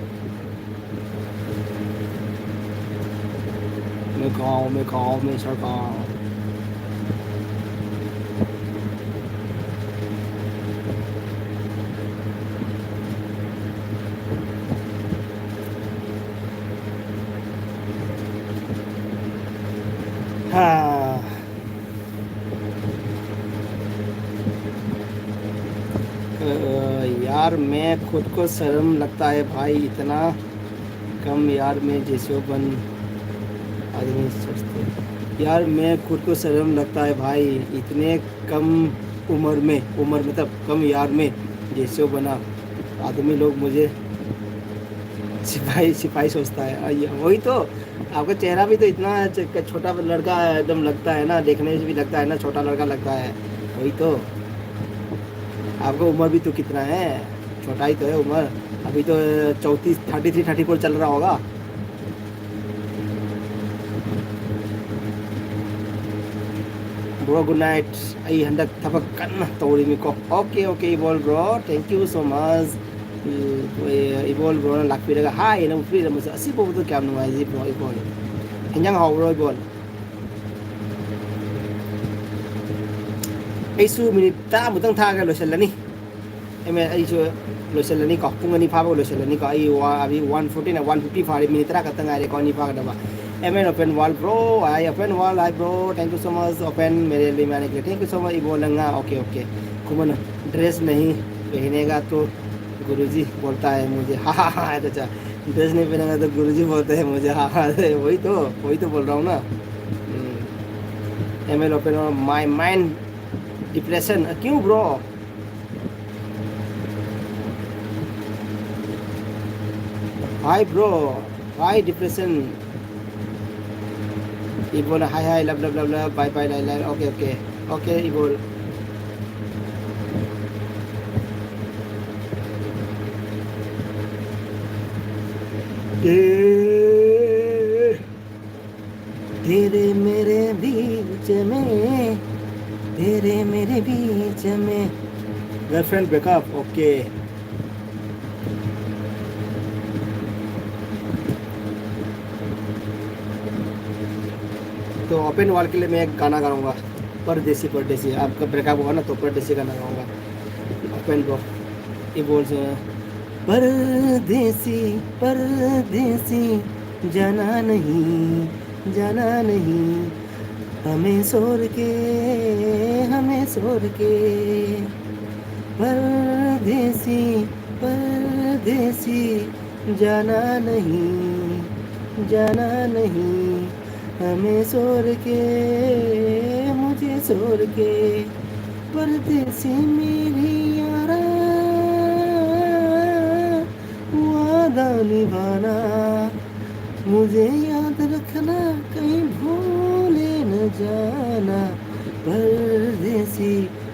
मैं कहाँ हूँ, मैं कहाँ हूँ, मैं स्टार कहाँ हूँ? हाँ। अ, यार, मैं खुद को शर्म लगता है भाई, इतना कम यार में जैसे बन आदमी सोचते। यार, मैं खुद को शर्म लगता है भाई, इतने कम उम्र में, उम्र मतलब कम यार में जैसे बना आदमी लोग मुझे सिपाही, सिपाही सोचता है। आ, ये, वही तो, आपका चेहरा भी तो इतना च-, छोटा लड़का एकदम लगता है ना, देखने से भी लगता है ना, छोटा लड़का लगता है। वही तो, आपका उम्र भी तो कितना है, छोटा ही तो है उम्र। अभी तो चौंतीस, थर्टी थ्री, थर्टी फोर चल रहा होगा। Bro, good night. ꯑꯩ ꯍꯟꯗꯛ ꯊꯕꯛ ꯀꯟꯅ ꯇꯧꯔꯤꯃꯤꯀꯣ꯫ Okay, okay, ꯏꯕꯣꯜ bro, thank you so much. ꯎꯝ, ꯏꯕꯣꯜ broꯅ ꯂꯥꯛꯄꯤꯔꯒ ꯍꯥꯏ ꯑꯅ ꯎꯠꯄꯤꯔꯝꯕꯁꯦ, ꯑꯁꯤꯐꯥꯎꯕꯗ ꯀꯌꯥꯝ ꯅꯨꯡꯉꯥꯏꯖꯩ bro, ꯏꯕꯣꯜ꯫ ꯍꯤꯟꯖꯥꯡ ꯍꯥꯎꯕ꯭ꯔꯣ, ꯏꯕꯣꯜ? ꯑꯩꯁꯨ ꯃꯤꯅꯤꯠ ꯇꯔꯥꯃꯨꯛꯇꯪ ꯊꯥꯔꯒ ꯂꯣꯏꯁꯤꯜꯂꯅꯤ꯫ ꯑꯦꯝ ꯑꯦ, ꯑꯩꯁꯨ ꯂꯣꯏꯁꯤꯜꯂꯅꯤꯀꯣ, ꯄꯨꯡ ꯑꯅꯤ ꯐꯥꯕꯒ ꯂꯣꯏꯁꯤꯜꯂꯅꯤꯀꯣ꯫ ꯑꯩ ꯋꯥ-, ꯑꯕꯤ ꯋꯥꯟ ꯐꯣꯔꯇꯤꯟ, ꯋꯥꯟ ꯐꯤꯐꯇꯤ ꯐꯥꯔꯦ, ꯃꯤꯅꯤꯠ ꯇꯔꯥ ꯈꯛꯇ ꯉꯥꯏꯔꯦꯀꯣ, ꯑꯅꯤ ꯐꯥꯒꯗꯕ꯫ M N open wall bro, I open wall, hi bro, thank you so much, open मेरे लिए मैंने के लिए, thank you so much, ꯏꯕꯣꯜ ꯅꯪ ꯉꯥ, okay, okay꯫ ꯈꯨꯃꯟ, dress नहीं पहनेगा तो गुरुजी बोलता है मुझे, हा, हा, हा, अच्छा, अच्छा, dress नहीं पहनेगा तो गुरुजी बोलता है मुझे, हा, हा, वही तो, वही तो बोल रहा हूँ ना। हम्म। M L open और my mind depression। क्यों bro? Hi bro, hi depression। Ibol hi hi love love love love bye bye bye bye। Okay okay okay Ibol। तेरे मेरे बीच में, तेरे मेरे बीच में। Girlfriend breakup, okay। तो ओपन वॉल के लिए मैं एक गाना गाऊंगा, परदेसी परदेसी। आपका ब्रेकअप हुआ ना, तो परदेसी गाना गाऊंगा। ओपन बॉक्स ये बोल से, परदेसी परदेसी, जाना नहीं, जाना नहीं, हमें छोड़ के, हमें छोड़ के। परदेसी परदेसी, जाना नहीं, जाना नहीं, हमें छोड़ के, मुझे छोड़ के। परदेसी मेरी यारा, वादा निभाना, मुझे याद रखना, कहीं भूले न जाना। परदेसी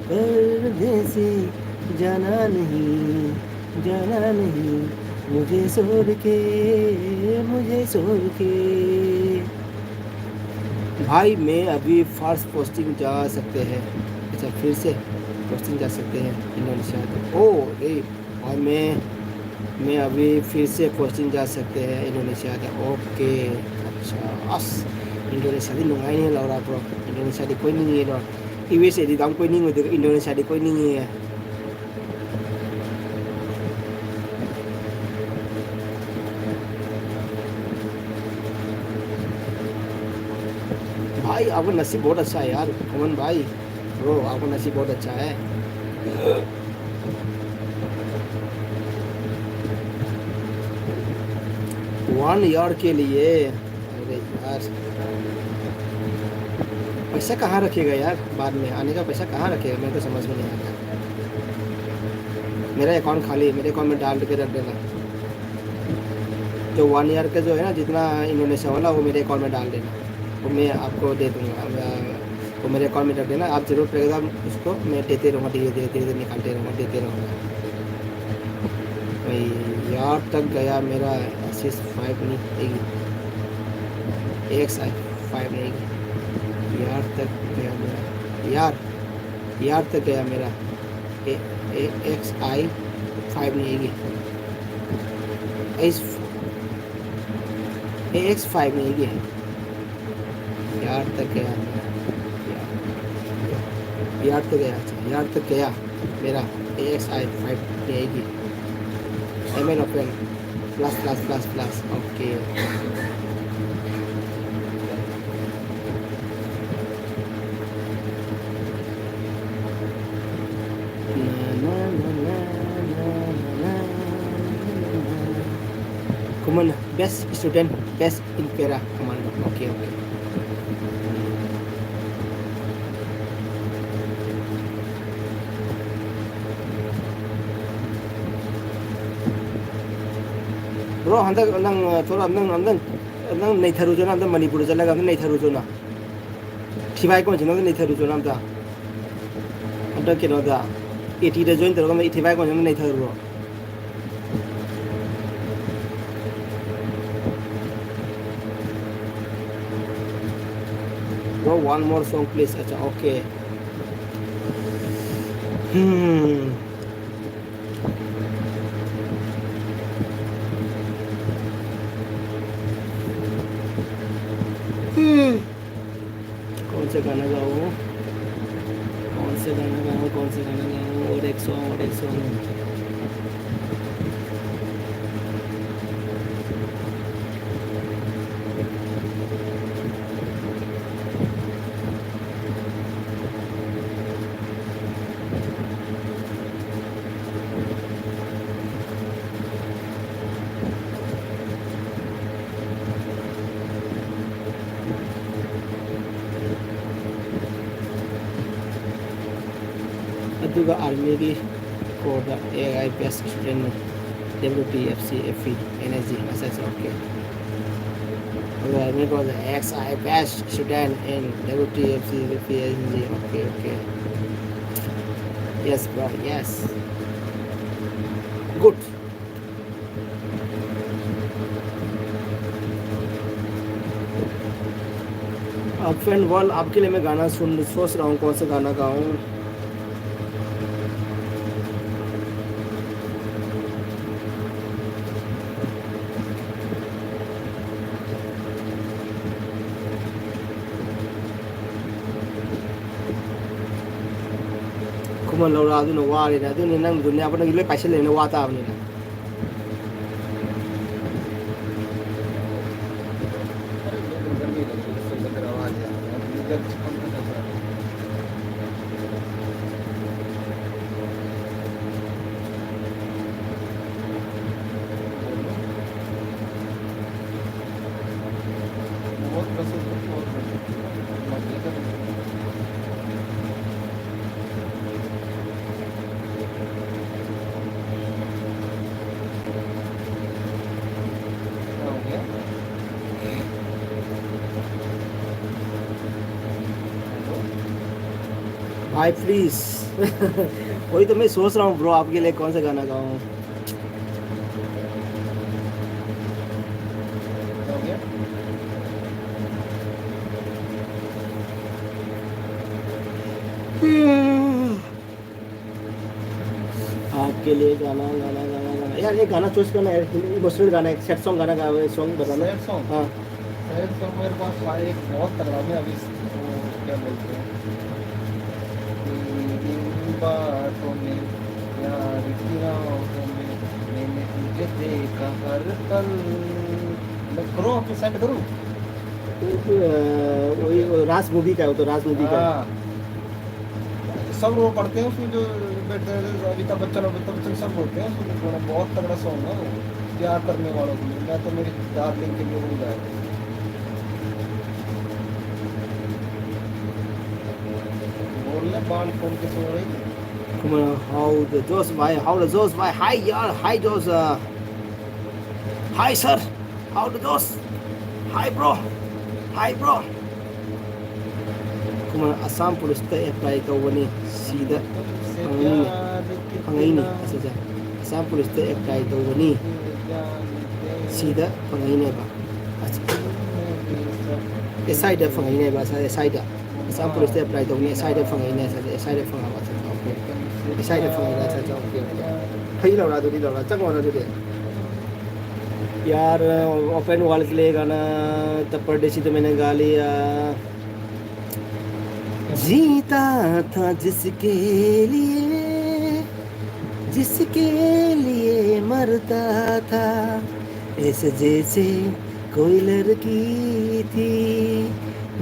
परदेसी, जाना नहीं, जाना नहीं, मुझे छोड़ के, मुझे छोड़ के। भाई मैं अभी फर्स्ट पोस्टिंग जा सकते हैं? अच्छा, फिर से पोस्टिंग जा सकते हैं इंडोनेशिया के। ओ रे, और मैं मैं अभी फिर से पोस्टिंग जा सकते हैं इंडोनेशिया के। ओके। अच्छा, ꯑꯁ, ꯏꯟꯗꯣꯅꯦꯁꯤꯌꯥꯗꯤ ꯅꯨꯡꯉꯥꯏꯅꯤ ꯂꯧꯔꯥ ꯕ꯭ꯔꯣ꯫ ꯏꯟꯗꯣꯅꯦꯁꯤꯌꯥꯗꯤ ꯀꯣꯏꯅꯤꯡꯉꯤꯗꯣ꯫ ꯌꯨ ꯑꯦꯁ ꯑꯦꯗꯤ ꯌꯥꯝ ꯀꯣꯏꯅꯤꯡꯉꯣꯏꯗꯣꯏꯒ ꯏꯟꯗꯣꯅꯦꯁꯤꯌꯥꯗꯤ ꯀꯣꯏꯅꯤꯡꯉꯤꯌꯦ꯫ भाई आपका नसीब बहुत अच्छा है यार, अमन भाई। ब्रो, आपका नसीब बहुत अच्छा है। वन ईयर के लिए। अरे यार। पैसा कहाँ रखेगा यार, बाद में आने का पैसा कहाँ रखेगा, मेरे को समझ में नहीं आ रहा। मेरा अकाउंट खाली है, मेरे अकाउंट में डाल के रख देना। जो वन ईयर का जो है ना, जितना इंडोनेशिया वाला, वो मेरे अकाउंट में डाल देना, वो मैं आपको दे दूँगा। वो मेरे अकाउंट में रख देना, आप ज़रूरत पड़ेगा, उसको मैं देते रहूँगा, धीरे धीरे धीरे धीरे निकालते रहूँगा, देते रहूँगा। भाई, यार तक गया मेरा, एस एस फ़ाइव नहीं आएगी, एक्स आई फ़ाइव नहीं आएगी। यार तक गया मेरा, यार, यार तक गया मेरा। ए, ए, एक्स आई फ़ाइव नहीं आएगी, एस, ए एक्स फ़ाइव नहीं आएगी। यार तक गया मेरा, यार, यार तक गया, यार तक गया मेरा, ए एक्स आई फ़ाइव नहीं आएगी। M L open, plus plus plus plus. Okay. Command, best student, best in para command. Okay, okay. Bro, ꯍꯟꯗꯛ ꯅꯪ, ꯑ, ꯊꯣꯛꯂꯛ-, ꯅꯪ ꯑꯝꯇꯪ, ꯅꯪ ꯅꯩꯊꯔꯨꯆꯣꯅ, ꯑꯝꯇꯪ ꯃꯅꯤꯄꯨꯔꯗ ꯆꯠꯂꯒ ꯑꯝꯇꯪ ꯅꯩꯊꯔꯨꯆꯣꯅ꯫ ꯊꯤꯕꯥꯏ ꯀꯣꯟꯁꯤꯅ ꯑꯝꯇ ꯅꯩꯊꯔꯨꯆꯣꯅ ꯑꯝꯇ꯫ ꯍꯟꯗꯛ ꯀꯩꯅꯣꯗ, ꯑꯦ ꯇꯤꯗ join ꯇꯧꯔꯒ ꯑꯝꯇ ꯊꯤꯕꯥꯏ ꯀꯣꯟꯁꯤꯅ ꯑꯝꯇ ꯅꯩꯊꯔꯨꯔꯣ꯫ Bro, one more song, please. अच्छा, okay. Hmm. Hmm. कौन सा गाना गाऊँ? कौन सा गाना गाऊँ? कौन सा गाना गाऊँ? और एक song, और एक song. ꯑꯗꯨꯒ ꯑꯥꯔꯃꯤꯒꯤ ꯀꯣꯗ ꯑꯦ ꯑꯥꯏ ꯕꯦꯁ ꯁ꯭ꯇꯨꯗꯦꯟꯠꯅꯤ, W P F C F E N S G, ꯑꯁ ꯑꯁ ꯑꯣꯀꯦ꯫ ꯑꯗꯨꯒ army code X I best student in W P F C F E N S G, okay okay. Yes bro, yes. Good. Friend one, आपके लिए मैं गाना सुन, सोच रहा हूँ कौन सा गाना गाऊँ। ꯈꯨꯃꯟ ꯂꯧꯔꯥ ꯑꯗꯨꯅ ꯋꯥꯔꯦꯅꯦ꯫ ꯑꯗꯨꯅꯤ ꯅꯪ ꯗꯨꯅꯤꯌꯥ ꯄꯨꯝꯅꯃꯛꯀꯤ ꯂꯣꯏ ꯄꯥꯏꯁꯤꯜꯂꯦꯅ ꯋꯥ ꯇꯥꯕꯅꯤꯅꯦ꯫ भाई प्लीज। वही तो मैं सोच रहा हूँ ब्रो, आपके लिए कौन सा गाना गाऊँ। आपके लिए गाना, गाना, गाना, गाना। यार, एक गाना चूज़ करना यार, इमोशनल गाना, एक सैड सॉन्ग गाना गा, सॉन्ग बताना। Sad song? हाँ। सैड सॉन्ग मेरे पास था एक बहुत तगड़ा, मैं अभी इसको क्या बोलते हैं, इन बातों में, प्यार की राहों में, मैंने तुझे देखा हर पल। मैं करूँ, आपको सेंड करूँ? अ, वही, वो राज मूवी का है, वो तो राज मूवी का है। हाँ। सब रो पड़ते हैं उसमें, जो बैठे हैं, अमिताभ बच्चन, अमिताभ बच्चन सब रोते हैं उसमें। थोड़ा बहुत तगड़ा सॉन्ग है वो, प्यार करने वालों के लिए। मैं तो मेरी डार्लिंग के लिए वो गाया। बोल ले, बाल खोल के सो रही है। Come on, how the Josh, why? How the Josh, why? Hi, yaar. Hi, Josh. Uh, hi, sir. How the Josh? Hi, bro. Hi, bro. Come on, Assam Police ꯇ apply ꯇꯧꯕꯅꯤ꯫ ꯁꯤꯗ ꯐꯪꯉꯤꯅꯦ꯫ ꯐꯪꯉꯛꯏꯅꯦ꯫ ꯑꯁ, ꯑꯁ, Assam Police ꯇ apply ꯇꯧꯕꯅꯤ꯫ ꯁꯤꯗ ꯐꯪꯉꯛꯏꯅꯦꯕ꯫ ꯑꯁ, S I ꯗ ꯐꯪꯉꯛꯏꯅꯦꯕ꯫ ꯑꯁ, S I the. Assam Police ꯇ apply ꯇꯧꯕꯅꯤ꯫ S I ꯗ ꯐꯪꯉꯛꯏꯅꯦ꯫ ꯑꯁ, ꯑꯁ, S I ꯗ ꯐꯪꯉꯛꯑꯕ꯫ ꯑꯁ, ꯑꯁ, okay, okay꯫ S I ꯗ ꯐꯪꯉꯛꯏꯅꯦ꯫ ꯑꯁ, ꯑꯁ, okay, okay꯫ ꯐꯩ ꯂꯧꯔ ꯑꯗꯨꯗꯤ ꯂꯧꯔ ꯆꯪꯉꯣꯅ ꯑꯗꯨꯗꯤ꯫ यार, ओपन वर्ल्ड के लिए गाना, तो परदेसी तो मैंने गा लिया। जीता था जिसके लिए, जिसके लिए मरता था, ऐसे जैसे कोई लड़की थी,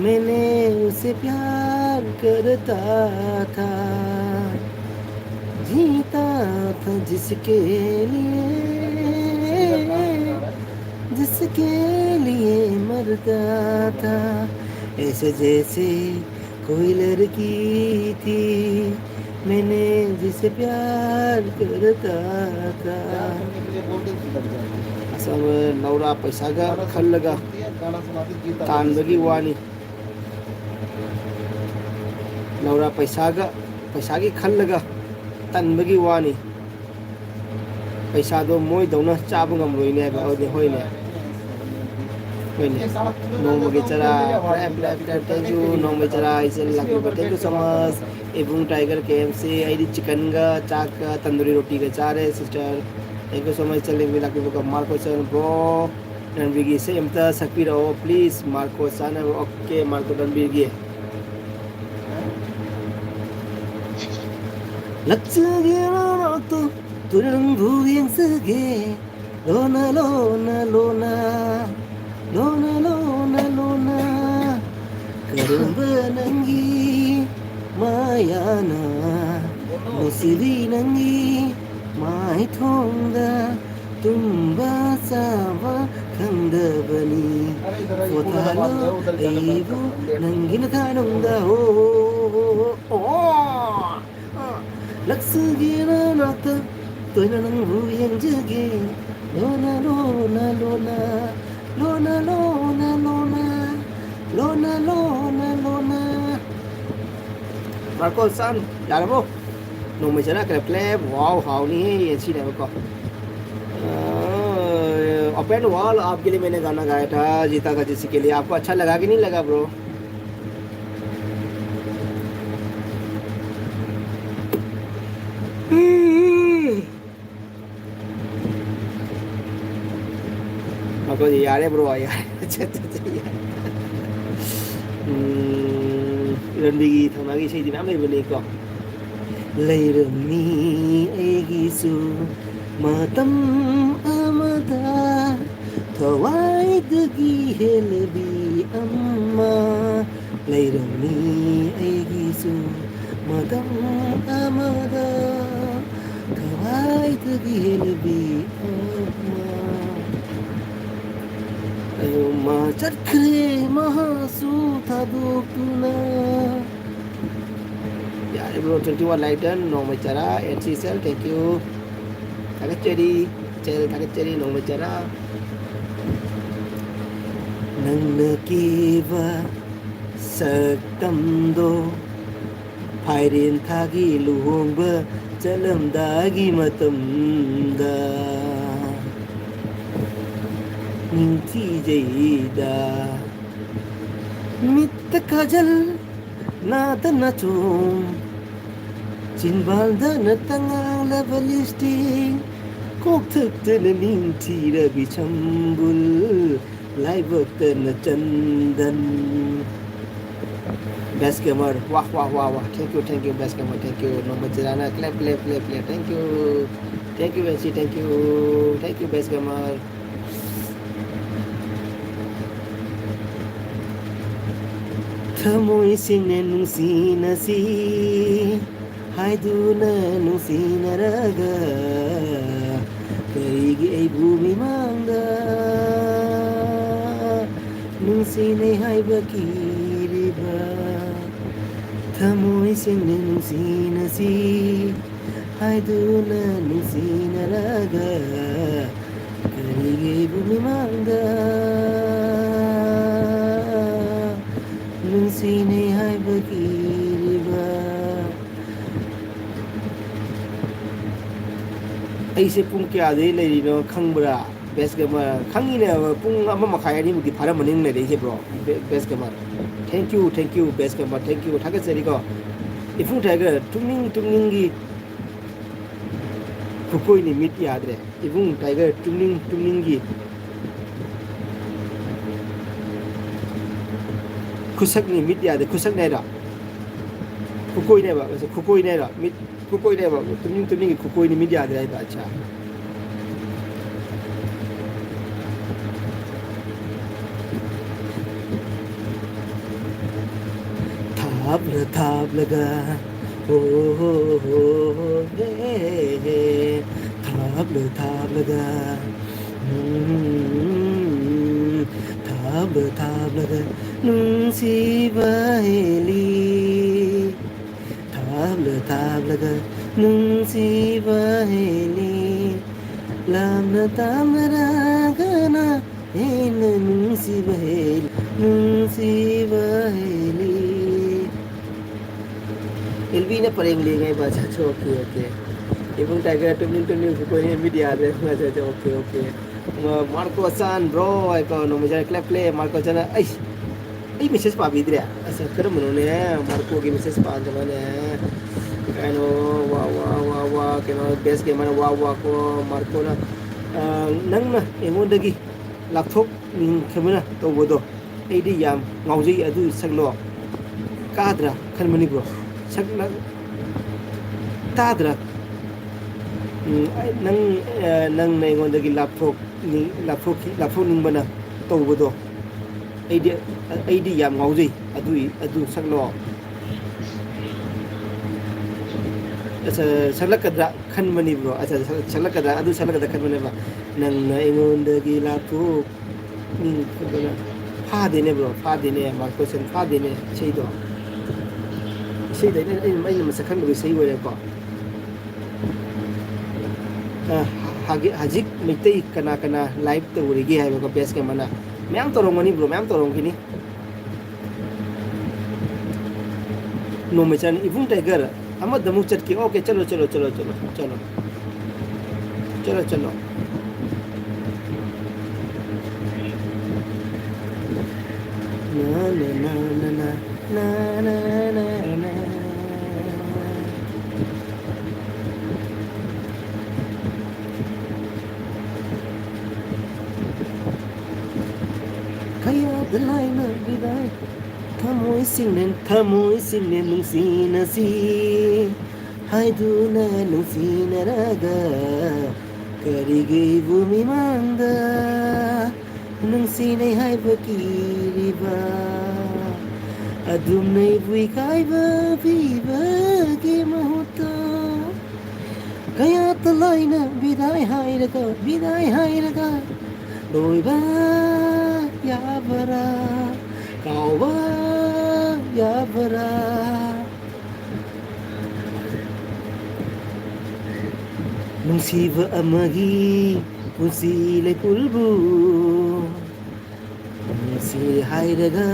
मैंने उसे प्यार करता था। जीता था जिसके लिए, जिसके लिए मरता था, ऐसे जैसे कोई लड़की थी, मैंने जिसे प्यार करता था। ꯑꯁ, ꯂꯧꯔꯥ ꯄꯩꯁꯥꯒ ꯈꯜꯂꯒ ꯇꯥꯟꯕꯒꯤ ꯋꯥꯅꯤ꯫ ꯂꯧꯔꯥ ꯄꯩꯁꯥꯒ, ꯄꯩꯁꯥꯒꯤ ꯈꯜꯂꯒ ꯇꯟꯕꯒꯤ ꯋꯥꯅꯤ꯫ ꯄꯩꯁꯥꯗꯣ ꯃꯣꯏꯗꯧꯅ ꯆꯥꯕ ꯉꯝꯂꯣꯏꯅꯦ ꯍꯥꯏꯕ꯫ ꯍꯣꯏꯅꯦ, ꯍꯣꯏꯅꯦ꯫ ꯍꯣꯏꯅꯦ꯫ ꯅꯣꯡꯃꯒꯤ ꯆꯔꯥ, ꯐ꯭ꯔꯦꯞ, ꯐ꯭ꯔꯦꯞ, ꯐ꯭ꯔꯦꯞ, thank you, ꯅꯣꯡꯃꯒꯤ ꯆꯔꯥ ꯍꯥꯏꯁꯦ ꯂꯥꯛꯄꯤꯕ, thank you so much꯫ ꯏꯕꯨꯡ Tiger K M C, ꯑꯩꯗꯤ ꯆꯤꯀꯟꯒ ꯆꯥꯛꯀ ꯇꯟꯗꯨꯔꯤ ꯔꯣꯇꯤꯒ ꯆꯥꯔꯦ, sister꯫ Thank you so much, ꯆꯠꯂꯤꯕꯤ ꯂꯥꯛꯄꯤꯕꯒ꯫ Marco Chan, bro, ꯔꯟꯕꯤꯔꯒꯤ ꯏꯁꯩ ꯑꯝꯇ ꯁꯛꯄꯤꯔꯛꯑꯣ, please꯫ Marco ꯆꯥꯅꯕ, okay, Marco ꯔꯟꯕꯤꯔꯒꯤ꯫ ꯂꯛꯆꯒꯦ ꯃꯔꯛꯇꯨ ꯇꯨꯔꯪꯕꯨ ꯌꯦꯡꯖꯒꯦ꯫ ꯂꯣꯅ, ꯂꯣꯅ, ꯂꯣꯅ, ꯂꯣꯅ, ꯂꯣꯅ, ꯂꯣꯅ, ꯀꯔꯝꯕ ꯅꯪꯒꯤ ꯃꯥꯌꯥꯅ ꯅꯨꯡꯁꯤꯕꯤ ꯅꯪꯒꯤ ꯃꯥꯏꯊꯣꯡꯗ ꯇꯨꯝꯕ ꯆꯥꯕ ꯈꯪꯗꯕꯅꯤ꯫ ꯄꯣꯊꯥꯂꯣ ꯑꯩꯕꯨ ꯅꯪꯒꯤ ꯅꯊꯥꯅꯨꯡꯗ꯫ ꯍꯣ, ꯍꯣ, ꯍꯣ, ꯍꯣ, ꯍꯣ꯫ ꯑꯣ꯫ ꯅꯛꯁꯒꯦ ꯅꯅꯥꯛꯇ, ꯇꯣꯏꯅ ꯅꯪꯕꯨ ꯌꯦꯡꯖꯒꯦ. ꯂꯣꯅ, ꯂꯣꯅ, ꯂꯣꯅ, ꯂꯣꯅ, ꯂꯣꯅ, ꯂꯣꯅ, ꯂꯣꯅ, ꯂꯣꯅ, ꯂꯣꯅ. ꯃꯥꯔꯀꯣ ꯁꯥꯟ, ꯌꯥꯔꯕꯣ? ꯅꯣꯡꯃꯩ ꯆꯔꯥ ꯀ꯭ꯂꯦꯞ ꯀ꯭ꯂꯦꯞ, ꯋꯥꯎ, ꯍꯥꯎꯅꯤꯍꯦ, ꯌꯦꯟꯁꯤꯅꯦꯕꯀꯣ. ओपन वॉल आपके लिए मैंने गाना गाया था, जीता था जिसके लिए. आपको अच्छा लगा कि नहीं लगा, ब्रो? ꯃꯈꯣꯏꯗꯤ ꯌꯥꯔꯦ ꯕ꯭ꯔꯣ, ꯌꯥꯔꯦ꯫ ꯑꯠꯆꯥ, ꯑꯠꯆꯥ, ꯑꯠꯆꯥ, ꯌꯥꯔꯦ꯫ ꯎꯝ, ꯔꯟꯕꯤꯒꯤ ꯊꯧꯅꯥꯒꯤ ꯏꯁꯩꯗꯤ ꯃꯌꯥꯝ ꯂꯩꯕꯅꯤꯀꯣ꯫ ꯂꯩꯔꯝꯃꯤ ꯑꯩꯒꯤꯁꯨ ꯃꯇꯝ ꯑꯃꯗ ꯊꯋꯥꯏꯗꯒꯤ ꯍꯦꯜꯂꯕꯤ ꯑꯃ꯫ ꯂꯩꯔꯝꯃꯤ ꯑꯩꯒꯤꯁꯨ ꯃꯇꯝ ꯑꯃꯗ ꯊꯋꯥꯏꯗꯒꯤ ꯍꯦꯜꯂꯕꯤ ꯑꯃ꯫ ꯃꯥ ꯆꯠꯈ꯭ꯔꯦ ꯃꯍꯥꯛꯁꯨ ꯊꯥꯗꯣꯛꯇꯨꯅ꯫ ꯌꯥꯔꯦ bro, twenty one like done, ꯅꯣꯡꯃꯩ ꯆꯔꯥ, N C cell, thank you. ꯊꯥꯒꯠꯆꯔꯤ, ꯆꯦꯜ ꯊꯥꯒꯠꯆꯔꯤ, ꯅꯣꯡꯃꯩ ꯆꯔꯥ꯫ ꯅꯪꯅ ꯀꯦꯕ ꯁꯛꯇꯝꯗꯣ ꯐꯥꯏꯔꯦꯟ ꯊꯥꯒꯤ ꯂꯨꯍꯣꯡꯕ ꯆꯠꯂꯝꯗꯥꯏꯒꯤ ꯃꯇꯝꯗ ꯅꯤꯡꯊꯤꯖꯩꯗ꯫ ꯃꯤꯠꯇ ꯀꯥꯖꯜ, ꯅꯥꯗ ꯅꯥꯆꯣꯝ, ꯆꯤꯟꯕꯥꯜꯗ ꯅꯠꯇ ꯉꯥꯡꯂꯕ ꯂꯤꯞꯁꯇꯤꯛ, ꯀꯣꯛꯊꯛꯇꯅ ꯅꯤꯡꯊꯤꯔꯕꯤ ꯁꯝꯕꯨꯜ, ꯂꯥꯏꯕꯛꯇꯅ ꯆꯟꯗꯟ꯫ Best gamer, ꯋꯥꯍ, ꯋꯥꯍ, ꯋꯥꯍ, ꯋꯥꯍ꯫ Thank you, thank you, best gamer, thank you. ꯅꯣꯡꯃꯩ ꯆꯔꯥꯅ clap, clap, clap, clap. Thank you. Thank you, N C, thank you. Thank you, best gamer. ꯊꯃꯣꯏ ꯁꯦꯡꯅ ꯅꯨꯡꯁꯤꯅꯁꯤ ꯍꯥꯏꯗꯨꯅ ꯅꯨꯡꯁꯤꯅꯔꯒ, ꯀꯔꯤꯒꯤ ꯑꯩꯕꯨ ꯃꯤꯃꯥꯡꯗ ꯅꯨꯡꯁꯤꯅꯩ ꯍꯥꯏꯕ ꯀꯤꯔꯤꯕ? ꯊꯃꯣꯏ ꯁꯦꯡꯅ ꯅꯨꯡꯁꯤꯅꯁꯤ ꯍꯥꯏꯗꯨꯅ ꯅꯨꯡꯁꯤꯅꯔꯒ ꯀꯔꯤꯒꯤ ꯃꯤꯃꯥꯡꯗ ꯅꯨꯡꯁꯤꯅꯩ ꯍꯥꯏꯕ ꯀꯤꯔꯤꯕ? ꯑꯩꯁꯦ ꯄꯨꯡ ꯀꯌꯥꯗꯩ ꯂꯩꯔꯤꯅꯣ ꯈꯪꯕ꯭ꯔꯥ? ꯕꯦꯁ ꯒꯦꯃꯔ ꯈꯪꯉꯤꯅꯦ, ꯄꯨꯡ ꯑꯃ ꯃꯈꯥꯏ ꯑꯅꯤꯃꯨꯛꯇꯤ ꯐꯥꯔꯝꯃꯅꯤ ꯅꯪ ꯂꯩꯔꯛꯏꯁꯦ ꯕ꯭ꯔꯣ꯫ ꯕꯦ-, best gamer, thank you, thank you, best gamer, thank you, ꯊꯥꯒꯠꯆꯔꯤꯀꯣ꯫ ꯏꯐꯨꯡ ꯇꯥꯏꯒꯔ ꯇꯨꯝꯅꯤꯡ ꯇꯨꯝꯅꯤꯡꯒꯤ ꯈꯨꯀꯣꯏꯅꯤ ꯃꯤꯠ ꯌꯥꯗ꯭ꯔꯦ꯫ ꯏꯕꯨꯡ ꯇꯥꯏꯒꯔ ꯇꯨꯝꯅꯤꯡ ꯇꯨꯝꯅꯤꯡꯒꯤ ꯈꯨꯁꯛꯅꯤ ꯃꯤꯠ ꯌꯥꯗꯦ꯫ ꯈꯨꯁꯛꯅꯤ ꯍꯥꯏꯔꯣ? ꯈꯨꯀꯣꯏꯅꯦꯕ, ꯈꯨꯀꯣꯏꯅꯦ ꯍꯥꯏꯔꯣ? ꯃꯤꯠ ꯈꯨꯀꯣꯏꯅꯦꯕ, ꯇꯨꯝꯅꯤꯡ ꯇꯨꯝꯅꯤꯡꯒꯤ ꯈꯨꯀꯣꯏꯅꯤ ꯃꯤꯠ ꯌꯥꯗ꯭ꯔꯦ ꯍꯥꯏꯕ꯫ ꯑꯠꯆꯥ꯫ ꯊꯥꯞꯂ ꯊꯥꯞꯂꯒ, ꯑꯣ, ꯍꯦ, ꯍꯦ, ꯊꯥꯞꯂ ꯊꯥꯞꯂꯒ, ꯎꯝ, ꯊꯥꯞꯂ ꯊꯥꯞꯂꯒ ꯅꯨꯡꯁꯤꯕ ꯍꯦꯜꯂꯤ꯫ ꯊꯥꯞꯂ ꯊꯥꯞꯂꯒ ꯅꯨꯡꯁꯤꯕ ꯍꯦꯜꯂꯤ꯫ ꯂꯥꯞꯅ ꯇꯥꯝꯅꯔꯒꯅ ꯍꯦꯟꯅ ꯅꯨꯡꯁꯤꯕ ꯍꯦꯜꯂꯤ, ꯅꯨꯡꯁꯤꯕ ꯍꯦꯜꯂꯤ꯫ ꯑꯦꯜꯕꯤꯅ ꯄꯔꯦꯡ ꯂꯦꯡꯉꯦ ꯍꯥꯏꯕ꯫ ꯑꯠꯆꯥ, ꯑꯠꯆꯥ, ꯑꯣꯀꯦ, ꯑꯣꯀꯦ꯫ ꯏꯕꯨꯡ ꯇꯥꯏꯒꯔ ꯇꯨꯝꯅꯤꯡ ꯇꯨꯝꯅꯤꯡ ꯈꯨꯀꯣꯏꯅꯦ ꯃꯤꯠ ꯌꯥꯗ꯭ꯔꯦ꯫ ꯑꯠꯆꯥ, ꯑꯠꯆꯥ, ꯑꯣꯀꯦ, ꯑꯣꯀꯦ꯫ ꯃ-, ꯃꯥꯔꯀꯣ ꯆꯥꯟ ꯕ꯭ꯔꯣ ꯍꯥꯏꯀꯣ, ꯅꯣꯡꯃꯩꯖꯥꯏ ꯀ꯭ꯂꯦꯞ ꯀ꯭ꯂꯦꯞ, ꯃꯥꯔꯀꯣ ꯆꯥꯟ꯫ ꯑꯩꯁ, ꯑꯩ ꯃꯦꯁꯦꯖ ꯄꯥꯕꯤꯗ꯭ꯔꯦ꯫ ꯑꯁ, ꯀꯔꯝꯕꯅꯣꯅꯦ? ꯃꯥꯔꯀꯣꯒꯤ ꯃꯦꯁꯦꯖ ꯄꯥꯗꯕꯅꯦ꯫ ꯀꯩꯅꯣ, ꯋꯥ, ꯋꯥ, ꯋꯥ, ꯋꯥ, ꯀꯩꯅꯣ, ꯕꯦꯁ ꯒꯦꯃꯔ, ꯋꯥ, ꯋꯥ, ꯀꯣ, ꯃꯥꯔꯀꯣꯅ, ꯑ, ꯅꯪꯅ ꯑꯩꯉꯣꯟꯗꯒꯤ ꯂꯥꯞꯊꯣꯛꯅꯤꯡꯈꯤꯕꯅ ꯇꯧꯕꯗꯣ ꯑꯩꯗꯤ ꯌꯥꯝ ꯉꯥꯎꯖꯩ꯫ ꯑꯗꯨ ꯁꯛꯂꯣ ꯀꯥꯗ꯭ꯔꯥ ꯈꯟꯕꯅꯤꯀꯣ꯫ ꯁꯛꯂ ꯇꯥꯗ꯭ꯔꯥ? ꯎꯝ, ꯑꯩ, ꯅꯪ, ꯑ, ꯅꯪꯅ ꯑꯩꯉꯣꯟꯗꯒꯤ ꯂꯥꯞꯊꯣꯛꯅꯤꯡ-, ꯂꯥꯞꯊꯣꯛꯈꯤ-, ꯂꯥꯞꯊꯣꯛꯅꯤꯡꯕꯅ ꯇꯧꯕꯗꯣ ꯑꯩꯗꯤ, ꯑꯩꯗꯤ ꯌꯥꯝ ꯉꯥꯎꯖꯩ꯫ ꯑꯗꯨꯏ, ꯑꯗꯨ ꯁꯛꯂꯣ꯫ ꯑꯁ, ꯁꯛꯂꯛꯀꯗ꯭ꯔꯥ ꯈꯟꯕꯅꯤꯕ꯭ꯔꯣ? ꯑꯁ, ꯁꯛ-, ꯁꯛꯂꯛꯀꯗ꯭ꯔꯥ? ꯑꯗꯨ ꯁꯛꯂꯛꯀꯗ꯭ꯔꯥ ꯈꯟꯕꯅꯦꯕ꯫ ꯅꯪꯅ ꯑꯩꯉꯣꯟꯗꯒꯤ ꯂꯥꯞꯊꯣꯛ-, ꯎꯝ, ꯑꯗꯨꯅ ꯐꯥꯗꯦꯅꯦ ꯕ꯭ꯔꯣ, ꯐꯥꯗꯦꯅꯦ, ꯃꯥꯔꯀꯣꯁꯟ ꯐꯥꯗꯦꯅꯦ ꯏꯁꯩꯗꯣ꯫ ꯏꯁꯩꯗ ꯑꯩꯅ, ꯑꯩꯅ, ꯑꯩꯅ ꯃꯁꯛ ꯈꯪꯗꯕ ꯏꯁꯩ ꯑꯣꯏꯔꯦꯀꯣ꯫ ꯑ, ꯍꯥꯒꯤ-, ꯍꯧꯖꯤꯛ ꯃꯩꯇꯩ ꯀꯅꯥ ꯀꯅꯥ ꯂꯥꯏꯚ ꯇꯧꯔꯤꯒꯦ ꯍꯥꯏꯕꯀꯣ, ꯕꯦꯁ ꯀꯦꯝ ꯑꯃꯅ꯫ ꯃꯌꯥꯝ ꯇꯧꯔꯝꯒꯅꯤ ꯕ꯭ꯔꯣ, ꯃꯌꯥꯝ ꯇꯧꯔꯝꯒꯅꯤ꯫ ꯅꯣꯡꯃꯩ ꯆꯥꯅꯤ, ꯏꯕꯨꯡ ꯇꯥꯏꯒꯔ, ꯑꯃꯗ ꯑꯃꯨꯛ ꯆꯠꯀꯦ꯫ ꯑꯣꯀꯦ, ꯆꯠꯂꯣ, ꯆꯠꯂꯣ, ꯆꯠꯂꯣ, ꯆꯠꯂꯣ, ꯆꯠꯂꯣ꯫ ꯆꯠꯂꯣ, ꯆꯠꯂꯣ꯫ ꯅ, ꯅ, ꯅ, ꯅ, ꯅ, ꯅ, ꯅ, ꯅ, ꯅ꯫ ꯀꯌꯥꯗ ꯂꯥꯏꯅ ꯕꯤꯗꯥꯏ꯫ ꯊꯃꯣꯏꯁꯤꯡꯅ, ꯊꯃꯣꯏꯁꯤꯡꯅ ꯅꯨꯡꯁꯤꯅꯁꯤ ꯍꯥꯏꯗꯨꯅ ꯅꯨꯡꯁꯤꯅꯔꯒ ꯀꯔꯤꯒꯤꯕꯨ ꯃꯤꯃꯥꯡꯗ ꯅꯨꯡꯁꯤꯅꯩ ꯍꯥꯏꯕ ꯀꯤꯔꯤꯕ? ꯑꯗꯨꯝꯅ ꯏꯕꯨ ꯏꯀꯥꯏꯕ ꯄꯤꯕꯒꯤ ꯃꯍꯨꯠꯇ ꯀꯌꯥꯇ ꯂꯥꯏꯅ ꯕꯤꯗꯥꯏ ꯍꯥꯏꯔꯒ, ꯕꯤꯗꯥꯏ ꯍꯥꯏꯔꯒ ꯂꯣꯏꯕ ꯌꯥꯕꯔꯥ? ꯀꯥꯎꯕ ꯌꯥꯕꯔꯥ? ꯅꯨꯡꯁꯤꯕ ꯑꯃꯒꯤ ꯄꯨꯟꯁꯤ ꯂꯩꯄꯨꯜꯕꯨ ꯅꯨꯡꯁꯤ ꯍꯥꯏꯔꯒ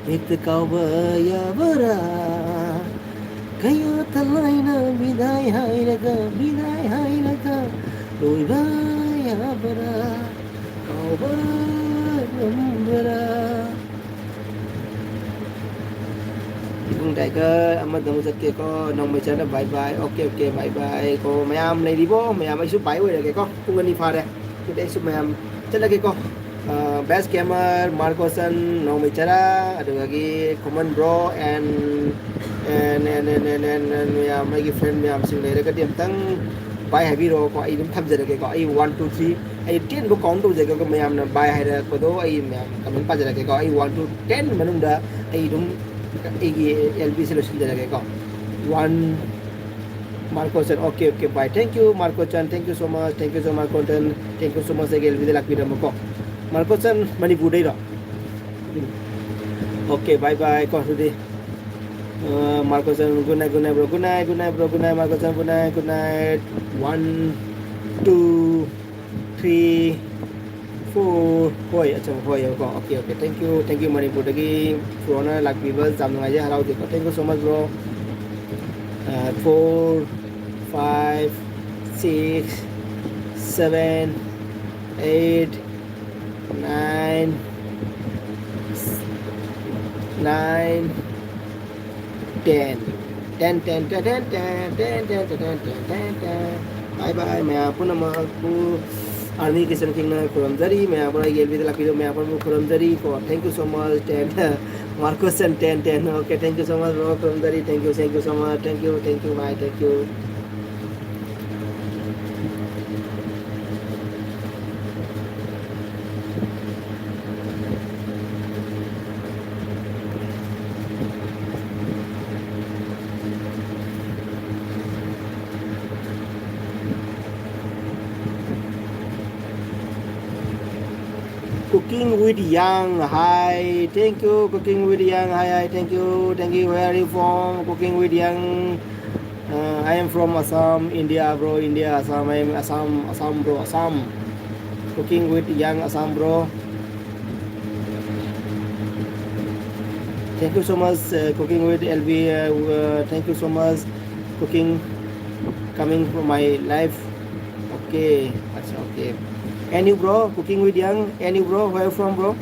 ꯍꯦꯛꯇ ꯀꯥꯎꯕ ꯌꯥꯕꯔꯥ? ꯀꯌꯥꯇ ꯂꯥꯏꯅ ꯕꯤꯗꯥꯏ ꯍꯥꯏꯔꯒ, ꯕꯤꯗꯥꯏ ꯍꯥꯏꯔꯒ ꯂꯣꯏꯕ ꯌꯥꯕꯔꯥ? ꯀꯥꯎꯕ ꯉꯝꯕꯔꯥ? ꯏꯕꯨꯡ ꯇꯥꯏꯒꯔ, ꯑꯃꯗ ꯑꯃꯨꯛ ꯆꯠꯀꯦꯀꯣ꯫ ꯅꯣꯡꯃꯩ ꯆꯠꯂ, bye bye꯫ Okay, okay, bye bye ꯀꯣ꯫ ꯃꯌꯥꯝ ꯂꯩꯔꯤꯕꯣ? ꯃꯌꯥꯝ, ꯑꯩꯁꯨ bye ꯑꯣꯏꯔꯒꯦꯀꯣ꯫ ꯄꯨꯡ ꯑꯅꯤ ꯐꯥꯔꯦ꯫ ꯑꯗꯨꯗꯤ ꯑꯩꯁꯨ ꯃꯌꯥꯝ ꯆꯠꯂꯒꯦꯀꯣ꯫ ꯑ, ꯕꯦꯁ ꯀꯦꯃꯔ, ꯃꯥꯔꯀꯣꯁꯟ, ꯅꯣꯡꯃꯩ ꯆꯔꯥ, ꯑꯗꯨꯗꯒꯤ ꯈꯨꯃꯟ bro, and, and, and, and, and, and, and ꯃꯌꯥꯝ, ꯑꯩꯒꯤ ꯐ꯭ꯔꯦꯟ ꯃꯌꯥꯝꯁꯤꯡ ꯂꯩꯔꯒꯗꯤ ꯑꯝꯇꯪ bye ꯍꯥꯏꯕꯤꯔꯛꯑꯣꯀꯣ꯫ ꯑꯩ ꯑꯗꯨꯝ ꯊꯝꯖꯔꯒꯦꯀꯣ꯫ ꯑꯩ one, two, three, ꯑꯩ ten ꯐꯥꯎ count ꯇꯧꯖꯒꯦꯀꯣ꯫ ꯃꯌꯥꯝꯅ bye ꯍꯥꯏꯔꯛꯄꯗꯣ ꯑꯩ ꯃꯌꯥꯝ comment ꯄꯥꯖꯔꯛꯀꯦꯀꯣ꯫ ꯑꯩ one to ten ꯃꯅꯨꯡꯗ ꯑꯩ ꯑꯗꯨꯝ ꯑꯩꯒꯤ L P say ꯂꯣꯏꯁꯤꯟꯖꯔꯒꯦꯀꯣ꯫ One, ꯃꯥꯔꯀꯣꯁꯟ, okay, okay, bye. Thank you, ꯃꯥꯔꯀꯣꯁꯟ, thank you so much, thank you so much, ꯃꯥꯔꯀꯣꯁꯟ, thank you so much, ꯑꯩꯒꯤ L P ꯗ ꯂꯥꯛꯄꯤꯔꯝꯕꯀꯣ꯫ ꯃꯥꯔꯀꯣꯁꯟ, ꯃꯅꯤꯄꯨꯔꯗꯩꯔꯣ? Okay, bye bye ꯀꯣ, ꯑꯗꯨꯗꯤ꯫ Uh, Marco-san, good night, good night, bro. Good night, good night, bro. Good night, Marco-san. Good night, good night. One, two, three, four. ꯍꯣꯏ, ꯑꯆꯥ, ꯍꯣꯏ, ꯌꯥꯏꯀꯣ꯫ Okay, okay. Thank you, thank you, ꯃꯅꯤꯄꯨꯔꯗꯒꯤ ꯕ꯭ꯔꯣꯅ ꯂꯥꯛꯄꯤꯕ ꯌꯥꯝ ꯅꯨꯡꯉꯥꯏꯖꯩ, ꯍꯔꯥꯎꯖꯩꯀꯣ꯫ Thank you so much, bro. Uh, four, five, six, seven, eight, nine, nine, ten. Ten, ten, ten, ten, ten, ten, ten, ten, ten, ten, ten, ten. Bye bye, ꯃꯌꯥꯝ ꯄꯨꯝꯅꯃꯛꯄꯨ army Kisan ꯀꯤꯡꯅ ꯈꯨꯔꯨꯝꯖꯔꯤ꯫ ꯃꯌꯥꯝ ꯄꯨꯝꯅꯃꯛ ꯑꯦꯜꯕꯤꯗ ꯂꯥꯛꯄꯤꯗꯨ ꯃꯌꯥꯝ ꯄꯨꯝꯅꯃꯛ ꯈꯨꯔꯨꯝꯖꯔꯤ ꯀꯣ꯫ Thank you so much, ten. Marcos and ten, ten. Okay, thank you so much, bro. ꯈꯨꯔꯨꯝꯖꯔꯤ꯫ Thank you, thank you so much. Thank you, thank you, bye, thank you. Cooking with Young, hi. Thank you, Cooking with Young, hi, hi. Thank you, thank you. Where are you from? Cooking with Young. Uh, I am from Assam, India, bro. India, Assam. I am Assam, Assam, bro. Assam. Cooking with Young, Assam, bro. Thank you so much, uh, Cooking with L B. Uh, uh, thank you so much, Cooking, coming from my life. Okay, that's okay. And you, bro, Cooking with Young. And you, bro, where you from, bro?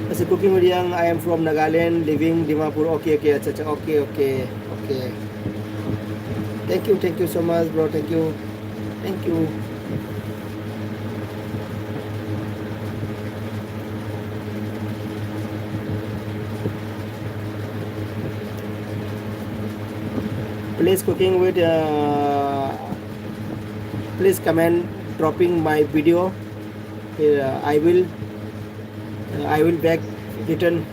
As a Cooking with Young, I am from Nagaland, living Dimapur. Okay, okay, acha, acha, okay, okay, okay. Thank you, thank you so much, bro. Thank you, thank you. Please Cooking with, uh, please comment dropping my video. Uh, I will, uh, I will back return.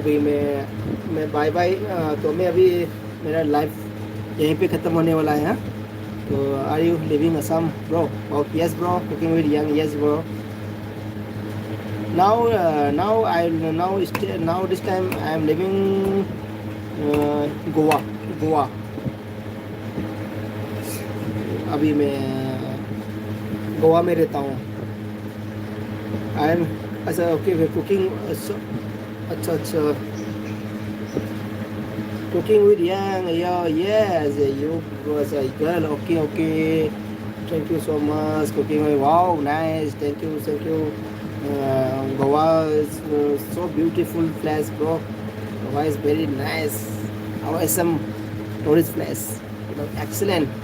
अभी मैं मैं bye bye. तो मैं अभी मेरा life यहीं पे ख़त्म होने वाला है। तो are you living Assam, bro? Yes bro, cooking with Yang, yes bro. Now uh, now I now stay now this time I am living uh, Goa, Goa. अभी मैं गोवा में रहता हूँ। आई एम अच्छा, ओके, कुकिंग। अच्छा, अच्छा। Cooking with Yang, yeah, yes, you was a girl. Okay, okay. Thank you so much. Cooking with, wow, nice. Thank you, thank you. Uh, Goa is uh, so beautiful place, bro. Goa is very nice. Our Assam tourist place. Excellent.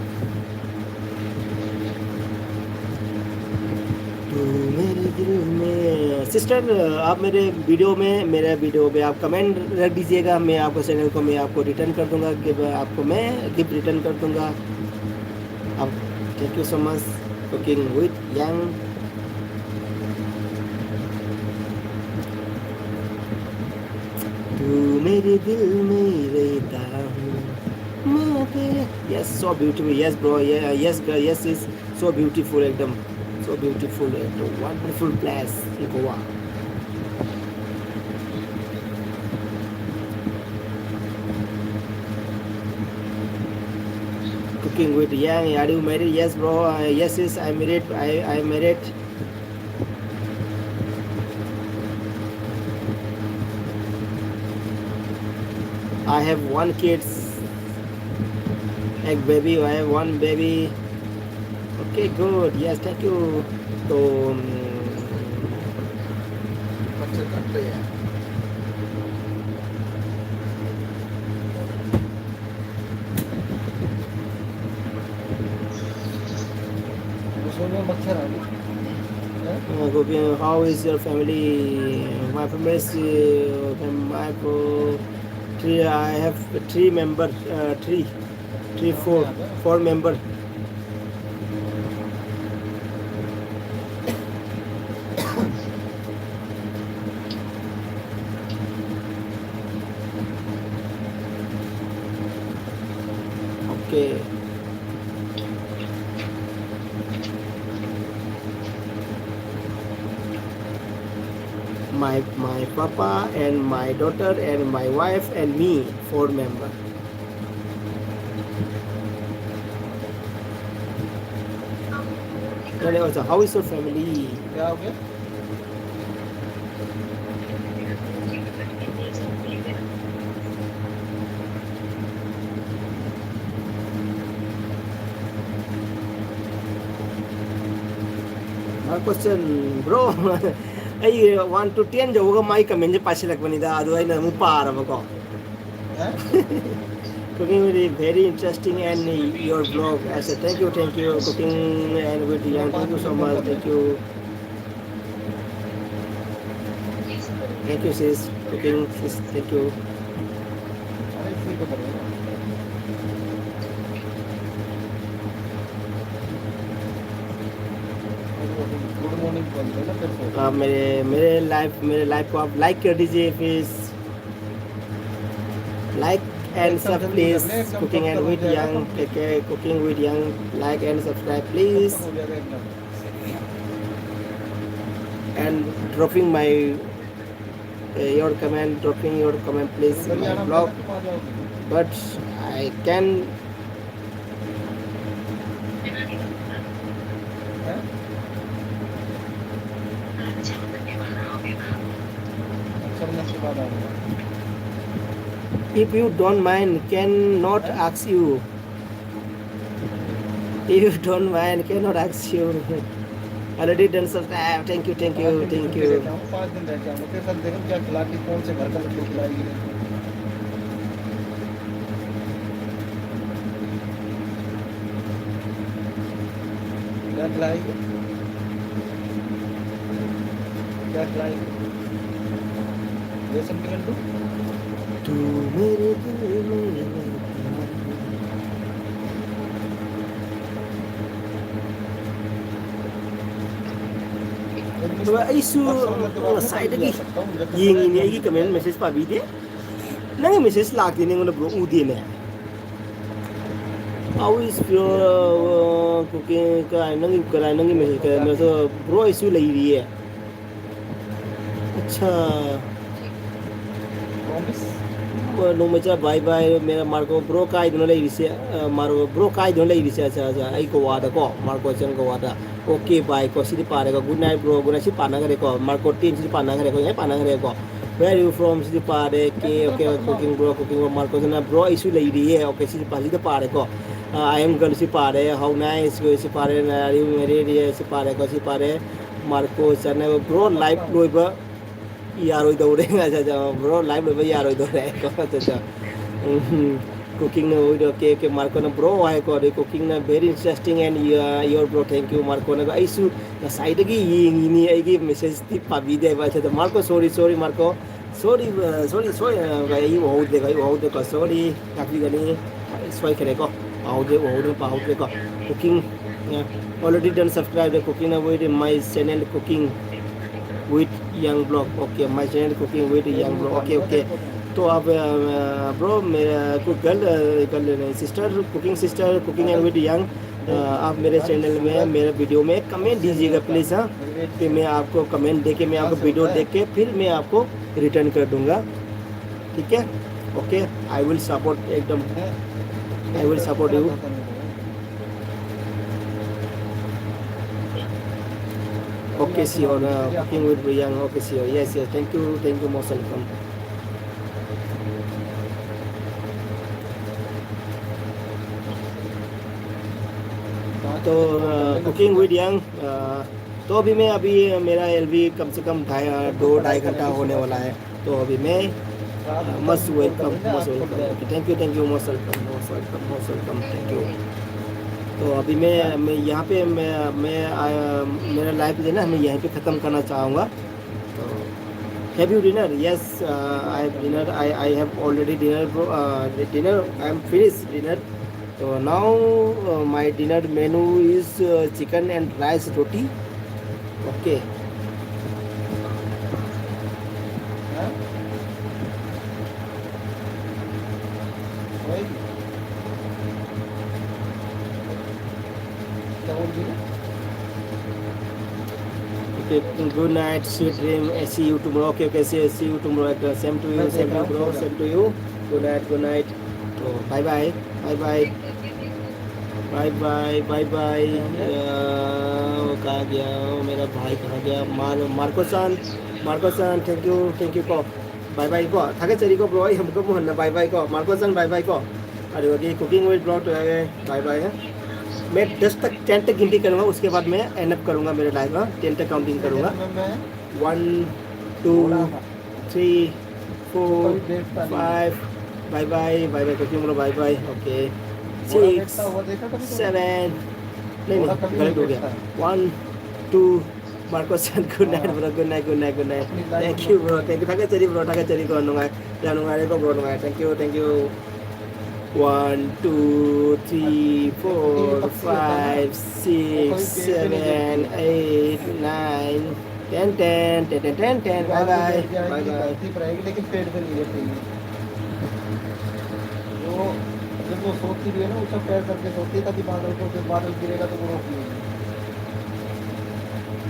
तो मेरे दिल में sister, आप मेरे video में मेरे video में आप कमेंट रख दीजिएगा। मैं आपको चैनल को मैं आपको रिटर्न कर दूंगा, कि मैं आपको मैं गिफ्ट रिटर्न कर दूंगा। आप thank you so much, cooking with Yang. तू मेरे दिल में रहता हूँ। Yes, so beautiful. Yes bro, yes, yes is so beautiful, एकदम so beautiful, एकदम wonderful place in Goa. Cooking with Yang, are you married? Yes bro. Uh, yes, yes, I married. I I married. I have one kids, एक baby, I have one baby. Okay, good. Yes, thank you. तो मच्छर काट रहे हैं। उसमें मच्छर आ गया। How is your family? My family is uh, my uh, three. I have three member, uh, three, three, four, four member. Okay. My my papa and my daughter and my wife and me, four member. Hello, so how is your family? Yeah, okay. My question, bro. ꯑꯩ one to ten ꯌꯧꯕꯒ my comment ꯁꯦ ꯄꯥꯁꯤꯜꯂꯛꯄꯅꯤꯗ, ꯑꯗꯨ ꯑꯩꯅ ꯑꯃꯨꯛ ꯄꯥꯔꯕꯀꯣ. Cooking with very interesting and your vlog. I said thank you, thank you. Cooking and with Yang, thank you so much. Thank you. Thank you, sis. Cooking, sis. Thank you. आप मेरे मेरे live मेरे live को आप like कर दीजिए please. Like and sub please. Cooking and with Yang, K K, Cooking with Yang, like and subscribe please. And dropping my uh, your comment, dropping your comment please in my blog. But I can If you don't mind, cannot ask you. If you don't mind, cannot ask you. Already done subscribe. Thank you, thank you, thank you. पाँच दिन रह के आऊँ, तेरे साथ देखो क्या खिला के, कौन से घर का लड्डू खिलाएगी। क्या खिलाएगी? क्या खिलाएगी? बेसन के लड्डू? तू मेरे दिल में ꯑꯗꯨꯒ ꯑꯩꯁꯨ ꯉꯁꯥꯏꯗꯒꯤ ꯌꯦꯡꯉꯤꯅꯦ, ꯑꯩꯒꯤ comment message ꯄꯥꯕꯤꯗꯦ꯫ ꯅꯪꯒꯤ message ꯂꯥꯛꯇꯦꯅꯦ ꯑꯩꯉꯣꯟꯗ, bro, ꯎꯗꯦꯅꯦ꯫ How is your uh, cooking? ꯀꯔꯥꯏ ꯅꯪꯒꯤ ꯀꯔꯥꯏ ꯅꯪꯒꯤ ꯃꯦꯁꯦꯖ ꯀꯔꯥꯏ ꯃꯦꯁꯦꯖ? ꯕ꯭ꯔꯣ ꯑꯩꯁꯨ ꯂꯩꯔꯤꯌꯦ꯫ ꯑꯠꯁꯥ꯫ ꯅꯣꯡꯃꯩꯆꯥ ꯕꯥꯏ ꯕꯥꯏ ꯃꯦꯔꯥ ꯃꯥꯔꯀꯣ꯫ ꯕ꯭ꯔꯣ ꯀꯥꯏꯗꯅꯣ ꯂꯩꯔꯤꯁꯦ? ꯃꯥꯔꯀꯣ ꯕ꯭ꯔꯣ ꯀꯥꯏꯗꯅꯣ ꯂꯩꯔꯤꯁꯦ? ꯑꯠꯁꯥ ꯑꯠꯁꯥ, ꯑꯩ ꯒꯣꯋꯥꯗꯀꯣ, ꯃꯥꯔꯀꯣ ꯆꯟ ꯒꯣꯋꯥꯗ꯫ ꯑꯣꯀꯦ ꯕꯥꯏ ꯀꯣ, ꯁꯤꯗꯤ ꯄꯥꯔꯦꯀꯣ꯫ Good night bro, good night ꯁꯤ ꯄꯥꯟꯅꯈ꯭ꯔꯦꯀꯣ꯫ ꯃꯥꯔꯀꯣ ꯇꯦꯟ ꯁꯤꯗꯤ ꯄꯥꯟꯅꯈ꯭ꯔꯦꯀꯣ, ꯂꯣꯏ ꯄꯥꯟꯅꯈ꯭ꯔꯦꯀꯣ꯫ Where are you from ꯁꯤꯗꯤ ꯄꯥꯔꯦ꯫ ꯀꯦ okay cooking bro, cooking bro. ꯃꯥꯔꯀꯣꯁꯤꯅ ꯕ꯭ꯔꯣ ꯑꯩꯁꯨ ꯂꯩꯔꯤꯌꯦ꯫ ꯑꯣꯀꯦ ꯁꯤꯗꯤ ꯄꯥ-, ꯁꯤꯗ ꯄꯥꯔꯦꯀꯣ꯫ ꯑꯥꯏ ꯑꯦꯝ ꯒꯔꯜ ꯁꯤ ꯄꯥꯔꯦ꯫ How nice ꯁꯤ ꯄꯥꯔꯦ꯫ Are you married ꯁꯤ ꯄꯥꯔꯦꯀꯣ꯫ ꯁꯤ ꯄꯥꯔꯦ꯫ ꯃꯥꯔꯀꯣ ꯆꯟꯅ ꯕ꯭ꯔꯣ ꯂꯥꯏꯐ ꯂꯣꯏꯕ ꯌꯥꯔꯣꯏꯗꯧꯔꯦ꯫ ꯑꯠꯁꯥ ꯑꯠꯁꯥ, ꯕ꯭ꯔꯣ ꯂꯥꯏꯐ ꯂꯣꯏꯕ ꯌꯥꯔꯣꯏꯗꯧꯔꯦ꯫ ꯑꯠꯁꯥ ꯑꯠꯁꯥ꯫ ꯎꯝ, ꯀꯨꯀꯤꯡꯅ ꯑꯣꯏꯗꯣ ꯀꯦ ꯀꯦ ꯃꯥꯔꯀꯣꯅ ꯕ꯭ꯔꯣ ꯍꯥꯏꯀꯣ꯫ ꯑꯗꯩ ꯀꯨꯀꯤꯡꯅ very interesting and your bro, thank you ꯃꯥꯔꯀꯣꯅ꯫ ꯑꯩꯁꯨ ꯉꯁꯥꯏꯗꯒꯤ ꯌꯦꯡꯉꯤꯅꯤ, ꯑꯩꯒꯤ ꯃꯦꯁꯦꯖꯇꯤ ꯄꯥꯕꯤꯗꯦꯕ꯫ ꯑꯠꯁꯥ ꯑꯠꯁꯥ, Marco sorry sorry Marco. Sorry, uh, sorry sorry, uh, ꯑꯩ ꯎꯍꯧꯗ꯭ꯔꯦꯀꯣ, ꯑꯩ ꯎꯍꯧꯗ꯭ꯔꯦꯀꯣ, sorry, ꯇꯥꯛꯄꯤꯒꯅꯤ꯫ ꯁꯣꯏꯈ꯭ꯔꯦꯀꯣ, ꯄꯥꯍꯧꯗ꯭ꯔꯦ, ꯎꯍꯧꯗ꯭ꯔꯦ, ꯄꯥꯍꯧꯗ꯭ꯔꯦꯀꯣ꯫ Cooking, uh, already done subscribe the cooking with my channel cooking with young blog. Okay, my channel cooking with young blog. Okay, okay. तो आप bro, मेरा कोई girl, girl नहीं, sister, cooking sister, cooking and with young, आप मेरे channel में, मेरे video में कमेंट दीजिएगा प्लीज़। हाँ, फिर मैं आपको कमेंट देके, मैं आपको वीडियो देख के फिर मैं आपको रिटर्न कर दूंगा। ठीक है, okay, I will support, एकदम I will support you. Okay, sure. Uh, cooking with Riyang. Okay, sure. Yes, yes. Thank you, thank you, most welcome. तो कुकिंग विद यंग, तो अभी मैं, अभी मेरा एलवी कम से कम ढाई, दो ढाई घंटा होने वाला है। तो अभी मैं, most welcome, most welcome. Thank you, thank you, most welcome, most welcome, most welcome, thank you. तो अभी मैं, मैं यहाँ पे, मैं, मैं, आ, मेरा लाइव जो है ना, मैं यहीं पे ख़त्म करना चाहूँगा। तो have you dinner? Yes, uh, I have dinner. I, I have already dinner, bro. Uh, dinner. I am finished dinner. So now, uh, my dinner menu is, uh, chicken and rice roti. Okay. हाँ? वही। Okay, good night, sweet dream. I see you tomorrow. Okay, okay, see, see you tomorrow. Same to you, same to you, bro. Same to you. Good night, good night. Oh, bye bye, bye bye, bye bye, bye bye. कहाँ गया मेरा भाई, कहाँ गया? मार मार्कोसान, मार्कोसान, thank you, thank you को bye bye को, थाके चेरी को bro, हमको मोहन ना bye bye को, मार्कोसान bye bye को। अरे ओके, cooking with bro तो है, bye bye है। मैं दस तक, टेन तक गिनती करूँगा, उसके बाद मैं एंड अप करूँगा मेरे लाइव। हाँ, टेन तक काउंटिंग करूँगा। One, two, three, four, five. Bye bye, bye bye, क्योंकि हम लोग bye bye। Okay, six, seven, नहीं नहीं, गलत हो गया। One, two, मार्कोसन, good night bro, good night, good night, good night. Thank you bro, thank you. थाके चेरी bro, थाके चेरी को नुंगा, या नुंगा रे को bro नुंगा। Thank you, thank you. One, two, three, four, five, six, seven, eight, nine, ten, ten, ten, ten, ten, ten. Bye bye, bye bye. लेकिन पेट में नहीं रहती। जो जब वो सोती भी है ना, उसे पैर करके सोती है, ताकि बादल को, जब बादल गिरेगा तो वो रोक लेगी।